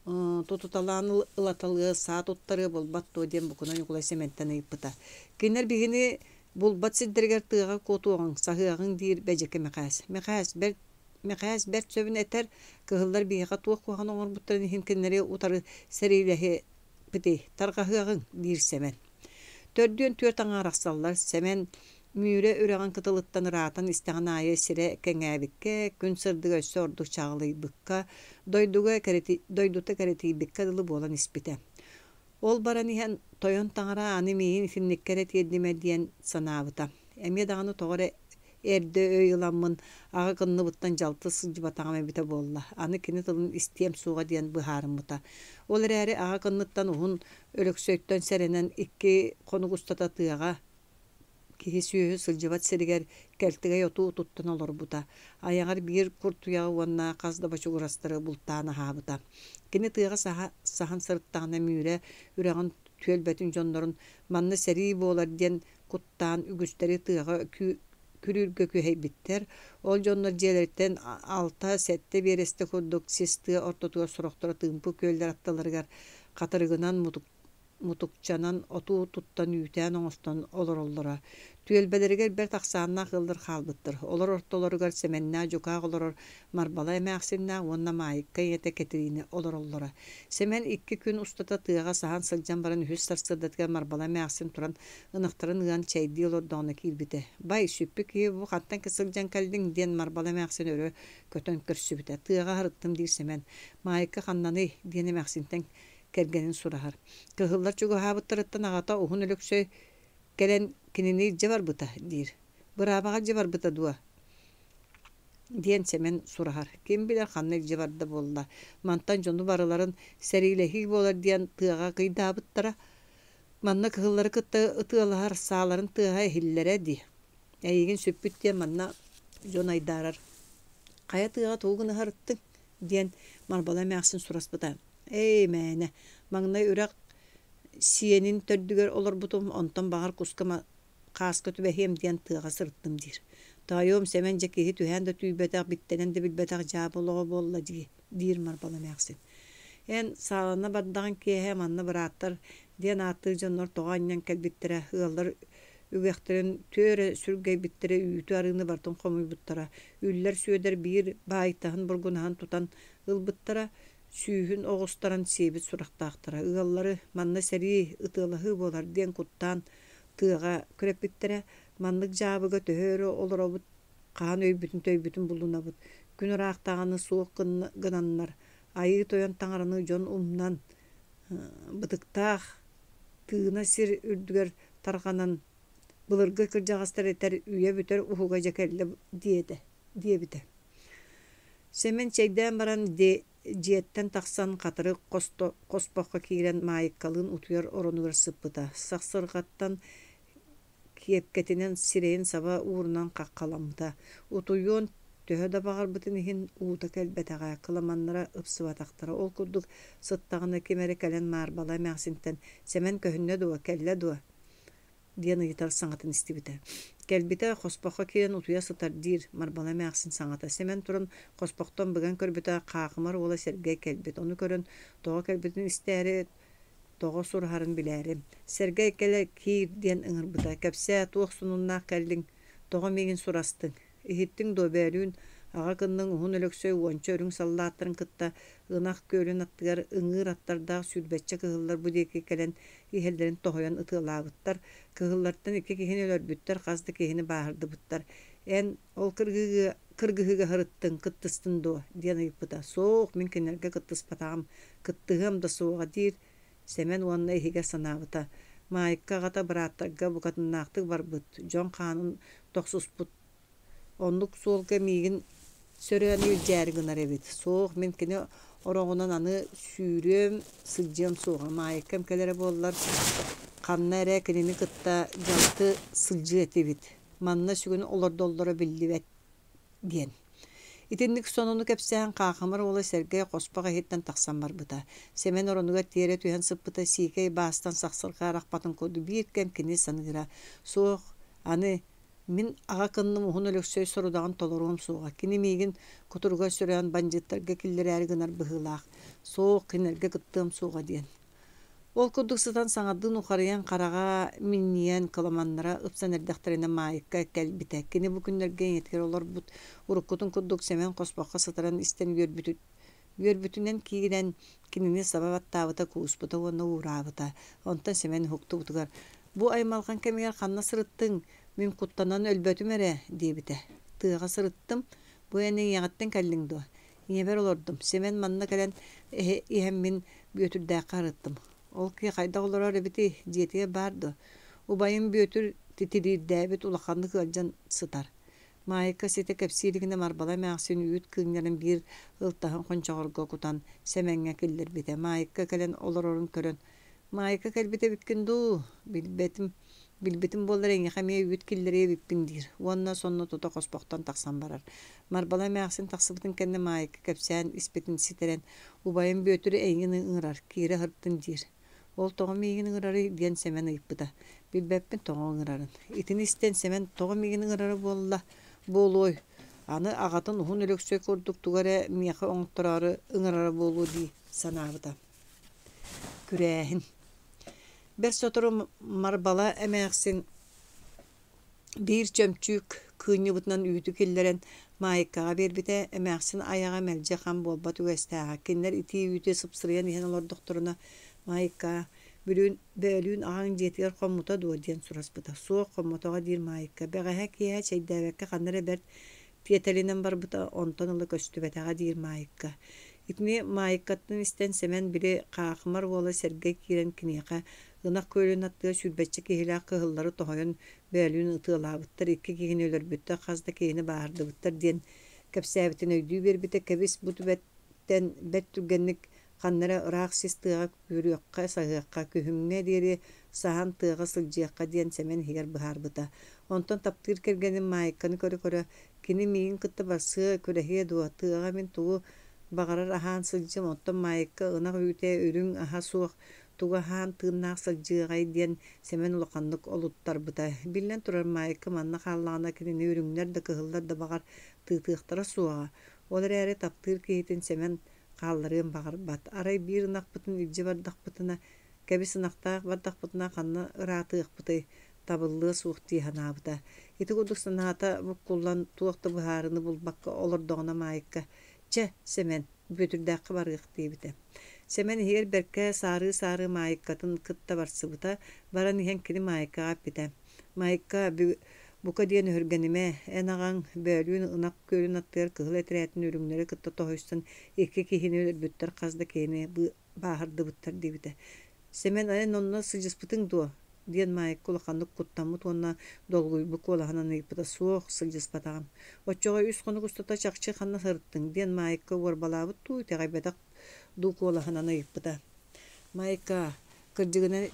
тутуталаан ылаталыа, саа туттарыа буолбат дуо диэн Букуна Ньукулай Сэмэнтэн ыйыппыта. Кинилэр биһигини булбат сирдэригэр тыаҕа куотуоҕуҥ, саһыаҕыҥ диир Бэдьэкэ Мэхээс. Мэхээс бэрт Мэхээс бэрт сөбүн этэр, кыһыллар биһиэхэ туох куһаҕаны оҥорбуттарын иһин кинилэри утары сэриилэһиэхпитий, тарҕаһыаҕыҥ, диир Сэмэн. Төрдүөн түөрт аҥаар ахсаллар, Сэмэн Мүрэ үрэҕин кытылыттан ыраатан истэҕин аайы сирэ кэҥээбиккэ, күн сырдыга өссө ордук чаҕылыйбыкка, дойдуга дойдута кэрэтийбиккэ дылы буолан испитэ. Ол баран иһэн тойон таҥара аны миигин итинниккэ эрэ тиэрдимэ диэн санаабыта. Эмиэ даҕаны тоҕо эрэ эрдэ өй ыламмын аҕа кынныбыттан дьалты сылдьыбатаҕым эбитэ буолла, аны кини тылын истиэм суоҕа диэн быһаарыммыта. Ол эрээри аҕа кынныттан уһун Өлөксөйтөн сэрэнэн икки хонук устата тыаҕа киһи-сүөһү сылдьыбат сиригэр кэлтэгэй оту туттан олорбута, айаҕар биир куртуйаҕы уонна хас да бочугурастары бултаан аһаабыта. Кини тыаҕа саһа саһан сырыттаҕына Мүрэ үрэҕин түөлбэтин дьоннорун манна сэрии буолар диэн куттаан үгүстэри тыаҕа күрүүргэ күһэйбиттэр. Ол дьоннор дьиэлэриттэн алта-сэттэ биэрэстэ курдук сис тыа ортотугар сорохторо тыымпы күөллэр аттыларыгар хатырыгынан, мутукчанан отуу туттан үүтээн оҥостон олороллоро. Түөлбэлэригэр бэрт ахсааннаах ыаллар хаалбыттар. Олор ортолоругар Сэмэннээх дьукаах олорор Марбала эмээхсиннээх уонна Маайыкка ийэтэ Кэтириинэ олороллоро. Сэмэн икки күн устата тыаҕа саһан сылдьан баран үһүс сарсыардатыгар Марбала эмээхсин туран ынахтарын ыан чэйдии олордоҕуна киирбитэ. «Бай, сүппүт киһи бу хантан сылдьан кэллиҥ?» диэн Марбала эмээхсин өрө көтөн көрсүбүтэ. «Тыаҕа аһарыттым» диир Сэмэн. «Маайыкка ханнаный?» диэн эмээхсинтэн кэргэнин сураһар. «Кыһыллар чугаһаабыттарыттан аҕата Уһун Өлөксөй кэлэн кинини илдьэ барбыта» диир. «Быраабаҕа илдьэ барбыта дуо?» диэн Сэмэн сураһар. Ким билэр ханна илдьэ барда буолла. Мантан дьону барыларын сэриилэһии буолар диэн тыаҕа кыйдаабыттара. Манна кыһыллары кытта ытыалаһар сааларын тыаһа иһиллэрэ дии. Эйигин сүппүт диэн манна дьон айдаарар. Хайа тыаҕа тугу гына сырыттыҥ? диэн Марбала эмээхсин сураспыта. Эй, мээнэ, маҥнай үрэх сиэнин төрдүгэр олорбутум, онтон баҕар куска хааска түбэһиэм диэн тыаҕа сырыттым диир. Тоойуом, Сэмэн дьэ киһи түһээн да түүйбэтэх, биттэнэн да билбэтэх дьаабы олоҕо буолла дии, диир Марбала эмээхсин. Эн саалана бардаҕыҥ киэһэ манна бырааттар диэн ааттыыр дьоннор тоҕо анньан кэлбиттэрэ, ыаллар үгэхтэрин түөрэ сүргэйбиттэрэ, үүтү-арыыны барытын хомуйбуттара, Үллэр Сүөдэр биир баайтаһын бургунаһын тутан ылбыттара, сүүһүн оҕустаран сиэбит сурахтаахтара. Ыаллары манна сэрии, ытыалаһыы буолар диэн куттаан тыаҕа күрэппиттэрэ. Маннык дьаабыга төһө өрө олоробут, хаһан өйбүтүн-төйбүтүн булунабыт. Күн ыраахтааҕыны суох гынаннар, Айыы Тойон таҥараны дьон умнан, бытыктаах тыына сир үрдүгэр тарҕанан, былыргы кырдьаҕастар этэр үйэ бүтэр уһуга дьэ кэллэ диэтэ диэбитэ. Сэмэн чэйдээн баран дьиэттэн тахсан хатырык хоспоххо киирэн Маайыккалыын утуйар оронугар сыппыта. Сахсырҕаттан киэпкэтинэн сирэйин саба уурунан хаххаламмыта. Утуйуон төһө да баҕарбытын иһин уута кэлбэтэҕэ, кыламаннара ыпсыбатахтара. Ол курдук сыттаҕына ким эрэ кэлэн Маарбала эмээхсинтэн «Сэмэн көһүннэ дуо, кэллэ дуо?» диэн ыйытар саҥатын истибитэ. Кэлбитэ, хоспоххо киирэн утуйа сытар диир Марбала эмээхсин саҥата. Сэмэн туран хоспохтон быган көрбүтэ, Хаахымар уола Сэргэй кэлбит. Ону көрөн, тоҕо кэлбитин истээри, тоҕо сураһарын билээри. Сэргэй кэлэ киир диэн ыҥырбыта. Кэпсээ, туох сонуннаах кэллиҥ? Тоҕо миигин сурастыҥ? Иһиттиҥ дуо, бөөлүүн аҕа кынныҥ Уһун Өлөксөй уонча үрүҥ саллааттарын кытта Ынах Күөлүн аттыгар ыҥыыр аттардаах сүүрбэччэ кыһыллар бу диэки кэлэн иһэллэрин тоһуйан ытыалаабыттар. Кыһыллартан икки киһини өлөрбүттэр, хас да киһини бааһырдыбыттар. Эн ол кыргыһыыга, кыргыһыыга сырыттыҥ, кыттыстыҥ дуо? диэн ыйыппыта. Суох, мин кинилэргэ кыттыспатаҕым, кыттыһыам да суоҕа диир Сэмэн уонна иһигэр санаабыта: Маайыкка аҕата бырааттарга букатыннаахтык барбыт, дьон хаанын тохсуспут Оннук суолга миигин сөрөөн илдьээри гынар эбит. Суох, мин кини ороҕунан аны сүүрүөм, сылдьыам суоҕа. Маайыккам кэлэрэ буоллар, ханна эрэ кинини кытта дьалты сылдьыа этибит. Манна сүгүн олордоллоро биллибэт диэн. Итинник сонуну кэпсээн Хаахымар уола Сэргэй хоспох иһиттэн тахсан барбыта. Сэмэн оронугар тиэрэ түһэн сыппыта сиикэй баастан сахсырҕа арахпатын курдук биир кэм кини саныыра. Суох, аны мин аҕа кынным Уһун Өлөксөй сорудаҕын толоруом суоҕа. Кини миигин кутуругар сөрөөн бандьыыттарга киллэрээри гынар быһыылаах. Суох, кинилэргэ кыттыам суоҕа диэн. Ол курдук сытан саҥардыы нухарыйан хараҕа минньийэн, кыламаннара ыпсан эрдэхтэринэ Маайыкка кэлбитэ. Кини бу күннэргэ ийэтигэр олорбут, уруккутун курдук Сэмэн хоспоххо сытарын истэн үөрбүтүнэн киирэн кинини саба баттаабыта, кууспута уонна уураабыта. Онтон Сэмэн уһуктубутугар: «Бу аймалҕан кэмигэр ханна сырыттыҥ? Мин куттанан өлбөтүм эрэ» диэбитэ. «Тыаҕа сырыттым. Бу эн ийэҕиттэн кэллиҥ дуо?» Ийэбэр олордум. Сэмэн манна кэлэн иһэн мин Бүөтүрдээххэ арыттым. Ол киһи хайдах олорор эбитий, дьиэтигэр баар дуо? Убайым Бүөтүр титириирдээбит улаханнык ыалдьан сытар. Маайка ситэ кэпсии илигинэ Марбала эмээхсин үүт кыынньарын биир ылтаһын хончоҕорго кутан Сэмэҥҥэ киллэрбитэ. Маайка кэлэн олорорун көрөн Маайка кэлбит эбиккин дуу, билбэтим, билбитим буоллар эйиэхэ эмиэ үүт киллэриэ эбиппин диир уонна сонно тута хоспохтон тахсан барар. Марбала эмээхсин тахсыбытын кэннэ Маайка кэпсээн испитин ситэрэн, убайым Бүөтүр эйигин ыҥырар, киирэ сырыттын диир. Ол тоҕо миигин ыҥырарый диэн Сэмэн ыйыппыта. Билбэппин тоҕо ыҥырарын. Итини истэн Сэмэн тоҕо миигин ыҥырара буолла буолуой? Аны аҕатын Уһун Өлөксөй курдук тугу эрэ миэхэ оҥоттороору ыҥырара буолуо дии санаабыта. Күрээһин. Бэрт сотору Марбала эмээхсин биир чөмчүүк кыынньыбытынан үүтү киллэрэн Маайыккаҕа биэрбитэ, эмээхсин айаҕа мэлдьи хам буолбат үгэстээҕэ. Кинилэр итии үүтү сыпсырыйан иһэн олордохторуна, «Маайыккаа, бүлүүн бөөлүүн аҕаҥ дьиэтигэр хоммута дуо?» диэн сураспыта. «Суох, хоммотоҕо» диир Маайыкка. «Бэҕэһээ киэһэ чэйдээбэккэ ханна эрэ бэрт тиэтэлинэн барбыта, онтон ыла көстүбэтэҕэ» диир Маайыкка. Итини Маайыккаттан истэн Сэмэн били Хаахымар уола Сэргэй киирэн киниэхэ ынах күөлүн аттыгар сүүрбэччэ киһилээх кыһыллары тоһуйан бөөлүүн ытыалаабыттар, икки киһини өлөрбүттэр, хас да киһини бааһырдыбыттар диэн кэпсээбитин өйдүү биэрбитэ, кэбис, бу түбэттэн бэрт түргэнник ханна эрэ ыраах сис тыаҕа күрүөххэ, саһыахха, күһүҥҥэ диэри саһан тыаҕа сылдьыахха диэн Сэмэн иһигэр быһаарбыта. Онтон таптыыр кэргэним Маайканы көрө-көрө, кини миигин кытта барсыа, күрэһиэ дуо, тыаҕа мин тугу баҕарар аһаан сылдьыам, оттон Маайка ынах үүтэ, үрүҥ аһа суох тугу аһаан тыыннаах сылдьыаҕай диэн Сэмэн улаханнык олуттарбыта. Биллэн турар, Маайка манна хааллаҕына кинини үрүҥнэр да, кыһыллар да баҕар тыытыахтара суоҕа. Ол эрээри таптыыр киһитин Сэмэн хаалларыан баҕарбат. Арай биир ынахпытын илдьэ бардахпытына, кэбис ынахтаах бардахпытына ханна ыраатыахпытый, табыллыа суох дии санаабыта. Ити курдук санаата буккуллан туох да быһаарыыны булбакка олордоҕуна Маайка «Чэ, Сэмэн, Бүөтүрдээххэ барыах» диэбитэ. Сэмэн иһигэр бэркэ саарыы-саарыы Маайкатын кытта барсыбыта, баран иһэн кини Маайкаҕа эппитэ: «Маайка, бука диэн өһүргэнимэ, эн аҕаҥ бөөлүүн ынах күөлүн аттыгар кыһыл этэрээтин үрүҥнэри кытта тоһуйсан икки киһини өлөрбүттэр, хас да киһини бааһырдыбыттар» диэбитэ. Сэмэн эн онно сылдьыспытыҥ дуо? диэн Маайка улаханнык куттаммыт уонна долгуйбут куолаһынан ыйыппыта. Суох, сылдьыспатаҕым. Оччоҕо үс хонук устата чахчы ханна сырыттыҥ? диэн Маайка уорбалаабыт дуу, итэҕэйбэтэх дуу куолаһынан ыйыппыта. Маайка, кырдьыгынан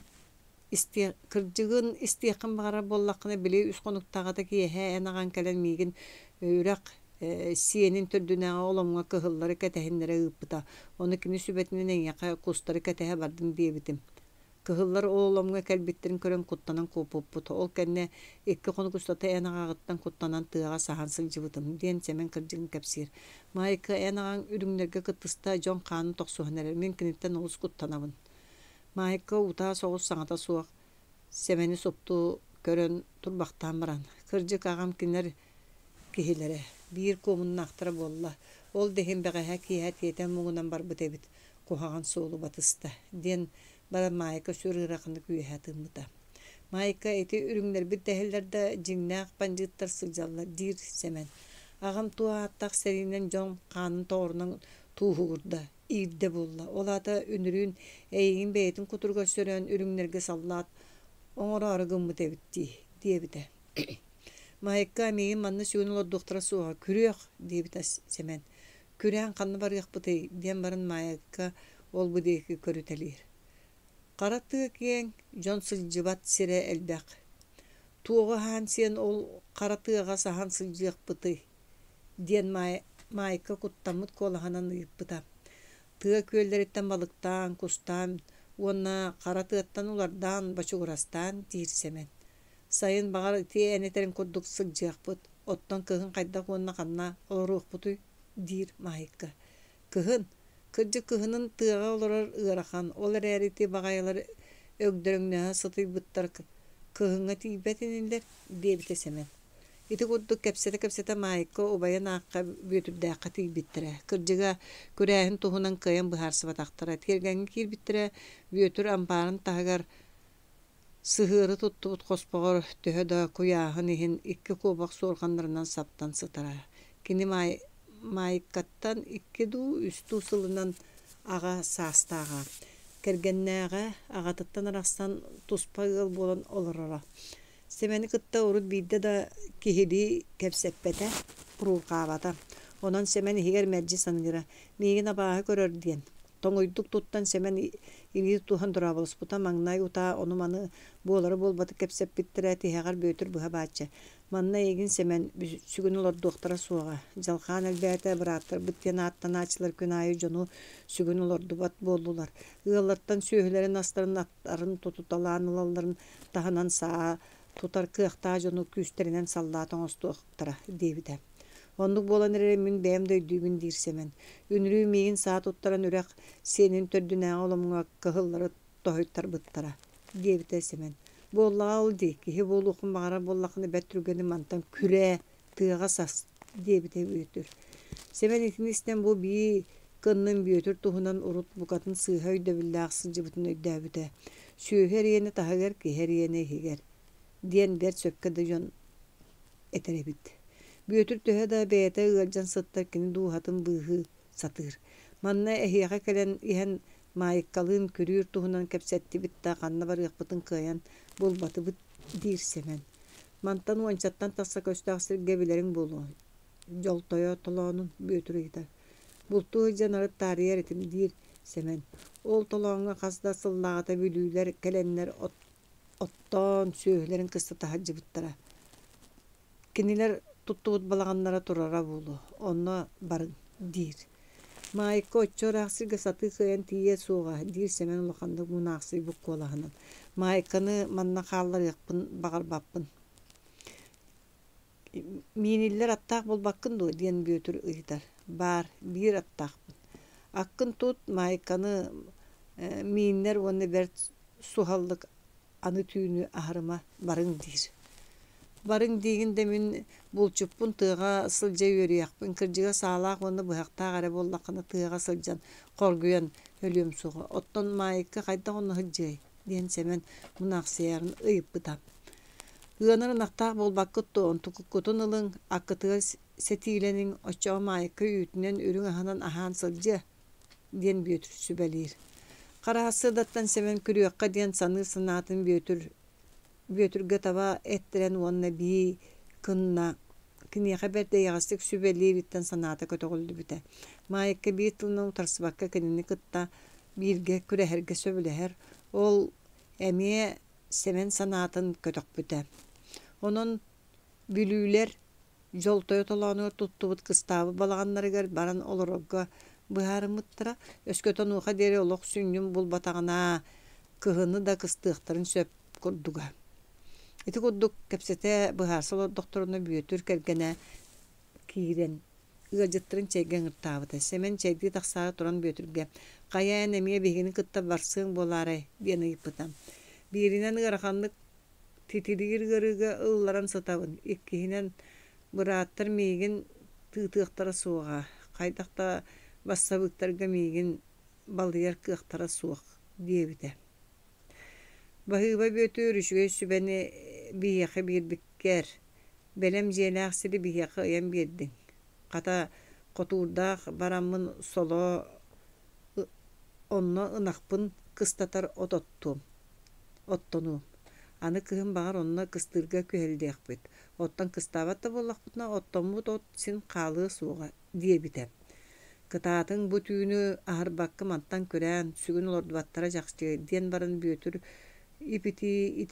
истиэх, кырдьыгын истиэххин баҕарар буоллаххына, били үс хонуктааҕыта киэһэ эн аҕаҥ кэлэн миигин үрэх сиэнин төрдүнээҕи оломҥо кыһыллары кэтэһиннэрэ ыыппыта. Ону кини сүбэтинэн эйиэхэ кустары кэтэһэ бардым диэбитим. Кыһыллар ол оломҥо кэлбиттэрин көрөн куттанан куоппуппут. Ол кэннэ икки хонук устата эн аҕаҕыттан куттанан тыаҕа саһан сылдьыбытым, диэн Сэмэн кырдьыгын кэпсиир. Маайка, эн аҕаҥ үрүҥнэргэ кыттыста, дьон хаанын тохсуһан эрэр. Мин киниттэн олус куттанабын. Маайка утаа соҕус саҥата суох Сэмэни супту көрөн турбахтаан баран, кырдьык аҕам кинилэр киһилэрэ, биир куомуннаахтара буолла, ол да иһин бэҕэһээ киэһэ тиэтэл муҥунан барбыт эбит, куһаҕан суолу батыста, диэн баран Маайка сүр ыараханнык үөһэ тыыммыта. Маайка ити үрүҥнэрбит дэһэллэр да дьиҥнээх бандьыыттар сылдьаллар диир Сэмэн. Аҕам туох ааттаах сэриинэн дьон хаанын тоҕорунан тууһугурда, иирдэ буолла. Ол аата үнүрүүн эйигин бэйэтин кутуругар сөрөөн үрүҥнэргэ саллаат оҥороору гыммыт эбит дии, диэбитэ. Маайка миигин манна сүгүн олордуохтара суоҕа, күрүөх, диэбитэ Сэмэн. Күрээн ханна барыахпытый, диэн баран Маайка ол-бу диэки көрүтэлиир. Хара тыа киэҥ, дьон сылдьыбат сирэ элбэх. Туоҕу аһаан сиэн ол хара тыаҕа саһан сылдьыахпытый диэн Маайка куттаммыт куолаһынан ыйыппыта. Тыа күөллэриттэн балыктаан, кустаан уонна хара тыаттан улардаан, бочугурастаан, диир Сэмэн. Сайын баҕар ити эн этэрин курдук сылдьыахпыт, оттон кыһын хайдах уонна ханна олоруохпутуй? диир Маайка. Кыһын, кырдьык кыһынын тыаҕа олорор ыарахан, ол эрээри ити баҕайылар өгдөрөҥнөһө сытыйбыттар кыһыҥҥа тиийбэт инилэр, диэбитэ Сэмэн. Ити курдук кэпсэтэ-кэпсэтэ Маайка убайын аахха Бүөтүрдээххэ тиийбиттэрэ. Кырдьыга, күрээһин туһунан кыайан быһаарсыбатахтара. Тиэргэҥҥэ киирбиттэрэ, Бүөтүр ампаарын таһыгар сыһыары туттубут хоспоҕор төһө да куйааһын иһин икки куобах суорҕаннарынан саптан сытара. Кини Маайкаттан икки дуу, үс дуу сылынан аҕа саастааҕа. Кэргэннээҕэ, аҕатыттан арахсан туспа ыал буолан олороро. Сэмэни кытта урут биирдэ да киһилии кэпсэппэтэ, уруурҕаабата. Онон Сэмэн иһигэр мэлдьи саныыра: «Миигин абааһы көрөр» диэн. Тоҥуйдук туттан Сэмэн илии тутуһан дорооболоспута, маҥнай утаа ону-маны буолары-буолбаты кэпсэппиттэрэ, тиһэҕэр Бүөтүр быһа бааччы: «Манна эйигин Сэмэн сүгүн олордуохтара суоҕа, дьалхаан элбээтэ, бырааттарбыт диэн ааттанааччылар күн аайы дьону сүгүн олордубат буоллулар. Ыаллартан сүөһүлэрин астарын аттарын тутуталаан ылалларын таһынан саа тутар кыахтаах дьону күүстэринэн саллаат оҥостуохтара» диэбитэ. Оннук буолан эрэрин мин бэйэм да өйдүүбүн диир Сэмэн. Үнүрүү миигин саа туттаран үрэх сиэнин төрдүнээҕи оломҥо кыһыллары тоһуйтарбыттара. диэбитэ Сэмэн. Буоллаҕа ол дии, киһи буолуоххун баҕарар буоллаххына бэрт түргэнник мантан күрээ, тыаҕа сас, диэбитэ Бүөтүр. Сэмэн итини истэн бу бии кыннын Бүөтүр туһунан урут букатын сыыһа өйдөбүллээх сылдьыбытын өйдөөбүтэ. Сүөһү эриэнэ таһыгар, киһи эриэнэ иһигэр диэн бэрт сөпкө да дьон этэр эбит. Бүөтүр төһө да бэйэтэ ыалдьан сыттар кини дууһатын быыһыы сатыыр. Манна эһиэхэ кэлэн иһэн Маайыккалыын күрүүр туһунан кэпсэттибит да ханна барыахпытын кыайан булбатыбыт диир Сэмэн. Мантан уончаттан тахса көстөөх сиргэ билэриҥ буолуо, дьолтойо толоонун Бүөтүр ыйытар. Бултуу сылдьан арыт таарыйар этим диир Сэмэн. Ол толооҥҥо хас да сыллааҕыта бүлүүлэр кэлэннэр оттоон сүөһүлэрин кытта таһырдьыбыттара. Кинилэр туттубут балаҕаннара турара буолуо, онно барыҥ диир. Маайка оччо ыраах сиргэ сатыы кыайан тиийиэ суоҕа, диир Сэмэн улаханнык мунаахсыйбыт куолаһынан. Маайканы манна хаалларыахпын баҕарбаппын. Мииниллэр аттаах буолбаккын дуо диэн Бүөтүр ыйытар. Баар, биир аттаахпын. Аккын тут, Маайканы мииннэр уонна бэрт суһаллык аны түүнү аһарыма, барыҥ диир. Барыҥ диигин да мин булчуппун тыаҕа сылдьа үөрүйэхпин, кырдьыга саалаах уонна быһахтаах эрэ буоллаххына тыаҕа сылдьан хоргуйан өлүөм суоҕа. Оттон Маайыкка хайдах онно сылдьыай диэн Сэмэн мунаахсыйарын ыйыппыта. Ыанар ынахтаах буолбаккыт дуо, онтукуккутун ылыҥ, аккытыгар сэтиилэниҥ, оччоҕо Маайыкка үүтүнэн үрүҥ аһынан аһаан сылдьыа диэн Бүөтүр сүбэлиир. Харассыадаттан Сэмэн күрүөххэ диэн саныыр санаатын Бүөтүр Бүөтүргэ таба эттэрэн уонна бии кынна киниэхэ бэрт эйэҕэстик сүбэлиириттэн санаата көтөҕүллүбүтэ. Маайыкка биир тылынан утарсыбакка кинини кытта бииргэ күрэһэргэ сөбүлэһэр, ол эмиэ Сэмэн санаатын көтөхпүтэ. Онон бүлүүлэр Дьолтойо толоонугар туттубут кыстаабыт балаҕаннарыгар баран олорорго быһаарыммыттара. Өскөтө онуоха диэри олох сүнньүн булбатаҕына, кыһыны да кыстыахтарын сөп курдуга. Ити курдук кэпсэтэ быһаарса олордохторуна Бүөтүр кэргэнэ киирэн ыалдьыттарын чэйгэ ыҥыртаабыта. Сэмэн чэйдии тахсаары туран Бүөтүргэ «Хайа эн эмиэ биһигини кытта барсыаҥ буолаарай?» диэн ыйыппыта. Бииринэн ыараханнык титириир ыарыыга ылларан сытабын, иккиһинэн, бырааттар миигин тыытыахтара суоҕа, хайдах да бассабыыктарга миигин балыйар кыахтара суох диэбитэ. Баһыыба Бүөтүр үчүгэй сүбэни биһиэхэ биэрбиккэр, бэлэм дьиэлээх сири биһиэхэ ыйан биэрдиҥ. Хата, хотуурдаах бараммын соло онно ынахпын кыстатар от оттуом, оттонуом. Аны кыһын баҕар онно кыстыырга күһэллиэхпит, оттон кыстаабат да буоллахпытына оттоммут от син хаалыа суоҕа диэбитэ. Кытаатыҥ бу түүнү аһарбакка мантан күрээн, сүгүн олордубаттара чахчы диэн баран Бүөтүр ип-итии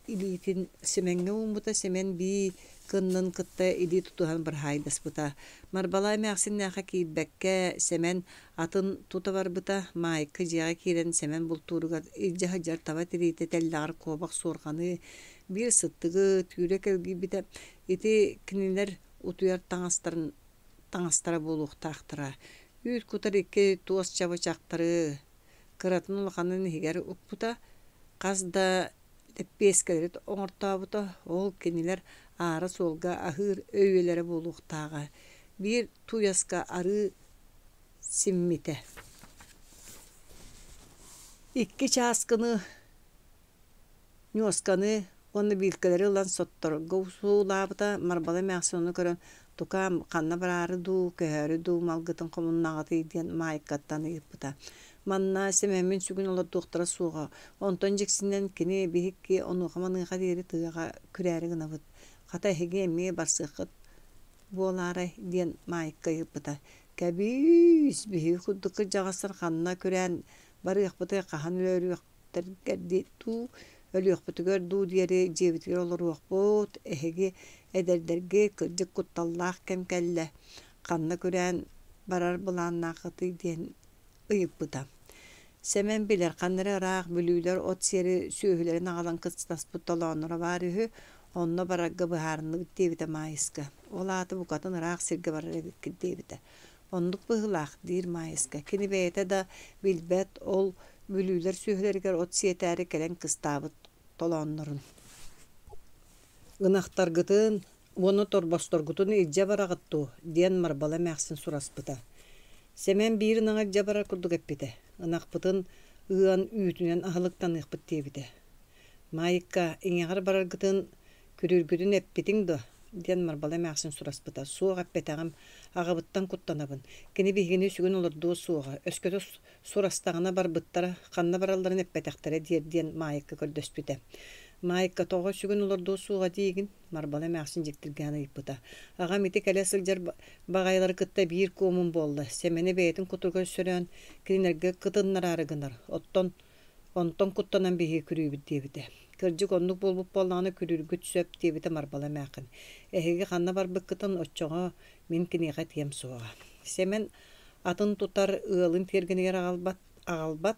илиитин Сэмэҥҥэ ууммута, Сэмэн бии кыннын кытта илии тутуһан быраһаайдаспыта. Марбалаай эмээхсиннээххэ киирбэккэ, Сэмэн атын тута барбыта. Маайка дьиэҕэ киирэн Сэмэн бултууругар илдьэ сылдьар таба тириитэ тэллэҕэр куобах суорҕаны, биир сыттыгы түүрэ кэлгийбитэ. Ити кинилэр утуйар таҥастарын таҥастара буолуохтаахтара. Үүт кутар икки туос чабычахтары кыратын улаханын иһигэр укпута, хас да лэппиэскэлэри оҥортообута, ол кинилэр аара суолга аһыыр өйүөлэрэ буолуохтааҕа. Биир тууйаска арыы симмитэ. Икки чааскыны Ньуосканы уонна биилкэлэри ылан сотторго суулаабыта, Марбала эмээхсин ону көрөн, «Тукаам, ханна бараары дуу, көһөөрү дуу малгытын хомуннаҕытый?» диэн Маайкаттан ыйыппыта. Манна Сэмэммин сүгүн олордуохтара суоҕа, онтон дьиксинэн кини биһикки онуоха-маныаха диэри тыаҕа күрээри гынабыт. Хата эһиги эмиэ барсыаххыт буолаарай?» диэн Маайка ыйыппыта. «Кэбиис, биһиги курдук кырдьаҕастар ханна күрээн барыахпытый, хаһан өлөрүөх дуу, өлүөхпүтүгэр дуу диэри дьиэбитигэр олоруохпут, эһиги эдэрдэргэ кырдьык кутталлаах кэм кэллэ, ханна күрээн барар былааннааххытый диэн ыйыппыта. Сэмэн билэр, ханна эрэ ыраах бүлүүлэр от сиэри сүөһүлэрин аҕалан кыстаспыт толоонноро баар үһү, онно барарга быһаарынныбыт диэбитэ Маайыска. Ол аата букатын ыраах сиргэ барар эбиккит диэбитэ. Оннук быһыылаах, диир Маайыска. Кини бэйэтэ да билбэт, ол Бүлүүлэр сүөһүлэригэр от сиэтээри кэлэн кыстаабыт толооннорун «Ынахтаргытын уонна торбосторгутун илдьэ бараҕыт дуо?» диэн Марбала эмээхсин сураспыта. Сэмэн биир ынаҕы илдьэ барар курдук эппитэ, ынахпытын ыан үүтүнэн аһылыктаныахпыт диэбитэ. «Маайыкка, ийэҕэр бараргытын Күрүүргүтүн эппитиҥ дуо?» диэн Марбала эмээхсин сураспыта. «Суох эппэтэҕим, аҕабыттан куттанабын. Кини биһигини сүгүн олордуо суоҕа, өскөтө сурастаҕына барбыттара, ханна баралларын эппэтэхтэрэ диэр» диэн Маайыкка көрдөспүтэ. «Маайыкка тоҕо сүгүн олордуо суоҕа диигин?» Марбала эмээхсин дьиктиргээн ыйыппыта. «Аҕам ити кэлэ сылдьар баҕайылары кытта биир куомун буолла, Сэмэни бэйэтин кутуругар сөрөөн кинилэргэ кытыннараары гынар. Оттон Онтон куттанан биһиги күрүүбүт диэбитэ. Кырдьык оннук буолбут буоллаҕына күрүүргүт сөп диэбитэ Марбала эмээххин. Эһиги ханна барбыккытын оччоҕо мин киниэхэ этиэм суоҕа. Сэмэн атын тутар ыалын тиэргэнигэр аҕалбат, аҕалбат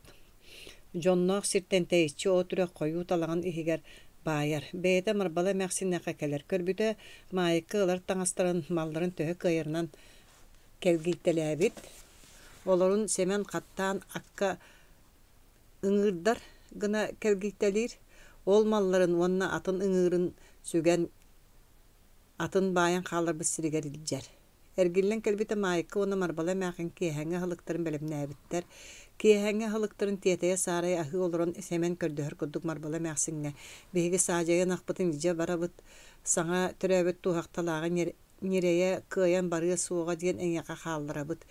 дьонноох сиртэн тэйиччи от үрэх хойуу талаҕын иһигэр баайар. Бэйэтэ Марбала эмээхсиннээххэ кэлэр. Көрбүтэ Маайыкка ылар таҥастарын, малларын төһө кыайарынан кэлгийтэлээбит. Олорун Сэмэн хаттаан акка ыҥыырдар гына кэлгийтэлиир, ол малларын уонна атын ыҥыырын сүгэн атын баайан хаалларбыт сиригэр илдьэр. Эргиллэн кэлбитэ Маайка уонна Марбала эмээхин киэһээҥҥи аһылыктарын бэлэмнээбиттэр. Киэһээҥҥи аһылыктарын тиэтэйэ-саарайа аһыы олорон Сэмэн көрдөһөр курдук Марбала эмээхсиҥҥэ «Биһиги саадьайы ынахпытын илдьэ барабыт, саҥа төрөөбүт туоһахталааҕы ньирэйэ кыайан барыа суоҕа диэн эйиэхэ хаалларабыт,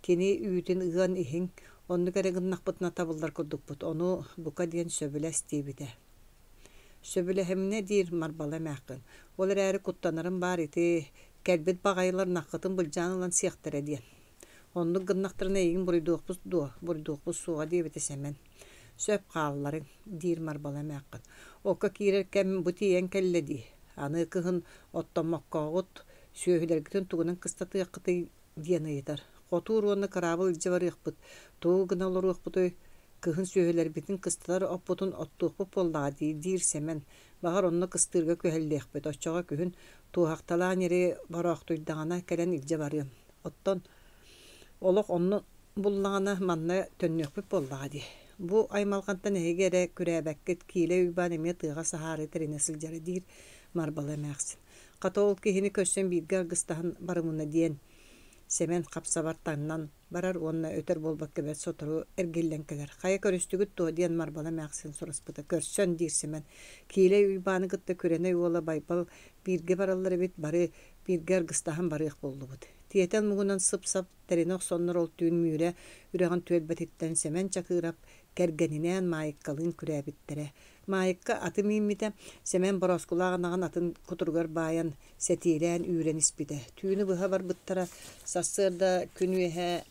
кини үүтүн ыан иһиҥ, оннук эрэ гыннахпытына табыллар курдукпут, ону бука диэн сөбүлэс диэбитэ. Сөбүлэһиминэ диир Марбала эмээххин, ол эрээри куттанарым баар ити, кэлбит баҕайылар ынаххытын былдьаан ылан сиэхтэрэ диэн. Оннук гыннахтарына эйигин буруйдуохпут дуо, буруйдуохпут суоҕа диэбитэ Сэмэн. Сөп хаалларыҥ, диир Марбала эмээххин. Окко киирэр кэм бу тиийэн кэллэ дии. Аны кыһын оттоммоккоҕут, сүөһүлэргитин тугунан кыстатыаххытый диэн ыйытар. Хотуур уонна кыраабыл илдьэ барыахпыт, тугу гына олоруохпутуй, кыһын сүөһүлэрбитин кыстатар оппутун оттуохпут буоллаҕа дии, диир Сэмэн. Баҕар онно кыстыырга күһэллиэхпит, оччоҕо күһүн туоһахталаан ири бороохтуйдаҕына кэлэн илдьэ барыам. Оттон олох онно буллаҕына манна төннүөхпүт буоллаҕа дии. Бу аймалҕантан эһиги эрэ күрээбэккит, Киилэ Уйбаан эмиэ тыаҕа саһаары тэринэ сылдьара диир Марбала эмээхсин. Хата ол киһини көрсөн бииргэ аргыстаһан барымына диэн Сэмэн хап-сабар таҥнан барар уонна өтөр буолбакка бэрт сотору эргиллэн кэлэр. Хайа көрүстүгүт дуо диэн Марбала эмээхсин сураспыта. Көрсөн диир Сэмэн. Киилэй Уйбааны кытта Күрэнэй уола Байбал бииргэ бараллар эбит, бары бииргэ аргыстаһан барыах буоллубут. Тиэтэл муҥунан сып-сап тэринэ охсоннор ол түүн Мүрэ үрэҕин түөлбэтиттэн Сэмэн Чакыырап кэргэнинээн Маайыккалыын күрээбиттэрэ. Маайыкка аты мииммитэ, Сэмэн борооскулаах ынаҕын атын кутуругар баайан, сэтиилээн үүрэн испитэ. Түүнү быһа барбыттара, сарсыарда күн үөһэ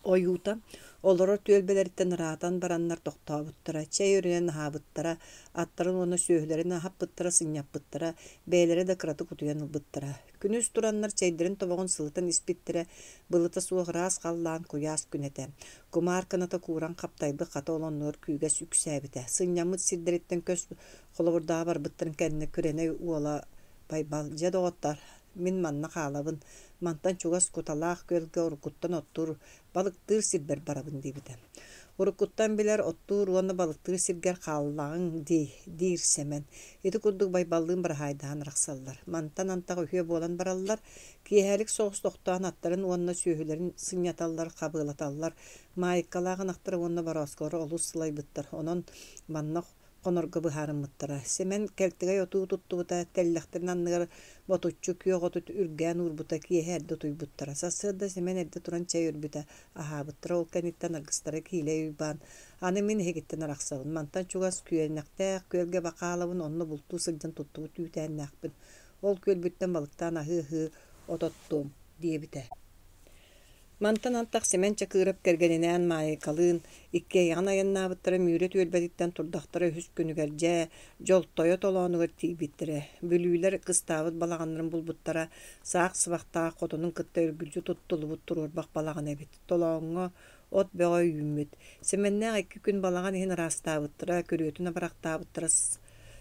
ойуута, олорор түөлбэлэриттэн ыраатан бараннар тохтообуттара, чэй өрүнэн аһаабыттара, аттарын уонна сүөһүлэрин аһаппыттара, сынньаппыттара, бэйэлэрэ да кыратык утуйан ылбыттара. Күнүс тураннар чэйдэрин тобоҕун сылытан испиттэрэ, былыта суох ыраас халлаан куйаас күн этэ. Кумаар кыната кууран хаптайбыт хата ол оннугар күүгэс үксээбитэ. Сынньаммыт сирдэриттэн көс холобурдааҕа барбыттарын кэннэ Күрэнэй уола Байбал, «Дьэ, доҕоттоор, мин манна хаалабын, мантан чугас Куталаах күөлгэ уруккуттан оттуур, балыктыыр сирбэр барабын» диэбитэ. «Уруккуттан билэр оттуур уонна балыктыыр сиргэр хааллаҕыҥ дии» диир Сэмэн. Ити курдук Байбаллыын быраһаайдаһан арахсаллар. Мантан антах үһүө буолан бараллар. Киэһэлик соҕус тохтоон аттарын уонна сүөһүлэрин сынньаталлар, хабыалаталлар. Маайыккалаах ынахтара уонна бороосколоро олус сылайбыттар, онон манна хонорго быһаарыммыттара. Сэмэн кэлтэгэй отуу туттубута, тэллэхтэрин анныгар ботуччу күөх оту үргээн уурбута, киэһэ эрдэ утуйбуттара. Сарсыарда Сэмэн эрдэ туран чэй өрбүтэ, аһаабыттара. Ол кэнниттэн аргыстара Киилэй Уйбаан «Аны мин эһигиттэн арахсабын, мантан чугас күөнэхтээх күөлгэ бакаалабын, онно бултуу сылдьан туттубут үүтээннээхпин. Ол күөлбүттэн балыктаан аһыы-аһыы от оттуом» диэбитэ. Мантан антах Сэмэн Чакыров кэргэнинээн Маайыкалыын иккиэйэҕин айаннаабыттара Мүрү түөлбэтиттэн турдахтара үһүс күнүгэр дьэ, Дьолтойо толоонугар тиийбиттэрэ. Бүлүүлэр кыстаабыт балаҕаннарын булбуттара, саах сыбахтаах хотонун кытта үргүлдьү туттуллубут туруорбах балаҕан эбит. Толооҥҥо от бөҕө үүммүт. Сэмэннээх икки күн балаҕан иһин ыраастаабыттара, күрүөтүн абырахтаабыттара,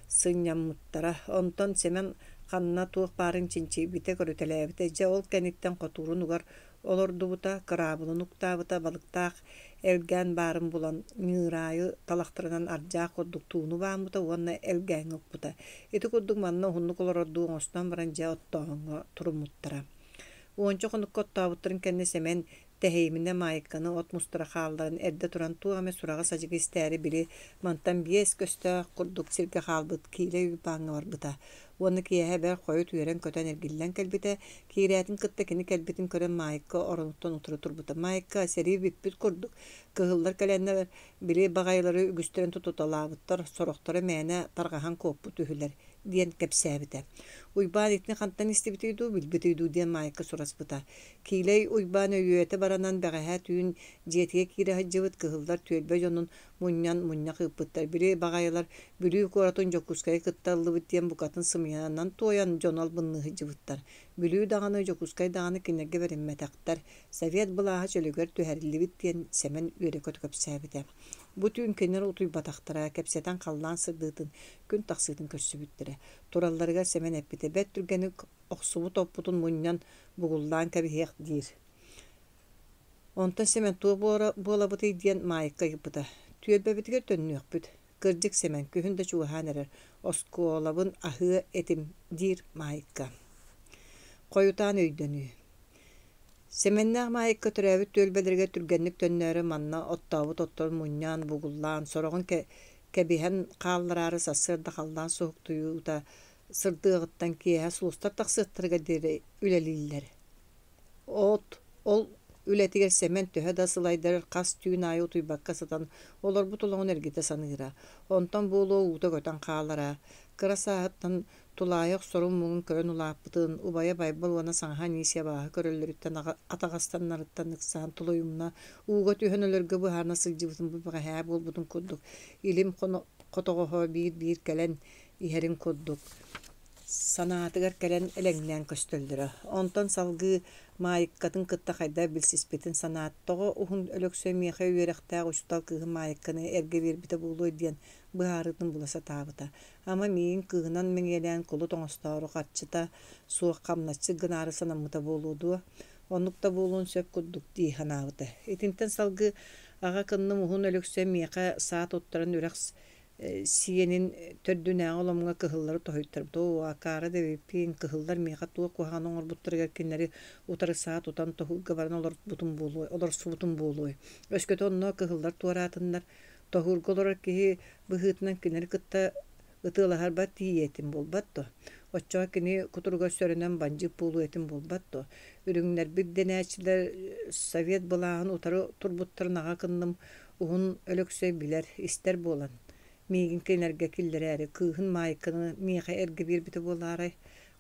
сынньаммыттара. Онтон Сэмэн ханна туох баарын чинчийбитэ, көрүтэлээбитэ. Дьэ, ол кэнниттэн хотуурун угар олордубута, кыраабылын уктаабыта, балыктаах элгээн баарын булан, ньыыраайы талахтарынан ардьаах курдук тууну бааммыта уонна элгээҥҥэ укпута. Ити курдук манна уһуннук олорордуу оҥостон баран дьэ оттооһуҥҥа туруммуттара. Уонча хонукка оттообуттарын кэннэ Сэмэн Тэһийиминэ Маайканы от мустара хаалларан эрдэ туран туох эмэ сураҕы-садьыгы истээри били мантан биэс көстөөх курдук сиргэ хаалбыт Киилэй Уйбааҥҥа барбыта. Уонна киэһэ бэрт хойут үөрэн-көтөн эргиллэн кэлбитэ. Киирээтин кытта кини кэлбитин көрөн Маайка оронуттан утары турбута. Маайка сэрии бүппүт курдук, кыһыллар кэлэннэр били баҕайылары үгүстэрин тутуталаабыттар, сорохторо мээнэ тарҕаһан куоппут үһүлэр диэн кэпсээбитэ. Уйбаан итини хантан истибитий дуу, билбитий дуу диэн Маайка сураспыта. Киилэй Уйбаан өйүөтэ баранан бэҕэһээ түүн дьиэтигэр киирэ сылдьыбыт кыһыллар түөлбэ дьонун мунньан мунньах ыыппыттар. Били баҕайылар Бүлүү куоратын Дьокуускайы кытта ыллыбыт диэн букатын сымыйанан туойан дьону албынныы сылдьыбыттар. Бүлүү даҕаны, Дьокуускай даҕаны кинилэргэ бэриммэтэхтэр. Совет былааһа чөлүгэр түһэриллибит диэн Сэмэн үөрэ-көтө кэпсээбитэ. Бу түүн кинилэр утуйбатахтара, кэпсэтэн халлаан сырдыытын, күн тахсыытын көрсүбүттэрэ. Туралларыгар Сэмэн эппитэ, бэрт түргэнник охсубут оппутун мунньан бугуллаан кэбиһиэх диир. Онтон Сэмэн туох буолабытый диэн Маайыкка ыйыппыта. Түөлбэбитигэр төннүөхпүт. Кырдьык Сэмэн, күһүн да чугаһаан эрэр. Оскуолабын аһыа этим, диир Маайыкка. Хойутаан өйдөнүү. Сэмэннээх Маайыкка төрөөбүт түөлбэлэригэр түргэнник төннөөрү манна оттообут отторун мунньан, бугуллаан, сороҕун кэбиһэн хааллараары сарсыарда халлаан суһуктуйуута сырдыаҕыттан киэһэ сулустар тахсыахтарыгар диэри үлэлииллэр. От ол үлэтигэр Сэмэн төһө да сылайдар хас түүн аайы утуйбакка сытан олорбут олоҕун эргитэ саныыра. Онтон буолуо уута көтөн хаалара. Кыра сааһыттан тулаайах сорун-муҥун көрөн улааппытын, убайа Байбал уонна саҥаһа Анисия абааһы көрөллөрүттэн атаҕастаннарыттан ыксаан тулуйумна, ууга түһэн өлөргө быһаарына сылдьыбытын бу бэҕэһээ буолбутун курдук илим хотоҕоһо биир-биир кэлэн иһэрин курдук санаатыгар кэлэн элэҥнээн көстөллөрө. Онтон салгыы Маайыккатын кытта хайдах билсиспитин санаат, тоҕо Уһун Өлөксөй миэхэ үөрэхтээх учуутал кыыһым Маайыкканы эргэ биэрбитэ буолуой диэн быһаарыытын була сатаабыта. Ама миигин кыыһынан мэҥиэлээн кулут оҥостоору харчыта суох хамначчыт гынаары санаммыта буолуо дуо? Оннук да буолуон сөп курдук дии санаабыта. Итинтэн салгыы аҕа кынным Уһун Өлөксөй миэхэ саа туттаран үрэх сиэнин төрдүнээҕи оломҥо кыһыллары тоһуйтарбыт. Оо, акаары да эбиппин, кыһыллар миэхэ туох куһаҕаны оҥорбуттарыгар кинилэри утары саа тутан тоһуурга баран олорбутум буолуой, олорсубутум буолуой. Өскөтө онно кыһыллар туораатыннар, тоһуурга олорор киһи быһыытынан кинилэри кытта ытыалаһарбар тиийиэ этим буолбат дуо? Оччоҕо кини кутуругар сөрөнөн бандьыыт буолуо этим буолбат дуо? Үрүҥнэрбит дэнээччилэр совет былааһын утары турбуттарын аҕа кынным Уһун Өлөксөй билэр, истэр буолан, миигин кинилэргэ киллэрээри кыыһын Маайканы миэхэ эргэ биэрбитэ буолаарай?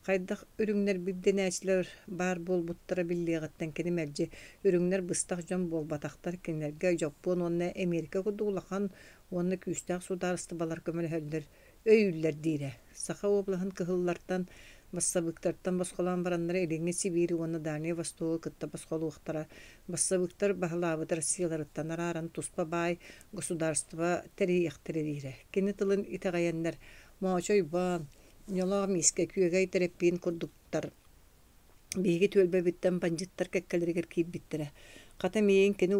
Хайдах үрүҥнэрбит дэнээччилэр баар буолбуттара биллиэҕиттэн кини мэлдьи үрүҥнэр быстах дьон буолбатахтар, кинилэргэ Дьоппуон уонна Эмиэрикэ курдук улахан уонна күүстээх судаарыстыбалар көмөлөһөллөр, өйүүллэр диирэ. Саха уобалаһын кыһыллартан, бассабыыктартан босхолоон бараннар Илиҥҥи Сибиири уонна Дальнай Востогу кытта босхолуохтара. Бассабыыктар баһылаабыт Россияларыттан арааран туспа баай государство тэрийиэхтэрэ диирэ. Кини тылын итэҕэйэннэр Моочо Уйбаан, Ньолоох Миискэ, Күөгэй Тэрэппиин курдуктар биһиги түөлбэбиттэн бандьыттар кэккэлэригэр киирбиттэрэ. Хата миигин кини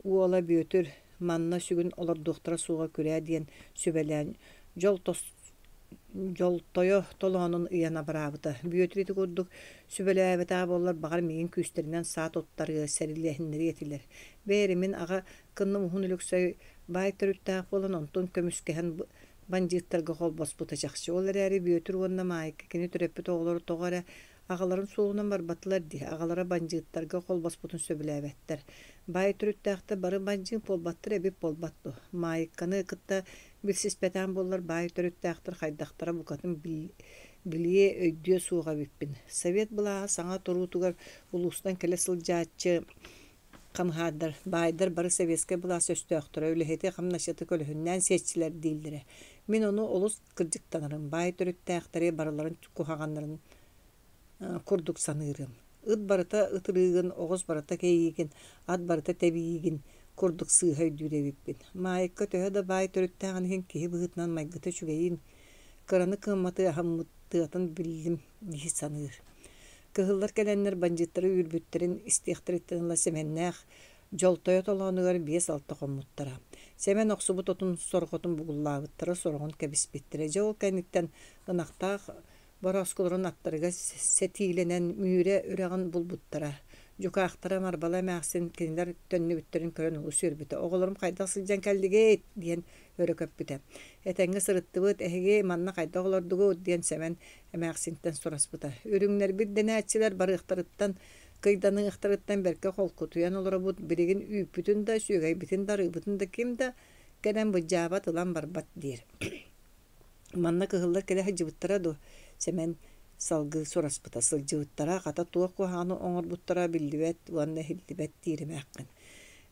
уола Бүөтүр манна сүгүн олордуохтара суоҕа күрээ диэн сүбэлээн дьол дьолтойо толоонун ыйан абыраабыта. Бүөтүр ити курдук сүбэлээбэтэҕэ буоллар, баҕар миигин күүстэринэн саа туттарыа, сэрилэһиннэриэ этилэр. Бэйэри мин аҕа кынным Уһун Өлөксөй баай төрүттээх буолан, онтун көмүскэһэн бандьыыттарга холбоспута чахчы. Ол эрээри Бүөтүр уонна Маайка кини төрөппүт оҕолоро тоҕо эрэ аҕаларын суолунан барбатылар дии, аҕалара бандьыыттарга холбоспутун сөбүлээбэттэр. Баай төрүттээхтэр бары бандьыыт буолбаттар эбит буолбат дуо? Маайыкканы кытта билсиспэтэҕим буоллар баай төрүттээхтэр хайдахтара букатын билиэ, өйдүө суох эбиппин. Совет былааһа саҥа туруутугар улуустан кэлэ сылдьааччы Хамыһаардар, баайдар бары советскай былаас өстөөхтөрө, үлэһити, хамначчыты көлөһүннээн сиэччилэр дииллэрэ. Мин ону олус кырдьыктанарым, баай төрүттээхтэри барыларын куһаҕаннарын курдук саныырым. Ыт барыта ытырыыгын, оҕус барыта кэйиигин, ат барыта тэбиигин курдук сыыһа өйдүүр эбиппин. Маайыкка төһө да баай төрүттээҕин иһин киһи быһыытынан майгыта үчүгэйин, кыраны кыамматы аһыммытыатын биллим дии саныыр. Кыһыллар кэлэннэр бандьыыттары үүрбүттэрин истиэхтэриттэн ыла Сэмэннээх Дьолтойо толоонугар биэс-алта хоммуттара. Сэмэн охсубут отун сорҕотун бугуллаабыттара, сороҕун кэбиспиттэрэ. Дьэ ол кэнниттэн ынахтаах борооскуларын аттарыгар сэтиилэнэн Мүрэ үрэҕин булбуттара. Дьукаахтара Марбала эмээхсин кинилэр төннүбүттэрин көрөн олус үөрбүтэ. «Оҕолорум хайдах сылдьан кэллигит?» диэн өрө көппүтэ. «Этэҥҥэ сырыттыбыт, эһиги манна хайдах олордугут?» диэн Сэмэн эмээхсинтэн сураспыта. «Үрүҥнэрбит дэнээччилэр барыахтарыттан, кыйданыахтарыттан бэркэ холкутуйан олоробут, билигин үүппүтүн да, сүөгэйбитин да, арыыбытын да ким да кэлэн былдьаабат, ылан барбат» диир. Манна кыһыллар кэлэ сылдьыбыттара дуо? Сэмэн салгыы сураспыта. Сылдьыбыттара, хата туох куһаҕаны оҥорбуттара биллибэт уонна иһиллибэт диир эмээххин.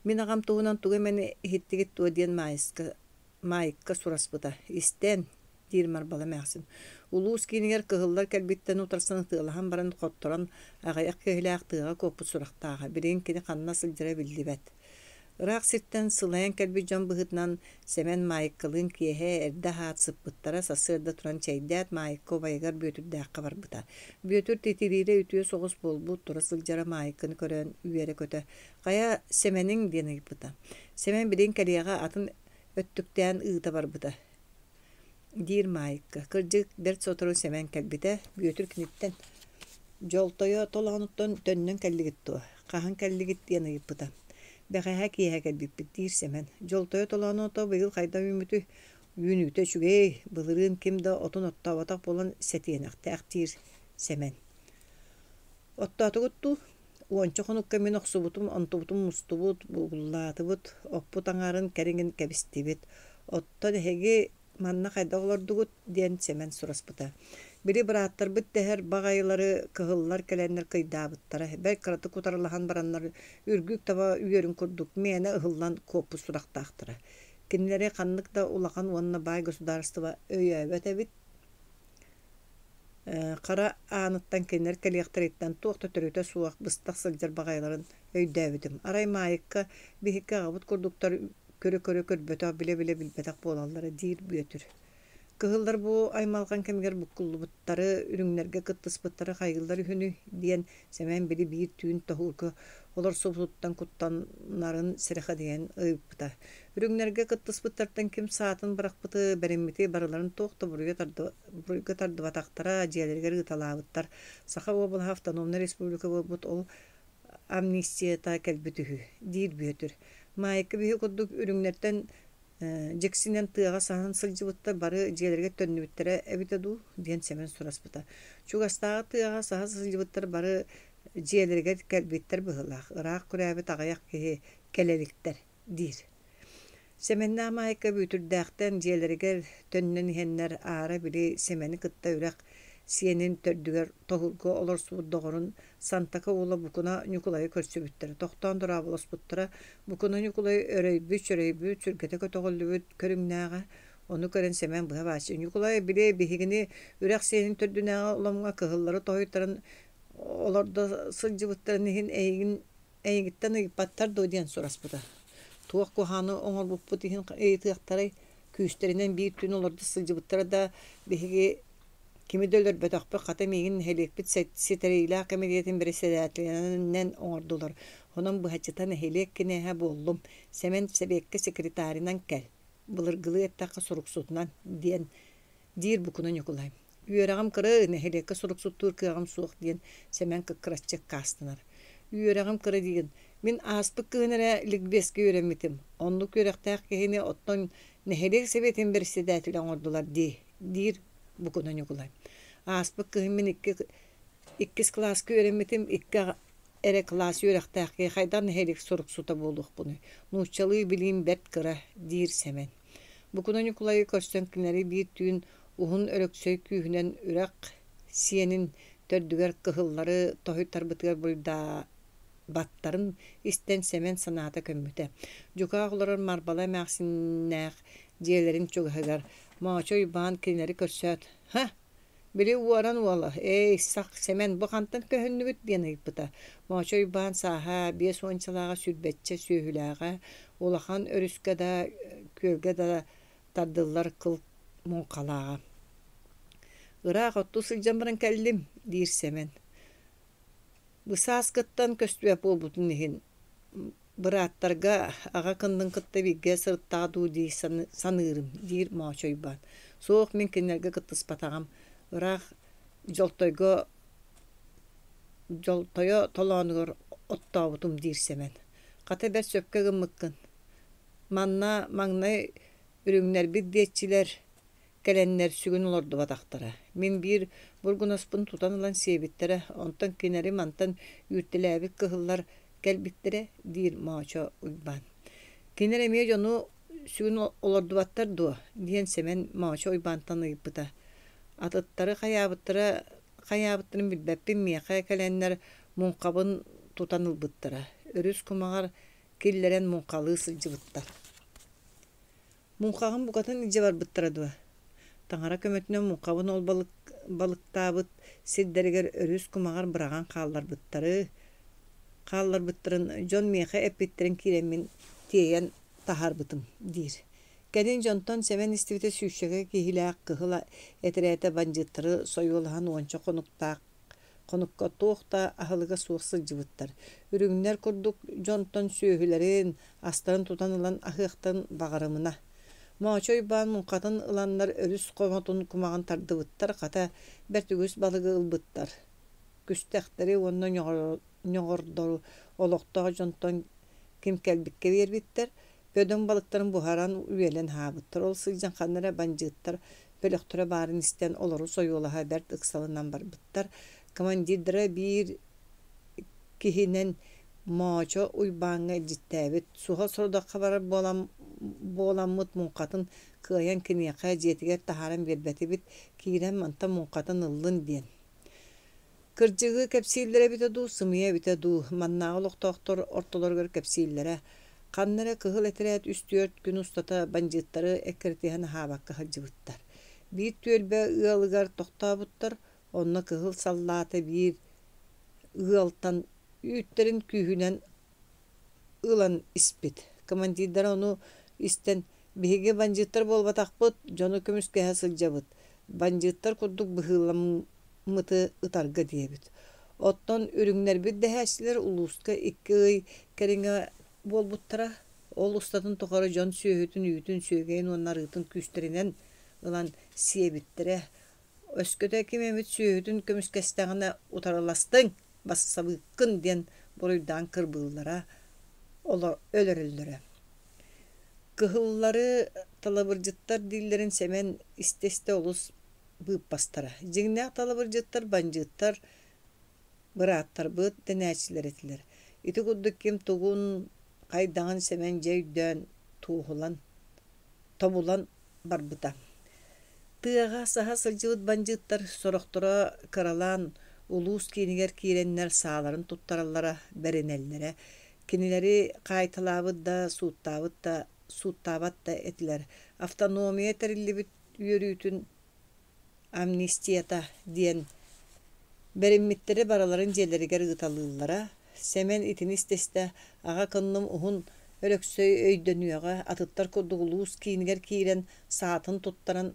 Мин аҕам туһунан тугу эмэни иһиттигит дуо диэн Маайыска Маайыкка сураспыта. Истэн, диир Марбала эмээхсин. Улуус киинигэр кыһыллар кэлбиттэн утарсан ытыалаһан баран хотторон аҕыйах киһилээх тыаҕа куоппут сурахтааҕа. Билигин кини ханна сылдьара биллибэт. Ыраах сиртэн сылайан кэлбит дьон быһыытынан Сэмэн Маайыккалыын киэһэ эрдэ аһаат сыппыттара, сарсыарда туран чэйдээт Маайыкка убайыгар Бүөтүрдээххэ барбыта. Бүөтүр титириирэ үтүө соҕус буолбут, тура сылдьара Маайыкканы көрөн үөрэ-көтө «Хайа, Сэмэниҥ?» диэн ыйыппыта. Сэмэн билигин кэлиэҕэ атын өттүктээн ыыта барбыта диир Маайыкка. Кырдьык, бэрт сотору Сэмэн кэлбитэ. Бүөтүр киниттэн «Дьолтойо толоонуттан төннөн кэллигит дуо? Хаһан кэллигит?» диэн ыйыппыта. «Бэҕэһээ киэһэ кэлбиппит» диир Сэмэн. «Дьолтойо толоону ото быйыл хайдах үүммүтүй?» «Үүнүүтэ үчүгэй, былырыын ким да отун оттооботох буолан сэтиэнэхтээх» диир Сэмэн. «Оттоотугут дуу? Уонча хонукка мин охсубутум, онтубутун мустубут, бугуллаатыбыт, оппут аҥаарын кэриҥин кэбистибит. Оттон эһиги манна хайдах олордугут?» диэн Сэмэн сураспыта. Били бырааттарбыт дэһэр баҕайылары кыһыллар кэлэннэр кыйдаабыттара. Бэрт кыратык утарылаһан бараннар үргүк таба үөрүн курдук мээнэ ыһыллан куоппут сурахтаахтара. Кинилэри ханнык да улахан уонна баай государство өйөөбөт эбит. Хара ааныттан кинилэр кэлиэхтэриттэн туох да төрүтэ суох быстах сылдьар баҕайыларын өйдөөбүтүм. Арай Маайыкка биһикки аҕабыт курдуктар көрө-көрө көрбөтөх, билэ-билэ билбэтэх буолаллара диир Бүөтүр. Кыһыллар бу аймалҕан кэмигэр буккуллубуттары, үрүҥнэргэ кыттыспыттары хайыыллар үһүнүй диэн Сэмэн били биир түүн тоһуурга олорсубутуттан куттанарын сэрэхэдийэн ыйыппыта. Үрүҥнэргэ кыттыспыттартан ким саатын бырахпыты, бэриммити барыларын туох да буруйа буруйга тардыбатахтара, дьиэлэригэр ыыталаабыттар. Саха уобалаһа автономнай республика буолбут ол амнистията кэлбит үһү, диир Бүөтүр. Маайка биһи курдук үрүҥнэртэн дьиксинэн тыаҕа саһан сылдьыбыттар бары дьиэлэригэр төннүбүттэрэ эбитэ дуу диэн Сэмэн сураспыта. Чугастааҕы тыаҕа саһа сылдьыбыттар бары дьиэлэригэр кэлбиттэр быһыылаах, ыраах күрээбит аҕыйах киһи кэлэ иликтэр диир. Сэмэннээх Маайка Бүөтүрдээхтэн дьиэлэригэр төннөн иһэннэр аара били Сэмэни кытта үрэх сиэнин төрдүгэр тоһуурга олорсубут доҕорун Сантака уола Букуна Ньукулайы көрсүбүттэрэ, тохтоон дорооболоспуттара. Букуна Ньукулай өрөйбүт-чөрөйбүт, сүргэтэ көтөҕүллүбүт көрүҥнээҕэ. Ону көрөн Сэмэн быһа бааччы «Ньукулай, били биһигини үрэх сиэнин төрдүнээҕи оломҥо кыһыллары тоһуйтаран олордо сылдьыбыттарын иһин эйигин Эйигиттэн ыйыппаттар дуо диэн сураспыта. Туох куһаҕаны оҥорбуппут иһин ыйытыахтарай, күүстэринэн биир түүн олордо сылдьыбыттара да, биһиги кими да өлөрбөтөхпүт, хата миигин нэһилиэкпит ситэриилээх кэмитиэтин бэрэссэдээтэлинэн оҥордулар. Онон быһаччыта нэһилиэк кинээһэ буоллум, Сэмэн сэбиэккэ секретарынан кэл, былыргылыы эттэххэ суруксутунан диэн диир Букуна Ньукулай. Үөрэҕим кыра, нэһилиэккэ суруксуттуур кыаҕым суох диэн Сэмэн кыккыраччы аккаастанар. Үөрэҕим кыра диигин. Мин ааспыт кыһын эрэ ликбезкэ үөрэммитим. Оннук үөрэхтээх киһини оттон нэһилиэк сэбиэтин бэрэссэдээтэлэ оҥордулар дии, диир Букуна Ньукулай. Ааспыт кыһын мин икки иккис кылааска үөрэммитим, икки эрэ кылаас үөрэхтээх киһи хайдах нэһилиэк суруксута буолуохпунуй? Нууччалыы билиим бэрт кыра, диир Сэмэн. Букуна Ньукулайы көрсөн кинилэри биир түүн Уһун Өлөксөй күүһүнэн үрэх сиэнин төрдүгэр кыһыллары тоһуйтарбытыгар буруйдаабаттарын истэн Сэмэн санаата көммүтэ. Дьукаах олорор Марбала эмээхсиннээх дьиэлэрин чугаһыгар Моочо Уйбаан кинилэри көрсөөт «Һа, били уоран уола, эй, сах, Сэмэн, бу хантан көһүннүгүт?» диэн ыйыппыта. Моочо Уйбаан сааһа биэс уончалааҕа сүүрбэччэ сүөһүлээҕэ, улахан өрүскэ да, күөлгэ да тардыллар кыл муҥхалааҕа. «Ыраах оттуу сылдьан баран кэллим», диир Сэмэн. Бу сааскыттан көстүбэт буолбутун иһин бырааттарга аҕа кыннын кытта бииргэ сырыттаҕа дуу дии саныырым, диир Моочо Уйбаан. Суох, мин кинилэргэ кыттыспатаҕым. Ыраах Дьолтойго Дьолтойо толоонугар оттообутум диир Сэмэн. Хата бэрт сөпкө гыммыккын. Манна маҥнай үрүҥнэрбит диэччилэр кэлэннэр сүгүн олордубатахтара. Мин биир бургунаспын тутан ылан сиэбиттэрэ, онтон кинилэри мантан үүртэлээбит кыһыллар кэлбиттэрэ, диир Моочо Уйбаан. Кинилэр эмиэ дьону сүгүн олордубаттар дуо? диэн Сэмэн Моочо Уйбаантан ыйыппыта. Атыттары хайаабыттара хайаабыттарын билбэппин, миэхэ кэлэннэр муҥхабын тутан ылбыттара. Өрүс кумаҕар киллэрэн муҥхалыы сылдьыбыттар. Муҥхаҕын букатын илдьэ барбыттара дуо? Таҥара көмөтүнэн муҥхабын ол балыктаабыт сирдэригэр өрүс кумаҕар быраҕан хаалларбыттары хаалларбыттарын дьон миэхэ эппиттэрин киирэммин тиэйэн таһаарбытым диир. Кэлин дьонтон Сэмэн истибитэ сүүсчэкэ киһилээх кыһыл этэрээтэ бандьыыттары сойуолаһан уонча хонуктаах Хонукка туох да аһылыга суох сылдьыбыттар. Үрүҥнэр курдук дьонтон сүөһүлэрин, астарын тутан ылан аһыахтарын баҕарымына. Моочо Уйбаан муҥхатын ыланнар өрүс хомотун кумаҕын тардыбыттар, хата, бэрт үгүс балыгы ылбыттар. Күстэхтэри уонна ньоҕордору олохтоох дьонтон ким кэлбиккэ биэрбиттэр, Бөдөҥ балыктарын буһаран, үөлэн аһаабыттар. Ол сылдьан ханна эрэ бандьыыттар бөлөхтөрө баарын истэн, олору сойуолаһа бэрт ыксалынан барбыттар. Командирдара биир киһинэн Моочо Уйбааҥҥа илдьиттээбит. Суһал сорудахха барар буолан буоламмыт муҥхатын кыайан киниэхэ дьиэтигэр таһааран биэрбэтибит, киирэн мантан муҥхатын ыллын диэн. Кырдьыгы кэпсииллэрэ эбитэ дуу, сымыйа эбитэ дуу, маннааҕы олохтоохтор ортолоругар кэпсииллэрэ. Ханна эрэ кыһыл этэрээт үс-түөрт күн устата бандьыыттары эккирэтиһэн аһаабакка сылдьыбыттар. Биир түөлбэ ыалыгар тохтообуттар, онно кыһыл саллаата биир ыалтан үүттэрин күүһүнэн ылан испит. Командирдара ону истэн «Биһиги бандьыыттар буолбатахпыт, дьону көмүскэһэ сылдьабыт, бандьыыттар курдук быһыыламмыты ытарга» диэбит. Оттон үрүҥнэрбит дэһээччилэр улууска 2 ый кэриҥэ буолбуттара. Ол устатын тухары дьон сүөһүтүн үүтүн, сүөгэйин уонна арыытын күүстэринэн ылан сиэбиттэрэ. Өскөтө ким эмит сүөһүтүн көмүскэстэҕинэ утарыластыҥ, бассабыыккын диэн буруйдаан кырбыыллара, өлөрөллөрө. Кыһыллары талабырдьыттар дииллэрин Сэмэн истэ-истэ олус быыппастара. Дьиҥнээх талабырдьыттар бандьыыттар, бырааттарбыт дэнээччилэр этилэр. Ити курдук ким тугун, хайдаҕын Сэмэн дьэ өйдөөн, туоһулан, тобулан барбыта. Тыаҕа саһа сылдьыбыт бандьыыттар сорохторо кыралаан улуус киинигэр киирэннэр сааларын туттараллара, бэринэллэрэ. Кинилэри хаайталаабыт да, сууттаабыт да, сууттаабат да этилэр. Автономия тэриллибит үөрүүтүн амнистията диэн бэриммиттэри барыларын дьиэлэригэр ыыталыыллара. Сэмэн итини истэ-истэ аҕа кынным уһун Өлөксөй өйдөнүөҕэ, атыттар курдук улуус киинигэр киирэн саатын туттаран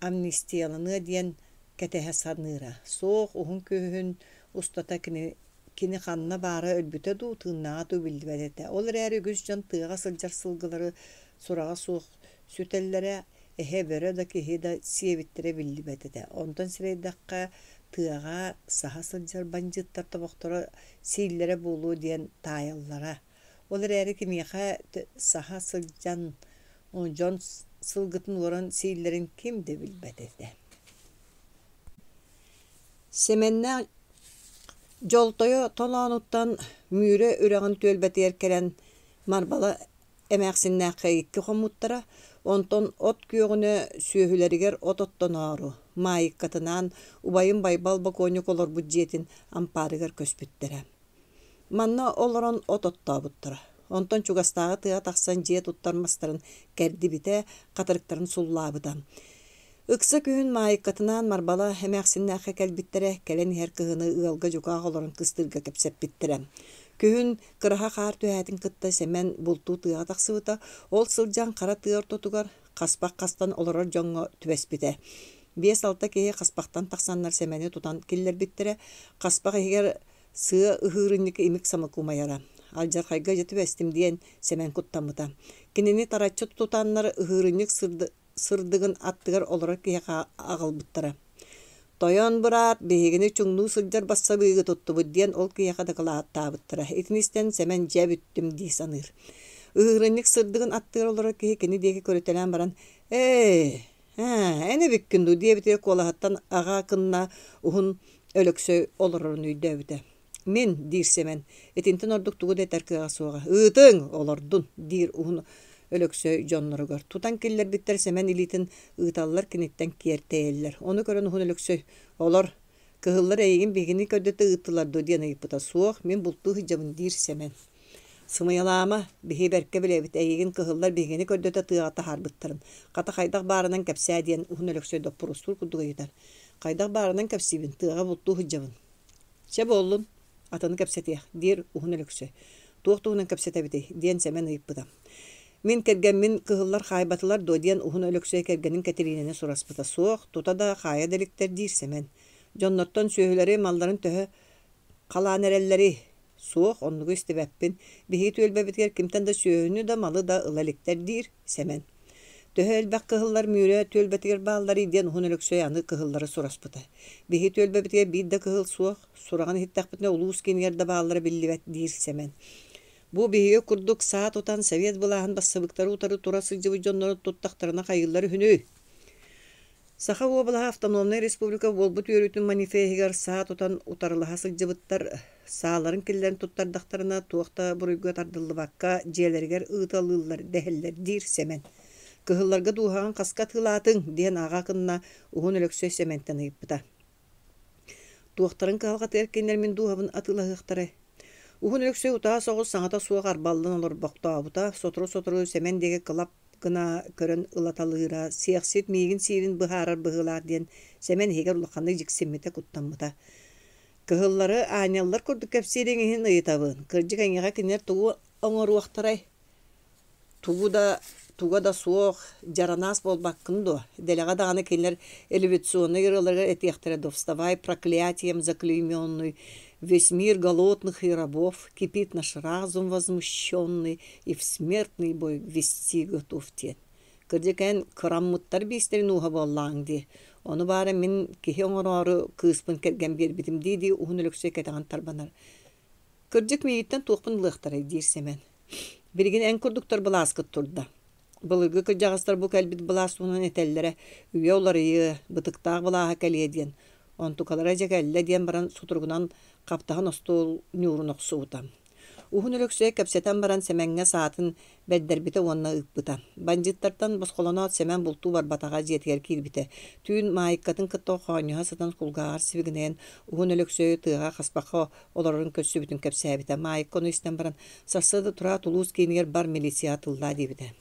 амнистияланыа диэн кэтэһэ саныыра. Суох уһун күһүн устата кини кини ханна баара өлбүтэ дуу, тыыннааҕа дуу биллибэт этэ. Ол эрээри үгүс дьон тыаҕа сылдьар сылгылары сураҕа суох сүтэллэрэ, эһэ, бөрө да киһи да сиэбиттэрэ биллибэт этэ. Онтон сэрэйдэххэ, тыаҕа саһа сылдьар бандьыыттар тобохторо сииллэрэ буолуо диэн таайаллара. Ол эрээри кимиэхэ саһа сылдьан дьон сылгытын уоран сииллэрин ким да билбэт этэ. Сэмэннээх Дьолтойо толоонуттан Мүрү үрэҕин түөлбэтигэр кэлэн Марбала эмээхсиннээххэ икки хоммуттара, онтон от күөҕүнэ сүөһүлэригэр от оттоноору, Маайыккатынаан убайым Байбал бокуонньук олорбут дьиэтин ампаарыгар көспүттэрэ. Манна олорон от оттообуттара. Онтон чугастааҕы тыаҕа тахсан дьиэ туттар мастарын кэрдибитэ, хатырыктарын суллаабыта. Ыкса күһүн Маайыккатынаан Марбала эмээхсиннээххэ кэлбиттэрэ, кэлэн иһэр кыһыны ыалга дьукаах олорон кыстыырга кэпсэппиттэрэ. Күһүн кыраһа хаар түһээтин кытта Сэмэн бултуу тыаҕа тахсыбыта, ол сылдьан хара тыа ортотугар хаспах хастан олорор дьоҥҥо түбэспитэ. Биэс-алта киһи хаспахтан тахсаннар Сэмэни тутан киллэрбиттэрэ. Хаспах иһигэр Сыа ыһыырынньык имик-самык умайара. Алдьархайга дьэ түбэстим диэн Сэмэн куттаммыта. Кинини тараччы тутаннар ыһыырынньык сырдыгын аттыгар олорор киһиэхэ аҕалбыттара. «Тойон быраат, биһигини чуҥнуу сылдьар бассабыыгы туттубут» диэн ол киһиэхэ дакылааттаабыттара. Итини истэн Сэмэн дьэ бүттүм дии саныыр. Ыһыырынньык сырдыгын аттыгар олорор киһи кини диэки көрүтэлээн баран «Ээ, эн эбиккин дуу» диэбитигэр куолаһыттан аҕа кынна уһун Өлөксөй олорорун өйдөөбүтэ. «Мин», диир Сэмэн, итинтэн ордук тугу да этэр кыаҕа суоҕа. «Ыытыҥ, олордун», диир уһун Өлөксөй дьонноругар. Тутан киллэрбиттэр Сэмэн илиитин ыыталлар, киниттэн киэр тэйэллэр. Ону көрөн Уһун Өлөксөй: «Олор, кыһыллар эйигин биһигини көрдөтө ыыттылар дуо?» диэн ыйыппыта. «Суох, мин бултуу сылдьабын», диир Сэмэн. «Сымыйалаама, биһи бэркэ билэбит, эйигин кыһыллар биһигини көрдөтө тыаҕа таһаарбыттарын. Хата хайдах баарынан кэпсээ» диэн Уһун Өлөксөй доппуруостуур курдук ыйытар. «Хайдах баарынан кэпсиибин, тыаҕа бултуу сылдьабын». «Чэ буоллун, атыны кэпсэтиэх», диир Уһун Өлөксөй. «Туох туһунан кэпсэтэбитий?» диэн Сэмэн ыйыппыта. «Мин кэргэммин кыһыллар хаайбатылар дуо?» диэн Уһун Өлөксөй кэргэнин Кэтириинэни сураспыта. «Суох, тута да хаайа да иликтэр», диир Сэмэн. «Дьоннортон сүөһүлэри, малларын төһө халаан эрэллэрий?» «Суох, оннугу истибэппин. Биһиги түөлбэбитигэр кимтэн да сүөһүнү да, малы да ыла иликтэр», диир Сэмэн. Төһө элбэх кыһыллар Мүрү түөлбэтигэр баалларый диэн Уһун Өлөксөй аны кыһыллары сураспыта. Биһи түөлбэбитигэр биир да кыһыл суох, сураҕын иһиттэхпитинэ улуус киинигэр да бааллара биллибэт, диир Сэмэн. Бу биһиги курдук саа тутан совет былааһын бассабыыктары утары тура сылдьыбыт дьоннору туттахтарына хайыыллар үһүнүй? Саха уобалаһа автономнай республика буолбут үөрүүтүн манифеһыгар саа тутан утарылаһа сылдьыбыттар сааларын киллэрэн туттардахтарына туох да буруйга тардыллыбакка дьиэлэригэр ыыталыыллар дэһэллэр диир Сэмэн. Кыһылларга дууһаҕын хаска атыылаатыҥ диэн аҕа кынна Уһун Өлөксөй Сэмэнтэн ыйыппыта. Туохтарын кыһалҕатыгар кинилэр мин дууһабын атыылаһыахтарай? Уһун Өлөксөй утаа соҕус саҥата суох арбаллан олорбохтообута, сотору-сотору Сэмэн диэки кылап гына көрөн ылаталыыра, сиэхсит миигин сиирин быһаарар быһыылаах диэн Сэмэн иһигэр улаханнык дьиксиммитэ, куттаммыта. Кыһыллары аанньаллар курдук кэпсиириҥ иһин ыйытабын, кырдьык эйиэхэ кинилэр тугу оҥоруохтарай? Тугу да туга да суох, дьаранаас буолбаккын дуо? Дэлэҕэ даҕаны кинилэр революционнай ырыаларыгар этиэхтэрэ дуо «Вставай, проклятием заклейменный, весь мир голодных и рабов, кипит наш разум возмущенный и в смертный бой вести готов» диэн. Кырдьык эн кыраммыттар биистэрин ууһа буоллаҕыҥ дии. Ону баара мин киһи оҥороору кыыспын кэргэн биэрбитим дии-дии Уһун Өлөксөй кэтэҕин тарбанар. Кырдьык миигиттэн туохпун ылыахтарай диир Сэмэн. Билигин эн курдуктар былааскыт турда. Былыргы кырдьаҕастар бу кэлбит былаас туһунан этэллэрэ үйэ уларыйыа, бытыктаах былааһа кэлиэ диэн. Онтукалара дьэ кэллэ диэн баран сутуругунан хаптаһын остуол ньуурун охсубута. Уһун Өлөксөй кэпсэтэн баран Сэмэҥҥэ саатын бэрдэрбитэ уонна ыыппыта. Бандьыыттартан босхолоноот Сэмэн бултуу барбатаҕа дьиэтигэр киирбитэ. Түүн Маайыккатын кытта хоонньоһо сытан кулгааҕар сибигинэйэн Уһун Өлөксөйү тыаҕа хаспахха олорорун көрсүбүтүн кэпсээбитэ. Маайыкка ону истэн баран, сарсыарда тураат улуус киинигэр бар милицияҕа тыллаа диэбитэ.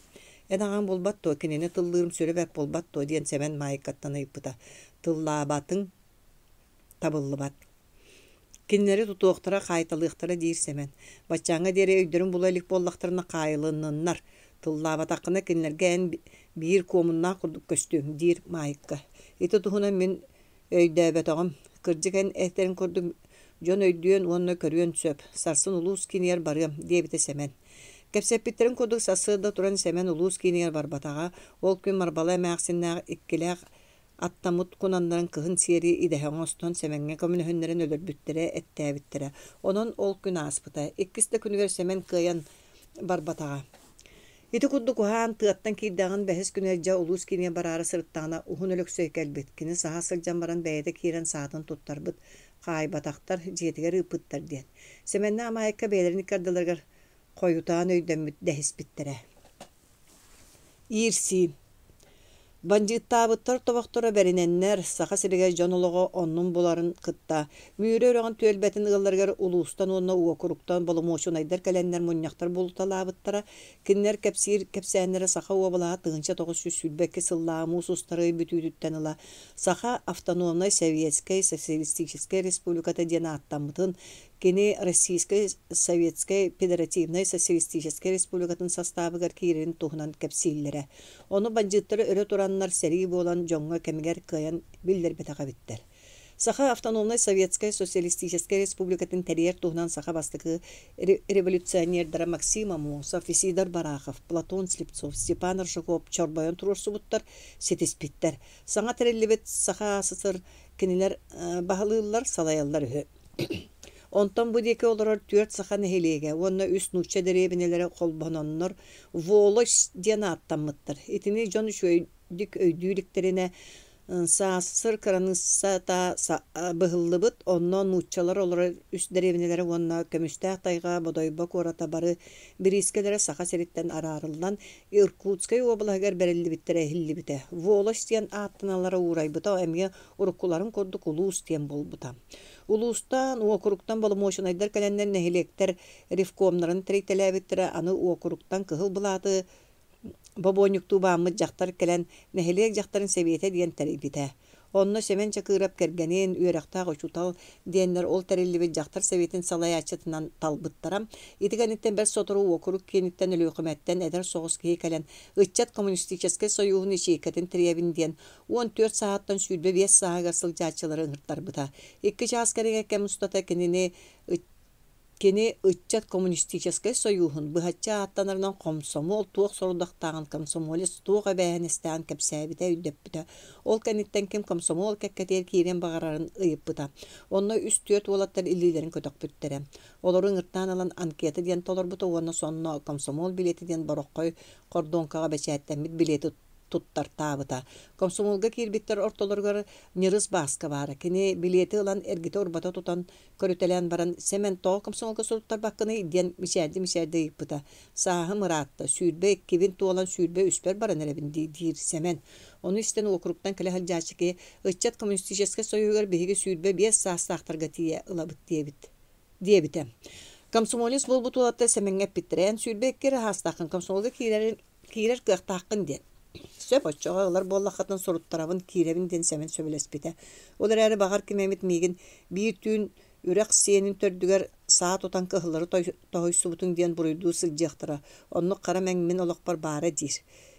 Эн аҕаҥ буолбат дуо, кинини тыллыырым сүрэ бэрт буолбат дуо диэн Сэмэн Маайыккаттан ыйыппыта. Тыллаабатыҥ табыллыбат. Кинилэри тутуохтара, хаайталыахтара диир Сэмэн. Баччааҥҥа диэри өйдөрүн була илик буоллахтарына хаайылынныннар. Тыллаабатаххына кинилэргэ эн биир куомуннаах курдук көстүөҥ, диир Маайыкка. Ити туһунан мин Өйдөөбөтөҕүм, кырдьык эн этэриҥ курдук дьон өйдүөн уонна көрүөн сөп, сарсын улуус киинигэр барыам, диэбитэ Сэмэн. Кэпсэппиттэрин курдук сарсыарда туран Сэмэн улуус киинигэр барбатаҕа, ол күн Марбала эмээхсиннээх иккилээх аттаммыт кунаннарын кыһын сиэри идэһэ оҥостон Сэмэҥҥэ көмөлөһүннэрэн өлөрбүттэрэ, эттээбиттэрэ. Онон ол күн ааспыта. Иккис да күнүгэр Сэмэн кыайан барбатаҕа. Ити курдук уһаан, тыаттан киирдэҕин бэһис күнүгэр дьэ улуус киинигэр бараары сырыттаҕына Уһун Өлөксөй кэлбит. Кини саһа сылдьан баран бэйэтэ киирэн саатын туттарбыт, хаайбатахтар, дьиэтигэр ыыппыттар диэн. Сэмэннээх Маайыкка бэйэлэрин икки ардыларыгар хойутаан өйдөммүт дэһиспиттэрэ. Иирсии Бандьыыттаабыттар тобохторо бэринэннэр, Саха сиригэр дьон олоҕо оннун буларын кытта, Мүрү үрэҕин түөлбэтин ыалларыгар улуустан уонна уокуруктан боломуочунайдар кэлэннэр мунньахтар булуталаабыттара. Кинилэр кэпсиир кэпсээннэрэ Саха уобалаһа 1922 сыллааҕы муус устар ый бүтүүтүттэн ыла Саха автономнай Советскай Социалистическай Республиката диэн ааттаммытын, Кини Российскай Советскай Федеративнай Социалистическай Республикатын састаабыгар киирэрин туһунан кэпсииллэрэ. Ону бандьыыттары өрө тураннар сэрии буолан дьоҥҥо кэмигэр кыайан биллэрбэтэх эбиттэр. Саха автономнай Советскай Социалистическай Республикатын тэрийэр туһунан саха бастакы революционердара Максим Аммосов, Исидор Барахов, Платон Слепцов, Степан Аржаков чорбойон туруорсубуттар, ситиспиттэр. Саҥа тэриллибит Саха АССР кинилэр баһылыыллар, салайаллар үһү. Онтон бу диэки олорор түөрт саха нэһилиэгэ уонна үс нуучча дэриэбинэлэрэ холбононнор Волость диэн ааттаммыттар. Итини дьон үчүгэйдик өйдүү иликтэринэ САССР кыраныыссата быһыллыбыт, онно нууччалар олорор үс дэриэбинэлэрэ уонна Көмүстээх тайҕа Бодойбо куората бары бириискэлэрэ Саха сириттэн араарыллан Иркутскай уобалаһыгар бэриллибиттэрэ иһиллибитэ. Волость диэн ааттаналлара уурайбыта эмиэ уруккуларын курдук улуус диэн буолбута. Улуустан, уокуруктан боломуочунайдар кэлэннэр нэһилиэктэр ревкомнарын тэрийтэлээбиттэрэ, аны уокуруктан кыһыл былааты Бобуонньуктуу бааммыт дьахтар кэлэн, нэһилиэк дьахтарын сэбиэтэ диэн тэрийбитэ. Онно Сэмэн Чакыырап кэргэнин, үөрэхтээх учуутал диэннэр ол тэриллибит дьахтар сэбиэтин салайааччытынан талбыттара. Ити кэнниттэн бэрт сотору уокурук кииниттэн Өлүөхүмэттэн эдэр соҕус киһи кэлэн, Ыччат коммунистическай сойууһун ячейкатын тэрийэбин диэн, 14 сааһыттан 25 сааһыгар сылдьааччылары ыҥыртарбыта. Икки чаас кэриҥэ кэм устата кинини Кини Ыччат коммунистическай сойууһун быһаччы ааттанарынан хомсомуол туох сорудахтааҕын комсомолец туох эбээһинэстээҕин кэпсээбитэ, өйдөппүтэ. Ол кэнниттэн ким комсомол кэккэтигэр киириэн баҕарарын ыйыппыта. Онно үс-түөрт уолаттар илиилэрин көтөхпүттэрэ. Олору ыҥыртаан ылан анкета диэн толорбута уонна сонно комсомол билиэтэ диэн бороххой хордуоҥкаҕа бэчээттэммит билиэти туттартаабыта. Комсомолга киирбиттэр ортолоругар Ньырыс Бааска баара. Кини билиэти ылан эргитэ-урбата тутан көрүтэлээн баран, «Сэмэн, тоҕо комсомолга суруттарбаккыный?» диэн мичээрдэ-мичээрдэ ыйыппыта. «Сааһым ыраатта, 22-бин туолан 23-пэр баран эрэбин» диир Сэмэн. Ону истэн уокуруктан кэлэ сылдьааччы киһи, «Ыччат коммунистическай союһугар биһиги 25 саастаахтарга тиийэ ылабыт» диэбит диэбитэ. Комсомолец буолбут уолаттар Сэмэҥҥэ эппиттэрэ, «Эн 22 эрэ саастааххын, комсомолга киирэрин киирэр кыахтааххын диэн. Сөп, оччоҕо ылар буоллаххытына суруттарабын, киирэбин диэн Сэмэн сөбүлэспитэ. Ол эрээри баҕар ким эмит миигин биир түүн үрэх сиэнин төрдүгэр саа тутан кыһыллары тоһуйсубутуҥ диэн буруйдуу сылдьыахтара. Оннук хара мэҥ мин олохпор баара диир.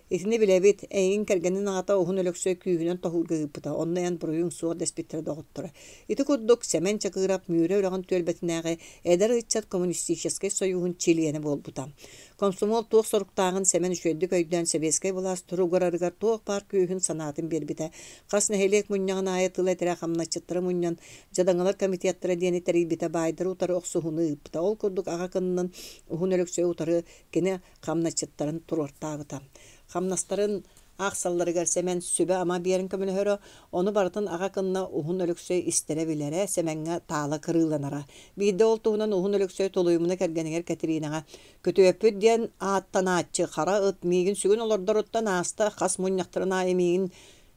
Итини билэбит, эйигин кэргэнин аҕата Уһун Өлөксөй күүһүнэн тоһуурга ыыппыта, онно эн буруйуҥ суох дэспиттэрэ доҕотторо. Ити курдук, Сэмэн Чакыырап Мүрү үрэҕин түөлбэтинээҕи эдэр ыччат коммунистическай сойууһун чилиэнэ буолбута. Комсомол туох соруктааҕын Сэмэн үчүгэйдик өйдөөн сэбиэскэй былаас туругурарыгар туох баар күүһүн, санаатын биэрбитэ. Хас нэһилиэк мунньаҕын аайы тыл этэрэ хамначчыттары мунньан, дьадаҥылар комитеттара диэни тэрийбитэ, баайдары утары охсуһууну ыыппыта. Ол курдук аҕа кыннын Уһун Өлөксөй утары кини хамначчыттарын туруортаабыта. Хамнастарын аахсалларыгар Сэмэн сүбэ-ама биэрэн көмөлөһөрө, ону барытын аҕа кынна Уһун Өлөксөй истэрэ-билэрэ, Сэмэҥҥэ таала кырыыланара. Биирдэ ол туһунан Уһун Өлөксөй тулуйумуна кэргэнигэр Кэтириинэҕэ «Күтүөппүт диэн ааттанааччы хара ыт миигин сүгүн олордоруттан ааста, хас мунньахтарын аайы миигин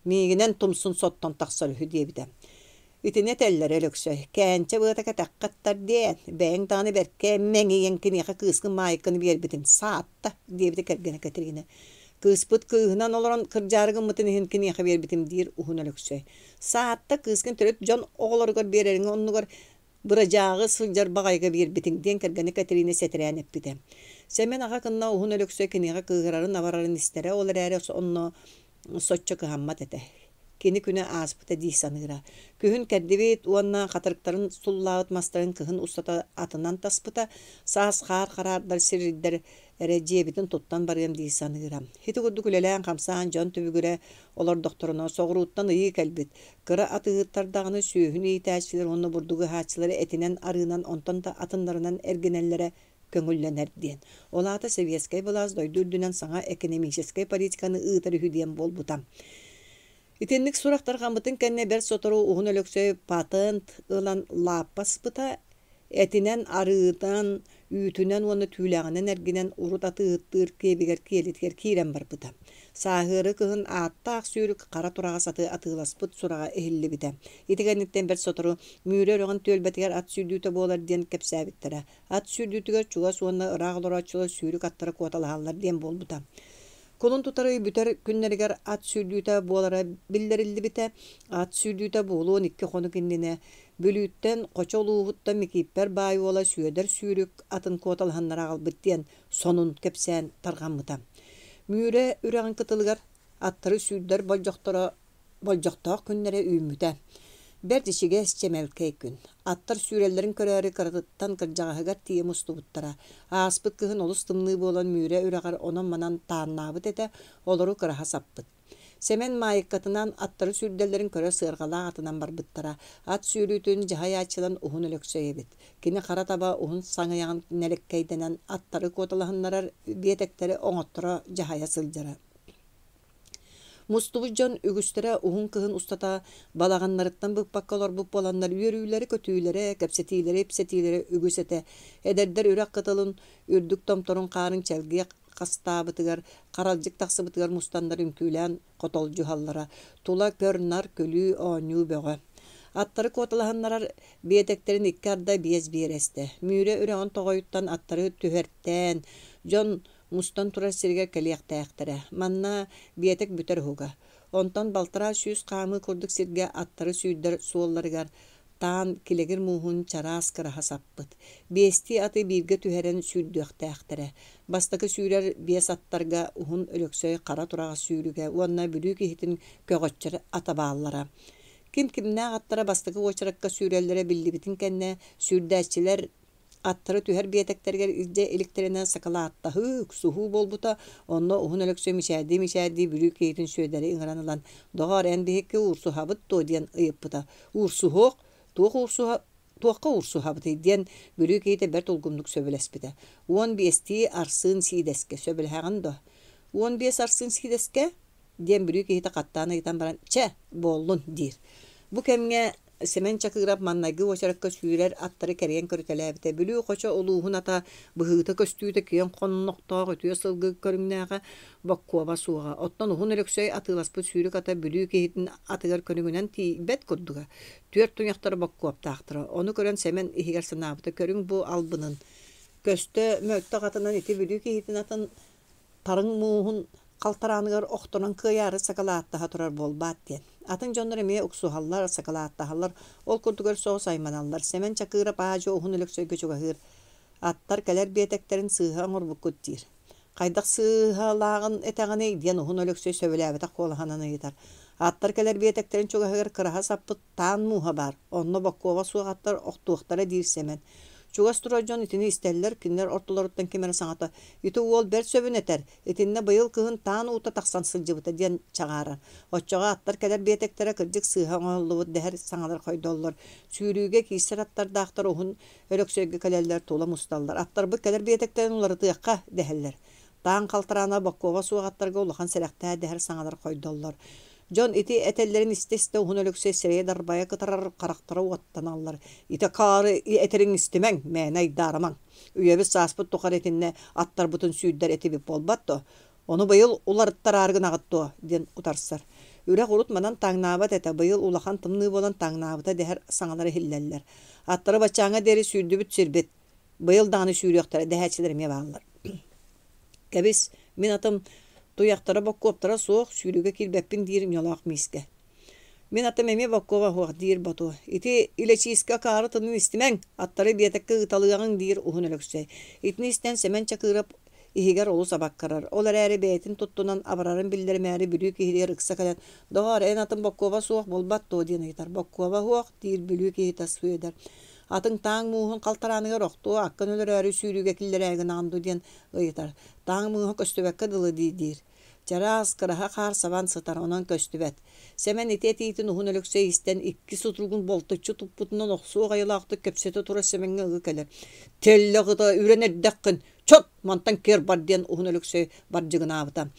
миигинэн тумсун соттон тахсар үһү» диэбитэ. Итини этэллэр Өлөксөй, кээнчэ быата кэтэххэ ыттар диэн, бэйэҥ даҕаны бэркэ мэҥийэн киниэхэ кыыскын Маайыкканы биэрбитин саатта, диэбитэ кэргэнэ Кэтириинэ. Кыыспыт кыыһынан олорон кырдьаары гыммытын иһин киниэхэ биэрбитим диир Уһун Өлөксөй. Саатта кыыскын төрүт дьон оҕолоругар биэрэриҥ оннугар бырадьааҕы сылдьар баҕайыга биэрбитиҥ диэн кэргэнэ Кэтириинэ сэтэрээн эппитэ. Сэмэн аҕа кынна Уһун Өлөксөй киниэхэ кыыһырарын-абарарын истэрэ, ол эрээри онно соччо кыһаммат этэ. Кини күнэ ааспыта дии саныыра. Күһүн кэрдибит уонна хатырыктарын суллаабыт мастарын кыһын устата атынан таспыта, саас хаар хараардар сирдэр эрэ дьиэбитин туттан барыам дии саныыра. Ити курдук үлэлээн-хамсаан дьон түбүгүрэ олордохторуна соҕурууттан ыйыы кэлбит. Кыра атыыһыттар даҕаны сүөһүнү иитээччилэр уонна бурдугу ыһааччылар этинэн, арыынан, онтон да атыннарынан эргинэллэрэ көҥүллэнэр диэн. Ол аата сэбиэскэй былаас дойду үрдүнэн саҥа экэнэмиичэскэй политиканы ыытар үһү диэн буолбута. Итинник сурах тарҕаммытын кэннэ бэрт сотору Уһун Өлөксөй патент ылан лааппа аспыта, этинэн, арыытынан, үүтүнэн уонна түүлээҕинэн эргинэн урут атыыһыттыыр киэбигэр киэлитигэр киирэн барбыта. Сааһыары кыһын ааттаах сүүрүк хара тураҕас аты атыыласпыт сураҕа иһиллибитэ. Ити кэнниттэн бэрт сотору Мүрү үрэҕин түөлбэтигэр ат сүүрдүүтэ буолар диэн кэпсээбиттэрэ. Ат сүүрдүүтүгэр чугас уонна ыраах олорооччулар сүүрүк аттара куоталаһаллар диэн буолбута. Кулун тутар ый бүтэр күннэригэр ат сүүрдүүтэ буолара биллэриллибитэ. Ат сүүрдүүтэ буолуон икки хонук иннинэ Бүлүүттэн, Хочо улууһуттан Микииппэр баай уола Сүөдэр сүүрүк атын куоталаһаннара аҕалбыт диэн сонун кэпсээн тарҕаммыта. Мүрэ үрэҕин кытылыгар аттары сүүрдэр болдьохторо болдьохтоох күннэрэ үүммүтэ. Бэрт ичигэс, чэмэлкэй күн. Аттар сүүрэллэрин көрөөрү кыратыттан кырдьаҕаһыгар тиийэ мустубуттара. Ааспыт кыһын олус тымныы буолан Мүрэ үрэҕэр онон-манан тааннаабыт этэ, олору кыраһа саппыт. Сэмэн маайыккатынан аттары сүүрдэллэрин көрө сыарҕалаах атынан барбыттара. Ат сүүрүүтүн дьаһайааччынан Уһун Өлөксөй эбит. Кини хара таба уһун саҥыйаҕын нэлэккэйдэнэн аттары куоталаһыннарар биэтэктэри оҥотторо дьаһайа сылдьара. Мустубут дьон үгүстэрэ уһун кыһын устата балаҕаннарыттан быкпакка олорбут буоланнар үөрүүлэрэ-көтүүлэрэ, кэпсэтиилэрэ-ипсэтиилэрэ үгүс этэ. Эдэрдэр үрэх кытылын үрдүк томторун хаарын чэлгийэ хастаабытыгар, харалдьык тахсыбытыгар мустаннар үҥкүүлээн хотолдьуһаллара. Тула көр-нар, күлүү-оонньуу бөҕө. Аттары куоталаһыннарар биэтэктэрин икки арда биэс биэрэстэ. Мүрэ үрэҕин тоҕойуттан аттары түһэртээн, дьон мустан турар сиригэр кэлиэхтээхтэрэ. Манна биэтэк бүтэр уһуга. Онтон 600 хаамыы курдук сиргэ аттары сүүрдэр суолларыгар таан килэгир мууһун чараас кыраһа саппыт. Биэстии аты бииргэ түһэрэн сүүрдүөхтээхтэрэ. Бастакы сүүрэр биэс аттарга Уһун Өлөксөй хара тураҕас сүүрүгэ уонна Бүлүү киһитин көҕөччөр ата бааллара. Ким кимнээх аттара бастакы уочаракка сүүрэллэрэ биллибитин кэннэ, сүүрдээччилэр Аттары түһэр биэтэктэригэр илдьэ иликтэринэ сакалааттаһыы, уксуһуу буолбута, онно Уһун Өлөксөй мичээрдии-мичээрдии Бүлүү киһитин Сүөдэри ыҥыран ылан, «Доҕоор, эн биһикки уурсуһабыт дуо?» диэн ыйыппыта. «Уурсуһуох, туох уурсуһа туохха уурсуһабытый?» диэн Бүлүү киһитэ бэрт улгумнук сөбүлэспитэ. «15-тии арсыын сиидэскэ сөбүлэһэҕин дуо?» «15 арсыын сиидэскэ?» диэн Бүлүү киһитэ хаттаан ыйытан баран, «Чэ, буоллун» диир. Бу кэмҥэ Сэмэн Чакыырап маҥнайгы уочаракка сүүрэр аттары кэрийэн көрүтэлээбитэ. Бүлүү хочо улууһун ата быһыыта-көстүүтэ киэҥ хоннохтоох үтүө сылгы көрүҥнээҕэ, боккуоба суоҕа. Оттон Уһун Өлөксөй атыыласпыт сүүрүк ата Бүлүү киһитин атыгар көнүгүнэн тиийбэт курдуга. Түөрт туйахтара боккуоптаахтара. Ону көрөн Сэмэн иһигэр санаабыта: көрүҥ бу албынын. Көстө мөлтөх атынан ити Бүлүү киһитин атын Тарыҥ мууһун халтарааныгар охторон кыайаары сакалааттаһа турар буолбаат диэн. Атын дьоннор эмиэ уксуһаллар, сакалааттаһаллар, ол курдук өр соҕус айманаллар. Сэмэн Чакыырап аа-дьуо Уһун Өлөксөйгө чугаһыыр. Аттар кэлэр биэтэктэрин сыыһа оҥорбуккут диир. Хайдах сыыһалааҕын этэҕиний диэн Уһун Өлөксөй сөбүлээбэтэх куолаһынан ыйытар. Аттар кэлэр биэтэктэрин чугаһыгар кыраһа саппыт таан мууһа баар, онно боккуоба суох аттар охтуохтара диир Сэмэн. Чугас турар дьон итини истэллэр, кинилэр ортолоруттан ким эрэ саҥата «Ити уол бэрт сөбүн этэр, итиннэ быйыл кыһын таан уута тахсан сылдьыбыта» диэн чаҕаарар. Оччоҕо аттар кэлэр биэтэктэрэ кырдьык сыыһа оҥоһуллубут дэһэр саҥалар хойдоллор. Сүүрүүгэ киирсэр аттардаахтар уһун Өлөксөйгө кэлэллэр, тула мусталлар. Аттарбыт кэлэр биэтэктэрин уларытыахха дэһэллэр. Таан халтараана боккуоба суох аттарга улахан сэрэхтээх дэһэр саҥалар хойдоллор. Дьон ити этэллэрин истэ-истэ Уһун Өлөксөй сирэйэ дарбайа кытарар, харахтара уоттаналлар. Ити акаары этэриҥ истимэҥ, мээнэ айдаарымаҥ. Үйэбит-сааспыт тухары итиннэ аттарбытын сүүрдэр этибит буолбат дуо? Ону быйыл уларыттараары гынаҕыт дуо? диэн утарсар. Үрэх урут манан таҥнаабат этэ, быйыл улахан тымныы буолан таҥнаабыта дэһэр саҥалар иһиллэллэр. Аттары баччааҥҥа диэри сүүрдүбүт сирбит. Быйыл даҕаны сүүрүөхтэрэ дэһээччилэр эмиэ бааллар. Кэбис, мин атым туйахтара боккуоптара суох, сүүрүүгэ киирбэппин диир ньолоох миискэ. Мин атым эмиэ боккуоба суох диир Ботуо. Ити илэчиискэ акаары тылын истимэҥ, аттары биэтэккэ ыыталыаҕыҥ диир Уһун Өлөксөй. Итини истэн Сэмэн Чакыырап иһигэр олус абаккарар. Ол эрээри бэйэтин туттунан абарарын биллэримээри Бүлүү киһитигэр ыкса кэлэн, «Доҕоор, эн атын боккуоба суох буолбат дуо?» диэн ыйытар. «Боккуоба суох», диир Бүлүү киһитэ Сүөдэр. Атыҥ тааҥ мууһун халтарааныгар охтуо, аккын өлөрөөрү сүүрүүгэ киллэрээри гынаҕын дуу диэн ыйытар. Тааҥ мууһа көстүбэккэ дылы дии-диир. Чараас, кыраһа хаар сабан сытар, онон көстүбэт. Сэмэн ити этиитин Уһун Өлөксөй истэн икки сутуругун болточчу туппутунан охсуох айылаахтык кэпсэтэ турар Сэмэҥҥэ ыга кэлэр. «Тэллэх ыта үрэн эрдэххин, Чот! Мантан киэр бар! диэн Уһун Өлөксөй бардьыгынаабыта.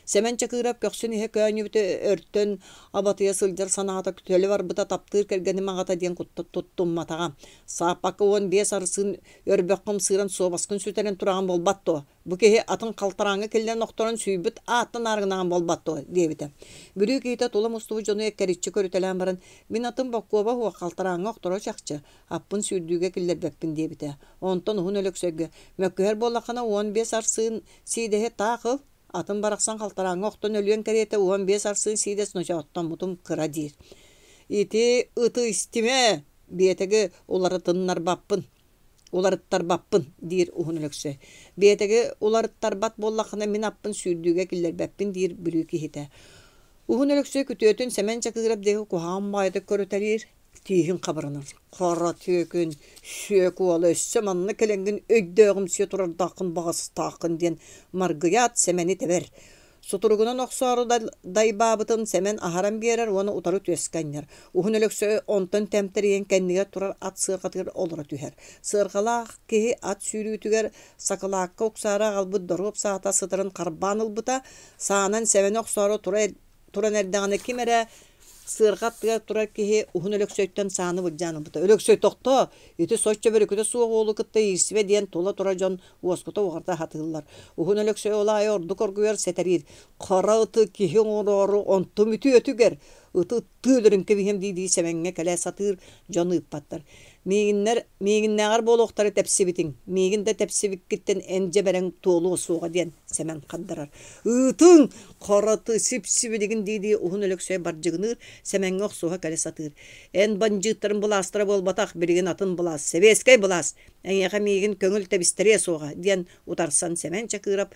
Сэмэн Чакыырап көхсүн иһэ көөнньүбүтэ өртөн абатыйа сылдьар санаата төлө барбыта таптыыр кэргэним аҕата диэн туттумматаҕа. Сааппакка 15 арсыын өрбөххө ымсыыран суобаскын сүтэрэн тураҕын буолбат дуо? Бу киһи атын халтарааҥҥа киллэрэн охторон сүүйбүт ааттан аарыгынаҕын буолбат дуо? диэбитэ. Бүлүү киһитэ тула мустубут дьону эккэриччи көрүтэлээн баран, мин атын боккуоба суох халтарааҥҥа охторо чахчы, аппын сүүрдүүгэ киллэрбэппин диэбитэ. Онтон Уһун Өлөксөйгө мөккүһэр буоллаххына 15 арсыын сиидэһи таах ыл, атын барахсан халтарааҥҥа охтон өлүөн кэриэтэ 15 арсыын сиидэс ночооттоммутум кыра диир. Ити ыты истимэ, биэтэги уларытыннарбаппын, уларыттарбаппын диир Уһун Өлөксөй. Биэтэги уларыттарбат буоллаххына мин аппын сүүрдүүгэ киллэрбэппин диир Бүлүү киһитэ. Уһун Өлөксөй күтүөтүн Сэмэн Чакыырап диэки куһаҕан баҕайытык көрүтэлиир. Тииһин хабырынан хара түөкүн, сүөк уола өссө манна кэлэҥҥин өйдөөҕүмсүйэ турардааххын баҕастааххын диэн маргыйаат Сэмэни тэбэр. Сутуругунан охсоору дайбаабытын Сэмэн аһаран биэрэр уонна утары түөскэ анньар. Уһун Өлөксөй онтон тэмтэрийэн кэннигэр турар ат сыарҕатыгар олоро түһэр. Сыарҕалаах киһи ат сүүрүүтүгэр сакылаакка уксаары аҕалбыт доруоп саата сытарын харбаан ылбыта, саанан Сэмэни охсоору тура туран эрдэҕинэ ким эрэ сыарҕа аттыгар турар киһи Уһун Өлөксөйтөн сааны былдьаан ылбыта. «Өлөксөй тохтоо, ити соччо бөрүкүтэ суох уолу кытта иирсибэ» диэн тула турар дьон уоскута-уҕарыта сатыыллар. Уһун Өлөксөй ол аайы ордук оргуйар сэтэриир. «Хара ыты киһи оҥороору онтум үтүөтүгэр, ыты ыттыы өлөрүн кэбиһиэм» дии-дии Сэмэҥҥэ кэлэ сатыыр дьон ыыппаттар. Миигиннэр миигиннээҕэр буолуохтары тэпсибитиҥ, миигин да тэпсибиккиттэн эн дьэбэрэҥ туолуо суоҕа диэн Сэмэн хардарар. Ыытыҥ, хараты, сип-сибилигин дии-дии Уһун Өлөксөй бардьыгыныыр, Сэмэҥҥэ охсуһа кэлэ сатыыр. Эн бандьыыттарын былаастара буолбатах, билигин атын былаас, сэбиэскэй былаас, эйиэхэ миигин көҥүл тэбистэриэ суоҕа диэн утарсан Сэмэн Чакыров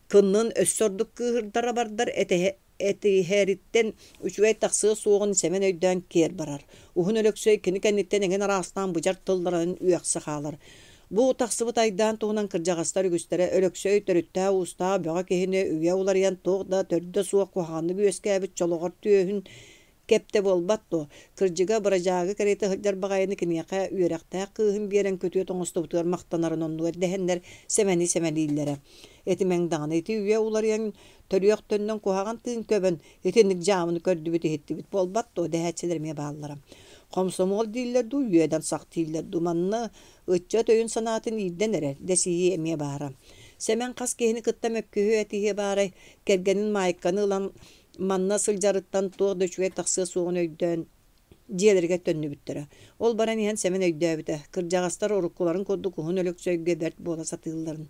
кыннын өссө ордук кыыһырдара бардар этэһэ этиһэриттэн үчүгэй тахсыа суоҕун Сэмэн өйдөөн киэр барар. Уһун Өлөксөй кини кэнниттэн эҥин араастаан быдьар тылларын үөхсэ хаалар. Бу тахсыбыт айдаан туһунан кырдьаҕастар үгүстэрэ Өлөксөй төрүттээх-уустаах бөҕө киһини үйэ уларыйан туох да төрдө суох куһаҕаннык үөскээбит чолоҕор түөһүн кэптэ буолбат дуо? Кырдьыга, бырадьаагы кэриэтэ сылдьар баҕайыны киниэхэ үөрэхтээх кыыһын биэрэн күтүөт оҥостубутугар махтанарын оннугар дэһэннэр сэмэни сэмэлииллэрэ. Этимэҥ даҕаны ити үйэ уларыйан төрүөх төннөн куһаҕан тыын көбөн итинник дьаамыны көрдүбүт-иһиттибит буолбат дуо дэһээччилэр эмиэ бааллара. Хомсомуол дииллэр дуу, үөдэн сах дииллэр дуу, манна ыччат өйүн-санаатын иирдэн эрэр дэсиһии эмиэ баара. Сэмэн хас киһини кытта мөккүһүө этиһиэ баарай, кэргэнин Маайканы ылан манна сылдьарыттан туох да үчүгэй тахсыа суоҕун өйдөөн дьиэлэригэр төннүбүттэрэ. Ол баран иһэн Сэмэн өйдөөбүтэ, кырдьаҕастар уруккуларын курдук Уһун Өлөксөйгө бэрт буола сатыылларын.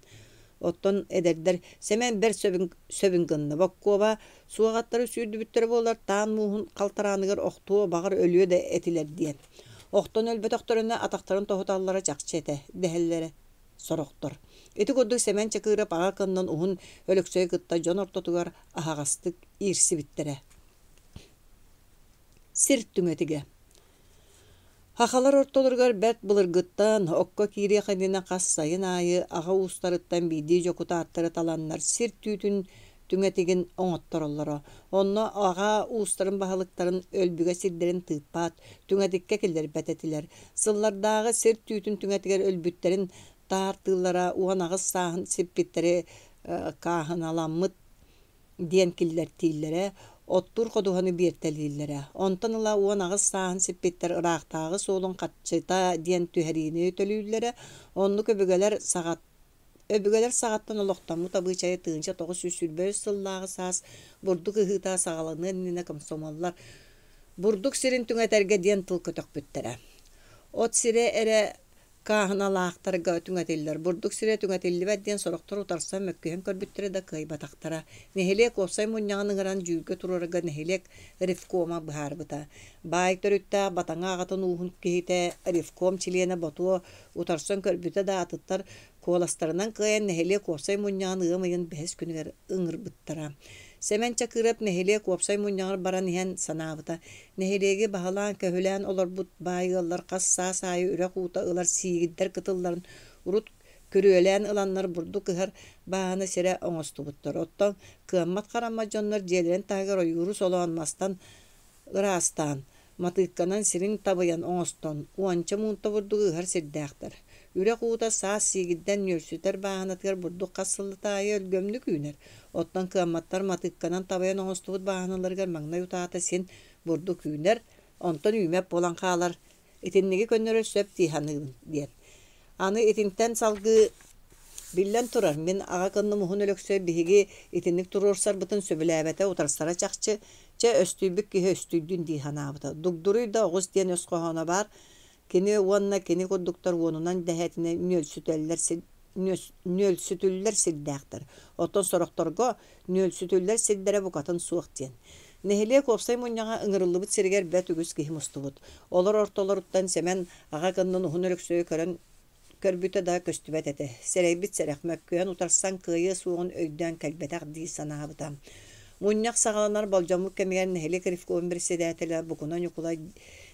Оттон эдэрдэр Сэмэн бэрт сөбүн, сөбүн гынна, Боккуоба суох аттары сүүрдүбүттэрэ буоллар таан мууһун халтарааныгар охтуо, баҕар өлүө да этилэр диэн. Охтон өлбөтөхтөрүнэ атахтарын тоһуталлара чахчы этэ, дэһэллэрэ сорохтор. Ити курдук Сэмэн Чакыров аҕа кыннын Уһун Өлөксөйү кытта дьон ортотугар аһаҕастык иирсибиттэрэ. Сир түҥэтигэ. Хахалар ортолоругар бэрт былыргыттан окко киириэх иннинэ хас сайын аайы аҕа уустарыттан биирдии дьокутааттары таланнар сир түүтүн түҥэтигин оҥоттороллоро. Онно аҕа уустарын баһылыктарын өлбүгэ сирдэрин тыыппат, түҥэтиккэ киллэрбэт этилэр. Сыллардааҕы сир түүтүн түҥэтигэр өлбүттэрин таартыыллара 18 сааһын сиппиттэри кааһыналаммыт диэн киллэртииллэрэ, оттуур ходуһаны биэртэлииллэрэ. Онтон ыла 18 сааһын сиппиттэр ыраахтааҕы суолун харчыта диэн түһэриини төлүүллэрэ. Оннук өбүгэлэр саҕат Өбүгэлэр саҕаттан олохтоммут абыычайы 1923 сыллааҕы саас бурдук ыһыыта саҕаланыан иннинэ комсомоллар бурдук сирин түҥэтэргэ диэн тыл көтөхпүттэрэ. От сирэ эрэ Кааһыналаахтарга түҥэтиллэр, бурдук сирэ түҥэтиллибэт диэн сорохтор утарсан мөккүһэн көрбүттэрэ да кыайбатахтара. Нэһилиэк уопсай мунньаҕын ыҥыран дьүүлгэ туруорарга нэһилиэк ревкома быһаарбыта. Баай төрүттээх Батаҥа аҕатын ууһун киһитэ ревком чилиэнэ Ботуо утарсан көрбүтэ да атыттар куоластарынан кыайан нэһилиэк уопсай мунньаҕын ыам ыйын бэһис күнүгэр ыҥырбыттара. Сэмэн Чакыров нэһилиэк уопсай мунньаҕар баран иһэн санаабыта, нэһилиэги баһылаан-көһүлээн олорбут баай ыаллар хас саас аайы үрэх уута ылар сиигирдэр кытылларын урут күрүөлээн ыланнар бурдук ыһар бааһына сирэ оҥостубуттар. Оттон кыаммат-хараммат дьоннор дьиэлэрин таһыгар ойууру солоон мастан ыраастаан, матыыкканан сирин табыйан оҥостон, уонча муунта бурдугу ыһар сирдээхтэр. Үрэх уута саас сиигирдэн нүөлсүтэр бааһынатыгар бурдук хас сыллата аайы өлгөмнүк үүнэр. Оттон кыамматтар матыыкканан табыйан оҥостубут бааһыналарыгар маҥнай утаата син бурдук үүнэр, онтон үүмэт буолан хаалар. Итинниги көннөрөр сөп дии саныыбын диэн. Аны итинтэн салгыы биллэн турар, мин аҕа кынным Уһун Өлөксөй биһиги итинник туруорсарбытын сөбүлээбэтэ, утарсара чахчы. Чэ, өстүйбүт киһи өстүйдүн дии санаабыта. Дугдуруй да оҕус диэн өс хоһооно баар. Кини уонна кини курдуктар уонунан дэһээтинэ нүөлсүтэллэр нүөлсүтүллэр сирдээхтэр. Оттон сорохторго нүөлсүтүллэр сирдэрэ букатын суох диэн. Нэһилиэк уопсай мунньаҕа ыҥырыллыбыт сиригэр бэрт үгүс киһи мустубут. Олор ортолоруттан Сэмэн аҕа кыннын Уһун Өлөксөйү көрөн көрбүтэ да көстүбэт этэ. Сэрэйбит сэрэх, мөккүһэн утарсан кыайыа суоҕун өйдөөн кэлбэтэх дии санаабыта. Мунньах саҕаланар болдьоммут кэмигэр нэһилиэк ревкомун председателэ Букуна Ньукулай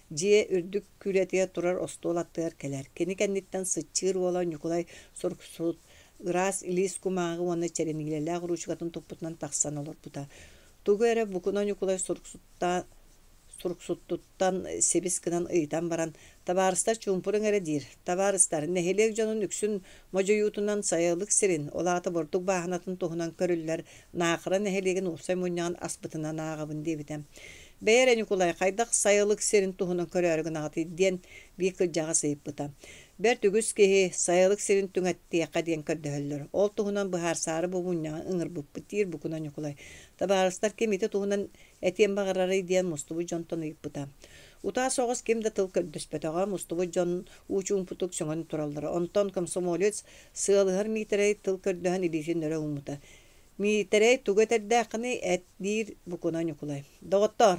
Дьиэ үрдүк күүлэтигэр турар остуол аттыгар кэлэр. Кини кэнниттэн сыччыыр уола Ньукулай суруксут ыраас илиис кумааҕы уонна чэрэниилэлээх уруучукатын туппутунан тахсан олорбута. Тугу эрэ Букуна Ньукулай суруксуттаан суруксуттуттан сибис гынан ыйытан баран, «Табаарыстар чуумпуруҥ эрэ» диир. «Табаарыстар, нэһилиэк дьонун үксүн модьуйуутунан сайылык сирин, ол аата бурдук бааһынатын туһунан көрүллэр Наахара нэһилиэгин уопсай мунньаҕын аспытынан ааҕабын» диэбитэ. «Бэйэ эрэ, Ньукулай, хайдах сайылык сирин туһунан көрөөрү гынаҕытый?» диэн биир кырдьаҕас ыйыппыта. Бэрт үгүс киһи сайылык сирин түҥэттиэххэ диэн көрдөһөллөр. Ол туһунан быһаарсаары бу мунньаҕы ыҥырбыппыт, диир Букуна Ньукулай. Табаарыстар ким ити туһунан этиэн баҕарарый диэн мустубут дьонтон ыйыппыта. Утаа соҕус ким да тыл көрдөспөтөҕө, мустубут дьон уу чуумпутук сөҥөн тураллара. Онтон комсомолец Сыалыһар Миитэрэй тыл көрдөһөн илиитин өрө ууммута. «Миитэрэй, тугу этэрдээххиний эт» диир Букуна Ньукулай. «Доҕоттоор,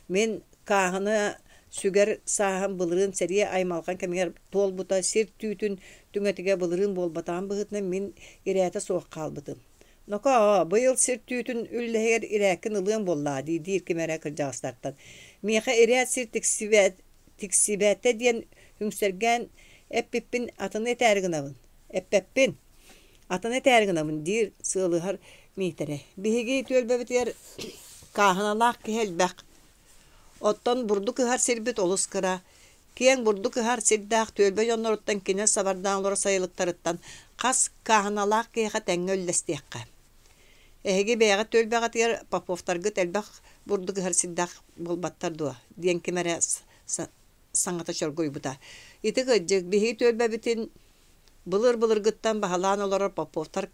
мин кааһыны сүгэр сааһым былырыын сэрии аймалҕан кэмигэр туолбута, сир түүтүн түҥэтигэ былырыын буолбатаҕын быһыытынан мин ирээтэ суох хаалбытым. Нокоо, быйыл сир түүтүн үллэһигэр ирээккин ылыаҥ буоллаа дии диир ким эрэ кырдьаҕастартан. Миэхэ ирээт сир тиксибэт, тиксибэтэ диэн үҥсэргээн эппиппин атыны этээри гынабын. Эппэппин. Атыны этээри гынабын диир сыалыһар Миитэрэ. Биһиги түөлбэбитигэр кааһыналаах киһи элбэх. Оттон бурдук ыһар сирбит олус кыра. Киэҥ бурдук ыһар сирдээх түөлбэ дьонноруттан кинилэр сабардаан олорор сайылыктарыттан хас кааһыналаах киһиэхэ тэҥҥэ үллэстиэххэ. Эһиги бэйэҕит түөлбэҕитигэр Поповтаргыт элбэх бурдук ыһар сирдээх буолбаттар дуо? диэн ким эрэ саҥата чоргуйбута. Ити кырдьык, биһиги түөлбэбитин Былыр-былыргыттан баһылаан олорор Поповтар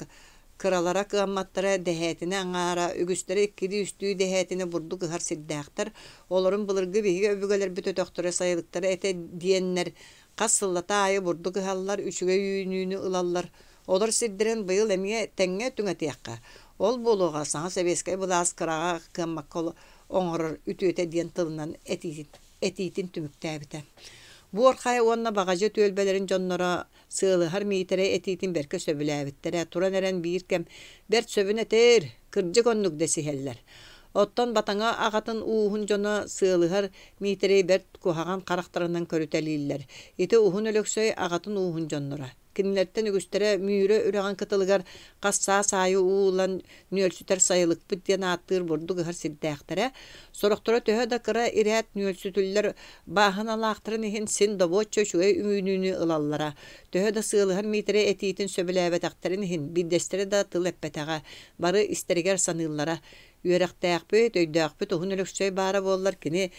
кыралара кыамматтара дэһээтинэ аҥаара, үгүстэрэ иккилии-үстүү дэһээтинэ бурдук ыһар сирдээхтэр, олорун былыргы биһиги өбүгэлэрбит өтөхтөрө сайылыктара этэ диэннэр хас сыллата аайы бурдук ыһаллар, үчүгэй үүнүүнү ылаллар. Олор сирдэрин быйыл эмиэ тэҥҥэ түҥэтиэххэ. Ол буолуоҕа саҥа сэбиэскэй былаас кыраҕа кыаммакка оҥорор үтүөтэ диэн тылынан этиитин этиитин түмүктээбитэ. Буор Хайа уонна Баҕадьы түөлбэлэрин дьонноро Сыалыһар Миитэрэй этиитин бэркэ сөбүлээбиттэрэ, туран эрэн биир кэм «Бэрт сөбүн этээр, кырдьык оннук» дэсиһэллэр. Оттон Батаҥа аҕатын ууһун дьоно Сыалыһар Миитэрэй бэрт куһаҕан харахтарынан көрүтэлииллэр. Ити Уһун Өлөксөй аҕатын ууһун дьонноро. Кинилэртэн үгүстэрэ Мүрү үрэҕин кытылыгар хас саас аайы уу ылан нүөлсүтэр сайылыкпыт диэн ааттыыр бурдук ыһар сирдээхтэрэ, сорохторо төһө да кыра ирээт нүөлсүтүллэр бааһыналаахтарын иһин син добуочча үчүгэй үүнүүнү ылаллара. Төһө да сыалыһар Миитэрэй этиитин сөбүлээбэтэхтэрин иһин биирдэстэрэ да тыл эппэтэҕэ, бары истэригэр саныыллара. Үөрэхтээхпит, өйдөөхпүт Уһун Өлөксөй баара буоллар кини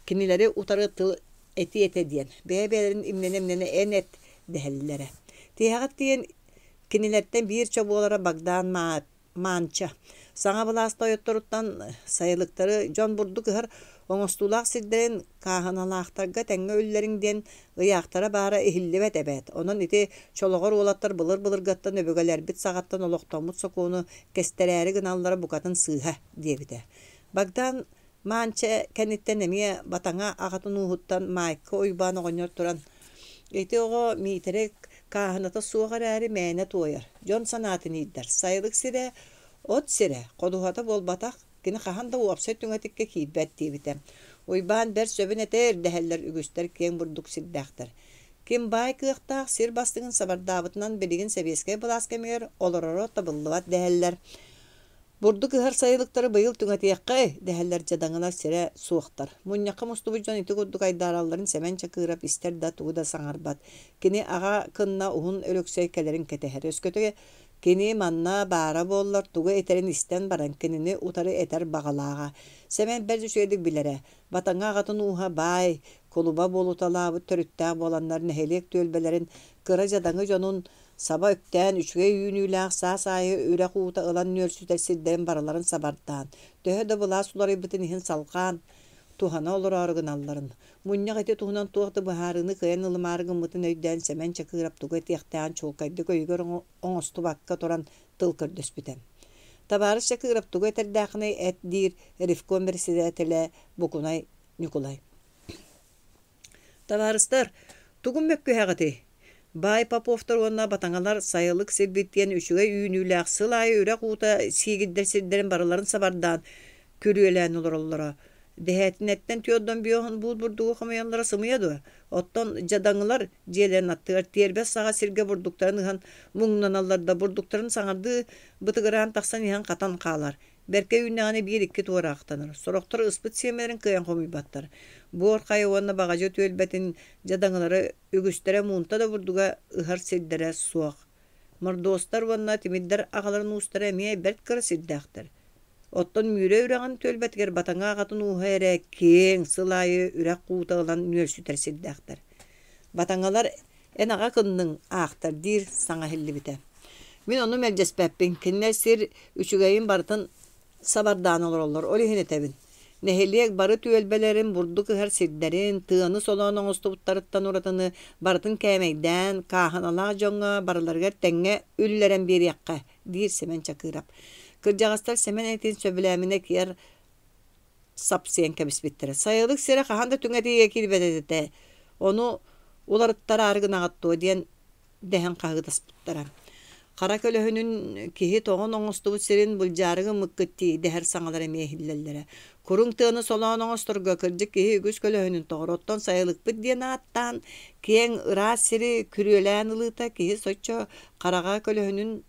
кинилэри утары тыл этиэ этэ диэн, бэйэ-бэйэлэрин имнэнэ-имнэнэ эн эт дэһэллэрэ. Тиһэҕэр тиийэн кинилэртэн биир чобуолара Богдан Маанча саҥа былаас тойотторуттан сайылыктары дьон бурдук ыһар оҥостуулаах сирдэрин кааһыналаахтарга тэҥҥэ үллэриҥ диэн ыйаахтара баара иһиллибэт эбээт. Онон ити чолоҕор уолаттар былыр-былыргаттан өбүгэлэрбит саҕаттан олохтоммут сокуону кэстэрээри гыналлара букатын сыыһа диэбитэ. Богдан Маанча кэнниттэн эмиэ Батаҥа аҕатын ууһуттан Маайка Уйбаан оҕонньор туран: «Ити оҕо Миитэрэй кааһыната суох эрээри мээнэ туойар, дьон санаатын иирдэр, сайылык сирэ, от сирэ, ходуһата буолбатах, кини хаһан да уопсай түҥэтиккэ киирбэт» диэбитэ. Уйбаан бэрт сөбүн этэр дэһэллэр үгүстэр киэҥ бурдук сирдээхтэр. Ким баай кыахтаах сир бастыҥын сабардаабытынан билигин сэбиэскэй былаас кэмигэр олороро табыллыбат дэһэллэр. Бурдук ыһар сайылыктары быйыл түҥэтиэххэ, дэһэллэр дьадаҥылар сирэ суохтар. Мунньахха мустубут дьон ити курдук айдааралларын Сэмэн Чакыырап истэр да тугу да саҥарбат. Кини аҕа кынна Уһун Өлөксөй кэлэрин кэтэһэр. Өскөтө кини манна баара буоллар тугу этэрин истэн баран кинини утары этэр баҕалааҕа. Сэмэн бэрт үчүгэйдик билэрэ. Батаҥа аҕатын ууһа баай, кулуба буолуталаабыт төрүттээх буоланнар нэһилиэк түөлбэлэрин кыра дьадаҥы дьонун Саба үктээн, үчүгэй үүнүүлээх саас аайы үрэх уута ылан нүөлсүтэр сирдэрин барыларын сабардаан, төһө да былаас уларыйбытын иһин салҕаан, туһана олороору гыналларын, мунньах ити туһунан туох да быһаарыыны кыайан ылымаары гыммытын өйдөөн Сэмэн Чакыырап тугу этиэхтээҕин чуолкайдык өйүгэр оҥостубакка туран тыл көрдөспүтэ. Табаарыс Чакыырап тугу этэрдээххиний эт диир ревком председателэ Букунай Ньукулай. Табаарыстар, тугун мөккүһэҕитий? Баай Поповтар уонна Батаҥалар сайылык сирбит диэн үчүгэй үүнүүлээх сыл аайы үрэх уута сиигирдэр сирдэрин барыларын сабардаан, күрүөлээн олороллоро. Дэһээтинэттэн түөрт биоһун буут бурдугу хомуйаллара сымыйа дуо? Оттон дьадаҥылар дьиэлэрин аттыгар тиэрбэс саҕа сиргэ бурдуктарын ыһан муҥнаналлар да бурдуктарын саҥардыы бытыгыраан тахсан иһэн хатан хаалар. Бэркэ үүннэҕинэ биир-икки туораахтанар. Сорохтор ыспыт сиэмэлэрин кыайан хомуйбаттар. Буор хайа уонна баҕадьы түөлбэтин дьадаҥылара үгүстэрэ муунта да бурдуга ыһар сирдэрэ суох. Мордуостар уонна тимирдэр аҕаларын уустара эмиэ бэрт кыра сирдээхтэр. Оттон Мүрэ үрэҕин түөлбэтигэр Батаҥа аҕатын ууһа эрэ киэҥ, сыл аайы үрэх уута ылан нүөлсүтэр сирдээхтэр. Батаҥалар эн аҕа кынныҥ аахтар диир саҥа иһиллибитэ. Мин ону мэлдьэспэппин, кинилэр сир үчүгэйин барытын сабардаан олороллор, ол иһин этэбин. Нэһилиэк бары түөлбэлэрин бурдук ыһар сирдэрин, тыаны солоон оҥостубуттарыттан уратыны барытын кээмэйдээн, кааһыналаах дьоҥҥо барыларыгар тэҥҥэ үллэрэн биэриэххэ, диир Сэмэн Чакырап. Кырдьаҕастар Сэмэн этин сөбүлээминэ киэр сапсыйан кэбиспиттэрэ. Сайылык сирэ хаһан да түҥэтиигэ киирбэт этэ, ону уларыттараары гынаҕыт дуо диэн дэһэн хаһыытаспыттара. Хара көлөһүнүн киһи тоҕон оҥостубут сирин былдьаары гыммыккыт дии дэһэр саҥалар эмиэ иһиллэллэрэ. Куруҥ тыаны солоон оҥосторго кырдьык киһи үгүс көлөһүнүн тоҕор, оттон сайылыкпыт диэн ааттаан киэҥ ыраас сири күрүөлээн ылыыта киһи соччо хараҕа көлөһүнүн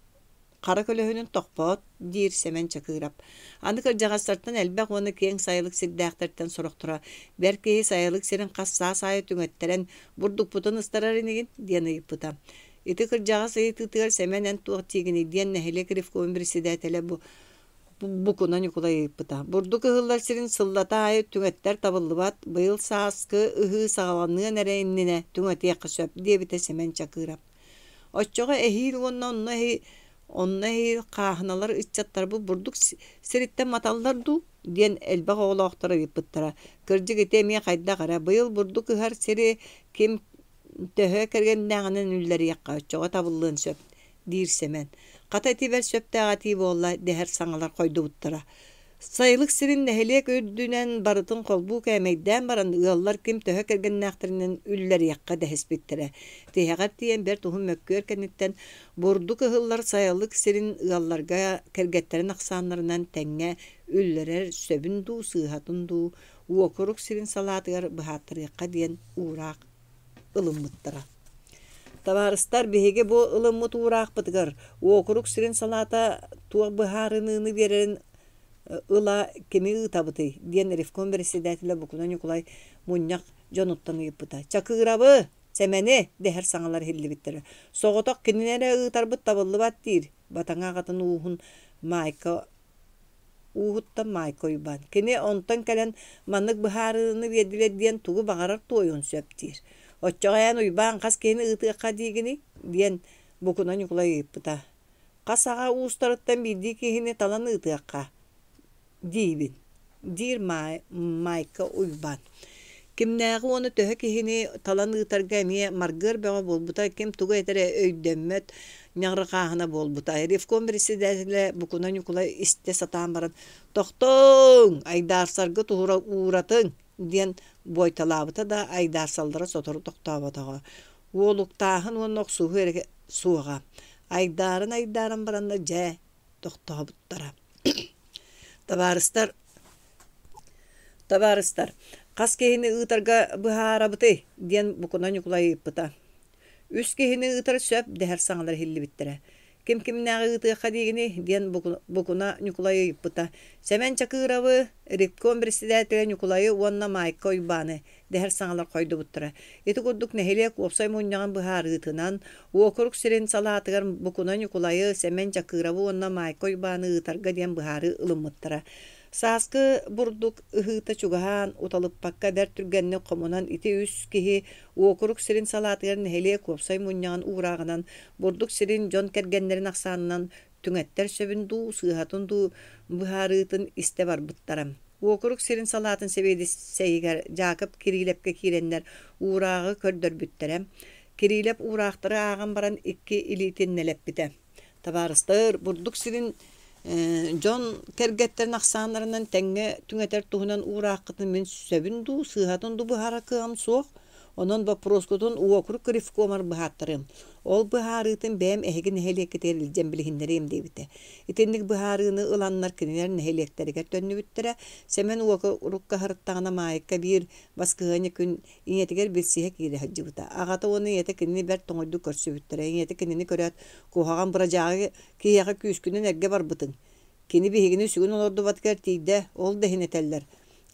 хара көлөһүнүн тохпоот, диир Сэмэн Чакыырап. Аны кырдьаҕастартан элбэх уонна киэҥ сайылык сирдээхтэртэн сорохторо бэр киһи сайылык сирин хас саас аайы түҥэттэрэн бурдукпутун ыстарар инигин диэн ыйыппыта. Ити кырдьаҕас ыйытыытыгар Сэмэн эн туох диигиний диэн нэһилиэк ревкомун председателэ бу Букуна Ньукулай ыйыппыта. Бурдук ыһыллар сирин сыллата аайы түҥэттэр табыллыбат, быйыл сааскы ыһыы саҕаланыан эрэ иннинэ түҥэтиэххэ сөп, диэбитэ Сэмэн Чакыырап. Оччоҕо эһиил уонна онно онно эһиил хааһыналар ыччаттарбыт бурдук сириттэн маталлар дуу диэн элбэх оҕолоохтор ыйыппыттара. Кырдьык ити эмиэ хайдах эрэ быйыл бурдук ыһар сири ким төһө кэргэннээҕинэн үллэриэххэ оччоҕо табыллыан сөп диир Сэмэн. Хата ити бэрт сөптөөх этии буолла дэһэр саҥалар хойдубуттара. Сайылык сирин нэһилиэк үрдүнэн барытын холбуу кээмэйдээн баран, ыаллар ким төһө кэргэннээхтэринэн үллэриэххэ дэһиспиттэрэ. Тиһэҕэр тиийэн бэрт уһун мөккүөр кэнниттэн бурдук ыһыллар сайылык сирин ыалларга кэргэттэрин ахсааннарынан тэҥҥэ үллэрэр сөбүн дуу, сыыһатын дуу уокурук сирин салаатыгар быһааттарыахха диэн уураах ылыммыттара. Табаарыстар, биһиги бу ылыммыт уураахпытыгар уокурук сирин салаата туох быһаарыныыны биэрэрин ыла кими ыытабытый? диэн ревком председателэ Букуна Ньукулай мунньах дьонуттан ыйыппыта. Чакыырабы, Сэмэни дэһэр саҥалар иһиллибиттэрэ. Соҕотох кинини эрэ ыытарбыт табыллыбат диир, Батаҥа аҕатын ууһун Маайка ууһуттан Маайка Уйбаан. Кини онтон кэлэн маннык быһаарыыны биэрдилэр диэн тугу баҕарар туойуон сөп диир. Оччоҕо эн Уйбаан хас киһини ыытыахха диигиний? диэн Букуна Ньукулай ыйыппыта. Хас аҕа уустарыттан биирдии киһини талан ыытыахха диибин, диир Маайка Уйбаан. Кимнээҕи уонна төһө киһини талан ыытарга эмиэ маргыар бөҕө буолбута, ким тугу этэрэ өйдөммөт ньаҕырҕааһына буолбута. Ревком председателэ Букуна Ньукулай истэ сатаан баран «Тохтооҥ, айдаарсаргыт ууратыҥ» диэн буойталаабыта да, айдаарсаллара сотору тохтооботоҕо. Уолуктааһын уонна охсуһуу эрэ суоҕа. Айдаарын-айдааран бараннар дьэ тохтообуттара. Табаарыстар Табаарыстар, хас киһини ыытарга быһаарабытый? диэн Букуна Ньукулай ыйыппыта. Үс киһини ыытар сөп дэһэр саҥалар иһиллибиттэрэ. Ким кимнээҕи ыытыахха диигиний? диэн Букуна Ньукулай ыйыппыта. Сэмэн Чакыровы, ревком председателэ Ньукулайы уонна Маайка Уйбааны дэһэр саҥалар хойдубуттара. Ити курдук нэһилиэк уопсай мунньаҕын быһаарыытынан, уокурук сирин салаатыгар Букуна Ньукулайы, Сэмэн Чакыровы уонна Маайка Уйбааны ыытарга диэн быһаарыы ылыммыттара. Сааскы бурдук ыһыыта чугаһаан, уталыппакка бэрт түргэнник хомунан ити үс киһи уокурук сирин салаатыгар нэһилиэк уопсай мунньаҕын уурааҕынан бурдук сирин дьон кэргэннэрин ахсаанынан түҥэттэр сөбүн дуу, сыыһатын дуу быһаарыытын истэ барбыттара. Уокурук сирин салаатын сэбиэдиссэйигэр Дьаакып Кириилэпкэ киирэннэр уурааҕы көрдөрбүттэрэ. Кириилэп уураахтары ааҕан баран икки илиитин нэлэппитэ. Табаарыстар, бурдук сирин дьон кэргэттэрин ахсааннарынан тэҥҥэ түҥэтэр туһунан уурааххытын мин сөбүн дуу, сыыһатын дуу быһаарар кыаҕым суох. Онон боппуруоскутун уокурук ревкомар быһааттарыам. Ол быһаарыытын бэйэм эһиги нэһилиэккитигэр илдьэн билиһиннэриэм диэбитэ. Итинник быһаарыыны ыланнар кинилэр нэһилиэктэригэр төннүбүттэрэ. Сэмэн уокурукка сырыттаҕына Маайыкка биир баскыһыанньа күн ийэтигэр билсиһэ киирэ сылдьыбыта. Аҕата уонна ийэтэ кинини бэрт тоҥуйдук көрсүбүттэрэ. Ийэтэ кинини көрөөт, «Куһаҕан бырадьаагы киһиэхэ күүскүнэн эргэ барбытыҥ. Кини биһигини сүгүн олордубатыгар тиийдэ, ол да иһин этэллэр,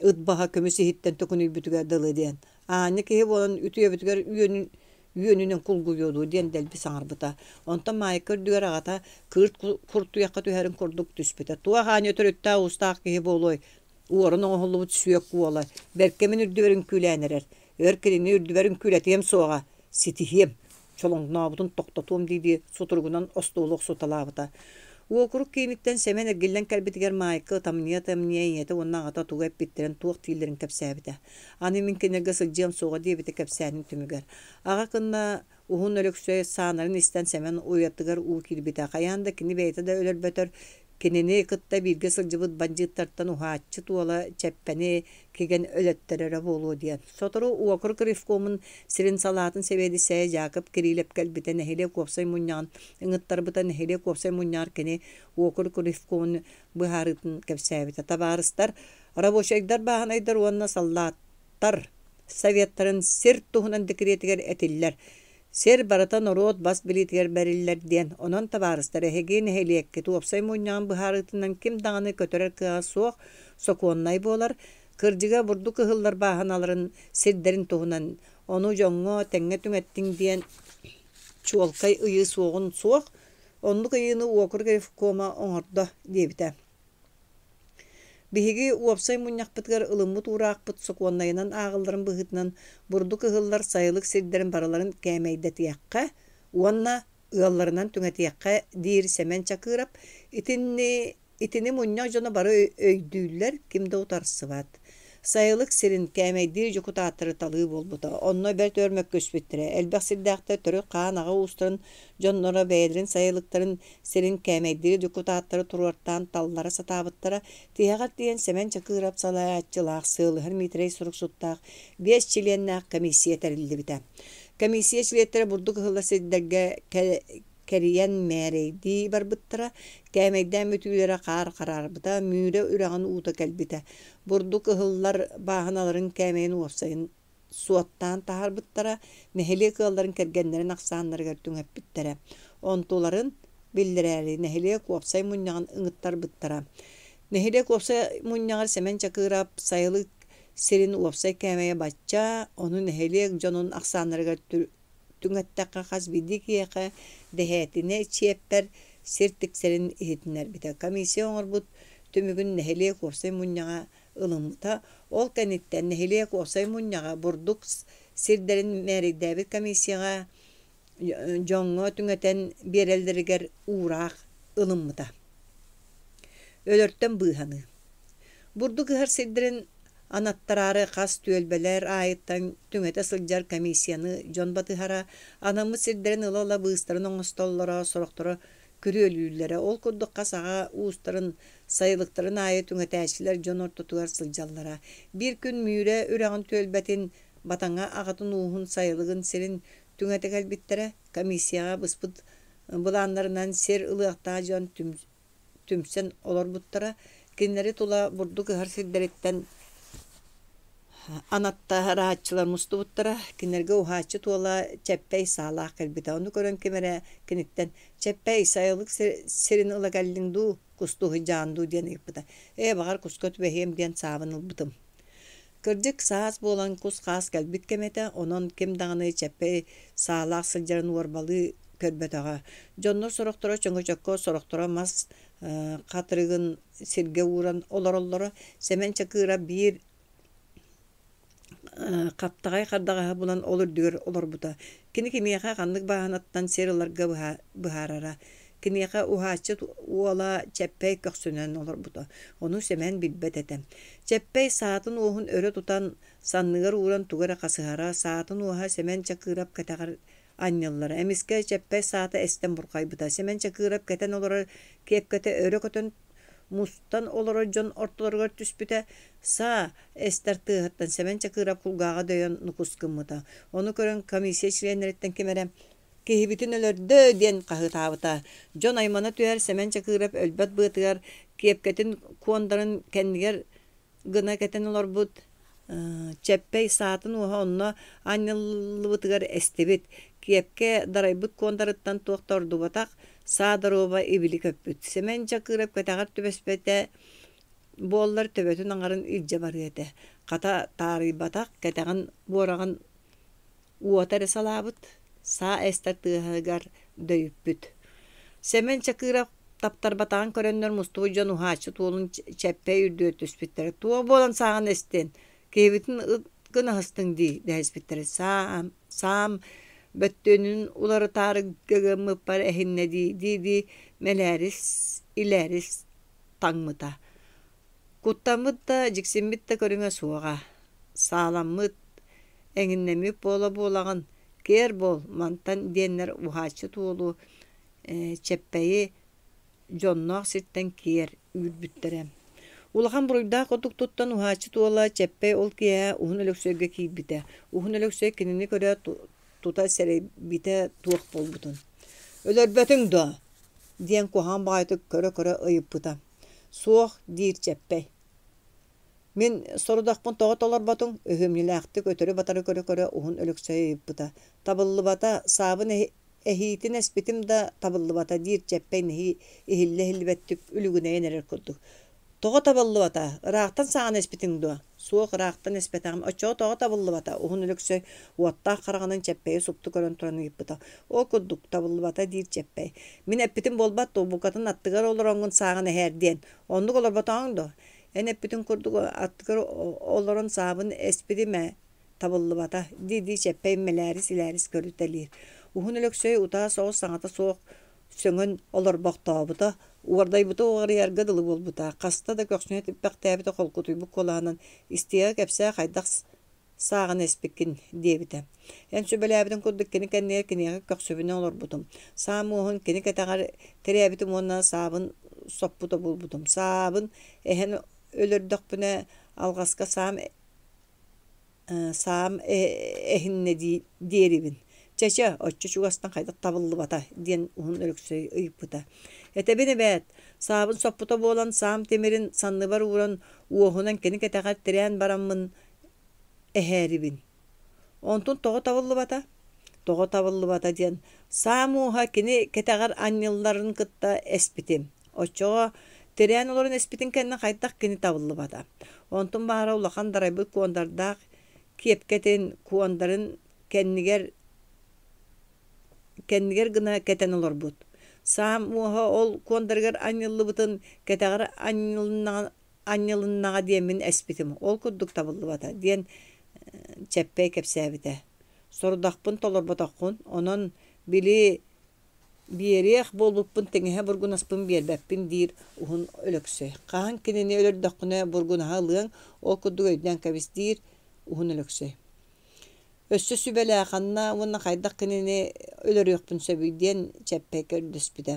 ыт баһа көмүс иһиттэн төкүнүйбүтүгэр дылы диэн. Аанньа киһи буолан үтүөбүтүгэр үөнүн үөнүнэн кулгуйуо дуо диэн дэлби саҥарбыта. Онтон Маайка үрдүгэр аҕата кыырт куртуйахха түһэрин курдук түспүтэ. Туох аанньа төрүттээх уустаах киһи буолуой? Уоран оҥоһуллубут сүөк уола. Бэркэ мин үрдүбэр үҥкүүлээн эрэр. Өр кинини үрдүбэр үҥкүүлэтиэм суоҕа. Ситиһиэм. Чолоҥнообутун тохтотуом дии-дии сутуругунан остуолу охсуталаабыта. Уокурук кииниттэн Сэмэн эргиллэн кэлбитигэр Маайка ытамньыйа-ытамньыйа ийэтэ уонна аҕата тугу эппиттэрин, туох дииллэрин кэпсээбитэ. Аны мин кинилэргэ сылдьыам суоҕа диэбитэ кэпсээнин түмүгэр. Аҕа кынна Уһун Өлөксөй саанарын истэн Сэмэн уйатыгар уу киирбитэ. Хайаан да кини бэйэтэ да өлөрбөтөр, кинини кытта бииргэ сылдьыбыт бандьыыттартан уһааччы туола Чэппэни кигэн өлөттөрөрө буолуо диэн. Сотору уокурук ревкомун сирин салаатын сэбиэдиссэйэ Дьаакып Кириилэп кэлбитэ нэһилиэк уопсай мунньаҕын ыҥыттарбыта нэһилиэк уопсай мунньаҕар кини уокурук ревкомун быһаарыытын кэпсээбитэ. Табаарыстар, рабочайдар, бааһынайдар уонна саллааттар Советтарын сир туһунан декретигэр этиллэр: Сир барыта норуот бас билиитигэр бэриллэр диэн. Онон, табаарыстар, эһиги нэһилиэккит уопсай мунньаҕын быһаарыытынан ким даҕаны көтүрэр кыаҕа суох, сокуоннай буолар. Кырдьыга, бурдук ыһыллар бааһыналарын, сирдэрин туһунан, ону дьоҥҥо тэҥҥэ түҥэттиҥ диэн чуолкай ыйыы суоҕун суох, оннук ыйыыны уокурук ревкома оҥордо диэбитэ. Биһиги уопсай мунньахпытыгар ылыммыт уураахпыт сокуоннайынан ааҕылларын быһыытынан бурдук ыһыллар сайылык сирдэрин барыларын кээмэйдэтиэххэ уонна ыалларынан түҥэтиэххэ, диир Сэмэн Чакыров. Итини итини мунньах дьоно бары өйдүүллэр, ким да утарсыбат. Сайылык сирин кээмэйдиир дьокутааттары талыы буолбута. Онно бэрт өр мөккүспүттэрэ. Элбэх сирдээхтэр төрүт хаан аҕа уустарын дьонноро бэйэлэрин сайылыктарын сирин кээмэйдиир дьокутааттары туруортаан таллара сатаабыттара. Тиһэҕэр тиийэн Сэмэн Чакыырап салайааччылаах Сыалыһар Миитэрэй суруксуттаах биэс чилиэннээх комиссия тэриллибитэ. Комиссия чилиэттэрэ бурдук ыһыллар сирдэргэ кэрийэн мээрэйдии барбыттара, кээмэйдээн бүтүүлэрэ хаар хараарбыта, Мүрэ үрэҕин уута кэлбитэ. Бурдук ыһыллар бааһыналарын кээмэйин уопсайын суоттаан таһаарбыттара, нэһилиэк ыалларын кэргэннэрин ахсааннарыгар түҥэппиттэрэ. Онтуларын биллэрээри нэһилиэк уопсай мунньаҕын ыҥыттарбыттара. Нэһилиэк уопсай мунньаҕар Сэмэн Чакыырап сайылык сирин уопсай кээмэйэ бачча, ону нэһилиэк дьонун ахсааннарыгар түҥэттэххэ хас биирдии киһиэхэ дэһээтинэ чиэппэр сир тиксэрин иһитиннэрбитэ. Комиссия оҥорбут түмүгүн нэһилиэк уопсай мунньаҕа ылыммыта. Ол кэнниттэн нэһилиэк уопсай мунньаҕа бурдук сирдэрин мээрэйдээбит комиссияҕа дьоҥҥо түҥэтэн биэрэллэригэр уураах ылыммыта. Өлөртөн быыһаныы. Бурдук ыһар сирдэрин анаттараары хас түөлбэлэр аайыттан түҥэтэ сылдьар комиссияны дьон батыһара, анаммыт сирдэрин ыла-ыла быыстарын оҥостоллоро, сорохторо күрүөлүүллэрэ. Ол курдук хас аҕа уустарын сайылыктарын аайы түҥэтээччилэр дьон ортотугар сылдьаллара. Биир күн Мүрэ үрэҕин түөлбэтин Батаҥа аҕатын ууһун сайылыгын сирин түҥэтэ кэлбиттэрэ. Комиссияҕа быспыт былааннарынан сир ылыахтаах дьон түмсэн олорбуттара. Кинилэри тула бурдук ыһар сирдэриттэн анаттарааччылар мустубуттара. Кинилэргэ уһааччы туола Чэппэй саалаах кэлбитэ. Ону көрөн ким эрэ киниттэн «Чэппэй, сайылык сирин ыла кэллиҥ дуу, кустуу сылдьаҕын дуу?» диэн ыйыппыта. «Ээ, баҕар, куска түбэһиэм» диэн саабын ылбытым. Кырдьык, саас буолан кус-хаас кэлбит кэмэ этэ, онон ким даҕаны Чэппэй саалаах сылдьарын уорбалыы көрбөтөҕө. Дьоннор сорохторо чөҥөчөккө, сорохторо мас хатырыгын сиргэ ууран олороллоро. Сэмэн Чакыыра биир хаптаҕай хардаҕаһы булан ол үрдүгэр олорбута. Кини кимиэхэ ханнык бааһынаттан сир ыларга быһаарара. Киниэхэ уһааччы уола Чэппэй көхсүнэн олорбута. Ону Сэмэн билбэт этэ. Чэппэй саатын уоһун өрө тутан, санныгар ууран тугу эрэ хасыһара, саатын уоһа Сэмэн Чакыырап кэтэҕэр анньыллара. Эмискэ Чэппэй саата эстэн бурҕайбыта. Сэмэн Чакыырап кэтэн олорор киэпкэтэ өрө көтөн. мустан олорор дьон ортолоругар түспүтэ. Саа эстэр тыаһыттан Сэмэн Чакыырап кулгааҕа дөйөн нукус гыммыта. Ону көрөн комиссия чилиэннэриттэн ким эрэ «Киһибитин өлөрдө!» диэн хаһыытаабыта. Дьон аймана түһэр Сэмэн Чакыырап өлбөт быатыгар киэпкэтин куондарын кэннигэр гына кэтэн олорбут Чэппэй саатын уоһа онно анньыллыбытыгар эстибит, киэпкэ дарайбыт куондарыттан туох да ордубатах, саа доруоба ибили көппүт. Сэмэн Чакыырап кэтэҕэр түбэспэтэ буоллар төбөтүн аҥарын илдьэ барыа этэ. Хата таарыйбатах, кэтэҕин буораҕын уота эрэ салаабыт, саа эстэр тыаһыгар дөйүппүт. Сэмэн Чакыров таптарбатаҕын көрөннөр мустубут дьон уһааччы туолун чэппэй үрдүгэр түспүттэрэ. Туох буолан сааҕын эстин, киһибитин ыт гына аһыстыҥ дии дэһиспиттэрэ. Саам, саам бөттүөнүн уларытаары гыммыппар эһиннэ дии дии-дии мэлээрис, илээрис таҥмыта. Куттаммыт да, дьиксиммит да көрүҥэ суоҕа. Сааламмыт, эҥиннэммит буола-буолаҕын, киэр буол, мантан диэннэр уһааччы туолу Чэппэйи дьонноох сиртэн киэр үүрбүттэрэ. Улахан буруйдаах курдук туттан уһааччы туола Чэппэй ол киэһэ Уһун Өлөксөйгө киирбитэ. Уһун Өлөксөй кинини көрөөт тута сэрэйбитэ туох буолбутун. «Өлөрбөтүҥ дуо?» диэн куһаҕан баҕайытык көрө-көрө ыйыппыта. «Суох», диир Чэппэй. Мин сорудахпын тоҕо толорботуҥ? Өһүөмньүлээхтик өтөрү-батары көрө-көрө Уһун Өлөксөй ыйыппыта. Табыллыбата, саабын эһиитин эспитим да табыллыбата, диир Чэппэй нэһии иһиллэ-иһиллибэттик үлүгүнэйэн эрэр курдук. Тоҕо табыллыбата? Ыраахтан саҕана эспитиҥ дуо? Суох, ыраахтан эспэтэҕим. Оччоҕо тоҕо табыллыбата? Уһун Өлөксөй уоттаах хараҕынан Чэппэйи супту көрөн туран ыйыппыта. Ол курдук, табыллыбата, диир Чэппэй. Мин эппитим буолбат дуо, букатын аттыгар олороҥҥун сааҕын эһээр диэн. Оннук олорботоҕуҥ дуо? Эн эппитиҥ курдук аттыгар олорон саабын эспитим ээ, табыллыбата, дии-дии Чэппэй мэлээрис-илээрис көрүтэлиир. Уһун Өлөксөй утаа соҕус саҥата суох сөҥөн олорбохтообута, уордайбыта уҕарыйарга дылы буолбута, хаста да көхсүнэ типпэхтээбитэ холкутуйбут куолаһынан истиэҕи кэпсээ хайдах сааҕын эспиккин диэбитэ. Эн сүбэлээбитиҥ курдук кини кэннигэр киниэхэ көхсүбүнэн олорбутум. Саам уоһун кини кэтэҕэр тирээбитим уонна саабын соппута буолбутум. Саабын эһэн өлөрдөхпүнэ алҕаска саам саам эһиннэ диэрибин. Чэ-чэ, оччо чугастан хайдах табыллыбата диэн Уһун Өлөксөй ыйыппыта. Этэбин эбээт, саабын соппута буолан саам тимирин санныбар ууран уоһунан кини кэтэҕэр тирээн бараммын эһээрибин. Онтун тоҕо табыллыбата? Тоҕо табыллыбата диэн саам уоһа кини кэтэҕэр анньылларын кытта эспитим. Оччоҕо тирээн олорон эспитин кэннэ хайдах кини табыллыбата? Онтун баара улахан дарайбыт куондардаах киэпкэтин, куондарын кэннигэр кэннигэр гына кэтэн олорбут. Саам уоһа ол куондарыгар анньыллыбытын кэтэҕэр анньылыннаҕына анньылыннаҕа диэммин эспитим, ол курдук табыллыбата диэн Чэппэй кэпсээбитэ. Сорудахпын толорботоххун, онон били биэриэх буолбуппун тэҥэһэ бургунаспын биэрбэппин диир Уһун Өлөксөй. Хаһан кинини өлөрдөххүнэ бургунаһа ылыаҥ, ол курдук өйдөөн кэбис диир Уһун Өлөксөй. Өссө сүбэлээ ханна уонна хайдах кинини өлөрүөхпүн сөбүй диэн Чэппэй көрдөспүтэ.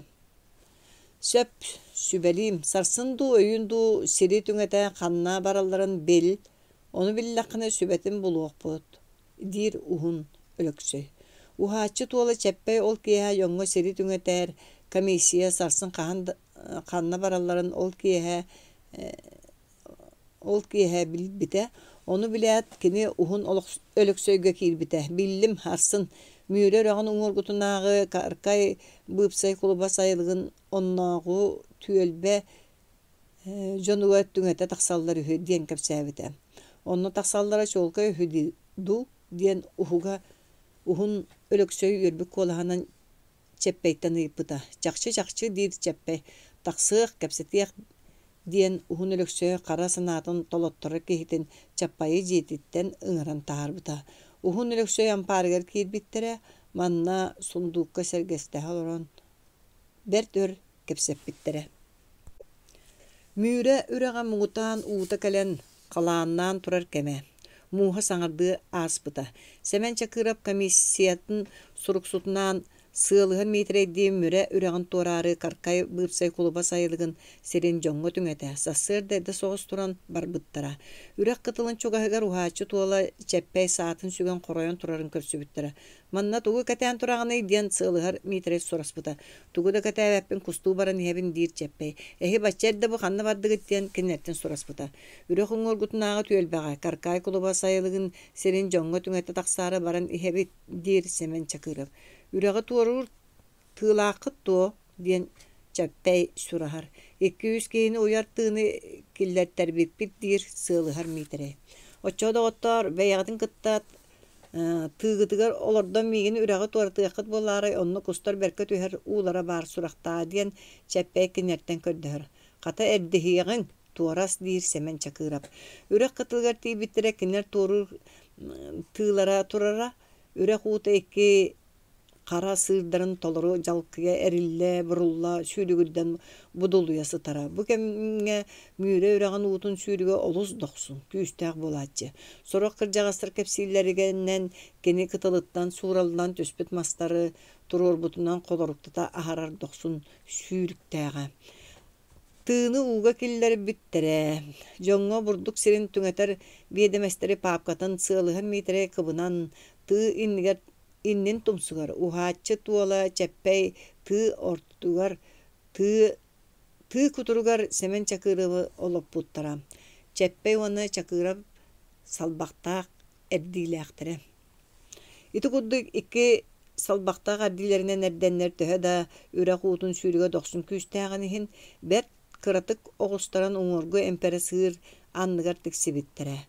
Сөп, сүбэлиим, сарсын дуу, өйүүн дуу сири түҥэтэ ханна баралларын бил, ону биллэххинэ сүбэтин булуохпут, диир Уһун Өлөксөй. Уһааччы Туола Чэппэй ол киэһэ дьоҥҥо сири түҥэтэр комиссия сарсын хаһан ханна баралларын ол киэһэ Ол киэһэ билбитэ, ону билээт кини Уһун Өлөксөйгө киирбитэ: «Биллим, сарсын Мүрү үрэҕин уҥуоргутунааҕы Каркай Быыпсай кулуба сайылыгын оннооҕу түөлбэ дьонугар түҥэтэ тахсаллар үһү» диэн кэпсээбитэ. Онно тахсаллара чуолкай үһү дуу диэн уһуга Уһун Өлөксөй үөрбүт куолаһынан Чэппэйтэн ыйыппыта. «Чахчы-чахчы» диир Чэппэй, «тахсыах, кэпсэтиэх» диэн Уһун Өлөксөй хара санаатын толотторор киһитин Чаппайы дьиэтиттэн ыҥыран таһаарбыта. Уһун Өлөксөй ампаарыгар киирбиттэрэ, манна сундуукка сэргэстэһэ олорон бэрт өр кэпсэппиттэрэ. Мүрэ үрэҕэ муҥутаан уута кэлэн, халааннаан турар кэмэ. Мууһа саҥардыы ааспыта. Сэмэн Чакыров комиссиятын суруксутунаан Сыалыһар Миитэрэйдиин Мүрэ үрэҕин туораары Каркай Быыпсай кулуба сайылыгын сирин дьоҥҥо түҥэтэ, сарсыарда эрдэ соҕус туран барбыттара. Үрэх кытылын чугаһыгар уһааччы Туола Чэппэй саатын сүгэн хоройон турарын көрсүбүттэрэ. «Манна тугу кэтээн тураҕыный?» диэн Сыалыһар Миитэрэй сураспыта. «Тугу да кэтээбэппин, кустуу баран иһэбин» диир Чэппэй. «Эһи бачча эрдэ бу ханна бардыгыт?» диэн кинилэртэн сураспыта. «Үрэх уҥуоргутунааҕы түөлбэҕэ, Каркай кулуба сайылыгын сирин дьоҥҥо түҥэтэ тахсаары баран иһэбит» диир Сэмэн Чакыров. «Үрэҕи туоруур тыылааххыт дуо?» диэн Чэппэй сураһар. «Икки-үс киһини уйар тыыны киллэртэрбиппит» диир Сыалыһар Миитэрэй. «Оччоҕо доҕоттоор, бэйэҕитин кытта тыыгытыгар олордон миигин үрэҕи туоратыаххыт буолаарай, онно кустар бэркэ түһэр уулара баар сурахтаа» диэн Чэппэй кинилэртэн көрдөһөр. «Хата эрдиһиэҕиҥ, туорас» диир Сэмэн Чакырап. Үрэх кытылыгар тиийбиттэрэ кинилэр туоруур тыылара турара, үрэх уута икки хара сыырдарын толору дьалкыйа эриллэ, бурулла, сүүрүгүрдэн будулуйа сытара. Бу кэмҥэ Мүрэ үрэҕин уутун сүүрүгэ олус дохсун, күүстээх буолааччы. Сорох кырдьаҕастар кэпсииллэригэнэн кини кытылыттан суураллан түспүт мастары туруорбутунан холоруктата аһарар дохсун сүүрүктээҕэ. Тыыны ууга киллэрбиттэрэ. Дьоҥҥо бурдук сирин түҥэтэр биэдэмэстэри паапкатын сыалыһар Миитэрэй кыбынан тыы иннигэр иннин тумсугар, уһааччы туола Чэппэй тыы ортотугар, тыы тыы кутуругар Сэмэн Чакыровы олоппуттара. Чэппэй уонна Чакыров салбахтаах эрдиилээхтэрэ. Ити курдук икки салбахтаах эрдиилэринэн эрдэннэр төһө да үрэх уутун сүүрүгэ дохсун күүстээҕин иһин, бэрт кыратык оҕустаран уҥуоргу эмпэрэ сыыр анныгар тиксибиттэрэ.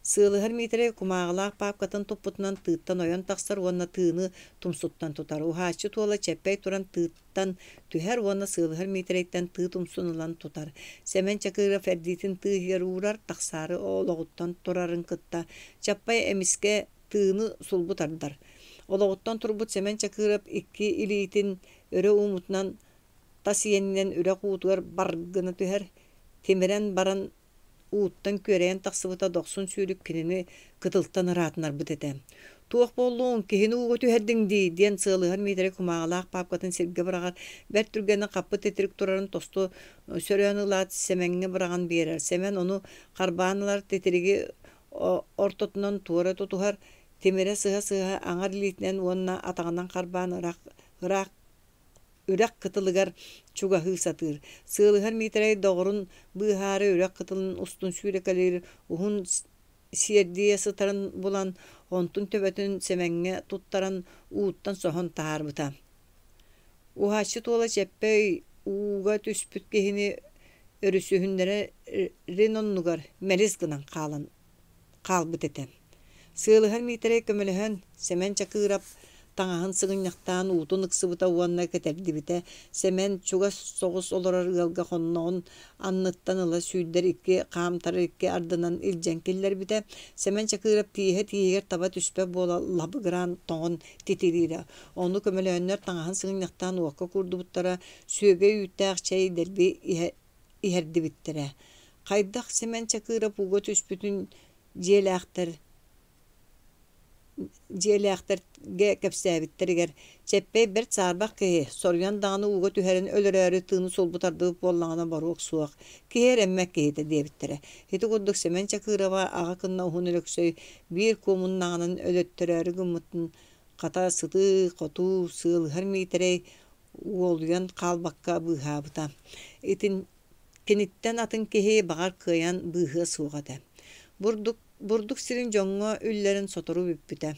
Сыалыһар Миитэрэй кумааҕылаах паапкатын туппутунан тыыттан ойон тахсар уонна тыыны тумсуттан тутар. Уһааччы Туола Чэппэй туран тыыттан түһэр уонна Сыалыһар Миитэрэйтэн тыы тумсун ылан тутар. Сэмэн Чакыров эрдиитин тыы иһигэр уурар, тахсаары олоҕуттан турарын кытта Чаппай эмискэ тыыны сулбу тардар. Олоҕуттан турбут Сэмэн Чакыров икки илиитин өрө ууммутунан тас иэнинэн үрэх уутугар бар гына түһэр, тимирэн баран ууттан күөрэйэн тахсыбыта дохсун сүүрүк кинини кытылтан ыраатынарбыт этэ. «Туох буоллуҥ, киһини ууга түһэрдиҥ дии» диэн сыалыһар Миитэрэй кумааҕылаах паапкатын сиргэ быраҕар, бэрт түргэнник хаппыт титирик турарын тосту сөрөөн ылаат Сэмэҥҥэ быраҕан биэрэр. Сэмэн ону харбаан ылар, титириги ортотунан туора тутуһар, тимирэ сыһа-сыһа аҥар илиитинэн уонна атаҕынан харбаан ыраах, ыраах үрэх кытылыгар чугаһыы сатыыр. Сыалыһар Миитэрэй доҕорун быыһаары үрэх кытылын устун сүүрэкэлиир уһун сиэрдийэ сытарын булан, онтун төбөтүн Сэмэҥҥэ туттаран ууттан соһон таһаарбыта. Уһааччы Туола Чэппэй ууга түспүт киһини өрүсүһүннэрэрин оннугар мэлис гынан хаалан хаалбыт этэ. Сыалыһар Миитэрэй көмөлөһөн, Сэмэн Чакыырап таҥаһын сыгынньахтаан уутун ыксыбыта уонна кэтэрдибитэ. Сэмэн чугас соҕус олорор ыалга хонноҕун анныттан ыла сүүрдэр икки хаамтарар икки ардынан илдьэн киллэрбитэ. Сэмэн Чакыырап тииһэ тииһигэр таба түспэт буола лабыгыраан тоҥон титириирэ. Ону көмөлөһөннөр таҥаһын сыгынньахтаан уокка куурдубуттара, сүөгэй үүттээх чэй дэлби иһэ иһэрдибиттэрэ. Хайдах Сэмэн Чакыров ууга түспүтүн дьиэлээхтэр дьиэлээхтэргэ кэпсээбиттэригэр, Чэппэй бэрт саарбах киһи, соруйан даҕаны ууга түһэрин өлөрөөрү тыыны сулбу тардыбыт буоллаҕына боруок суох, киһи эрэммэт киһитэ диэбиттэрэ. Ити курдук Сэмэн Чакырова аҕа кынна Уһун Өлөксөй биир куомуннаҕынан өлөттөрөөрү гыммытын хата сытыы-хотуу сыалыһар Миитэрэй уолуйан хаалбакка быыһаабыта. Итин киниттэн атын киһи баҕар кыайан быыһыа суох этэ. Бурдук, бурдук сирин дьоҥҥо үллэрин сотору бүппүтэ.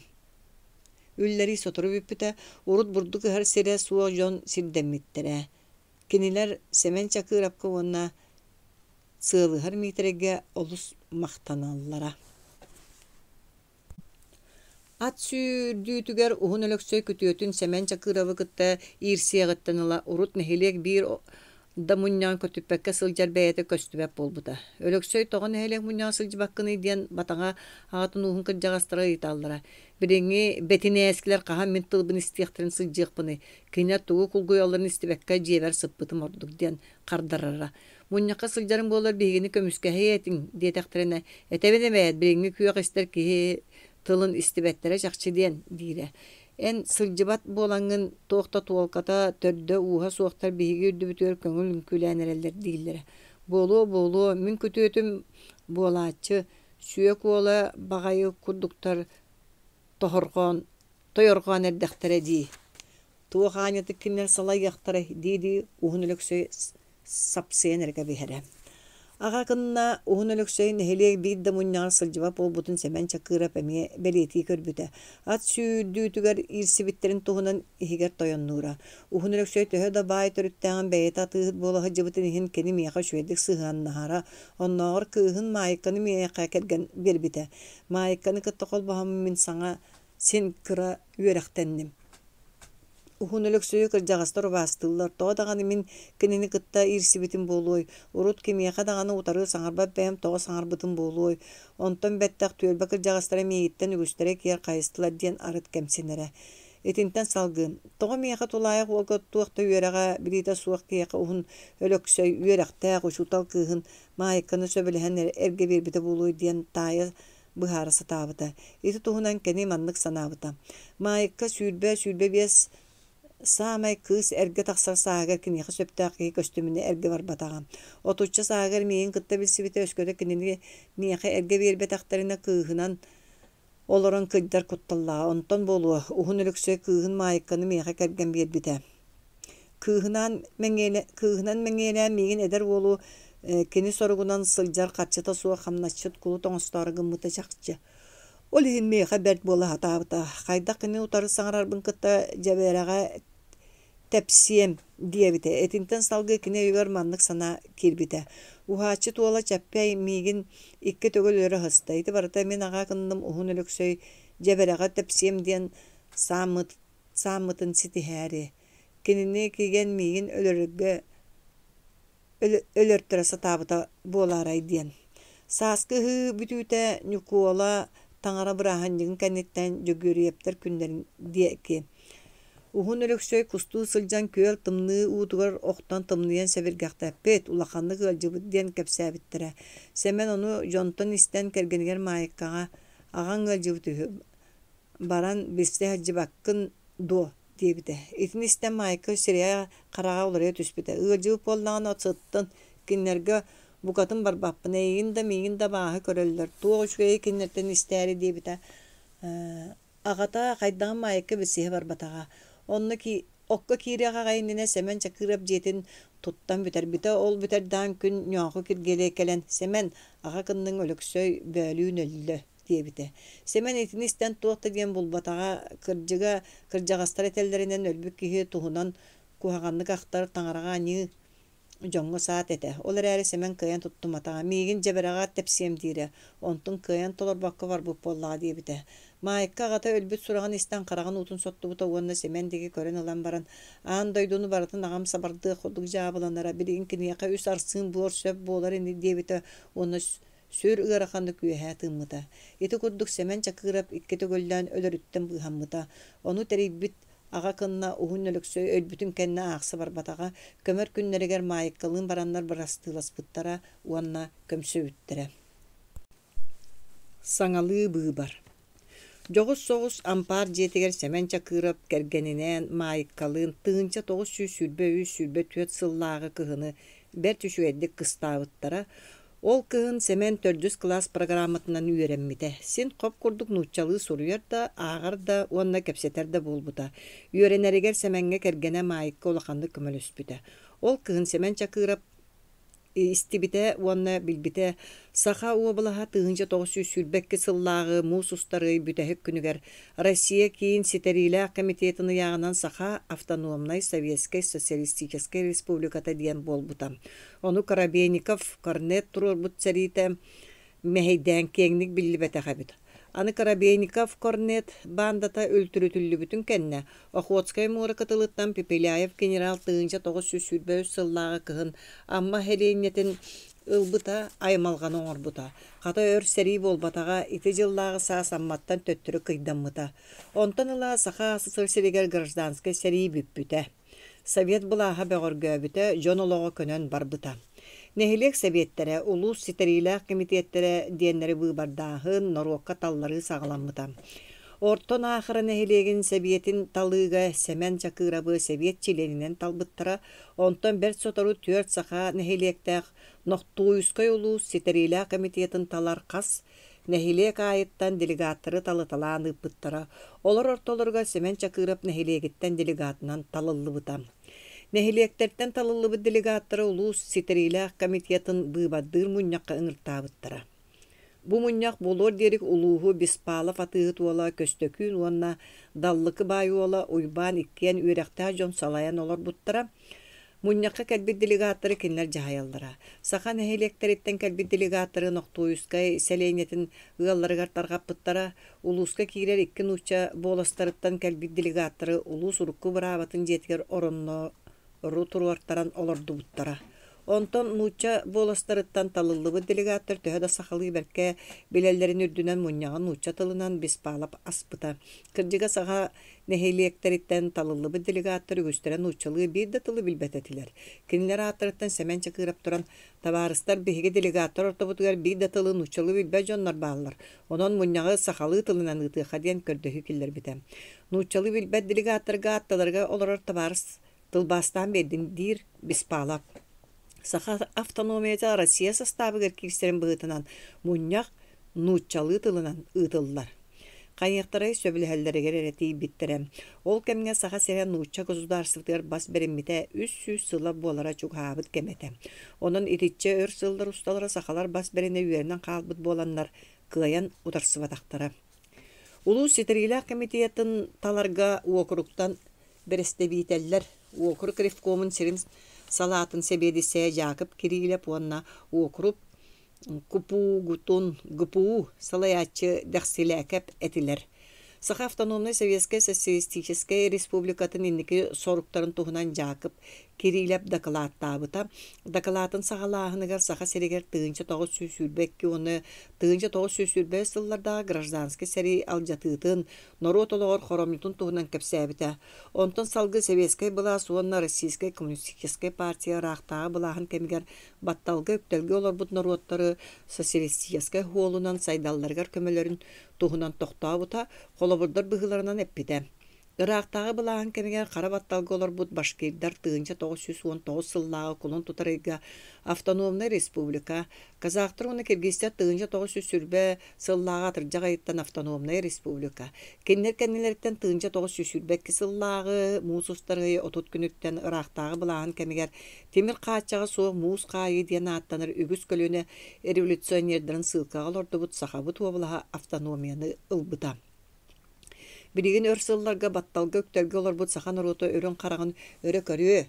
Үллэрии сотору бүппүтэ, урут бурдук ыһар сирэ суох дьон сирдэммиттэрэ. Кинилэр Сэмэн Чакырапка уонна Сыалыһар Миитэрэйгэ олус махтаналлара. Ат сүүрдүүтүгэр Уһун Өлөксөй күтүөтүн Сэмэн Чакыровы кытта иирсиэҕиттэн ыла урут нэһилиэк биир да мунньаҕын көтүппэккэ сылдьар бэйэтэ көстүбэт буолбута. Өлөксөй тоҕо нэһилиэк мунньаҕа сылдьыбаккыный диэн Батаҥа аҕатын ууһун кырдьаҕастара ыйыталлара. Билиҥҥи бэтинээскилэр хаһан мин тылбын истиэхтэрин сылдьыахпыный, кинилэр тугу кулгуйалларын истибэккэ дьиэбэр сыппытым ордук диэн хардарара. Мунньахха сылдьарым буоллар биһигини көмүскэһиэ этиҥ диэтэхтэринэ, этэбин эбээт, билиҥҥи күөх истэр киһи тылын истибэттэрэ чахчы диэн, диирэ. Эн сылдьыбат буолаҥҥын туох да туолката, төрдө-ууһа суохтар биһиги үрдүбүтүгэр көҥүл үҥкүүлээн эрэллэр дииллэрэ. Буолуо, буолуо, мин күтүөтүм буолааччы, Сүөк уола баҕайы курдуктар тоһорҕоон, тойорҕоон эрдэхтэрэ дии. Туох аанньатык кинилэр салайыахтарай дии-дии Уһун Өлөксөй сапсыйан эрэ кэбиһэрэ. Аҕа кынна Уһун Өлөксөй нэһилиэк биир да мунньаҕар сылдьыбат буолбутун Сэмэн Чакыров эмиэ бэлиэтии көрбүтэ. Ат сүүрдүүтүгэр иирсибиттэрин туһунан иһигэр тойоннуура. Уһун Өлөксөй төһө да баай төрүттээҕин бэйэтэ атыыһыт буола сылдьыбытын иһин кини миэхэ үчүгэйдик сыһыаннаһара. Оннооҕор кыыһын Маайыкканы миэхэ кэргэн биэрбитэ. Маайыкканы кытта холбоһоммун мин саҥа син кыра үөрэхтэнним. Уһун Өлөксөйү кырдьаҕастар убаастыыллар, тоҕо даҕаны мин кинини кытта иирсибитим буолуой, урут кимиэхэ даҕаны утары саҥарбат бэйэм тоҕо саҥарбытым буолуой, онтон бэттэх түөлбэ кырдьаҕастара миигиттэн үгүстэрэ киэр хайыстылар диэн арыт кэмсинэрэ. Итинтэн салгыы, тоҕо миэхэ тулаайах уолга туох да үөрэҕэ, билиитэ суох киһиэхэ Уһун Өлөксөй үөрэхтээх учуутал кыыһын Маайыкканы сөбүлэһэн эргэ биэрбитэ буолуой диэн таайа быһаара сатаабыта. Ити туһунан кини маннык санаабыта: Маайыкка 20-25 саамай кыыс эргэ тахсар сааһыгар киниэхэ сөптөөх киһи көстүмүнэ эргэ барбатаҕа. Отучча сааһыгар миигин кытта билсибитэ, өскөтө кинини миэхэ эргэ биэрбэтэхтэринэ кыыһынан олорон кыйдар кутталлааҕа. Онтон буолуо, Уһун Өлөксөй кыыһын Маайыкканы миэхэ кэргэн биэрбитэ. Кыыһынан кыыһынан мэҥиэлээн миигин эдэр уолу кини соругунан сылдьар харчыта суох хамначчыт кулут оҥостоору гыммыта чахчы. Ол иһин миэхэ бэрт буола сатаабыта. Хайдах кини утары саҥарарбын кытта дьэбэрэҕэ тэпсиэм диэбитэ. Итинтэн салгыы кини өйүгэр маннык санаа киирбитэ: Уһааччы туола Чэппэй миигин икки төгүл өрө аһыста. Ити барыта мин аҕа кынным Уһун Өлөксөй дьэбэрэҕэ тэпсиэм диэн сааммыт сааммытын ситиһээри, кинини кигэн миигин өлөрөргө өлөртөрө сатаабыта буолаарай диэн. Сааскы ыһыы бүтүүтэ Ньукуола таҥара бырааһынньыгын кэнниттэн Дьөгүөрүйэптэр күннэрин диэки Уһун Өлөксөй кустуу сылдьан күөл тымныы уутугар охтон тымныйан сэбиргэхтэппит, улаханнык ыалдьыбыт диэн кэпсээбиттэрэ. Сэмэн ону дьонтон истэн кэргэнигэр Маайыккаҕа «Аҕаҥ ыалдьыбыт үһү, баран билсэ сылдьыбаккын дуо?» диэбитэ. Итини истэн Маайка сирэйэ-хараҕа уларыйа түспүтэ. Ыалдьыбыт буоллаҕына сыттын, кинилэргэ букатын барбаппын, эйигин да миигин да абааһы көрөллөр, туох үчүгэйи кинилэртэн истээри диэбитэ. Аҕата хайдаҕын Маайка билсиһэ барбатаҕа. Онно окко киириэх аҕай иннинэ Сэмэн Чакыров дьиэтин туттан бүтэрбитэ. Ол бүтэрдэҕин күн Ньооху Киргиэлэй кэлэн, «Сэмэн, аҕа кынныҥ Өлөксөй бөөлүүн өллө» диэбитэ. Сэмэн итини истэн туох да диэн булбатаҕа, кырдьыга, кырдьаҕастар этэллэринэн өлбүт киһи туһунан куһаҕаннык ахтар таҥараҕа аньыы дьоҥҥо саат этэ. Ол эрээри Сэмэн кыайан туттумматаҕа. Миигин дьэбэрэҕэ тэпсиэм диирэ, онтун кыайан толорбокко барбыт буоллаҕа диэбитэ. Маайка аҕата өлбүт сураҕын истэн хараҕын уутун соттубута уонна Сэмэн диэки көрөн ылан баран, аан дойдуну барытын аҕам сабардыах курдук дьаабыланара, билигин киниэхэ үс арсыын буор сөп буолар ини диэбитэ уонна сүр ыараханнык үөһэ тыыммыта. Ити курдук Сэмэн Чакыров икки төгүллээн өлөрүттэн быыһаммыта. Ону тэрийбит аҕа кынна Уһун Өлөксөй өлбүтүн кэннэ аахса барбатаҕа, көмөр күннэригэр Маайыккалыын бараннар бырастыыласпыттара уонна көмсүбүттэрэ. Саҥалыы быыбар Дьоҕус соҕус ампаар дьиэтигэр Сэмэн Чакыров кэргэнинээн Маайыккалыын 1923-24 сыллааҕы кыһыны бэрт үчүгэйдик кыстаабыттара. Ол кыһын Сэмэн төрдүс кылаас программатынан үөрэммитэ. Син хоп курдук нууччалыы суруйар да, ааҕар да уонна кэпсэтэр да буолбута. Үөрэнэригэр Сэмэҥҥэ кэргэнэ Маайыкка улаханнык көмөлөспүтэ. Ол кыһын Сэмэн Чакыров истибитэ уонна билбитэ Саха уобалаһа 1922 сыллааҕы муус устар ый бүтэһик күнүгэр Россия Киин Ситэриилээх Комитетын ыйааҕынан Саха Автономнай Советскай Социалистическай Республиката диэн буолбута. Ону Коробейников корнет туруорбут сэриитэ мэһэйдээн киэҥник биллибэтэх эбит. Аны Коробейников корнет баандата үлтүрүтүллүбүтүн кэннэ, Охотскай муора кытылыттан Пепеляев генерал 1923 сыллааҕы кыһын Амма сэлиэнньэтин ылбыта, аймалҕаны оҥорбута. Хата өр сэрии буолбатаҕа, ити дьыллааҕы саас Амматтан төттөрү кыйдаммыта. Онтон ыла Саха АССР сиригэр гражданскай сэрии бүппүтэ. Совет былааһа бөҕөргөөбүтэ, дьон олоҕо көнөн барбыта. Нэһилиэк сэбиэттэрэ, улуус ситэриилээх кэмитиэттэрэ диэннэри быыбардааһын, норуокка талларыы саҕаламмыта. Орто Наахара нэһилиэгин сэбиэтин талыыга Сэмэн Чакырабы сэбиэт чилиэнинэн талбыттара, онтон бэрт сотору түөрт саха нэһилиэктээх Нохтуйускай улуус ситэриилээх комитетын талар хас нэһилиэк аайыттан делегаттары талыталаан ыыппыттара. Олор ортолоругар Сэмэн Чакыров нэһилиэгиттэн делегатынан талыллыбыта. Нэһилиэктэртэн талыллыбыт делегаттары улуус ситэриилээх комитетын быыбардыыр мунньахха ыҥыртаабыттара. Бу мунньах буолуор диэри улууһу Беспалов атыыһыт уола Көстөкүүн уонна Даллыкы баай уола Уйбаан иккиэн үөрэхтээх дьон салайан олорбуттара. Мунньахха кэлбит делегаттары кинилэр дьаһайаллара. Саха нэһилиэктэриттэн кэлбит делегаттары Нохтуойускай сэлиэнньэтин ыалларыгар тарҕаппыттара. Улууска киирэр икки нуучча буоластарыттан кэлбит делегаттары улуус урукку быраабатын дьиэтигэр ороннору туруортаран олордубуттара. Онтон нуучча буоластарыттан талыллыбыт делегаттар төһө да сахалыы бэркэ билэллэрин үрдүнэн мунньаҕы нуучча тылынан Беспалов аспыта. Кырдьыга саха нэһилиэктэриттэн талыллыбыт делегаттар үгүстэрэ нууччалыы биир да тылы билбэт этилэр. Кинилэр ааттарыттан Сэмэн Чакыров туран, «Табаарыстар, биһиги делегаттар ортобутугар биир да тылы нууччалыы билбэт дьоннор бааллар, онон мунньаҕы сахалыы тылынан ыытыахха» диэн көрдөһүү киллэрбитэ. Нууччалыы билбэт делегаттарга аттыларыгар олорор табаарыс тылбаастаан биэрдин диир Беспалов. Саха автономията Россия састаабыгар киирсэрин быһыытынан мунньах нууччалыы тылынан ыытыллар. Хайыахтарай сөбүлэһэллэригэр эрэ тиийбиттэрэ. Ол кэмҥэ Саха сирэ нуучча государствотыгар бас бэриммитэ 300 сыла буолара чугаһаабыт кэмэ этэ. Онон итиччэ өр сыллар усталара сахалар бас бэринэ үөрэнэн хаалбыт буоланнар, кыайан утарсыбатахтара. Улуус ситэриилээх комитетын таларга уокуруктан бэрэстэбиитэллэр уокурук ревкомун сирин салаатын сэбиэдиссэйэ Дьаакып Кириллов уонна уокурук КПУ-гутун ГПУ салайааччы Дэхсилээкэп этилэр. Саха Автономнай Советскай Социалистическай Республикатын инники соруктарын туһунан Дьаакып Кириллов дакылааттаабыта. Дакылаатын саҕалааһыныгар Саха сиригэр 1922 уонна 1925 сыллардааҕы гражданскай сэрии алдьатыытын, норуот олоҕор хоромньутун туһунан кэпсээбитэ. Онтон салгыы Сэбиэскэй былаас уонна Российскай коммунистическай партия ыраахтааҕы былааһын кэмигэр батталга-үктэлгэ олорбут норуоттары социалистическай суолунан сайдалларыгар көмөлөрүн туһунан тохтообута, холобурдар быһыыларынан эппитэ. Ыраахтааҕы былааһын кэмигэр хара батталга олорбут башкирдар 1919 сыллааҕы кулун тутар ыйга автономнай республика, казахтар уонна киргизтэр 1920 сыллааҕы атырдьах ыйыттан автономнай республика, кинилэр кэннилэриттэн 1922 сыллааҕы муус устар ый 30 күнүттэн ыраахтааҕы былааһын кэмигэр тимир хааччаҕа суох муус хаайыы диэн ааттанар үгүс көлүөнэ революционердарын сыылкаҕа олордубут Сахабыт уобалаһа автономияны ылбыта. Билигин өр сылларга батталга-үктэлгэ олорбут саха норуота үрүҥ хараҕын өрө көрүө,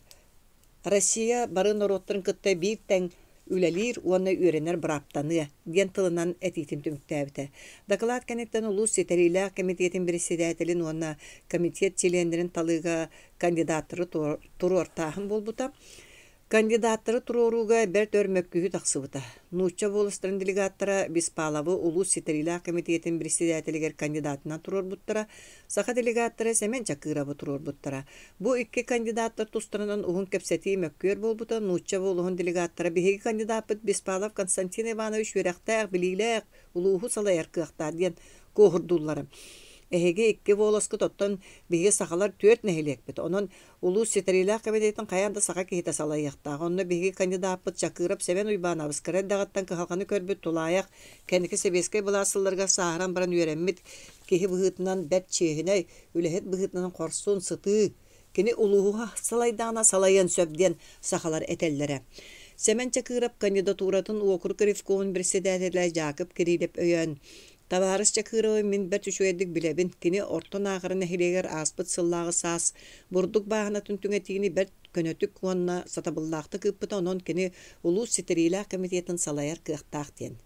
Россия бары норуоттарын кытта биир тэҥ үлэлиир уонна үөрэнэр бырааптаныа, диэн тылынан этиитин түмүктээбитэ. Дакылаат кэнниттэн улуус ситэриилээх кэмитиэтин председателин уонна комитет чилиэннэрин талыыга кандидаттары туруортааһын буолбута. Кандидаттары туруорууга бэрт өр мөккүһүү тахсыбыта. Нуучча буоластарын делегаттара Беспаловы улуус ситэриилээх кэмитиэтин председателигэр кандидатынан туруорбуттара, саха делегаттара Сэмэн Чакыровы туруорбуттара. Бу икки кандидаттар тустарынан уһун кэпсэтии мөккүөр буолбута. Нуучча буолуһун делегаттара биһиги кандидаппыт Беспалов Константин Иванович үөрэхтээх, билиилээх, улууһу салайар кыахтаах диэн куоһурдууллара. Эһиги икки буоласкыт, оттон биһиги сахалар түөрт нэһилиэкпит. Онон Улуус ситэриилээх кэмитиэтин хайаан да саха киһитэ салайыахтаах. Онно биһиги кандидаппыт Чакыров Сэмэн Уйбаанабыс кыра эрдэҕиттэн кыһалҕаны көрбүт тулаайах, кэнники сэбиэскэй былаас сылларыгар сааһыран баран үөрэммит киһи быһыытынан бэрт чиэһинэй, үлэһит быһыытынан хорсун, сытыы, кини улууһу салайдаҕына салайыан сөп диэн сахалар этэллэрэ. Сэмэн Чакыров кандидатуратын уокурук ревкомун председателэ Дьаакып Кириллов өйөөн, Табаарыс Чакыровы мин бэрт үчүгэйдик билэбин. Кини Орто Наахара нэһилиэгэр ааспыт сыллааҕы саас бурдук бааһынатын түҥэтиини бэрт көнөтүк уонна сатабыллаахтык ыыппыта, онон кини улуус ситэриилээх комитетын салайар кыахтаах диэн.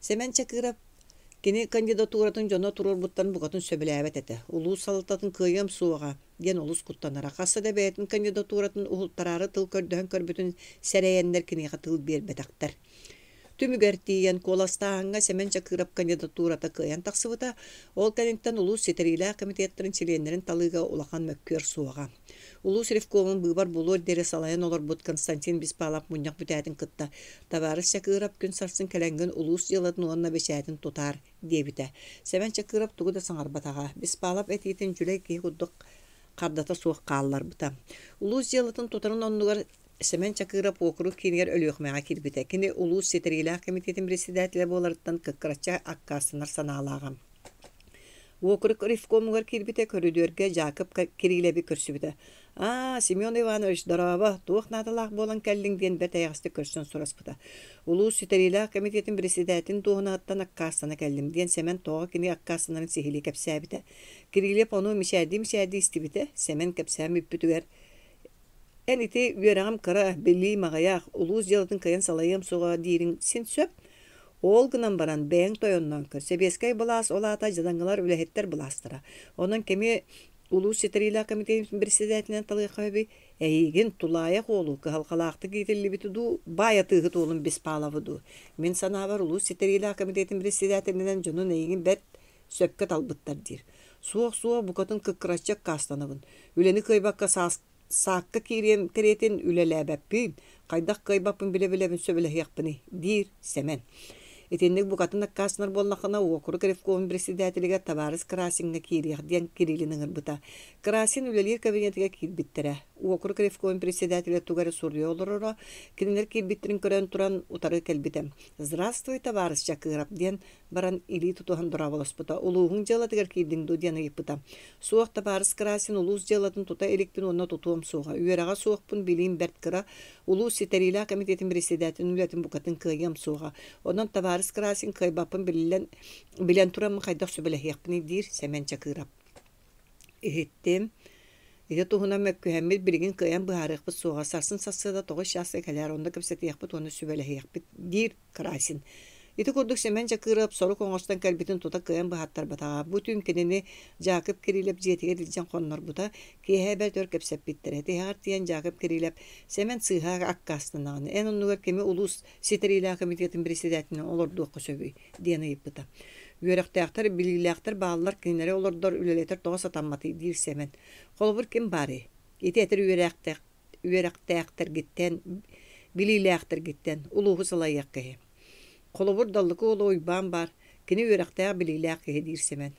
Сэмэн Чакыров кини кандидатуратын дьоно туруорбуттарын букатын сөбүлээбэт этэ. Улуус салалтатын кыайыам суоҕа диэн олус куттанара. Хаста да бэйэтин кандидатуратын уһултараары тыл көрдөһөн көрбүтүн сэрэйэннэр киниэхэ тыл биэрбэтэхтэр. Түмүгэр тиийэн, куоластааһыҥҥа Сэмэн Чакыров кандидатурата кыайан тахсыбыта. Ол кэнниттэн улуус ситэриилээх комитеттарын чилиэннэрин талыыга улахан мөккүөр суоҕа. Улуус ревкомун быыбар буолуор диэри салайан олорбут Константин Беспалов мунньах бүтээтин кытта «Табаарыс Чакыров, күн сарсын кэлэҥҥин улуус дьыалатын уонна бэчээтин тутаар» диэбитэ. Сэмэн Чакыров тугу да саҥарбатаҕа. Беспалов этиитин дьүлэй киһи курдук хардата суох хаалларбыта. Улуус дьыалатын тутарын оннугар Сэмэн Чакыров уокурук киинигэр Өлүөхүмэҕэ киирбитэ. Кини улуус ситэриилээх кэмитиэтин председателэ буоларыттан кыккыраччы аккаастанар санаалааҕа. Уокурук ревкомугар киирбитэ, көрүдүөргэ Дьаакып Кирилэби көрсүбүтэ. «Аа, Семен Иванович, дорообо, туох наадалаах буолан кэллиҥ?» диэн бэрт эйэҕэстик көрсөн сураспыта. «Улуус ситэриилээх кэмитиэтин председателин дуоһунаһыттан аккаастана кэллим», диэн Сэмэн тоҕо кини аккаастанарын сиһилии кэпсээбитэ. Кирилиэп ону мичээрдии-мичээрдии истибитэ. Сэмэн кэпсээн бүппүтүгэр Эн ити үөрэҕим кыра, билиим аҕыйах, улуус дьыалатын кыайан салайыам суоҕа диириҥ син сөп. Ол гынан баран бэйэҥ тойонноон көр, сэбиэскэй былаас ол аата дьадаҥылар үлэһиттэр былаастара. Онон кими улуус ситэриилээх комитетын председателинэн талыахха сөбүй? Эйигин, тулаайах уолу, кыһалҕалаахтык иитиллибити дуу, баай атыыһыт уолун Беспаловы дуу? Мин санаабар, улуус ситэриилээх комитетын председателинэн дьонун эйигин бэрт сөпкө талбыттар диир. Суох-суох, букатын кыккыраччы аккаастанабын. Үлэни кыайбакка саас саакка киириэм кэриэтин үлэлээбэппин, хайдах кыайбаппын билэ-билэбин сөбүлэһиэхпиний, диир Сэмэн. Итинник букатын аккаастанар буоллаххына, уокурук ревкомун председателигэр табаарыс Красиҥҥа киириэх диэн Кириллин ыҥырбыта. Красин үлэлиир кабинетыгар киирбиттэрэ. Уокурук ревкомун председателэ тугу эрэ суруйа олороро, кинилэр киирбиттэрин көрөн туран утары кэлбитэ. «Здравствуй, табаарыс Чакыров» диэн баран илии тутуһан дорооболоспута. «Улууһуҥ дьыалатыгар киирдиҥ дуо?» диэн ыйыппыта. «Суох, табаарыс Красин, улуус дьыалатын тута иликпин уонна тутуом суоҕа. Үөрэҕэ суохпун, билиим бэрт кыра. Улуус ситэриилээх комитетын председателин үлэтин букатын кыайыам суоҕа. Онон табаарыс Красин кыайбаппын биллэн, билэн тураммын хайдах сүбэлэһиэхпиний?» диир Сэмэн Чакыров. Иһиттим. Ити туһунан мөккүһэммит билигин кыайан быһаарыахпыт суоҕа. Сарсын сарсыарда тоҕус чааска кэлээр, онно кэпсэтиэхпит уонна сүбэлэһиэхпит, диир Красин. Ити курдук Сэмэн Чакыров сорук оҥостон кэлбитин тута кыайан быһааттарбатаҕа. Бу түүн кинини Дьаакып Кирилэп дьиэтигэр илдьэн хоннорбута. Киэһэ бэрт өр кэпсэппиттэрэ. Тиһэҕэр тиийэн Дьаакып Кирилэп «Сэмэн сыыһа аккаастанаҕын, эн оннугар кими улуус ситэриилээх комитетын председателинэн олордуохха сөбүй?» диэн ыйыппыта. Үөрэхтээхтэр, билиилээхтэр бааллар, кинилэри олордор, үлэлэтэр тоҕо сатамматый диир Сэмэн. Холобур, ким баарый? Ити этэр үөрэхтээх үөрэхтээхтэргиттэн, билиилээхтэргиттэн улууһу салайыах киһи. Холобур, Даллыкы уола Уйбаан баар, кини үөрэхтээх, билиилээх киһи диир Сэмэн.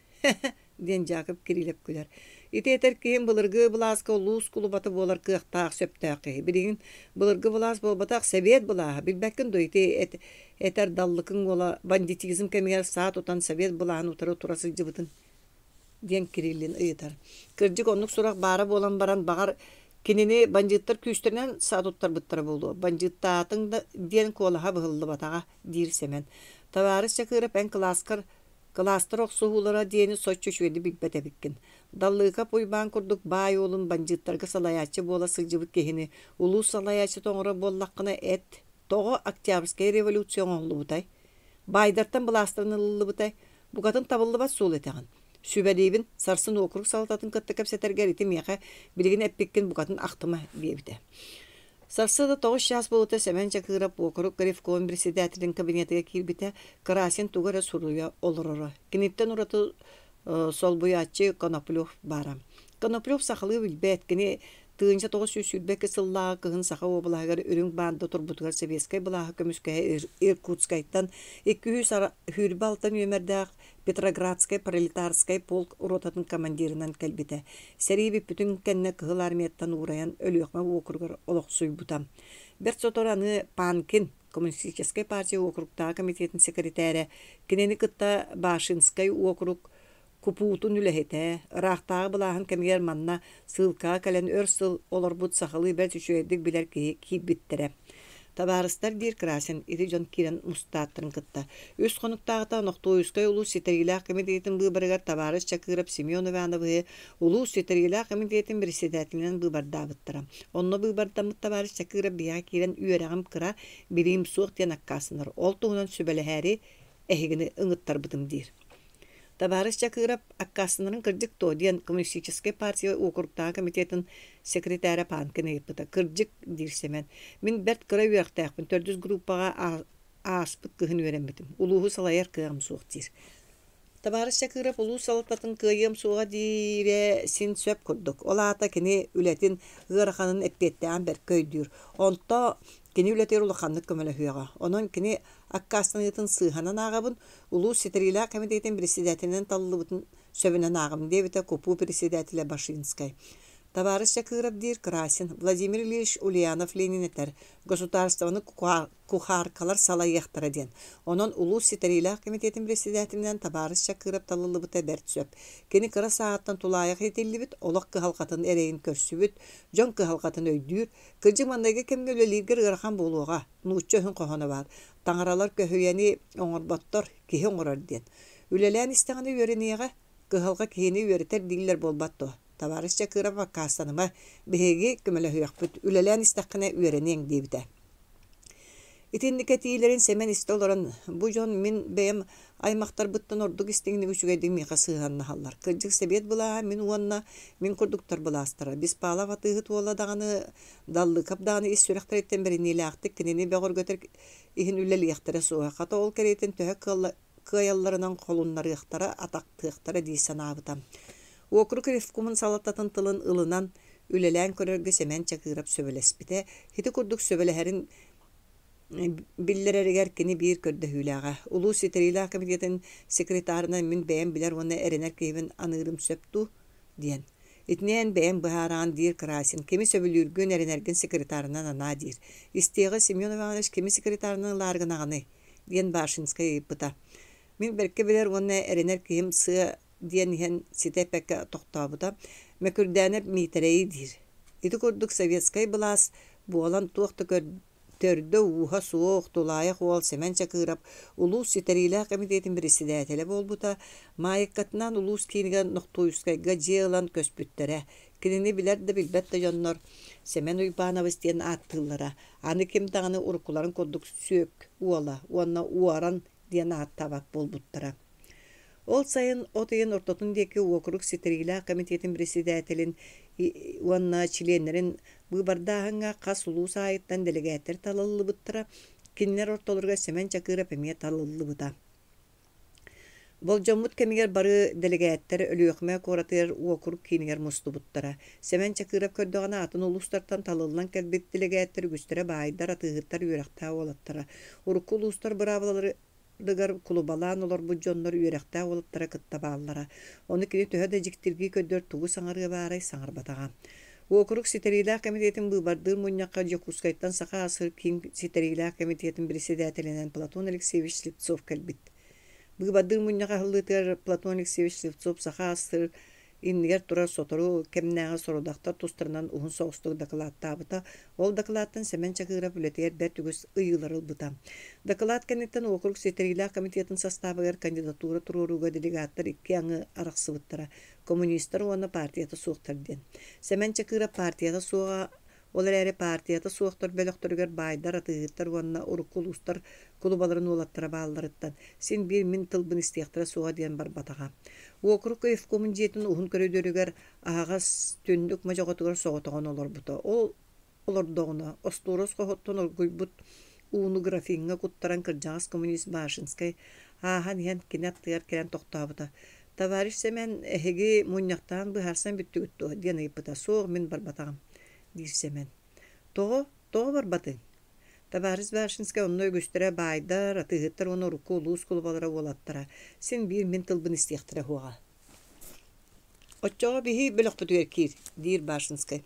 диэн Дьаакып Кирилэп күлэр. Ити этэр киһим былыргы былааска улуус кулубата буолар кыахтаах, сөптөөх киһи. Билигин былыргы былаас буолбатах, сэбиэт былааһа. Билбэккин дуо ити эт, этэр Даллыкыҥ уола бандитизм кэмигэр саа тутан сэбиэт былааһын утары тура сылдьыбытын диэн Кириллин ыйытар. Кырдьык оннук сурах баара буолан баран, баҕар, кинини бандьыыттар күүстэринэн саа туттарбыттара буолуо. Бандьыыттаатыҥ да диэн куолаһа быһыллыбатаҕа, диир Сэмэн. Табаарыс Чакыров, эн кылааскар Кылаастар охсуһуулара диэни соччо үчүгэйдик билбэт эбиккин. Даллыыкап Уйбаан курдук баай уолун бандьыыттарга салайааччы буола сылдьыбыт киһини улуус салайааччыта оҥорор буоллаххына эт, тоҕо Октябрьскай революция оҥоһуллубутай? Баайдартан былаастарын ылыллыбытай? Букатын табыллыбат суол этэҕин. Сүбэлиибин, сарсын уокурук салалтатын кытта кэпсэтэргэр ити миэхэ билигин эппиккин букатын ахтыма диэбитэ. Сарсыарда тоҕус чаас буолуута Сэмэн Чакыров уокурук ревком председателин кабинетыгар киирбитэ, Красин тугу эрэ суруйа олороро. Киниттэн ураты солбуйааччы Коноплев баара. Коноплев сахалыы билбэт, кини 1922 сыллааҕы кыһын Саха уобалаһыгар үрүҥ баанда турбутугар сэбиэскэй былааһы көмүскэһэ Иркутскайтан 226 нүөмэрдээх Петроградскай пролетарскай полк ротатын командирынан кэлбитэ. Сэрии бүппүтүн кэннэ Кыһыл Армияттан уурайан Өлүөхүмэ уокуругар олохсуйбута. Бэрт сотору аны Панкин, Коммунистическай партия уокуруктааҕы комитетын секретарэ, кинини кытта Башинскай уокурук КПУ-тун үлэһитэ, ыраахтааҕы былааһын кэмигэр манна сыылкаҕа кэлэн өр сыл олорбут сахалыы бэрт үчүгэйдик билэр киһи киирбиттэрэ. Табаарыстар, диир Красин, ити дьон киирэн мустааттарын кытта. Үс хонуктааҕыта Нохтуойускай улуус ситэриилээх кэмитиэтин быыбарыгар табаарыс Чакыров Семен Ивановиһы улуус ситэриилээх кэмитиэтин председателинэн быыбардаабыттара. Онно быыбардаммыт табаарыс Чакыров биһиэхэ киирэн үөрэҕим кыра, билиим суох диэн аккаастанар. Ол туһунан сүбэлэһээри эһигини ыҥыттарбытым диир. Табаарыс Чакыров аккаастанарын кырдьык дуо диэн Коммунистическай партия уокуруктааҕы комитетын секретарэ Панкин ыйыппыта. Кырдьык, диир Сэмэн. Мин бэрт кыра үөрэхтээхпин, төрдүс группаҕа Ааспыт кыһын үөрэммитим. Улууһу салайар кыаҕым суох диир. Табаарыс Чакыров улуус салалтатын кыайыам суоҕа диирэ син сөп курдук. Ол аата кини үлэтин ыараханын эппиэттээҕин бэркэ өйдүүр. Онто кини үлэтигэр улаханнык көмөлөһүөҕэ. Онон кини аккаастаныытын сыыһанан ааҕабын, улуус ситэриилээх кэмитиэтин председателинэн талыллыбытын сөбүнэн ааҕым, диэбитэ КУПУ председателэ Башинскай. Табаарыс Чакыров диир Красин, Владимир Ильич Ульянов Ленин этэр, государствоны кухаркалар салайыахтара диэн. Онон улуус ситэриилээх кэмитиэтин председателинэн табаарыс Чакыров талыллыбыта бэрт сөп. Кини кыра сааһыттан тулаайах иитиллибит, олох кыһалҕатын эрэйин көрсүбүт, дьон кыһалҕатын өйдүүр. Кырдьык маҥнайгы кэмҥэ үлэлииргэр ыарахан буолуоҕа, нуучча өһүн хоһооно баар. Таҥаралар көһүйэни оҥорботтор, киһи оҥорор диэн. Үлэлээн истэҕинэ үөрэниэҕэ, кыһалҕа киһини үөрэтэр дииллэр буолбат дуо? Табаарыс Чакыров аккаастаныма, биһиги көмөлөһүөхпүт, үлэлээн истэххинэ үөрэниэҥ диэбитэ. Итинник этиилэрин Сэмэн истэ олорон, бу дьон мин бэйэм аймахтарбыттан ордук истиҥник үчүгэйдик миэхэ сыһыаннаһаллар. Кырдьык сэбиэт былааһа мин уонна мин курдуктар былаастара. Беспалов атыыһыт уола даҕаны, Даллыкап даҕаны ис сүрэхтэриттэн бэриниилээхтик кинини бөҕөргөтөр иһин үлэлиэхтэрэ суоҕа. Хата ол кэриэтин төһө кыайалларынан холуннарыахтара, атахтыахтара дии санаабыта. Уокурук ревкомун салалтатын тылын ылынан, үлэлээн көрөргө Сэмэн Чакыров сөбүлэспитэ. Ити курдук сөбүлэһэрин биллэрэригэр кини биир көрдөһүүлээҕэ. Улуус ситэриилээх комитетын секретарынан мин бэйэм билэр уонна эрэнэр киһибин аныырым сөп дуу? диэн. Итини эн бэйэҥ быһаараҕын диир Красин. Кими сөбүлүүргүн, эрэнэргин секретарынан анаа диир. Истиэҕи Семен Иванович кими секретарынан ылаары гынаҕыный? диэн Башинскай ыйыппыта. Мин бэркэ билэр уонна эрэнэр киһим сыа диэн иһэн ситэ эппэккэ тохтообута. Мөкүрдээнэп Миитэрэйи диир. Ити курдук советскай былаас буолан туох да төрдө-ууһа суох, тулаайах уол Сэмэн Чакыров улуус ситэриилээх кэмитиэтин председателэ буолбута. Маайыккатынаан улуус киинигэр Нохтуйускайга дьиэ ылан көспүттэрэ. Кинини билэр да билбэт да дьоннор Сэмэн Уйбаанабыс диэн ааттыыллара. Аны ким даҕаны уруккуларын курдук Сүөк уола уонна Уоран диэн ааттаабат буолбуттара. Ол сайын от ыйын ортотун диэки уокурук ситэриилээх комитетын председателин уонна чилиэннэрин быыбардааһыҥҥа хас улуус аайыттан дэлэгээттэр талыллыбыттара, кинилэр ортолоругар Сэмэн Чакыров эмиэ талыллыбыта. Болдьоммут кэмигэр бары дэлэгээттэр Өлүөхүмэ куоратыгар уокурук киинигэр мустубуттара. Сэмэн Чакыров көрдөҕүнэ атын улуустартан талыллан кэлбит дэлэгээттэр үгүстэрэ баайдар, атыыһыттар, үөрэхтээх уолаттара. Урукку улуустар быраабылаларыгар кулубалаан олорбут дьоннор үөрэхтээх уолаттара кытта бааллара. Ону кини төһө да дьиктиргии көрдөр тугу саҥарыа баарай саҥарбатаҕа. Уокурук ситэриилээх кэмитиэтин быыбардыыр мунньахха Дьокуускайтан Саха АССР Киин ситэриилээх кэмитиэтин председателинэн Платон Алексеевич Слепцов кэлбит. Быыбардыыр мунньах аһыллыытыгар Платон Алексеевич Слепцов Саха АССР иннигэр турар сотору кэмнээҕи сорудахтар тустарынан уһун соҕустук дакылааттаабыта. Ол дакылааттан Сэмэн Чакыров үлэтигэр бэрт үгүс ыйыылары ылбыта. Дакылаат кэнниттэн уокурук ситэриилээх комитетын састаабыгар кандидатура туруорууга делегаттар икки аҥы арахсыбыттара. Коммунистар уонна партията суохтар диэн. Сэмэн Чакыров партията суоҕа Ол эрээри партията суохтар бөлөхтөрүгэр баайдар, атыыһыттар уонна урукку улуустар кулубаларын уолаттара баалларыттан син биир мин тылбын истиэхтэрэ суоҕа диэн барбатаҕа. Уокурук ревкомун дьиэтин уһун көрүдүөрүгэр аһаҕас түннүк модьоҕотугар соҕотоҕун олорбута. Ол олордоҕуна остуорас хоһуттан оргуйбут ууну графиҥҥа куттаран кырдьаҕас коммунист Башинскай ааһан иһэн кини аттыгар кэлэн тохтообута. «Товарищ Сэмэн, эһиги мунньахтаан быһаарсан бүттүгүт дуо?» диэн ыйыппыта. «Суох, мин барбатаҕым», диир Сэмэн. «Тоҕо? Тоҕо барбатыҥ?» Табаарыс Башинскай онно үгүстэрэ баайдар, атыыһыттар уонна урукку улуус кулубалара уолаттара. Син биир мин тылбын истиэхтэрэ суоҕа. «Оччоҕо биһи бөлөхпүтүгэр киир», диир Башинскай.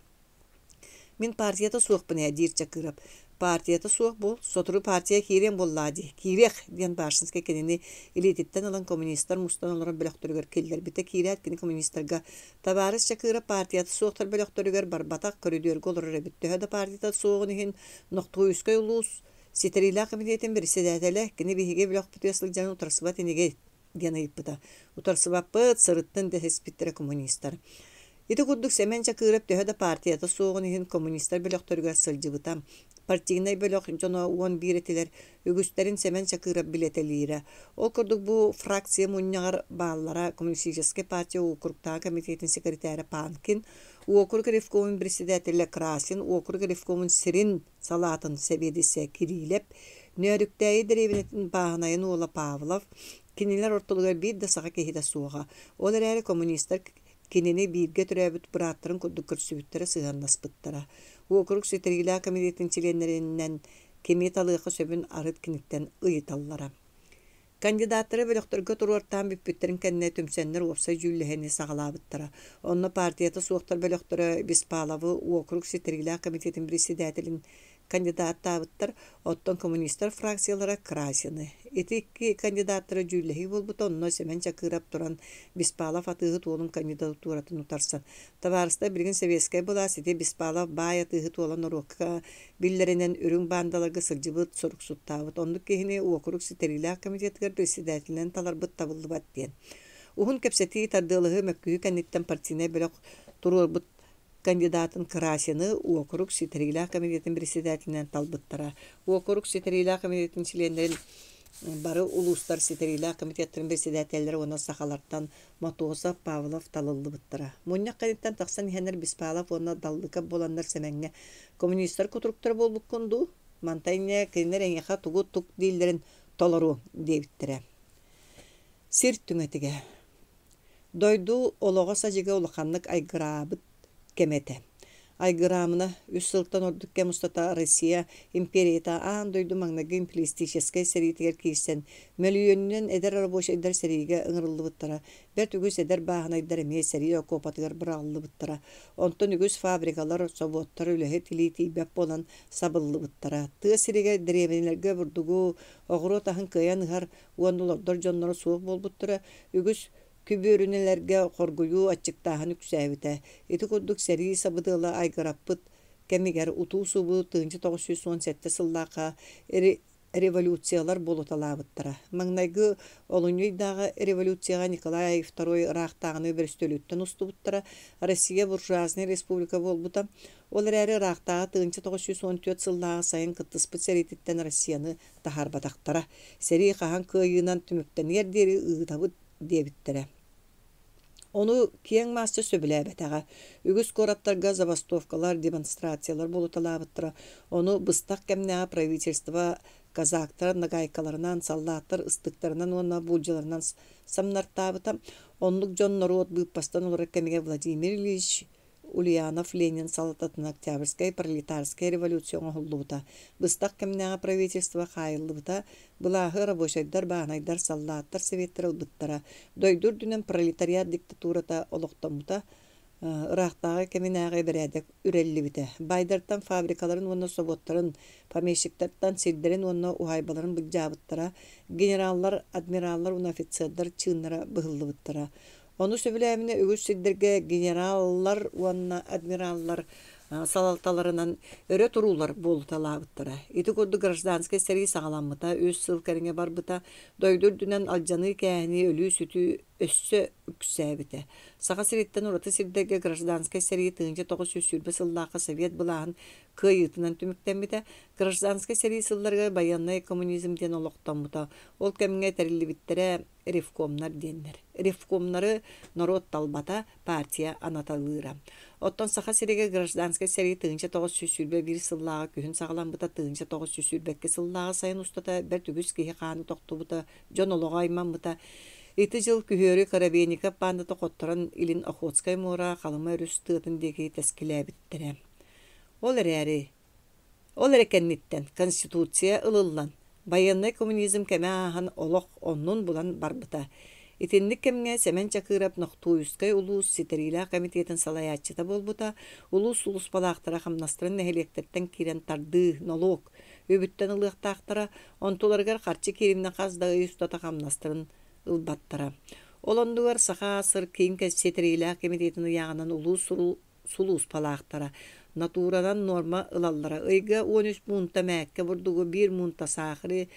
Мин партията суохпун ээ, диир Чакыров. Партията суох буол, сотору партия киириэн буоллаа дии, киириэх, диэн Башинскай кинини илиититтэн ылан коммунистар мустан олорор бөлөхтөрүгэр киллэрбитэ. Киирээт кини коммунистарга «Табаарыс Чакыров партията суохтар бөлөхтөрүгэр барбатах, көрүдүөргэ олорор эбит. Төһө да партията суоҕун иһин Нохтуйускай улуус ситэриилээх комитетин председателэ, кини биһиги бөлөхпүтүгэр сылдьан утарсыбат инигит» диэн ыйыппыта. Утарсыбаппыт, сырыттын дэһиспиттэрэ коммунистар. Ити курдук Сэмэн Чакыров төһө да партията суоҕун иһин коммунистар бөлөхтөрүгэр сылдьыбыта. Партийнай бөлөх дьоно 11 этилэр, үгүстэрин Сэмэн Чакыров билэтэлиирэ. Ол курдук бу фракция мунньаҕар бааллара Коммунистическай партия уокуруктааҕы комитетин секретарэ Панкин, уокурук ревкомун председателэ Красин, уокурук ревкомун сирин салаатын сэбиэдиссэйэ Кирилэп, Нөөрүктээйи дэриэбинэтин бааһынайын уола Павлов кинилэр ортолоругар биир да саха киһитэ суоҕа. Ол эрээри коммунистар кинини бииргэ төрөөбүт бырааттарын курдук көрсүбүттэрэ, сыһыаннаспыттара. Уокурук ситэриилээх комитетын чилиэннэринэн кими талыахха сөбүн арыт киниттэн ыйыталлара. Кандидаттары бөлөхтөргө туруортаан бүппүттэрин кэннэ түмсэннэр уопсай дьүүллэһиини саҕалаабыттара. Онно партията суохтар бөлөхтөрө Беспаловы уокурук ситэриилээх комитетын председателин кандидаттаабыттар, оттон коммунистар фракциялара Красины. Ити икки кандидаттары дьүүллэһии буолбута, онно Сэмэн Чакыров туран Беспалов атыыһыт уолун кандидатуратын утарсан. Табаарыстар, билигин сэбиэскэй былаас ити Беспалов баай атыыһыт уола норуокка биллэринэн үрүҥ баандаларга сылдьыбыт, суруксуттаабыт. Оннук киһини уокурук ситэриилээх комитетыгар председателинэн таларбыт табыллыбат диэн. Уһун кэпсэтии, тардыалаһыы, мөккүһүү кэнниттэн партийнай бөлөх туруорбут кандидатын Красины уокурук ситэриилээх комитетын председателинэн талбыттара. Уокурук ситэриилээх комитетын чилиэннэрин бары улуустар ситэриилээх комитеттарын председателлэрэ уонна сахалартан Мотуосов, Павлов талыллыбыттара. Мунньах кэнниттэн тахсан иһэннэр Беспалов уонна Даллыков буоланнар Сэмэҥҥэ «Коммунистар кутуруктара буолбуккун дуу? Мантан инньэ кинилэр эйиэхэ тугу тук дииллэрин толоруоҥ» диэбиттэрэ. Сир түҥэтигэ. Дойду олоҕо-садьыга улаханнык айгыраабыт кэмэ этэ. Айгыраамына, үс сылтан ордук кэм устата Россия империята аан дойду маҥнайгы империалистическай сэриитигэр киирсэн, мөлүйүөнүнэн эдэр рабочайдар сэриигэ ыҥырыллыбыттара, бэрт үгүс эдэр бааһынайдар эмиэ сэрии окуопатыгар быраҕыллыбыттара. Онтон үгүс фабрикалар, собуоттар үлэһит илии тиийбэт буолан сабыллыбыттара. Тыа сиригэр дэриэбинэлэргэ бурдугу, оҕуруот аһын кыайан ыһар уонна олордор дьонноро суох буолбуттара, үгүс күбүөрүнэлэргэ хоргуйуу, аччыктааһын үксээбитэ. Ити курдук сэрии сабыдыала айгыраппыт кэмигэр утуу-субуу 1917 сыллаахха революциялар буолуталаабыттара. Маҥнайгы олунньу ыйдааҕы революцияҕа Николай II ыраахтааҕыны бөрөстүөлүттэн устубуттара, Россия буржуазнай республика буолбута. Ол эрээри ыраахтааҕы 1914 сыллааҕы сайын кыттыспыт сэриититтэн Россияны таһаарбатахтара. Сэрии хаһан кыайыынан түмүктэниэр диэри ыытабыт диэбиттэрэ. Ону киэҥ маасса сөбүлээбэтэҕэ. Үгүс куораттарга забастовкалар, демонстрациялар буолуталаабыттара. Ону быстах кэмнээҕи правительство казактар нагайкаларынан, саллааттар ыстыктарынан уонна буулдьаларынан самнартаабыта. Оннук дьон норуот быыппастан олорор кэмигэр Владимир Ильич Ульянов Ленин салалтатынан Октябрьскай пролетарскай революция оҥоһуллубута, быстах кэмнээҕи правительство хаайыллыбыта, былааһы рабочайдар, бааһынайдар, саллааттар советтара ылбыттара, дойду үрдүнэн пролетариат диктатурата олохтоммута, ыраахтааҕы кэминээҕи бэрээдэк үрэллибитэ. Баайдартан фабрикаларын уонна собуоттарын, помещиктартан сирдэрин уонна уһаайбаларын былдьаабыттара, генераллар, адмираллар уонна офицердар чыыннара быһыллыбыттара. Ону сөбүлээминэ үгүс сирдэргэ генераллар уонна адмираллар салалталарынан өрө туруулар буолуталаабыттара. Ити курдук гражданскай сэрии саҕаламмыта, үс сыл кэриҥэ барбыта, дойду үрдүнэн алдьаныы-кээһинии, өлүү-сүтүү өссө үксээбитэ. Саха сириттэн ураты сирдэргэ гражданскай сэрии 1920 сыллаахха Совет былааһын кыайыытынан түмүктэммитэ. Гражданскай сэрии сылларыгар байыаннай коммунизм диэн олохтоммута. Ол кэмҥэ тэриллибиттэрэ ревкомнар диэннэр. Ревкомнары норуот талбата, партия анаталыыра. Оттон Саха сиригэр гражданскай сэрии 1921 сыллааҕы күһүн саҕаламмыта 1922 сыллааҕы сайын устата бэрт үгүс киһи хаана тохтубута, дьон олоҕо аймаммыта. Ити дьыл күһүөрү Коробейников баандата хотторон Илин Охотскай муора Халыма өрүс тыатын диэки тэскилээбиттэрэ. Ол эрээри Ол эрэ кэнниттэн Конституция ылыллан, байыаннай коммунизм кэмэ ааһан олох оннун булан барбыта. Итинник кэмҥэ Сэмэн Чакыров Нохтуйускай улуус ситэриилээх комитетын салайааччыта буолбута, улуус сулууспалаахтара хамнастарын нэһилиэктэртэн киирэн тардыы, нолуок үбүттэн ылыахтаахтара, онтуларыгар харчы киириминэ хас да ый устата хамнастарын ылбаттара. Ол оннугар Саха АССР Киин ситэриилээх комитетын ыйааҕынан улуус сулууспалаахтара. Натуранан нуорма ылаллара. Ыйга 13 муунта мээккэ бурдугу, биир муунта саахары,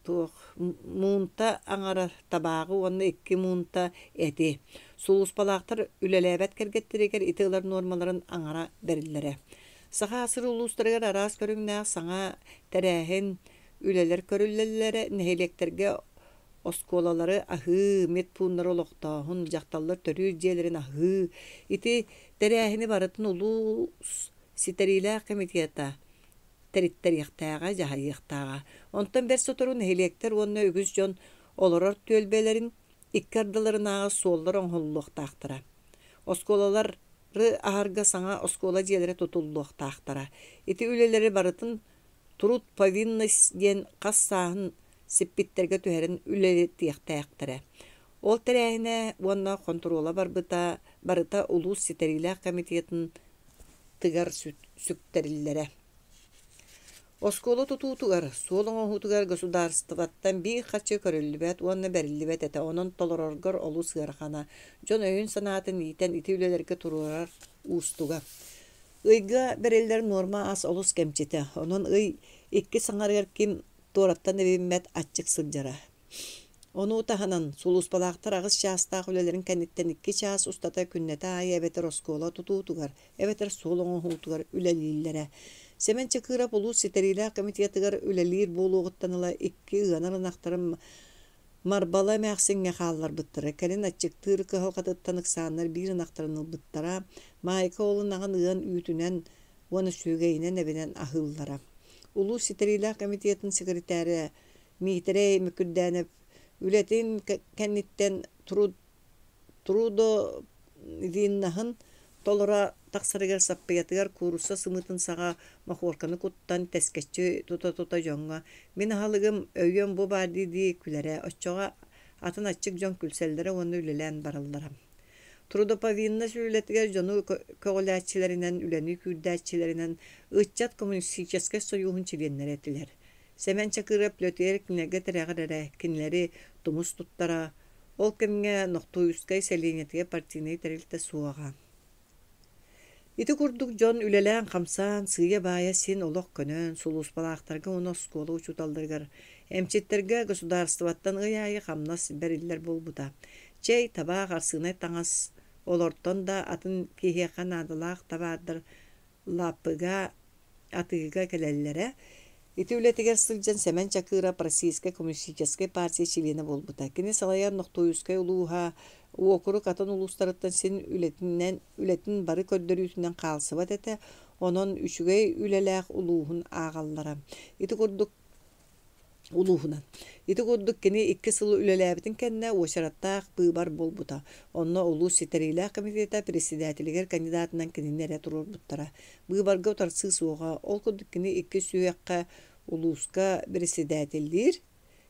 туох муунта аҥара табааҕы уонна икки муунта эти. Сулууспалаахтар үлэлээбэт кэргэттэригэр ити ылар нуормаларын аҥара бэриллэрэ. Саха АССР улуустарыгар араас көрүҥнээх саҥа тэрээһин үлэлэр көрүллэллэрэ, нэһилиэктэргэ оскуолалары аһыы, медпууннары олохтооһун, дьахталлар төрүүр дьиэлэрин аһыы, ити тэрээһини барытын улуус ситэриилээх комитета Тэриттэриэхтээҕэ, дьаһайыахтааҕа. Онтон бэрт сотору нэһилиэктэр уонна үгүс дьон олорор түөлбэлэрин икки ардыларынааҕы суоллар оҥоһуллуохтаахтара. Оскуолалары аһарга саҥа оскуола дьиэлэрэ тутуллуохтаахтара. Ити үлэлэри барытын труд повинность диэн хас сааһын сиппиттэргэ түһэрэн үлэлэтиэхтээхтэрэ. Ол тэрээһинэ уонна хонтуруола барбыта барыта улуус ситэриилээх комитетын тыгар сүктэриллэрэ. Оскуола тутуутугар, суол оҥоһуутугар государствоттан биир харчы көрүллүбэт уонна бэриллибэт этэ, онон толороргор олус ыарахана, дьон өйүн-санаатын иитэн ити үлэлэргэ туруорар уустуга. Ыйга бэриллэр нуорма ас олус кэмчитэ, онон ый иккис аҥарыгар ким туораттан эбиммэт аччык сылдьара. Ону таһынан, сулууспалаахтар аҕыс чаастаах үлэлэрин кэнниттэн икки чаас устата күннэтэ аайы эбэтэр оскуола тутуутугар, эбэтэр суол оҥоһуутугар үлэлииллэрэ. Сэмэн Чакыров улуус ситэриилээх комитетыгар үлэлиир буолуоҕуттан ыла икки ыанар ынахтарын Марбала эмээхсиҥҥэ хаалларбыттара. Кэлин аччыктыыр кыһалҕатыттан ыксааннар биир ынахтарын ылбыттара. Маайка ол ынаҕын ыан үүтүнэн уонна сүөгэйинэн эбинэн аһыыллара. Улуус ситэриилээх комитетын секретарэ Миитэрэй Мөкүрдээнэп үлэтин кэнниттэн трудовиннаһын толоро тахсарыгар саппыйатыгар куурусса сымыытын саҕа мохуорканы куттан тэскэччи тута-тута дьоҥҥо «Мин аһылыгым, өйүөм бу баар» дии-дии күлэрэ, оччоҕо атын аччык дьон күлсэллэрэ уонна үлэлээн бараллара. Трудоповинность үлэтигэр дьону көҕүлээччилэринэн, үлэни күүрдээччилэринэн ыччат коммунистическай сойууһун чилиэннэрэ этилэр. Сэмэн Чакыров Плөтүөр кинилэргэ тирэҕир эрэ, кинилэри тумус туттара. Ол кэмҥэ Нохтуйускай сэлиэнньэтигэр партийнай тэрилтэ суоҕа. Ити курдук дьон үлэлээн-хамсаан, сыыйа-баайа син олох көнөн, сулууспалаахтарга уонна оскуола учууталларыгар, эмчиттэргэ государствоттан ый аайы хамнас бэриллэр буолбута. Чэй, табаах, арсыынай таҥас, олортон да атын киһиэхэ наадалаах табаардар лааппыга атыыга кэлэллэрэ. Ити үлэтигэр сылдьан Сэмэн Чакыров Российскай коммунистическай партия чилиэнэ буолбута. Кини салайар Нохтуйускай улууһа уокурук атын улуустарыттан син үлэтинэн үлэтин бары көрдөрүүтүнэн хаалсыбат этэ, онон үчүгэй үлэлээх улууһун ааҕаллара. Ити курдук улууһунан. Ити курдук кини икки сыл үлэлээбитин кэннэ уочараттаах быыбар буолбута. Онно улуус ситэриилээх комитета председателигэр кандидатынан кинини эрэ туруорбуттара. Быыбарга утарсыы суоҕа. Ол курдук кини икки сүһүөххэ улууска председателлиир.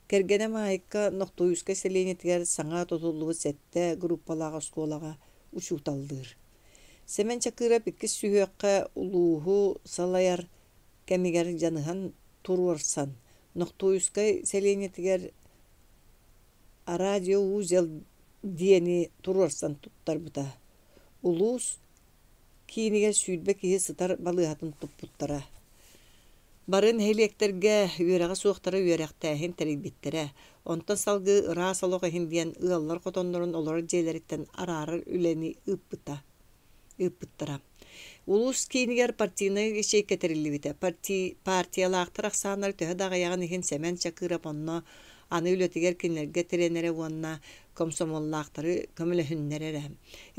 Кэргэнэ Маайка Нохтуйускай сэлиэнньэтигэр саҥа тутуллубут сэттэ группалаах оскуолаҕа учууталлыыр. Сэмэн Чакыров иккис сүһүөххэ улууһу салайар кэмигэр дьаныһан туруорсан, Нохтуйускай сэлиэнньэтигэр радиоузел диэни туруорсан туттарбыта. Улуус киинигэр 20 киһи сытар балыыһатын туппуттара. Бары нэһилиэктэргэ үөрэҕэ суохтары үөрэхтээһин тэрийбиттэрэ. Онтон салгыы ыраас олох иһин диэн ыаллар хотоннорун олорор дьиэлэриттэн араарар үлэни ыыппыта. ыыппыттара. Улуус киинигэр партийнай ячейка тэриллибитэ. Партиялаахтар ахсааннара төһө да аҕыйаҕын иһин Сэмэн Чакыров онно аны үлэтигэр кинилэргэ тирэнэрэ уонна комсомоллаахтары көмөлөһүннэрэрэ.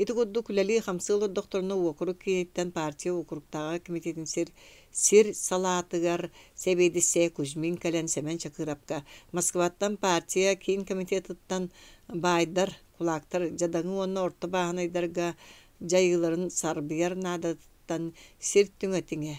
Ити курдук үлэлии-хамсыы олордохторуна уокурук кииниттэн партия уокуруктааҕы комитетин сир, сир салаатыгар сэбиэдиссэйэ Кузьмин кэлэн Сэмэн Чакыровка Москваттан партия киин комитетыттан баайдар Кулаактар дьадаҥы уонна орто бааһынайдарга дьайыыларын сарбыйар наадатыттан сир түҥэтиҥэ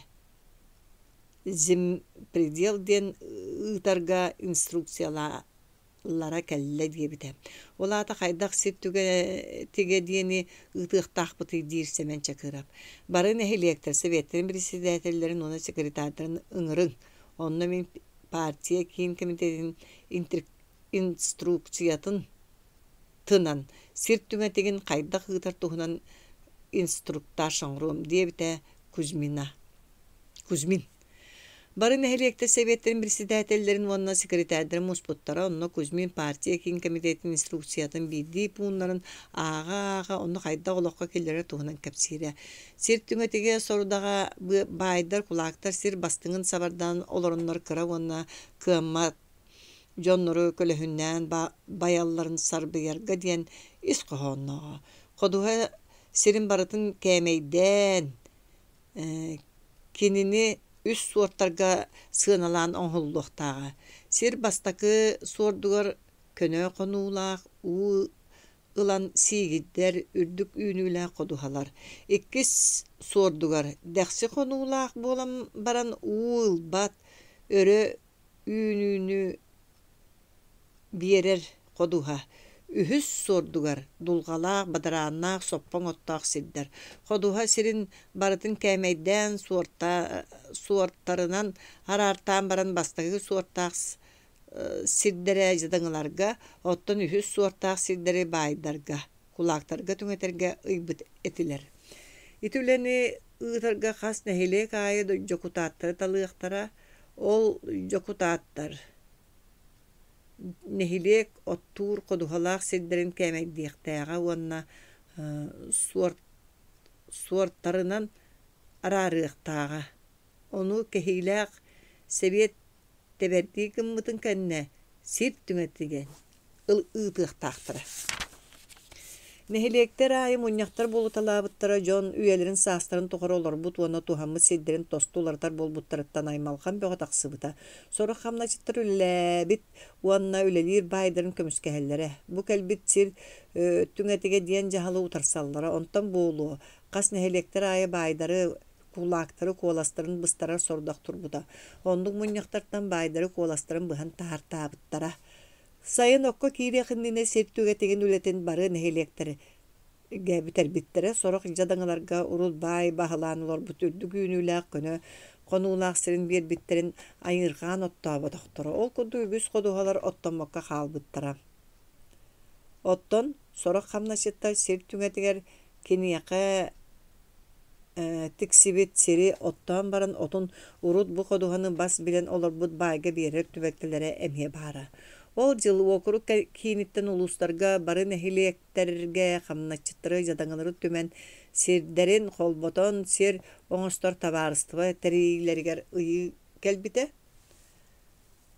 земпредел диэн ыытарга инструкциялара кэллэ диэбитэ. Ол аата хайдах сир түгэтигэ диэни ыытыахтаахпытый диир Сэмэн Чакыров. Бары нэһилиэктэр советтарын председателлэрин уонна секретардарын ыҥырыҥ. Онно мин партия киин комитетин инструкциятын тынан сир түҥэтигин хайдах ыытар туһунан инструктаж оҥоруом диэбитэ Кузьмина. Кузьмин. Бары нэһилиэктэр сэбиэттэрин председателлэрин уонна секретарьдарын муспуттара, онно Кузьмин партия киин комитетин инструкциятын биирдии пууннарын ааҕа-ааҕа онно хайдах олоххо киллэрэр туһунан кэпсиирэ. Сир түҥэтигэ сорудаҕа баайдар, кулаактар сир бастыҥын сабардаан олороннор кыра уонна кыаммат дьоннору көлөһүннээн байалларын сарбыйарга диэн ис хоһооннооҕо. Ходуһа сирин барытын кээмэйдээн, кинини үс суортарга сыаналаан оҥоһуллуохтааҕа. Сир бастакы суордугар көнө хонуулаах, уу ылан сиигирдэр үрдүк үүнүүлээх ходуһалар. Иккис суордугар дэхси хонуулаах буолан баран уу ылбат, өрө үүнүүнү биэрэр ходуһа. Үһүс суордугар дулҕалаах, бадарааннаах, соппоҥ оттоох сирдэр. Ходуһа сирин барытын кээмэйдээн суортарынан араартаан баран бастакы суортаах сирдэрэ дьадаҥыларга, оттон үһүс суортаах сирдэри баайдарга, кулаактарга түҥэтэргэ ыйбыт этилэр. Ити үлэни ыытарга хас нэһилиэк аайы дьокутааттары талыахтара, ол дьокутааттар нэһилиэк оттуур ходуһалаах сирдэрин кээмэйдиэхтээҕэ уонна суортарынан араарыахтааҕа. Ону кэһиилээх сэбиэт тэбэрдии гыммытын кэннэ сир түҥэтигэн ыытыахтаахтара. Нэһилиэктэр аайы мунньахтар буолуталаабыттара дьон үйэлэрин саастарын тухары олорбут уонна туһаммыт сирдэрин тосту уларытар буолбуттарыттан аймалҕан бөҕө тахсыбыта. Сорох хамначчыттар үлэлээбит уонна үлэлиир баайдарын көмүскэһэллэрэ. Бу кэлбит сир түҥэтигэ диэн дьаһалы утарсаллара. Онтон буолуо, хас нэһилиэктэр аайы баайдары кулаактары куоластарын быстарар сорудах турбута. Оннук мунньахтартан баайдары куоластарын быһан таһаартаабыттара. Сайын окко киириэх иннинэ сир түгэтигин үлэтин бары нэһилиэктэргэ бүтэрбиттэрэ. Сорох дьадаҥыларга урут баай баһылаан олорбут үрдүк үүнүүлээх көнө хонуулаах сирин биэрбиттэрин айыырҕаан оттооботохторо. Ол курдук үгүс ходуһалар оттоммокко хаалбыттара. Оттон сорох хамначчыттар сир түҥэтигэр киниэхэ тиксибит сири оттоон баран отун урут бу ходуһаны бас билэн олорбут баайга биэрэр түбэлтэлэрэ эмиэ баара. Ол дьыл уокурук кииниттэн улуустарга бары нэһилиэктэргэ хамначчыттары дьадаҥылары түмэн сирдэрин холботон сир оҥостор табаарыстыба тэрийиилэригэр ыйыы кэлбитэ.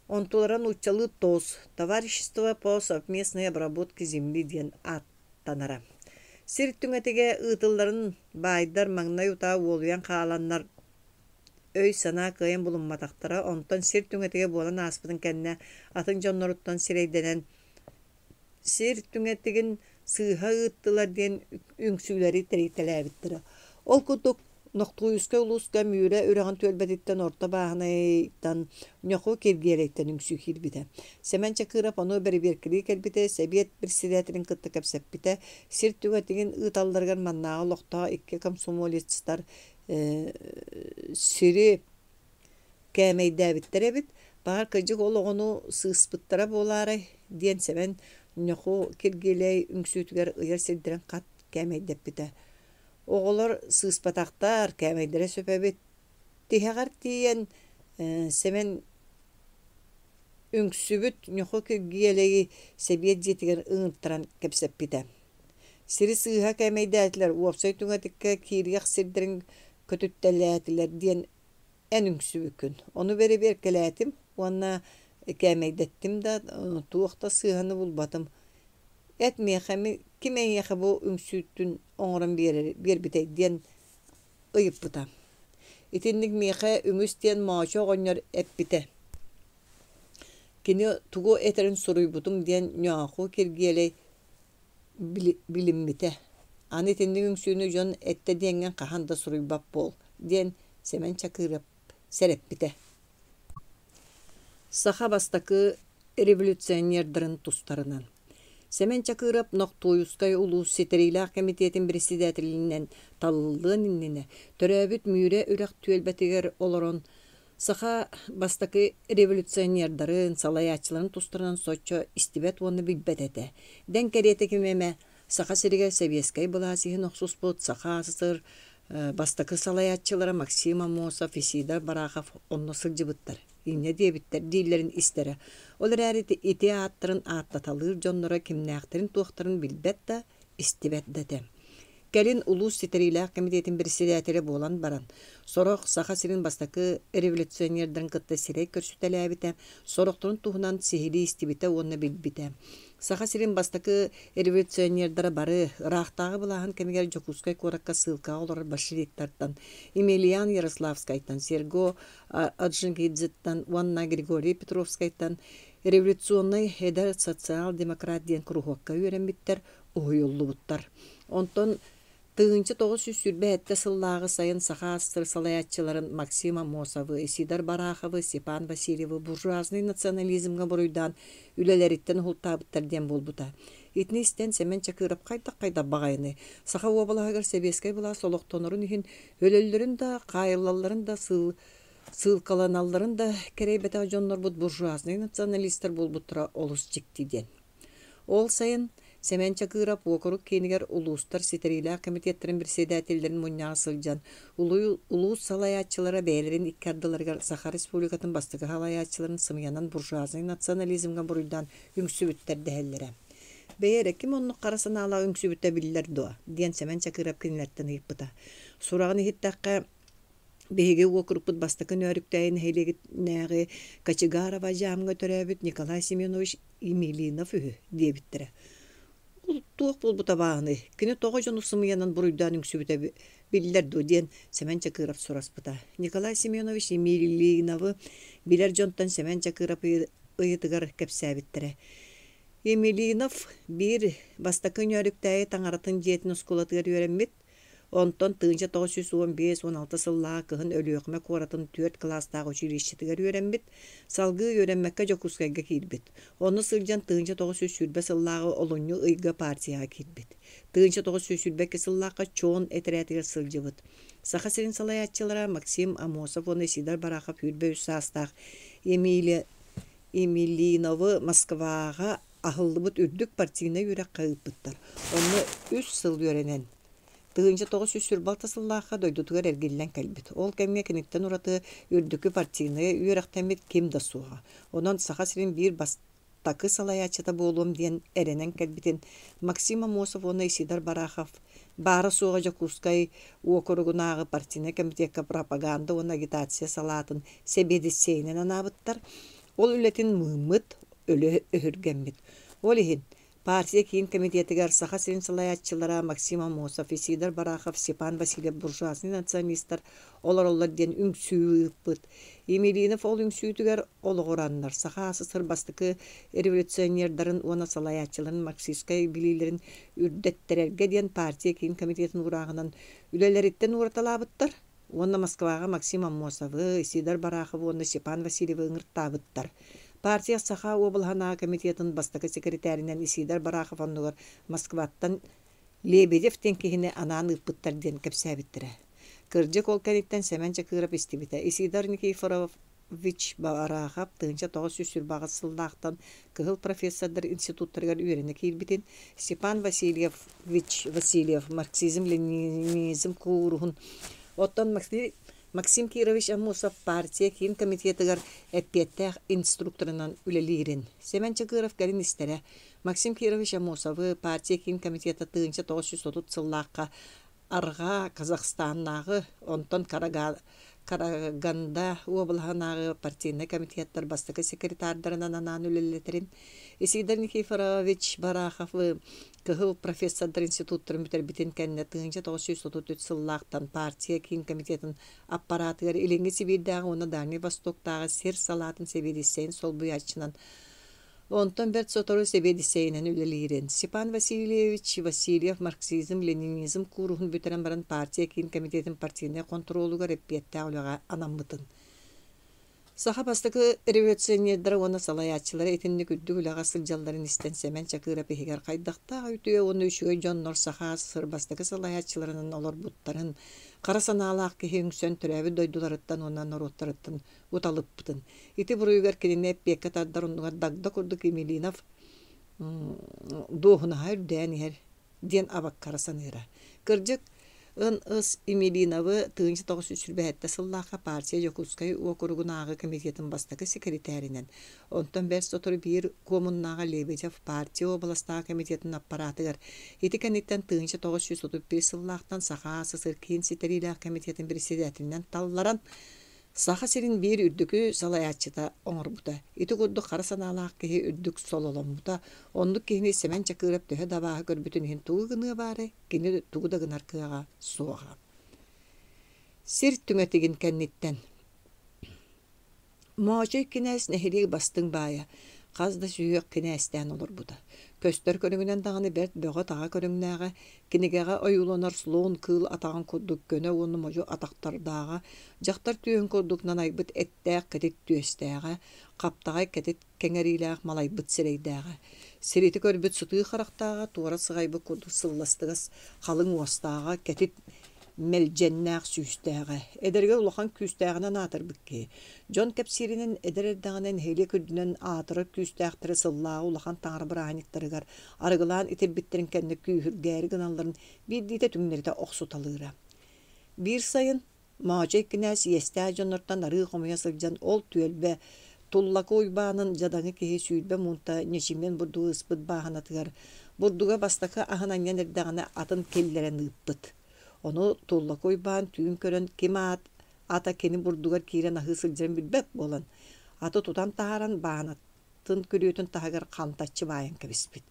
Онтулара нууччалыы ТОС «Товарищество по совместной обработке земли» диэн ааттанара. Сир түҥэтигэ ыытылларын баайдар маҥнай утаа уолуйан хааланнар өй-санаа кыайан булумматахтара, онтон сир түҥэтигэ буолан ааспытын кэннэ атын дьонноруттан сирэйдэнэн сир түҥэтигин сыыһа ыыттылар диэн үҥсүүлэри тэрийтэлээбиттэрэ. Ол курдук Нохтуйускай улууска Мүрэ үрэҕин түөлбэтиттэн Орто Бааһынайтан Ньоху Киргиэлэйтэн үҥсүү киирбитэ. Сэмэн Чакыров ону бэрэбиэркэлии кэлбитэ, сэбиэт председателин кытта кэпсэппитэ. Сир түҥэтигин ыыталларыгар маннааҕы олохтоох икки комсомолецтар сири кээмэйдээбиттэр эбит. Баҕар, кырдьык ол оҕону сыыспыттара буолаарай диэн Сэмэн Ньоху Киргиэлэй үҥсүүтүгэр ыйар сирдэрин хат кээмэйдэппитэ. Оҕолор сыыспатахтар, кээмэйдэрэ сөп эбит. Тиһэҕэр тиийэн Сэмэн үҥсүбүт Ньоху Киргиэлэйи сэбиэт дьиэтигэр ыҥыртаран кэпсэппитэ. Сири сыыһа кээмэйдээтилэр, уопсай түҥэтиккэ киириэх сирдэрин көтүттэлээтилэр диэн эн үҥсүбүккүн. Ону бэрэбиэркэлээтим уонна кээмэйдэттим да, туох да сыыһаны булбатым. Эт миэхэ ким эйиэхэ бу үҥсүүтүн оҥорон биэрбитэй диэн ыйыппыта. Итинник миэхэ үҥүс диэн Моочо оҕонньор эппитэ. Кини тугу этэрин суруйбутум диэн Ньооху Киргиэлэй билиммитэ. Аны итинник үҥсүүнү дьон эттэ диэҥҥин хаһан да суруйбат буол, диэн Сэмэн Чакыров сэрэппитэ. Саха бастакы революционердарын тустарынан. Сэмэн Чакыров Нохтуойускай улуус ситэриилээх кэмитиэтин председателинэн талыллыан иннинэ төрөөбүт Мүрэ үрэх түөлбэтигэр олорон Саха бастакы революционердарын, салайааччыларын тустарынан соччо истибэт уонна билбэт этэ. Дэҥ кэриэтэ ким эмэ Саха сиригэр сэбиэскэй былаас иһин охсуспут Саха АССР бастакы салайааччылара Максим Аммосов, Исидор Барахов онно сылдьыбыттар, инньэ диэбиттэр дииллэрин истэрэ. Ол эрээри ити ааттарын ааттаталыыр дьонноро кимнээхтэрин-туохтарын билбэт да, истибэт да этэ. Кэлин улуус ситэриилээх кэмитиэтин председателэ буолан баран, сорох Саха сирин бастакы революционердарын кытта сирэй көрсүтэлээбитэ, сорохторун туһунан сиһилии истибитэ уонна билбитэ. Саха сирин бастакы революционердара бары ыраахтааҕы былааһын кэмигэр Дьокуускай куоракка сыылкаҕа олорор большевиктартан Емельян Ярославскайтан, Серго Орджоникидзеттан уонна Григорий Петровскайтан революционнай эдэр социал-демократ диэн куруһуокка үөрэммиттэр, уһуйуллубуттар. Онтон 1927 сыллааҕы сайын Саха АССР салайааччыларын Максим Аммосовы, Исидор Бараховы, Степан Васильевы буржуазнай национализмҥа буруйдаан үлэлэриттэн уһултаабыттар диэн буолбута. Итини истэн Сэмэн Чакыров хайдах-хайдах баҕайыный, Саха уобалаһыгар сэбиэскэй былаас олохтонорун иһин өлөллөрүн да, хаайыллалларын да сыылкаланалларын да кэрэйбэтэх дьоннорбут буржуазнай националистар буолбуттара олус дьикти диэн. Ол сайын Сэмэн Чакыров уокурук киинигэр улуустар ситэриилээх кэмитиэттэрин председателлэрин мунньаҕа сылдьан, улуус салайааччылара бэйэлэрин икки ардыларыгар Саха Республикатын бастакы салайааччыларын сымыйанан буржуазнай национализмҥа буруйдаан үҥсүбүттэр дэһэллэрэ. «Бэйэ эрэ ким оннук хара санаалаах үҥсүбүтэ биллэр дуо?» диэн Сэмэн Чакыров кинилэртэн ыйыппыта. Сураҕын иһиттэххэ, Биһиги уокурукпут бастакы Нөөрүктээйи нэһилиэгинээҕи Кочегарова дьаамҥа төрөөбүт Николай Семенович Емельянов үһү диэбиттэрэ. Ол туох буолбута бааһыный, кини тоҕо дьону сымыйанан буруйдаан үҥсүбүтэ биллэр дуо диэн Сэмэн Чакыров сураспыта. Николай Семенович Емельяновы билэр дьонтон Сэмэн Чакыров ыйытыгар кэпсээбиттэрэ. Емельянов биир бастакы Нөөрүктээйи таҥаратын дьиэтин оскуолатыгар үөрэммит, Онтон 1915-16 сыллааҕы кыһын Өлүөхүмэ куоратын түөрт кылаастаах училищетыгар үөрэммит, салгыы үөрэммэккэ Дьокуускайга киирбит. Онно сылдьан 1920 сыллааҕы олунньу ыйга партияҕа киирбит. 1922 сыллаахха Чон этэрээтигэр сылдьыбыт. Саха сирин салайааччылара Максим Аммосов уонна Исидор Барахов 23 саастаах Емелья Емельиновы Москваҕа аһыллыбыт үрдүк партийнай үөрэххэ ыыппыттар. Онно үс сыл үөрэнэн, 1926 сыллаахха дойдутугар эргиллэн кэлбит. Ол кэмҥэ киниттэн ураты үрдүкү партийнай үөрэхтэммит ким да суоҕа. Онон Саха сирин биир бастакы салайааччыта буолуом диэн эрэнэн кэлбитин Максим Аммосов уонна Исидор Барахов баара-суоҕа Дьокуускай уокуругунааҕы партийнай комитекка пропаганда уонна агитация салаатын сэбиэдиссэйинэн анаабыттар. Ол үлэтин мыыммыт, өлө өһүргэммит. Ол иһин партия киин комитетыгар Саха сирин салайааччылара Максим Аммосов, Исидор Барахов, Степан Васильев буржуазный националистар олороллор диэн үҥсүү ыыппыт. Емельянов ол үҥсүүтүгэр олоҕураннар Саха АССР бастакы революционердарын уонна салайааччыларын марксистскай билиилэрин үрдэттэрэргэ диэн партия киин комитетын уурааҕынан үлэлэриттэн уураталаабыттар. Уонна Москваҕа Максим Аммосовы, Исидор Бараховы уонна Степан Васильевы ыҥыртаабыттар. Партия Саха уобалаһынааҕы комитетын бастакы секретаринэн Исидор Барахов оннугар Москваттан Лебедев диэн киһини анаан ыыппыттар диэн кэпсээбиттэрэ. Кырдьык ол кэнниттэн Сэмэн Чакыров истибитэ. Исидор Никифоров Вич Бараахап 1928 сыллаахтан Кыһыл профессордар институттарыгар үөрэнэ киирбитин, Степан Васильевич Васильев марксизм-ленинизм кууруһун, оттон Максим Кирович Аммосов партия киин комитетыгар эппиэттээх инструкторынан үлэлиирин, Сэмэн Чакыров кэлин истэрэ, Максим Кирович Аммосовы партия киин комитета 1930 сыллаахха Арҕаа Казахстаннааҕы, онтон Караганда уобалаһынааҕы партийнай комитеттар бастакы секретардарынан анаан үлэлэтэрин, Исидор Никифорович Бараховы Кыһыл профессордар институттарын бүтэрбитин кэннэ 1933 сыллаахтан партия киин комитетын аппаратыгар Илиҥҥи Сибиирдээҕи уонна Дальнай Востоктааҕы сир салаатын сэбиэдиссэйин солбуйааччынан Онтон бэрт сотору сэбиэдиссэйинэн үлэлиирин. Степан Васильевич Васильев марксизм-ленинизм кууруһун бүтэрэн баран партия киин комитетин партийнай хонтуруолугар эппиэттээх үлэҕэ анаммытын. Саха бастакы революционердара уонна салайааччылара итинник үрдүк үлэҕэ сылдьалларын истэн Сэмэн Чакыров иһигэр хайдахтаах үтүө уонна үчүгэй дьоннор Саха АССР бастакы салайааччыларынан олорбуттарын, хара санаалаах киһи үҥсэн төрөөбүт дойдуларыттан уонна норуоттарыттан уталыппытын. Ити буруйугар кинини эппиэккэ тардар оннугар дагда курдук Емельянов дуоһунаһа үрдээн иһэр диэн абаккара саныыра. Кырдьык, Н.С. Емельяновы 1927 сыллаахха партия Дьокуускай уокуругунааҕы комитетын бастакы сэкиритээринэн, онтон бэрт сотору биир куомуннааҕы Лебедев партия уобаластааҕы комитетын аппаратыгар, ити кэнниттэн 1931 сыллаахтан Саха АССР Киин ситэриилээх комитетын председателинэн талларан, Саха сирин биир үрдүкү салайааччыта оҥорбута. Ити курдук хара санаалаах киһи үрдүк сололоммута. Оннук киһини Сэмэн Чакыров төһө да абааһы көрбүтүн иһин тугу гыныа баарай, кини тугу да гынар кыаҕа суоҕа. Сир түҥэтигин кэнниттэн Моочой кинээс нэһилиэк бастыҥ баайа, хас да сүһүөх кинээстээн олорбута. Көстөр көрүҥүнэн даҕаны бэрт бөҕө-таҕа көрүҥнээҕэ, кинигэҕэ ойууланар слон кыыл атаҕын курдук көнө уонна модьу атахтардааҕа, дьахтар түөһүн курдук нанайбыт эттээх кэтит түөстээҕэ, хаптаҕай кэтит кэҥэриилээх малайбыт сирэйдээҕэ, сирити көрбүт сытыы харахтааҕа, туора сыҕайбыт курдук сылластыгас халыҥ уостааҕа, кэтит мэлдьэннээх сүүстээҕэ, эдэригэр улахан күүстээҕинэн аатырбыт киһи. Дьон кэпсииринэн эдэр эрдэҕинэ нэһилиэк үрдүнэн аатырар күүстээхтэри сыллааҕы улахан таҥара бырааһынньыктарыгар арыгылаан итирбиттэрин кэннэ күүһүргээри гыналларын биирдиитэ түҥнэритэ охсуталыыра. Биир сайын Моочой кинээс иэстээх дьоннортон арыы хомуйа сылдьан ол түөлбэ Туллакы Уйбаанын дьадаҥы киһи 20 муунта ньэчимиэн бурдугу ыспыт бааһынатыгар бурдуга бастакы аһын анньан эрдэҕинэ атын киллэрэн ыыппыт. Ону Туллакы Уйбаан түүн көрөн ким аат ата кини бурдугар киирэн аһыы сылдьарын билбэт буолан, аты тутан таһааран бааһынатын күрүөтүн таһыгар хантаччы баайан кэбиспит.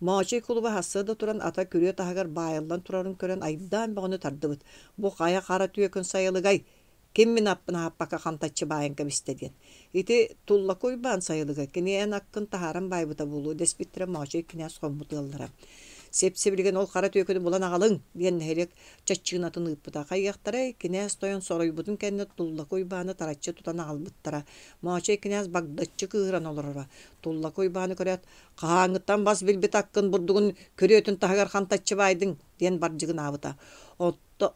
Моочой кулуба сарсыарда туран ата күрүө таһыгар баайыллан турарын көрөн айдаан бөҕөнү тардыбыт: «Бу хайа хара түөкүн сайылыгай? Ким мин аппын аһаппакка хантаччы баайан кэбистэ» диэн. «Ити Туллака Уйбаан сайылыга, кини эн аккын таһааран баайбыта буолуо» дэспиттэрэ Моочой кинээс хоммут ыаллара. «Сип-сибилигин ол хара түөкүнү булан аҕалыҥ» диэн нэһилиэк чаччыынатын ыыппыта. Хайыахтарай, кинээс тойон соруйбутун кэннэ Туллака Уйбааны тараччы тутан аҕалбыттара. Моочой кинээс багдаччы кыыһыран олороро. Туллака Уйбааны көрөөт, «Хаһааҥҥыттан бас билбит аккын бурдугун күрүөтүн таһыгар хантаччы баайдыҥ?» диэн бардьыгынаабыта.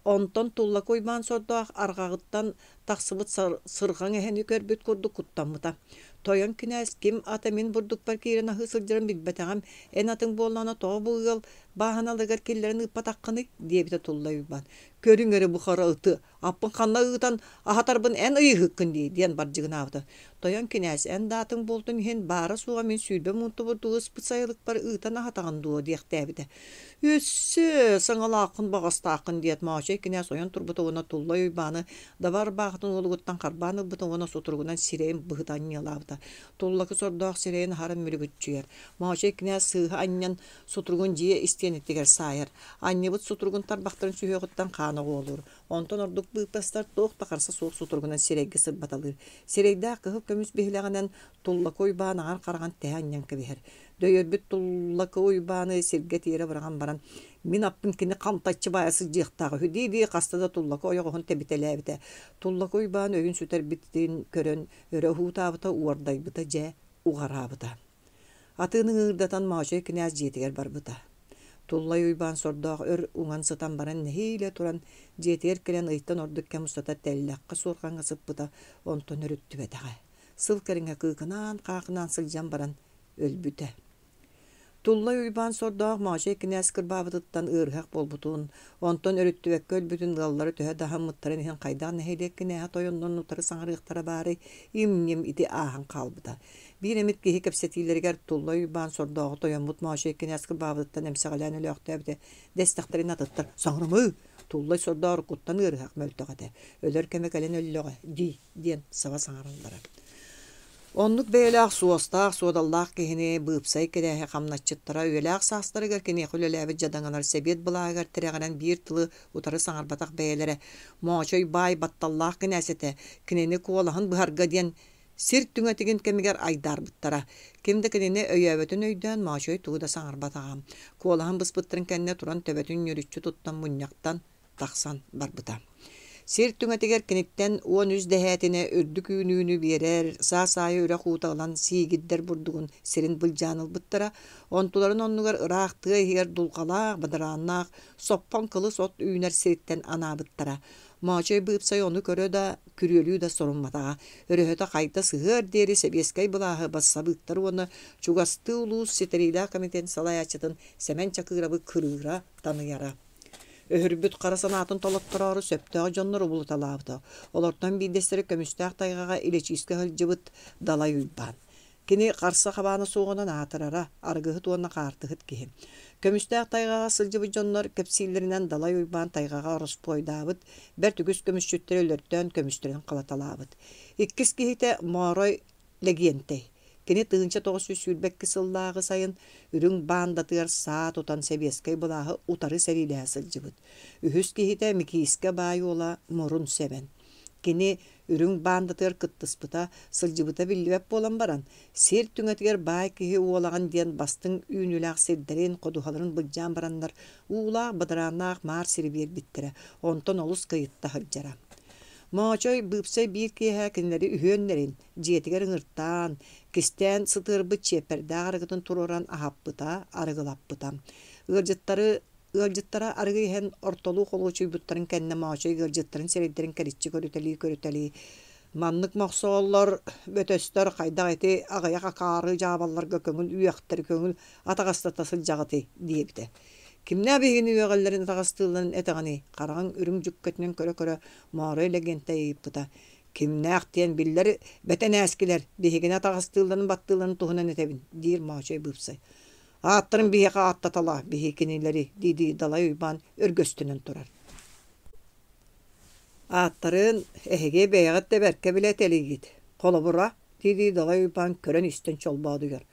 Онтон Туллака Уйбаан сордоох арҕаҕыттан тахсыбыт сырҕаҥ эһэни көрбүт курдук куттаммыта. «Тойон кинээс, ким ата мин бурдукпар киирэн аһыы сылдьарын билбэтэҕим, эн атыҥ буоллаҕына тоҕо бу ыал бааһыналарыгар киллэрэн ыыппатаххыный?» диэбитэ Тулла Уйбаан. «Көрүҥ эрэ бу хара ыты, Аппын ханна ыытан аһатарбын эн ыйыһыккын дии диэн бардьыгынаабыта. Тойон кинээс, эн да атыҥ буолтун иһин баара-суоҕа мин 20 муунтубурдугу ыспыт сайылыкпар ыытан аһатаҕын дуо диэхтээбитэ. Өссө саҥалааххын баҕастааххын диэт Моочой кинээс ойон турбута уонна Туллай Уйбааны даба ырбаахытын уолугуттан харбаан ылбыта уонна сутуругунан сирэйин быһыта анньыалаабыта. Туллакы сордоох сирэйин аһаран мүлүгүччүйэр. Моочой кинээс сыыһа анньан сутуругун дьиэ истиэнэтигэр саайар. Анньыбыт сутуругун тарбахтарын сүһүөҕүттэн хаан оҕуолуур. Онтон ордук быыппастар туох да харса суох сутуругунан сирэйгэ сырбаталыыр. Сирэйдээх кыһыл көмүс биһилэҕинэн Туллакы Уйбаан аҥар хараҕын тэһэ анньан кэбиһэр. Дөйөрбүт Туллакы Уйбааны сиргэ тиэрэ быраҕан баран, «Мин аппын кини хантаччы баайа сылдьыахтаах үһү» дии-дии хаста да Туллакы ойоҕоһун тэбитэлээбитэ. Туллакы Уйбаан өйүн сүтэрбитин көрөн өрө уһуутаабыта, уордайбыта, дьэ, уҕараабыта. Атыыны ыҥыырдатан Моочой кинээс дьиэтигэр барбыта. Туллай Уйбаан сордоох өр уҥан сытан баран нэһиилэ туран дьиэтигэр кэлэн ыйтан ордук кэм устата тэллэххэ суорҕаҥҥа сыппыта, онтон өрүттүбэтэҕэ. Сыл кэриҥэ кыыкынаан-хаахынаан сылдьан баран өлбүтэ. Туллай Уйбаан сордоох Моочой кинээс кырбаабытыттан ыарыһах буолбутун, онтон өрүттүбэккэ өлбүтүн ыаллара төһө да аһыммыттарын иһин хайдах нэһилиэк кинээһэ тойоннорун утары саҥарыахтара баарай, им-ньим ити ааһан хаалбыта. Биир эмит киһи кэпсэтиилэригэр Туллай Уйбаан сордооҕу тойоммут Моочой кинээс кырбаабытыттан эмсэҕэлээн өлөөхтөөбүтэ дэстэхтэринэ атыттар «Саҥарымыы! Туллай сордоо уруккуттан ыарыһах мөлтөх этэ, өлөр кэмэ кэлэн өллөҕө» дии диэн саба саҥараллара. Оннук бэйэлээх суостаах, суодаллаах киһини быыпсай кирээһи хамначчыттара үйэлээх саастарыгар киниэхэ үлэлээбит дьадаҥылар сэбиэт былааһыгар тирэҕирэн биир тылы утары саҥарбатах бэйэлэрэ Моочой баай батталлаах кинээс этэ, кинини куолаһын быһарга диэн Сир түҥэтигин кэмигэр айдаарбыттара. Ким да кинини өйөөбөтүн өйдөөн Моочой тугу да саҥарбатаҕа. Куолаһын быспыттарын кэннэ туран төбөтүн ньүрүччү туттан мунньахтан тахсан барбыта. Сир түҥэтигэр киниттэн 13 дэһээтинэ үрдүк үүнүүнү биэрэр, саас аайы үрэх уута ылан сиигирдэр бурдугун сирин былдьаан ылбыттара. Онтуларын оннугар ыраах тыа иһигэр дулҕалаах, бадарааннаах, соппоҥ кылыс от үүнэр сириттэн анаабыттара. Моочой быыпсай ону көрө да, күрүөлүү да сорумматаҕа. Өрөһөтө хайда сыһыар диэри сэбиэскэй былааһы бассабыыктар уонна чугастыы улуус ситэриилээх комитетын салайааччытын Сэмэн Чакырабы кырыыра таныйара. Өһүрбүт хара санаатын толоттороору сөптөөх дьоннору булуталаабыта. Олортон биирдэстэрэ көмүстээх тайҕаҕа илэчиискэ сылдьыбыт Далай Уйбаан. Кини харса хабаана суоҕунан аатырара, арыгыһыт уонна хаартыһыт киһи. Көмүстээх тайҕаҕа сылдьыбыт дьоннор кэпсииллэринэн Далай Уйбаан тайҕаҕа ороспуойдаабыт, бэрт үгүс көмүсчүттэри өлөртөөн көмүстэрин халаталаабыт. Иккис киһитэ Моорой Лэгиэнтэй. Кини 1922 сыллааҕы сайын үрүҥ баандатыгар саа тутан сэбиэскэй былааһы утары сэриилэһэ сылдьыбыт. Үһүс киһитэ Микиискэ баай уола Мурун Сэмэн. Кини үрүҥ баандатыгар кыттыспыта, сылдьыбыта биллибэт буолан баран, сир түҥэтигэр баай киһи уолаҕын диэн бастыҥ үүнүүлээх сирдэрин, ходуһаларын былдьаан бараннар, уулаах, бадарааннаах маар сири биэрбиттэрэ, онтон олус кыйытта сылдьара. Моочой быыпсай биир киэһэ кинилэри үһүөннэрин дьиэтигэр ыҥыртаан, кистээн сытыарбыт чиэппэрдээх арыгытын туруоран аһаппыта, арыгылаппыта. Ыалдьыттары Ыалдьыттара арыгы иһэн ортолуу холуочуйбуттарын кэннэ Моочой ыалдьыттарын сирэйдэрин кэриччи көрүтэлии-көрүтэлии «Маннык мохсоҕоллор, бөтөстөр хайдах ити аҕыйах акаары дьаабалларга көҥүл үөхтэри көҥүл атаҕастата сылдьаҕытый?» диэбитэ. «Кимнээх биһигини үөҕэллэрин атаҕастыылларын этэҕиний?» хараҕын үрүҥ дьүккэтинэн көрө-көрө Моорой Лэгиэнтэй ыйыппыта. «Кимнээх диэн биллэр бэтэнээскилэр биһигини атаҕастыылларын баттыылларын туһунан этэбин» диир Моочой быыпсай. Ааттарын биһиэхэ ааттаталаа, биһи кинилэри, дии-дии Далай Уйбаан өргөстөнөн турар. Ааттарын эһиги бэйэҕит да бэркэ билэтэлиигит. Холобура, дии-дии Далай Уйбаан көрөн-истэн чолбоодуйар.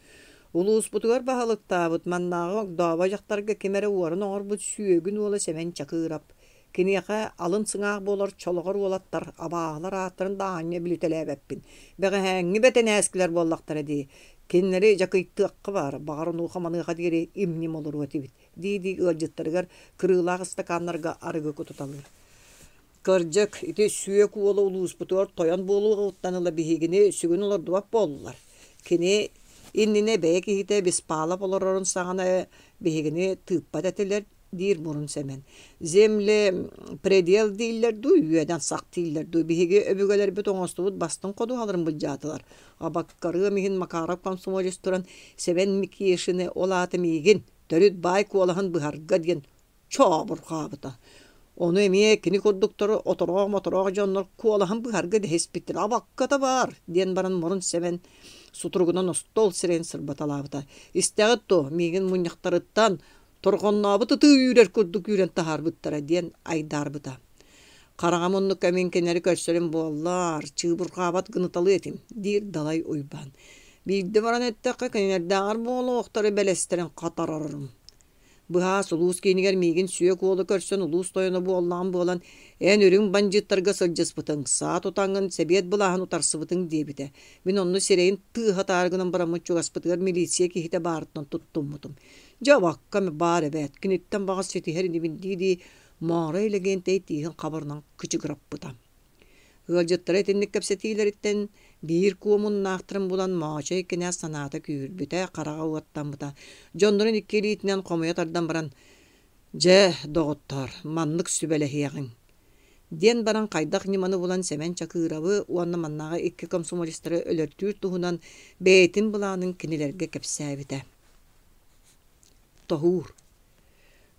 Улууспутугар баһылыктаабыт маннааҕы огдообо дьахтарга ким эрэ уоран оҥорбут сүөгүн уола Сэмэн Чакыырап. Киниэхэ алын сыҥаах буолар чолоҕор уолаттар, абааһылар ааттарын да аанньа билитэлээбэппин. Бэҕэһээҥҥи бэтэнээскилэр буоллахтара дии. Кинилэри дьакыйтыахха баар, баҕар онуоха-маныаха диэри им-ньим олоруо этибит, дии-дии ыалдьыттарыгар кырыылаах ыстакааннарга арыгы кутуталыыр. Кырдьык, ити сүөк уола улууспутугар тойон буолуоҕуттан ыла биһигини сүгүн олордубат буоллулар. Кини иннинэ бэйэ киһитэ Беспалов олорорун саҕана биһигини тыыппат этилэр диир Мурун Сэмэн. Земле предел дииллэр дуу, үөдэн сах дииллэр дуу, биһиги өбүгэлэрбит оҥостубут бастыҥ ходуһаларын былдьаатылар. Абаккарыам иһин Макаров комсомолец туран Сэмэн Микишины ол аата миигин төрүт баай куолаһын быһарга диэн чообурҕаабыта. Ону эмиэ кини курдуктары отороох-мотороох дьоннор куолаһын быһарга дэһиспиттэр абакката баар диэн баран Мурун Сэмэн сутуругунан остуол сирэйин сырбаталаабыта. Истэҕит дуо, миигин мунньахтарыттан торҕоннообут ытыы үүрэр курдук үүрэн таһаарбыттара диэн айдаарбыта. Хараҥа муннукка мин кинилэри көрсөрүм буоллар, чыыбырҕаабат гыныталыы этим, диир Далай Уйбаан. Биирдэ баран эттэххэ, кинилэрдээҕэр буолуохтары бэлэстэрин хатарарым. Быһаас улуус киинигэр миигин сүөк уолу көрсөн улуус тойоно буоллаҕым буолан, эн үрүҥ бандьыыттарга сылдьыспытыҥ, саа тутаҥҥын сэбиэт былааһын утарсыбытыҥ диэбитэ. Мин онно сирэйин тыаһатаары гынан бараммын чугаспытыгар милиция киһитэ баарыттан туттуммутум. Дьэ, абаккам баар эбээт, киниттэн баҕас ситиһэр инибин дии-дии, Моорой Лэгиэнтэй тииһин хабарынан кычыгыраппыта. Ыалдьыттара итинник кэпсэтиилэриттэн биир куомуннаахтарын булан Моочой кинээс санаата күүһүрбүтэ, хараҕа уоттаммыта. Дьоннорун икки илиитинэн хомуйа тардан баран, «Дьэ, доҕоттоор, маннык сүбэлэһиэҕиҥ» диэн баран хайдах ньыманы булан Сэмэн Чакыырабы уонна маннааҕы икки комсомолецтары өлөртүүр туһунан бэйэтин былаанын кинилэргэ кэпсээбитэ. Тоһуур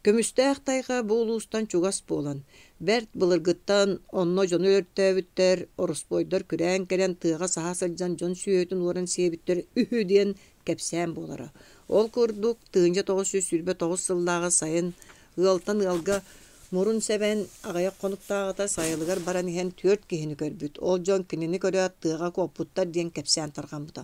Көмүстээх тайҕа бу улуустан чугас буолан, бэрт былыргыттан онно дьону өлөртөөбүттэр, ороспуойдар күрээн кэлэн тыаҕа саһа сылдьан дьон сүөһүтүн уоран сиэбиттэр үһү диэн кэпсээн буолара. Ол курдук, 1929 сыллааҕы сайын ыалтан ыалга мурун сэбэн аҕыйах хонуктааҕыта сайылыгар баран иһэн түөрт киһини көрбүт. Ол дьон кинини көрөөт тыаҕа куоппуттар диэн кэпсээн тарҕаммыта.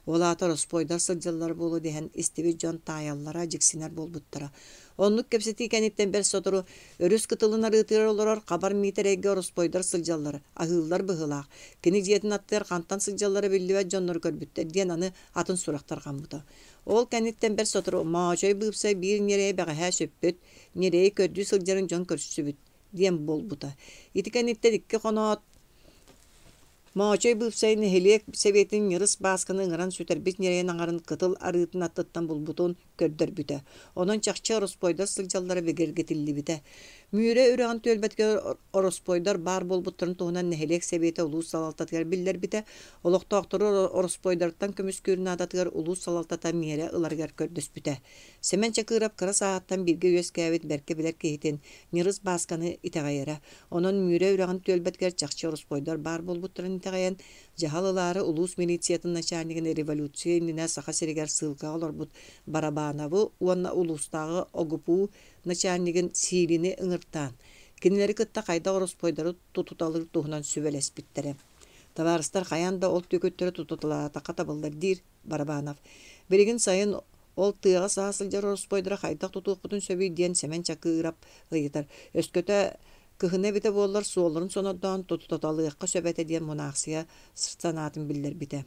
Ол аата ороспуойдар сылдьаллара буолуо дэһэн истибит дьон таайаллара, дьиксинэр буолбуттара. Оннук кэпсэтии кэнниттэн бэрт сотору өрүс кытылын арыытыгар олорор Хабар Миитэрэйгэ ороспуойдар сылдьаллара, аһыыллар быһыылаах. Кини дьиэтин аттыгар хантан сылдьаллара биллибэт дьоннору көрбүттэр диэн аны атын сурах тарҕаммыта. Ол кэнниттэн бэрт сотору Моочой быыпсай биир ньирэйи бэҕэһээ сүппүт, ньирэйи көрдүү сылдьарын дьон көрсүбүт диэн буолбута. Ити кэнниттэн икки хоноот. Моочой быыпсай нэһилиэк сэбиэтин ньырыс Баасканы ыҥыран сүтэрбит ньирэйин аҥарын кытыл арыытын аттыттан булбутун көрдөрбүтэ. Онон чахчы ороспуойдар сылдьаллара бигэргэтиллибитэ. Мүрэ үрэҕин түөлбэтигэр ороспуойдар баар буолбуттарын туһунан нэһилиэк сэбиэтэ улуус салалтатыгар биллэрбитэ. Олохтоохтору ороспуойдартан көмүскүүр наадатыгар улуус салалтата миэрэ ыларыгар көрдөспүтэ. Сэмэн Чакыров кыра сааһыттан бииргэ үөскээбит бэркэ билэр киһитин Ньырыс Баасканы итэҕэйэрэ. Онон Мүрэ үрэҕин түөлбэтигэр чахчы ороспуойдар баар буолбуттарын итэҕэйэн, дьаһал ылаары улуус милициятын начальнигын революция иннинэ Саха сиригэр сыылкаҕа олорбут Барабановы уонна улуустааҕы ОГПУ начальнигын Сиилини ыҥыртаан, кинилэри кытта хайдах ороспуойдары тутуталыыр туһунан сүбэлэспиттэрэ. Табаарыстар хайаан да ол түөкүттэри тутуталаатахха табыллар диир Барабанов. Билигин сайын ол тыаҕа саһа сылдьар ороспуойдары хайдах тутуохпутун сөбүй диэн Сэмэн Чакыырап ыйытар. Өскөтө кыһына эбитэ буоллар суолларын сонордоон тутуталыахха сөп этэ диэн мунаахсыйа санаатын биллэрбитэ.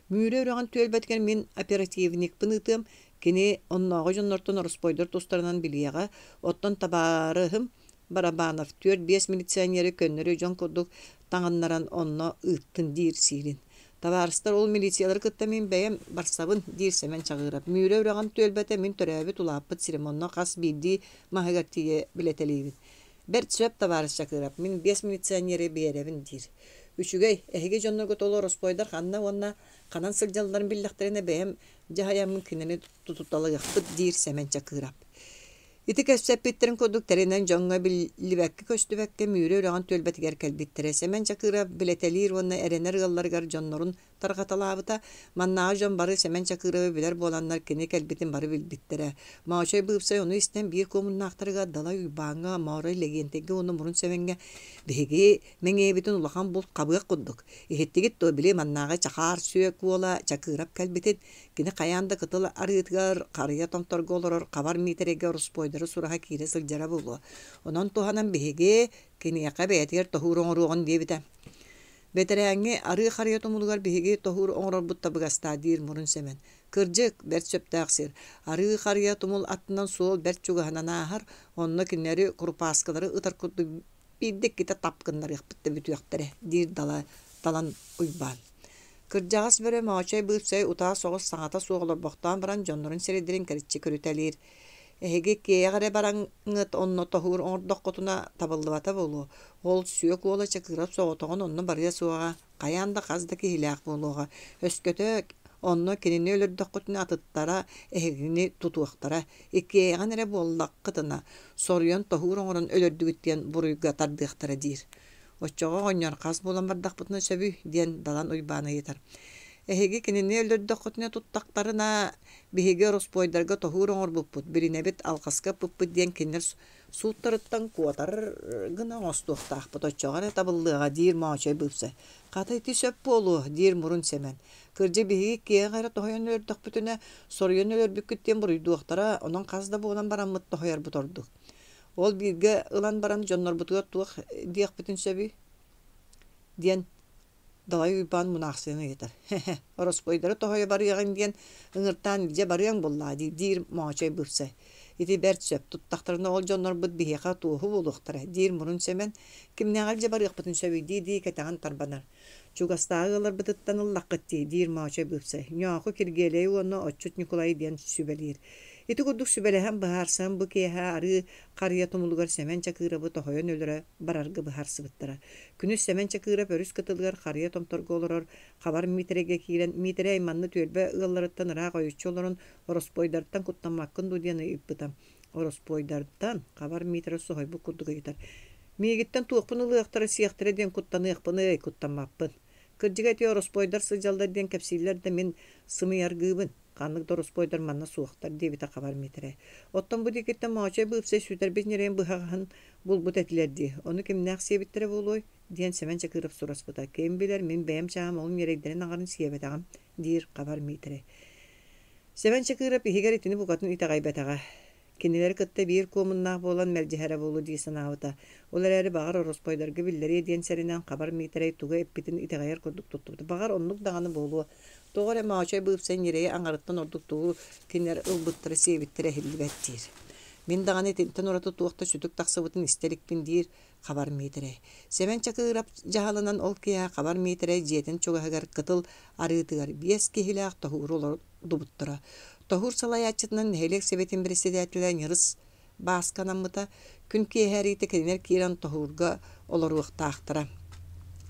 Мүрү үрэҕин түөлбэтигэр мин оперативникпын ыытыам, кини оннооҕу дьоннортон ороспуойдар тустарынан билиэҕэ, оттон табаарыһым Барабанов түөрт-биэс милиционеры көннөрү дьон курдук таҥыннаран онно ыыттын диир сиирин. Табаарыстар ол милициялары кытта мин бэйэм барсабын, диир Сэмэн Чаҕыырап. Мүрү үрэҕин түөлбэтэ мин төрөөбүт улааппыт сирим, онно хас биирдии маһыгар тиийэ билэтэлиибин. Бэрт сөп, табаарыс Чакыров, мин биэс милиционеры биэрэбин, диир. Үчүгэй, эһиги дьонноргут ол ороспуойдар ханна уонна ханан сылдьалларын биллэхтэринэ бэйэм дьаһайаммын кинини тутуталыахпыт, диир Сэмэн Чакыров. Ити кэпсэппиттэрин курдук тэринэн дьоҥҥо биллибэккэ-көстүбэккэ Мүрү үрэҕин түөлбэтигэр кэлбиттэрэ. Сэмэн Чакыров билэтэлиир уонна эрэнэр ыалларыгар дьоннорун тарҕаталаабыта. Маннааҕы дьон бары Сэмэн Чакыровы билэр буоланнар кини кэлбитин бары билбиттэрэ. Моочой Быыпсай ону истэн биир куомуннаахтарыгар Далай Уйбааҥҥа, Моорой Лэгиэнтэйгэ уонна Мурун Сэмэҥҥэ «Биһиги мэҥиэбитин улахан булт хабыах курдук. Иһиттигит дуо, били маннааҕы Чахаар Сүөк уола Чакыырап кэлбитин, кини хайаан да кытыл арыытыгар харыйа томторго олорор Хабар Миитэрэйгэ ороспуойдары сураһа киирэ сылдьара буолуо. Онон туһанан биһиги киниэхэ бэйэтигэр тоһуур оҥоруоҕун» диэбитэ. Бэтэрээҥҥи арыы харыйа тумулугар биһиги тоһуур оҥорорбут табыгастаах диир Мурун Сэмэн. Кырдьык, бэрт сөптөөх сир. Арыы харыйа тумул аттынан суол бэрт чугаһынан ааһар, онно кинилэри курупааскылары ытар курдук биирдэ-иккитэ тап гыннарыахпыт да бүтүөхтэрэ, диир Дала Талан Уйбаан. Кырдьаҕас бөрө Моочой Быыпсай утаа соҕус саҥата суох олорбохтоон баран дьоннорун сирэйдэрин кэриччи көрүтэлиир. Эһиги киэйэх эрэ бараҥҥыт онно тоһуур оҥордоххутуна табыллыбата буолуо. Ол сүөк уола Чакыров соҕотоҕун онно барыа суоҕа, хайаан да хас да киһилээх буолуоҕа. Өскөтө онно кинини өлөрдөххүтүнэ атыттара эһигини тутуохтара. Иккиэйэҕин эрэ буоллаххытына, соруйан тоһуур оҥорон өлөрдүгүт диэн буруйга тардыахтара диир. Оччоҕо оҕонньор хас буолан бардахпытына сөбүй? диэн Далан Уйбаан ыйытар. Эһиги кинини өлөрдөххүтүнэ туттахтарына, биһиги ороспуойдарга тоһуур оҥорбуппут, билинэбит, алҕаска ыппыппыт диэн кинилэр сууттарыттан куотар гына оҥостуохтаахпыт, оччоҕо эрэ табыллыаҕа, диир Моочой Быыпсай. Хата ити сөп буолуо, диир Мурун Сэмэн. Кырдьык биһиги киэҥ эрэ тоһуйан өлөрдөхпүтүнэ, соруйан өлөрбүккүт диэн буруйдуохтара, онон хас да буолан бараммыт тоһуйарбыт ордук. Ол бииргэ ылан баран дьоннорбутугар туох диэхпитин сөбүй? диэн Далай Уйбаан мунаахсыйан ыйытар. Хе-хе, ороспуойдары тоһуйа барыаҕыҥ диэн ыҥыртаан илдьэ барыаҥ буоллаа дии, диир Моочой Быыпсай. Ити бэрт сөп, туттахтарына ол дьоннорбут биһиэхэ туоһу буолуохтара, диир Мурун Сэмэн. Кимнээҕи илдьэ барыахпытын сөбүй дии-дии кэтэҕин тарбанар. Чугастааҕы ыалларбытыттан ыллаххыт дии, диир Моочой Быыпсай. Ньооху Киргиэлэйи уонна Отчут Ньукулайы диэн сүбэлиир. Ити курдук сүбэлэһэн быһаарсан бу киэһэ арыы харыйа тумулугар Сэмэн Чакыырабы тоһуйан өлөрө барарга быһаарсыбыттара. Күнүс Сэмэн Чакыырап өрүс кытылыгар харыйа томторго олорор Хабар Миитэрэйгэ киирэн, «Миитэрэй, манна түөлбэ ыалларыттан ыраах ойуччу олорон ороспуойдартан куттаммаккын дуу?» диэн ыйыппыта. Ороспуойдартан Хабар Миитэрэй соһуйбут курдук ыйытар. «Миигиттэн туохпун ылыахтара, сиэхтэрэ диэн куттаныахпыный, куттаммаппын. Кырдьыга ити ороспуойдар сылдьаллар диэн кэпсииллэр да мин сымыйаргыыбын. Ханнык да ороспуойдар манна суохтар», диэбитэ Хабар Миитэрэй. «Оттон бу диэкиттэн Моочой Быыпсай сүтэрбит ньирэйин быһаҕаһын булбут этилэр дии, ону кимнээх сиэбиттэрэ буолуой?» диэн Сэмэн Чакыров сураспыта. «Ким билэр, мин бэйэм чааһым ол ньирэйдэрин аҥарын сиэбэтэҕим», диир Хабар Миитэрэй. Сэмэн Чакыров иһигэр итини букатын итэҕэйбэтэҕэ. Кинилэри кытта биир куомуннаах буолан мэлдьэһэрэ буолуо дии санаабыта. Ол эрээри баҕар ороспуойдарга биллэриэ диэн сэрэнэн Хабар Миитэрэй тугу эппитин итэҕэйэр курдук туттубута. Баҕар оннук даҕаны буолуо. Тоҕо эрэ Моочой Быыпсай ньирэйи аҥарыттан ордук тугу кинилэр ылбыттара сиэбиттэрэ иһиллибэт диир. Мин даҕаны итинтэн ураты туох да сүтүк тахсыбытын истэ иликпин диир Хабар Миитэрэй. Сэмэн Чакыырап дьаһалынан ол киэһэ Хабар Миитэрэй дьиэтин чугаһыгар Кытыл арыытыгар биэс киһилээх тоһууру олордубуттара. Тоһуур салайааччытынан нэһилиэк сэбиэтин председателэ Ньырыс Бааска анаммыта. Күн киэһээриитэ кинилэр киирэн тоһуурга олоруохтаахтара.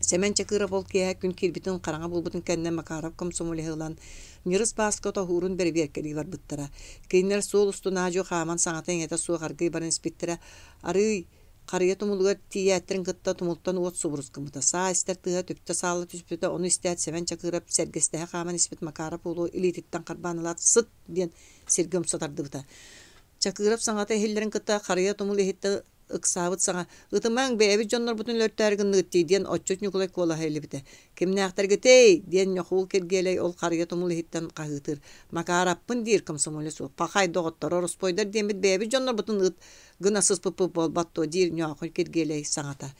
Сэмэн Чакыров ол киэһэ күн киирбитин хараҥа буолбутун кэннэ Макаров комсомолеһы ылан Ньырыс Бааска тоһуурун бэрэбиэркэлии барбыттара. Кинилэр суол устун аа-дьуо хааман саҥата-иҥэтэ суох аргыый баран испиттэрэ. Арыый Харыйа тумулугар тиийээттэрин кытта тумултан уот субурус гыммыта. Саа истэр тыаһа түптэ саалла түспүтэ, ону истээт Сэмэн Чакыров сэргэстэһэ хааман испит Макаров уолу илиититтэн харбаан ылаат «Сыт!» диэн сиргэ умса тардыбыта. Чакыров саҥата иһиллэрин кытта харыйа тумул иһиттэн ыксаабыт саҥа «Ытымаҥ, бэйэбит дьоннорбутун өлөртөөрү гынныгыт дии» диэн отчут Ньукулай куолаһа иһиллибитэ. «Кимнээхтэргитэй?» диэн Ньохуул Киргиэлэй ол харыйа тумул иһиттэн хаһыытыыр. «Макаараппын» диир комсомолец уол. «Пахай, доҕоттор, ороспуойдар диэммит бэйэбит дьоннорбутун ыт гына сыспыппыт буолбат дуо?» диир Ньоохуй Киргиэлэй саҥата.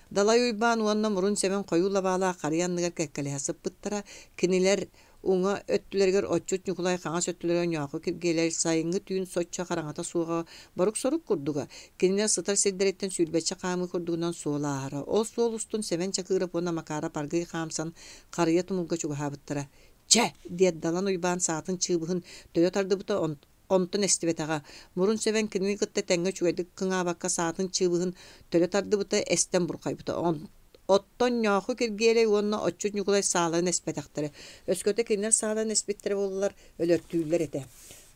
Далай Уйбаан уонна Мурун Сэмэн хойуу лабаалаах харыйа анныгар кэккэлэһэ сыппыттара. Кинилэр Уҥа өттүлэригэр Отчут Ньукулай, хаҥас өттүлэригэр Ньооху Киргиэлэй сайыҥҥы түүн соччо хараҥата суоҕа борук-сорук курдуга. Кинилэр сытар сирдэриттэн сүүрбэччэ хаамыы курдугунан суол ааһара. Ол суол устун Сэмэн Чакыров уонна Макаров аргыый хаамсан харыйа тумулга чугаһаабыттара. «Чэ!» диэт Далан Уйбаан саатын чыыбыһын төлө тардыбыта, онтон эстибэтэҕэ. Мурун Сэмэн кинини кытта тэҥҥэ үчүгэйдик кыҥаабакка саатын чыыбыһын төлө тардыбыта, эстэн бурҕайбыта. Оттон Ньооху Киргиэлэй уонна Отчут Ньукулай сааларын эспэтэхтэрэ. Өскөтө кинилэр сааларын эспиттэрэ буоллар, өлөртүүллэр этэ.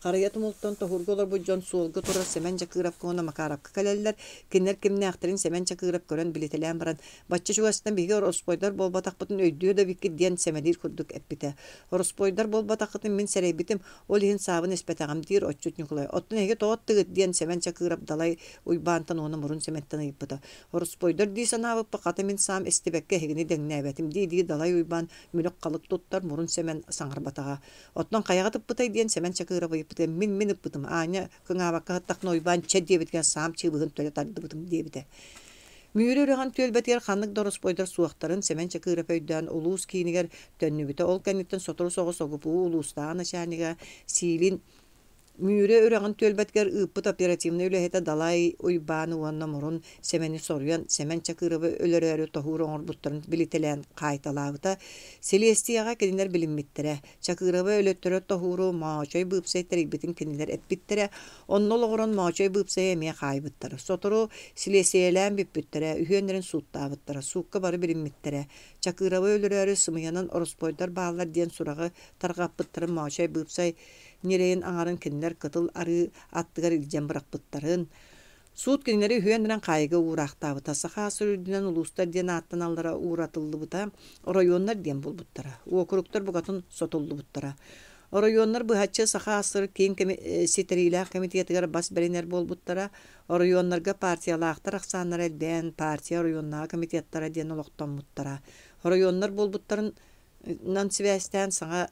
Харыйа тумултан тоһуурга олорбут дьон суолга турар Сэмэн Дьакыыравка уонна Макаровка кэлэллэр. Кинилэр кимнээхтэрин Сэмэн Чакыырап көрөн билитэлээн баран, «Бачча чугастан биһиги ороспуойдар буолбатахпытын өйдүө да эбиккит» диэн сэмэлиир курдук эппитэ. «Ороспуойдар буолбатаххытын мин сэрэйбитим, ол иһин саабын эспэтэҕим», диир Отчут Ньукулай. «Оттон эһиги тоҕо ыттыгыт?» диэн Сэмэн Чакыырап Далай Уйбаантан уонна Мурун Сэмэнтэн ыйыппыта. Ороспуойдар дии санаабыппыт, хата мин саам истибэккэ эһигини дэҥнээбэтим дии-дии Далай Уйбаан мүлүк-халык туттар, Мурун Сэмэн саҥарбатаҕа. Оттон хайаҕа ыппытай диэн Сэмэн Чакыров ыйыппытыгар мин-мин ыппытым, аанньа кыҥаабакка сыттахпына Уйбаан чэ диэбитигэр саам чыыбыһын төлө тардыбытым диэбитэ. Мүрү үрэҕин түөлбэтигэр ханнык да ороспуойдар суохтарын Сэмэн Чакыров өйдөөн улуус киинигэр төннүбүтэ. Ол кэнниттэн сотору соҕус ОГПУ улуустааҕы начальнига Сиилин Мүрү үрэҕин түөлбэтигэр ыыппыт оперативнай үлэһитэ Далай Уйбааны уонна Мурун Сэмэни соруйан Сэмэн Чакыровы өлөрөөрү тоһуур оҥорбуттарын билитэлээн хаайталаабыта. Силиэстийэҕэ кинилэр билиммиттэрэ. Чакыровы өлөттөрөр тоһууру Моочой Быыпсай тэрийбитин кинилэр эппиттэрэ. Онно олоҕуран Моочой Быыпсайы эмиэ хаайбыттара. Сотору силиэстийэлээн бүппүттэрэ, үһүөннэрин сууттаабыттара. Суукка бары билиммиттэрэ. Чакыровы өлөрөөрү сымыйанан ороспуойдар бааллар диэн сураҕы тарҕаппыттарын Моочой Быыпсай ньирэйин аҥарын кинилэр Кытыл Арыы аттыгар илдьэн бырахпыттарын, суут кинилэри үһүөннэрин хаайыыга уураахтаабыта, Саха сир үрдүнэн улуустар диэн ааттаналлара ууратыллыбыта, оройуоннар диэн буолбуттара, уокуруктар букатын сотуллубуттара. Оройуоннар быһаччы Саха АССР киин ситэриилээх комитетыгар бас бэринэр буолбуттара, оройуоннарга партиялаахтар ахсааннара элбээн, партия оройуоннааҕы комитеттара диэн олохтоммуттара. Оройуоннар буолбуттарынан сибээстээн саҥа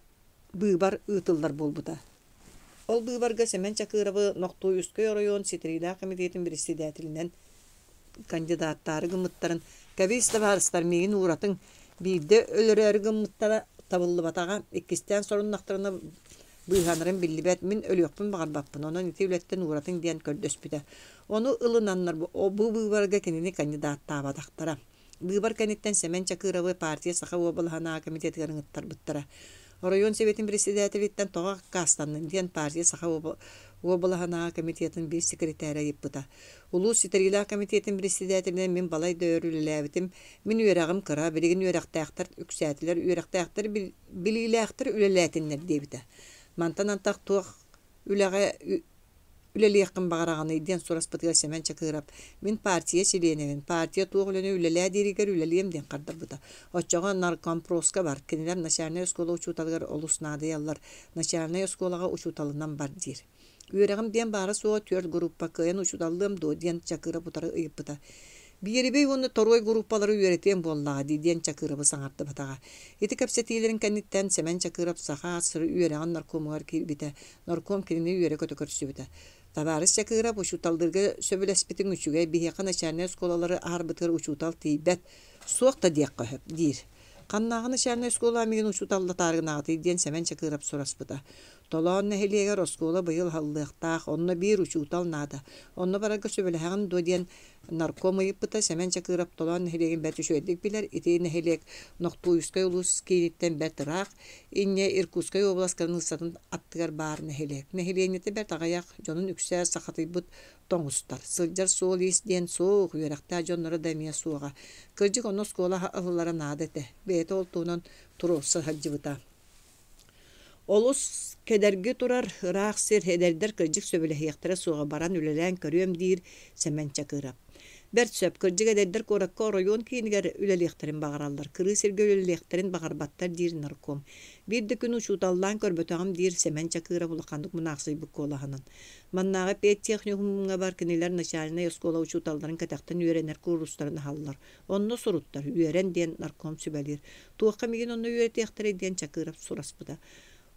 быыбар ыытыллар буолбута. Ол быыбарга Сэмэн Чакыровы Нохтуйускай оройуон ситэриилээх комитетын председателинэн кандидаттаары гыммыттарын «Кэбис, табаарыстар, миигин ууратыҥ, биирдэ өлөрөөрү гыммыттара табыллыбатаҕа, иккистээн соруннахтарына быыһанарым биллибэт, мин өлүөхпүн баҕарбаппын, онон ити үлэттэн ууратыҥ» диэн көрдөспүтэ. Ону ылынаннар бу быыбарга кинини кандидаттаабатахтара. Быыбар кэнниттэн Сэмэн Чакыровы партия Саха уобалаһынааҕы комитетыгар ыҥыттарбыттара. Оройуон Сэбиэтин председателиттэн тоҕо аккаастанныҥ диэн партия Саха уобалаһынааҕы комитетын биир секретарэ ыйыппыта. Улуус ситэриилээх комитетын председателинэн мин балай да өр үлэлээбитим. Мин үөрэҕим кыра, билигин үөрэхтээхтэр үксээтилэр, үөрэхтээхтэр билиилээхтэр үлэлээтиннэр диэбитэ. Мантан антах туох үлэҕэ үлэлиэххин баҕараҕыный диэн сураспытыгар Сэмэн Чакыров «Мин партия чилиэнэбин, партия туох үлэни үлэлээ дииригэр үлэлиэм» диэн хардарбыта. Оччоҕо наркомпроска бар, кинилэр начальнай оскуола учууталыгар олус наадыйаллар, начальнай оскуолаҕа учууталынан бар диир. Үөрэҕим диэн баара-суоҕа түөрт группа кыайан учууталлыам дуо диэн Чакыров утары ыйыппыта. Биэрибэй уонна торуой группалары үөрэтиэм буоллаҕа дии диэн Чакыровы саҥардыбатаҕа. Ити кэпсэтиилэрин кэнниттэн Сэмэн Чакыров Саха АССР үөрэҕин наркомугар киирбитэ. Нарком кинини үөрэ-көтө көрсүбүтэ. Табаарыс Чакыров учууталлыырга сөбүлэспитиҥ үчүгэй, биһиэхэ начальнай оскуолалары аһарбытыгар учуутал тиийбэт, суох да диэххэ сөп, диир. Ханнааҕы начальнай оскуола миигин учууталлатаары гынаҕытый диэн Сэмэн Чакыров сураспыта. Толоон нэһилиэгэр оскуола быйыл аһыллыахтаах, онно биир учуутал наада. Онно барарга сөбүлэһэҕин дуо диэн нарком ыйыппыта. Сэмэн Чакыров Толоон нэһилиэгин бэрт үчүгэйдик билэр. Ити нэһилиэк Нохтуйскай улуус кииниттэн бэрт ыраах, инньэ Иркутскай уобалас кыраныыссатын аттыгар баар нэһилиэк. Нэһилиэнньэтэ бэрт аҕыйах, дьонун үксэ сахатыйбыт тоҥустар. Сылдьар суол-иис диэн суох, үөрэхтээх дьонноро да эмиэ суоҕа. Кырдьык, онно оскуола аһыллара наада этэ. Бэйэтэ ол туһунан туруорса сылдьыбыта. Олус кэдэрги турар ыраах сир, эдэрдэр кырдьык сөбүлэһиэхтэрэ суоҕа, баран үлэлээн көрүөм диир Сэмэн Чакыров. Бэрт сөп, кырдьык эдэрдэр куоракка оройуон киинигэр үлэлиэхтэрин баҕараллар, кырыы сиргэ үлэлиэхтэрин баҕарбаттар диир нарком. Биир да күн учууталлаан көрбөтөҕүм диир Сэмэн Чакыров улаханнык мунаахсыйбыт куолаһынан. Маннааҕы педтехникумҥа бар кинилэр начальнай оскуола учууталларын кэтэхтэн үөрэнэр куурустарын аһаллар. Онно суруттар, үөрэн диэн нарком сүбэлиир. Туохха миигин онно үөрэтиэхтэрэй диэн Чакыров сураспыта.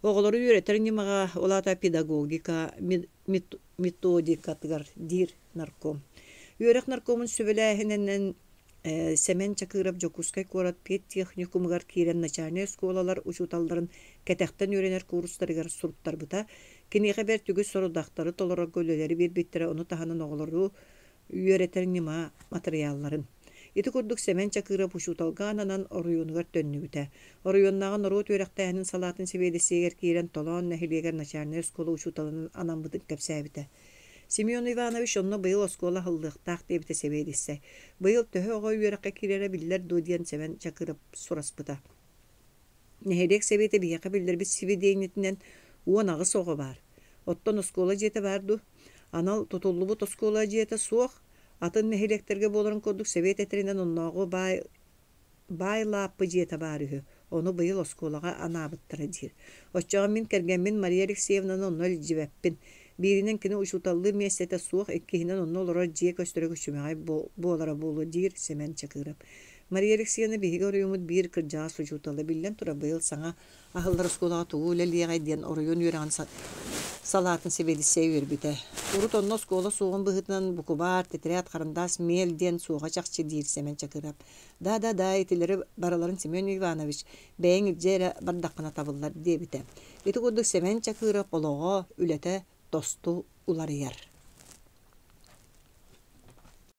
Оҕолору үөрэтэр ньымаҕа, ол аата педагогика методикатыгар диир нарком. Үөрэх наркомун сүбэлээһининэн Сэмэн Чакыров Дьокуускай куорат педтехникумугар киирэн начальнай оскуолалар учууталларын кэтэхтэн үөрэнэр куурустарыгар суруттарбыта. Киниэхэ бэрт үгүс сорудахтары толорорго үлэлэри биэрбиттэрэ, ону таһынан оҕолору үөрэтэр ньыма матырыйаалларын. Ити курдук Сэмэн Чакыров учууталга ананан оройуонугар төннүбүтэ. Оройуоннааҕы норуот үөрэхтээһинин салаатын сэбиэдиссэйигэр киирэн Толоон нэһилиэгэр начальнай оскуола учууталынан анаммытын кэпсээбитэ. Семен Иванович онно быйыл оскуола аһыллыахтаах диэбитэ сэбиэдиссэй. Быйыл төһө оҕо үөрэххэ киирэрэ биллэр дуо диэн Сэмэн Чакыров сураспыта. Нэһилиэк сэбиэтэ биһиэхэ биллэрбит сибидиэнньэтинэн 18 оҕо баар. Оттон оскуола дьиэтэ баар дуу? Анал тутуллубут оскуола дьиэтэ суох. Атын нэһилиэктэргэ буоларын курдук сэбиэт этэринэн оннооҕу баай баай лааппы дьиэтэ баар үһү. Ону быйыл оскуолаҕа анаабыттара диир. Оччоҕо мин кэргэммин Мария Алексеевнаны онно илдьибэппин. Бииринэн кини учууталлыыр миэстэтэ суох, иккиһинэн онно олорор дьиэ көстөрө күчүмэҕэй буолара буолуо диир Сэмэн Чакыров. Мария Алексеевна биһиги оройуоммут биир кырдьаҕас учуутала. Биллэн турар, быйыл саҥа аһыллар оскуолаҕа тугу үлэлиэҕэй диэн оройуон үөрэҕин салаатын сэбиэдиссэйэ үөрбүтэ. Урут онно оскуола суоҕун быһыытынан букубаар, тэтэрээт, харандаас, миэл диэн суоҕа чахчы диир Сэмэн Чакырап. Да-да-да, итилэри барыларын Семен Иванович бэйэҥ илдьэ эрэ бардаххына табыллар диэбитэ. Ити курдук Сэмэн Чакыров олоҕо, үлэтэ тосту уларыйар.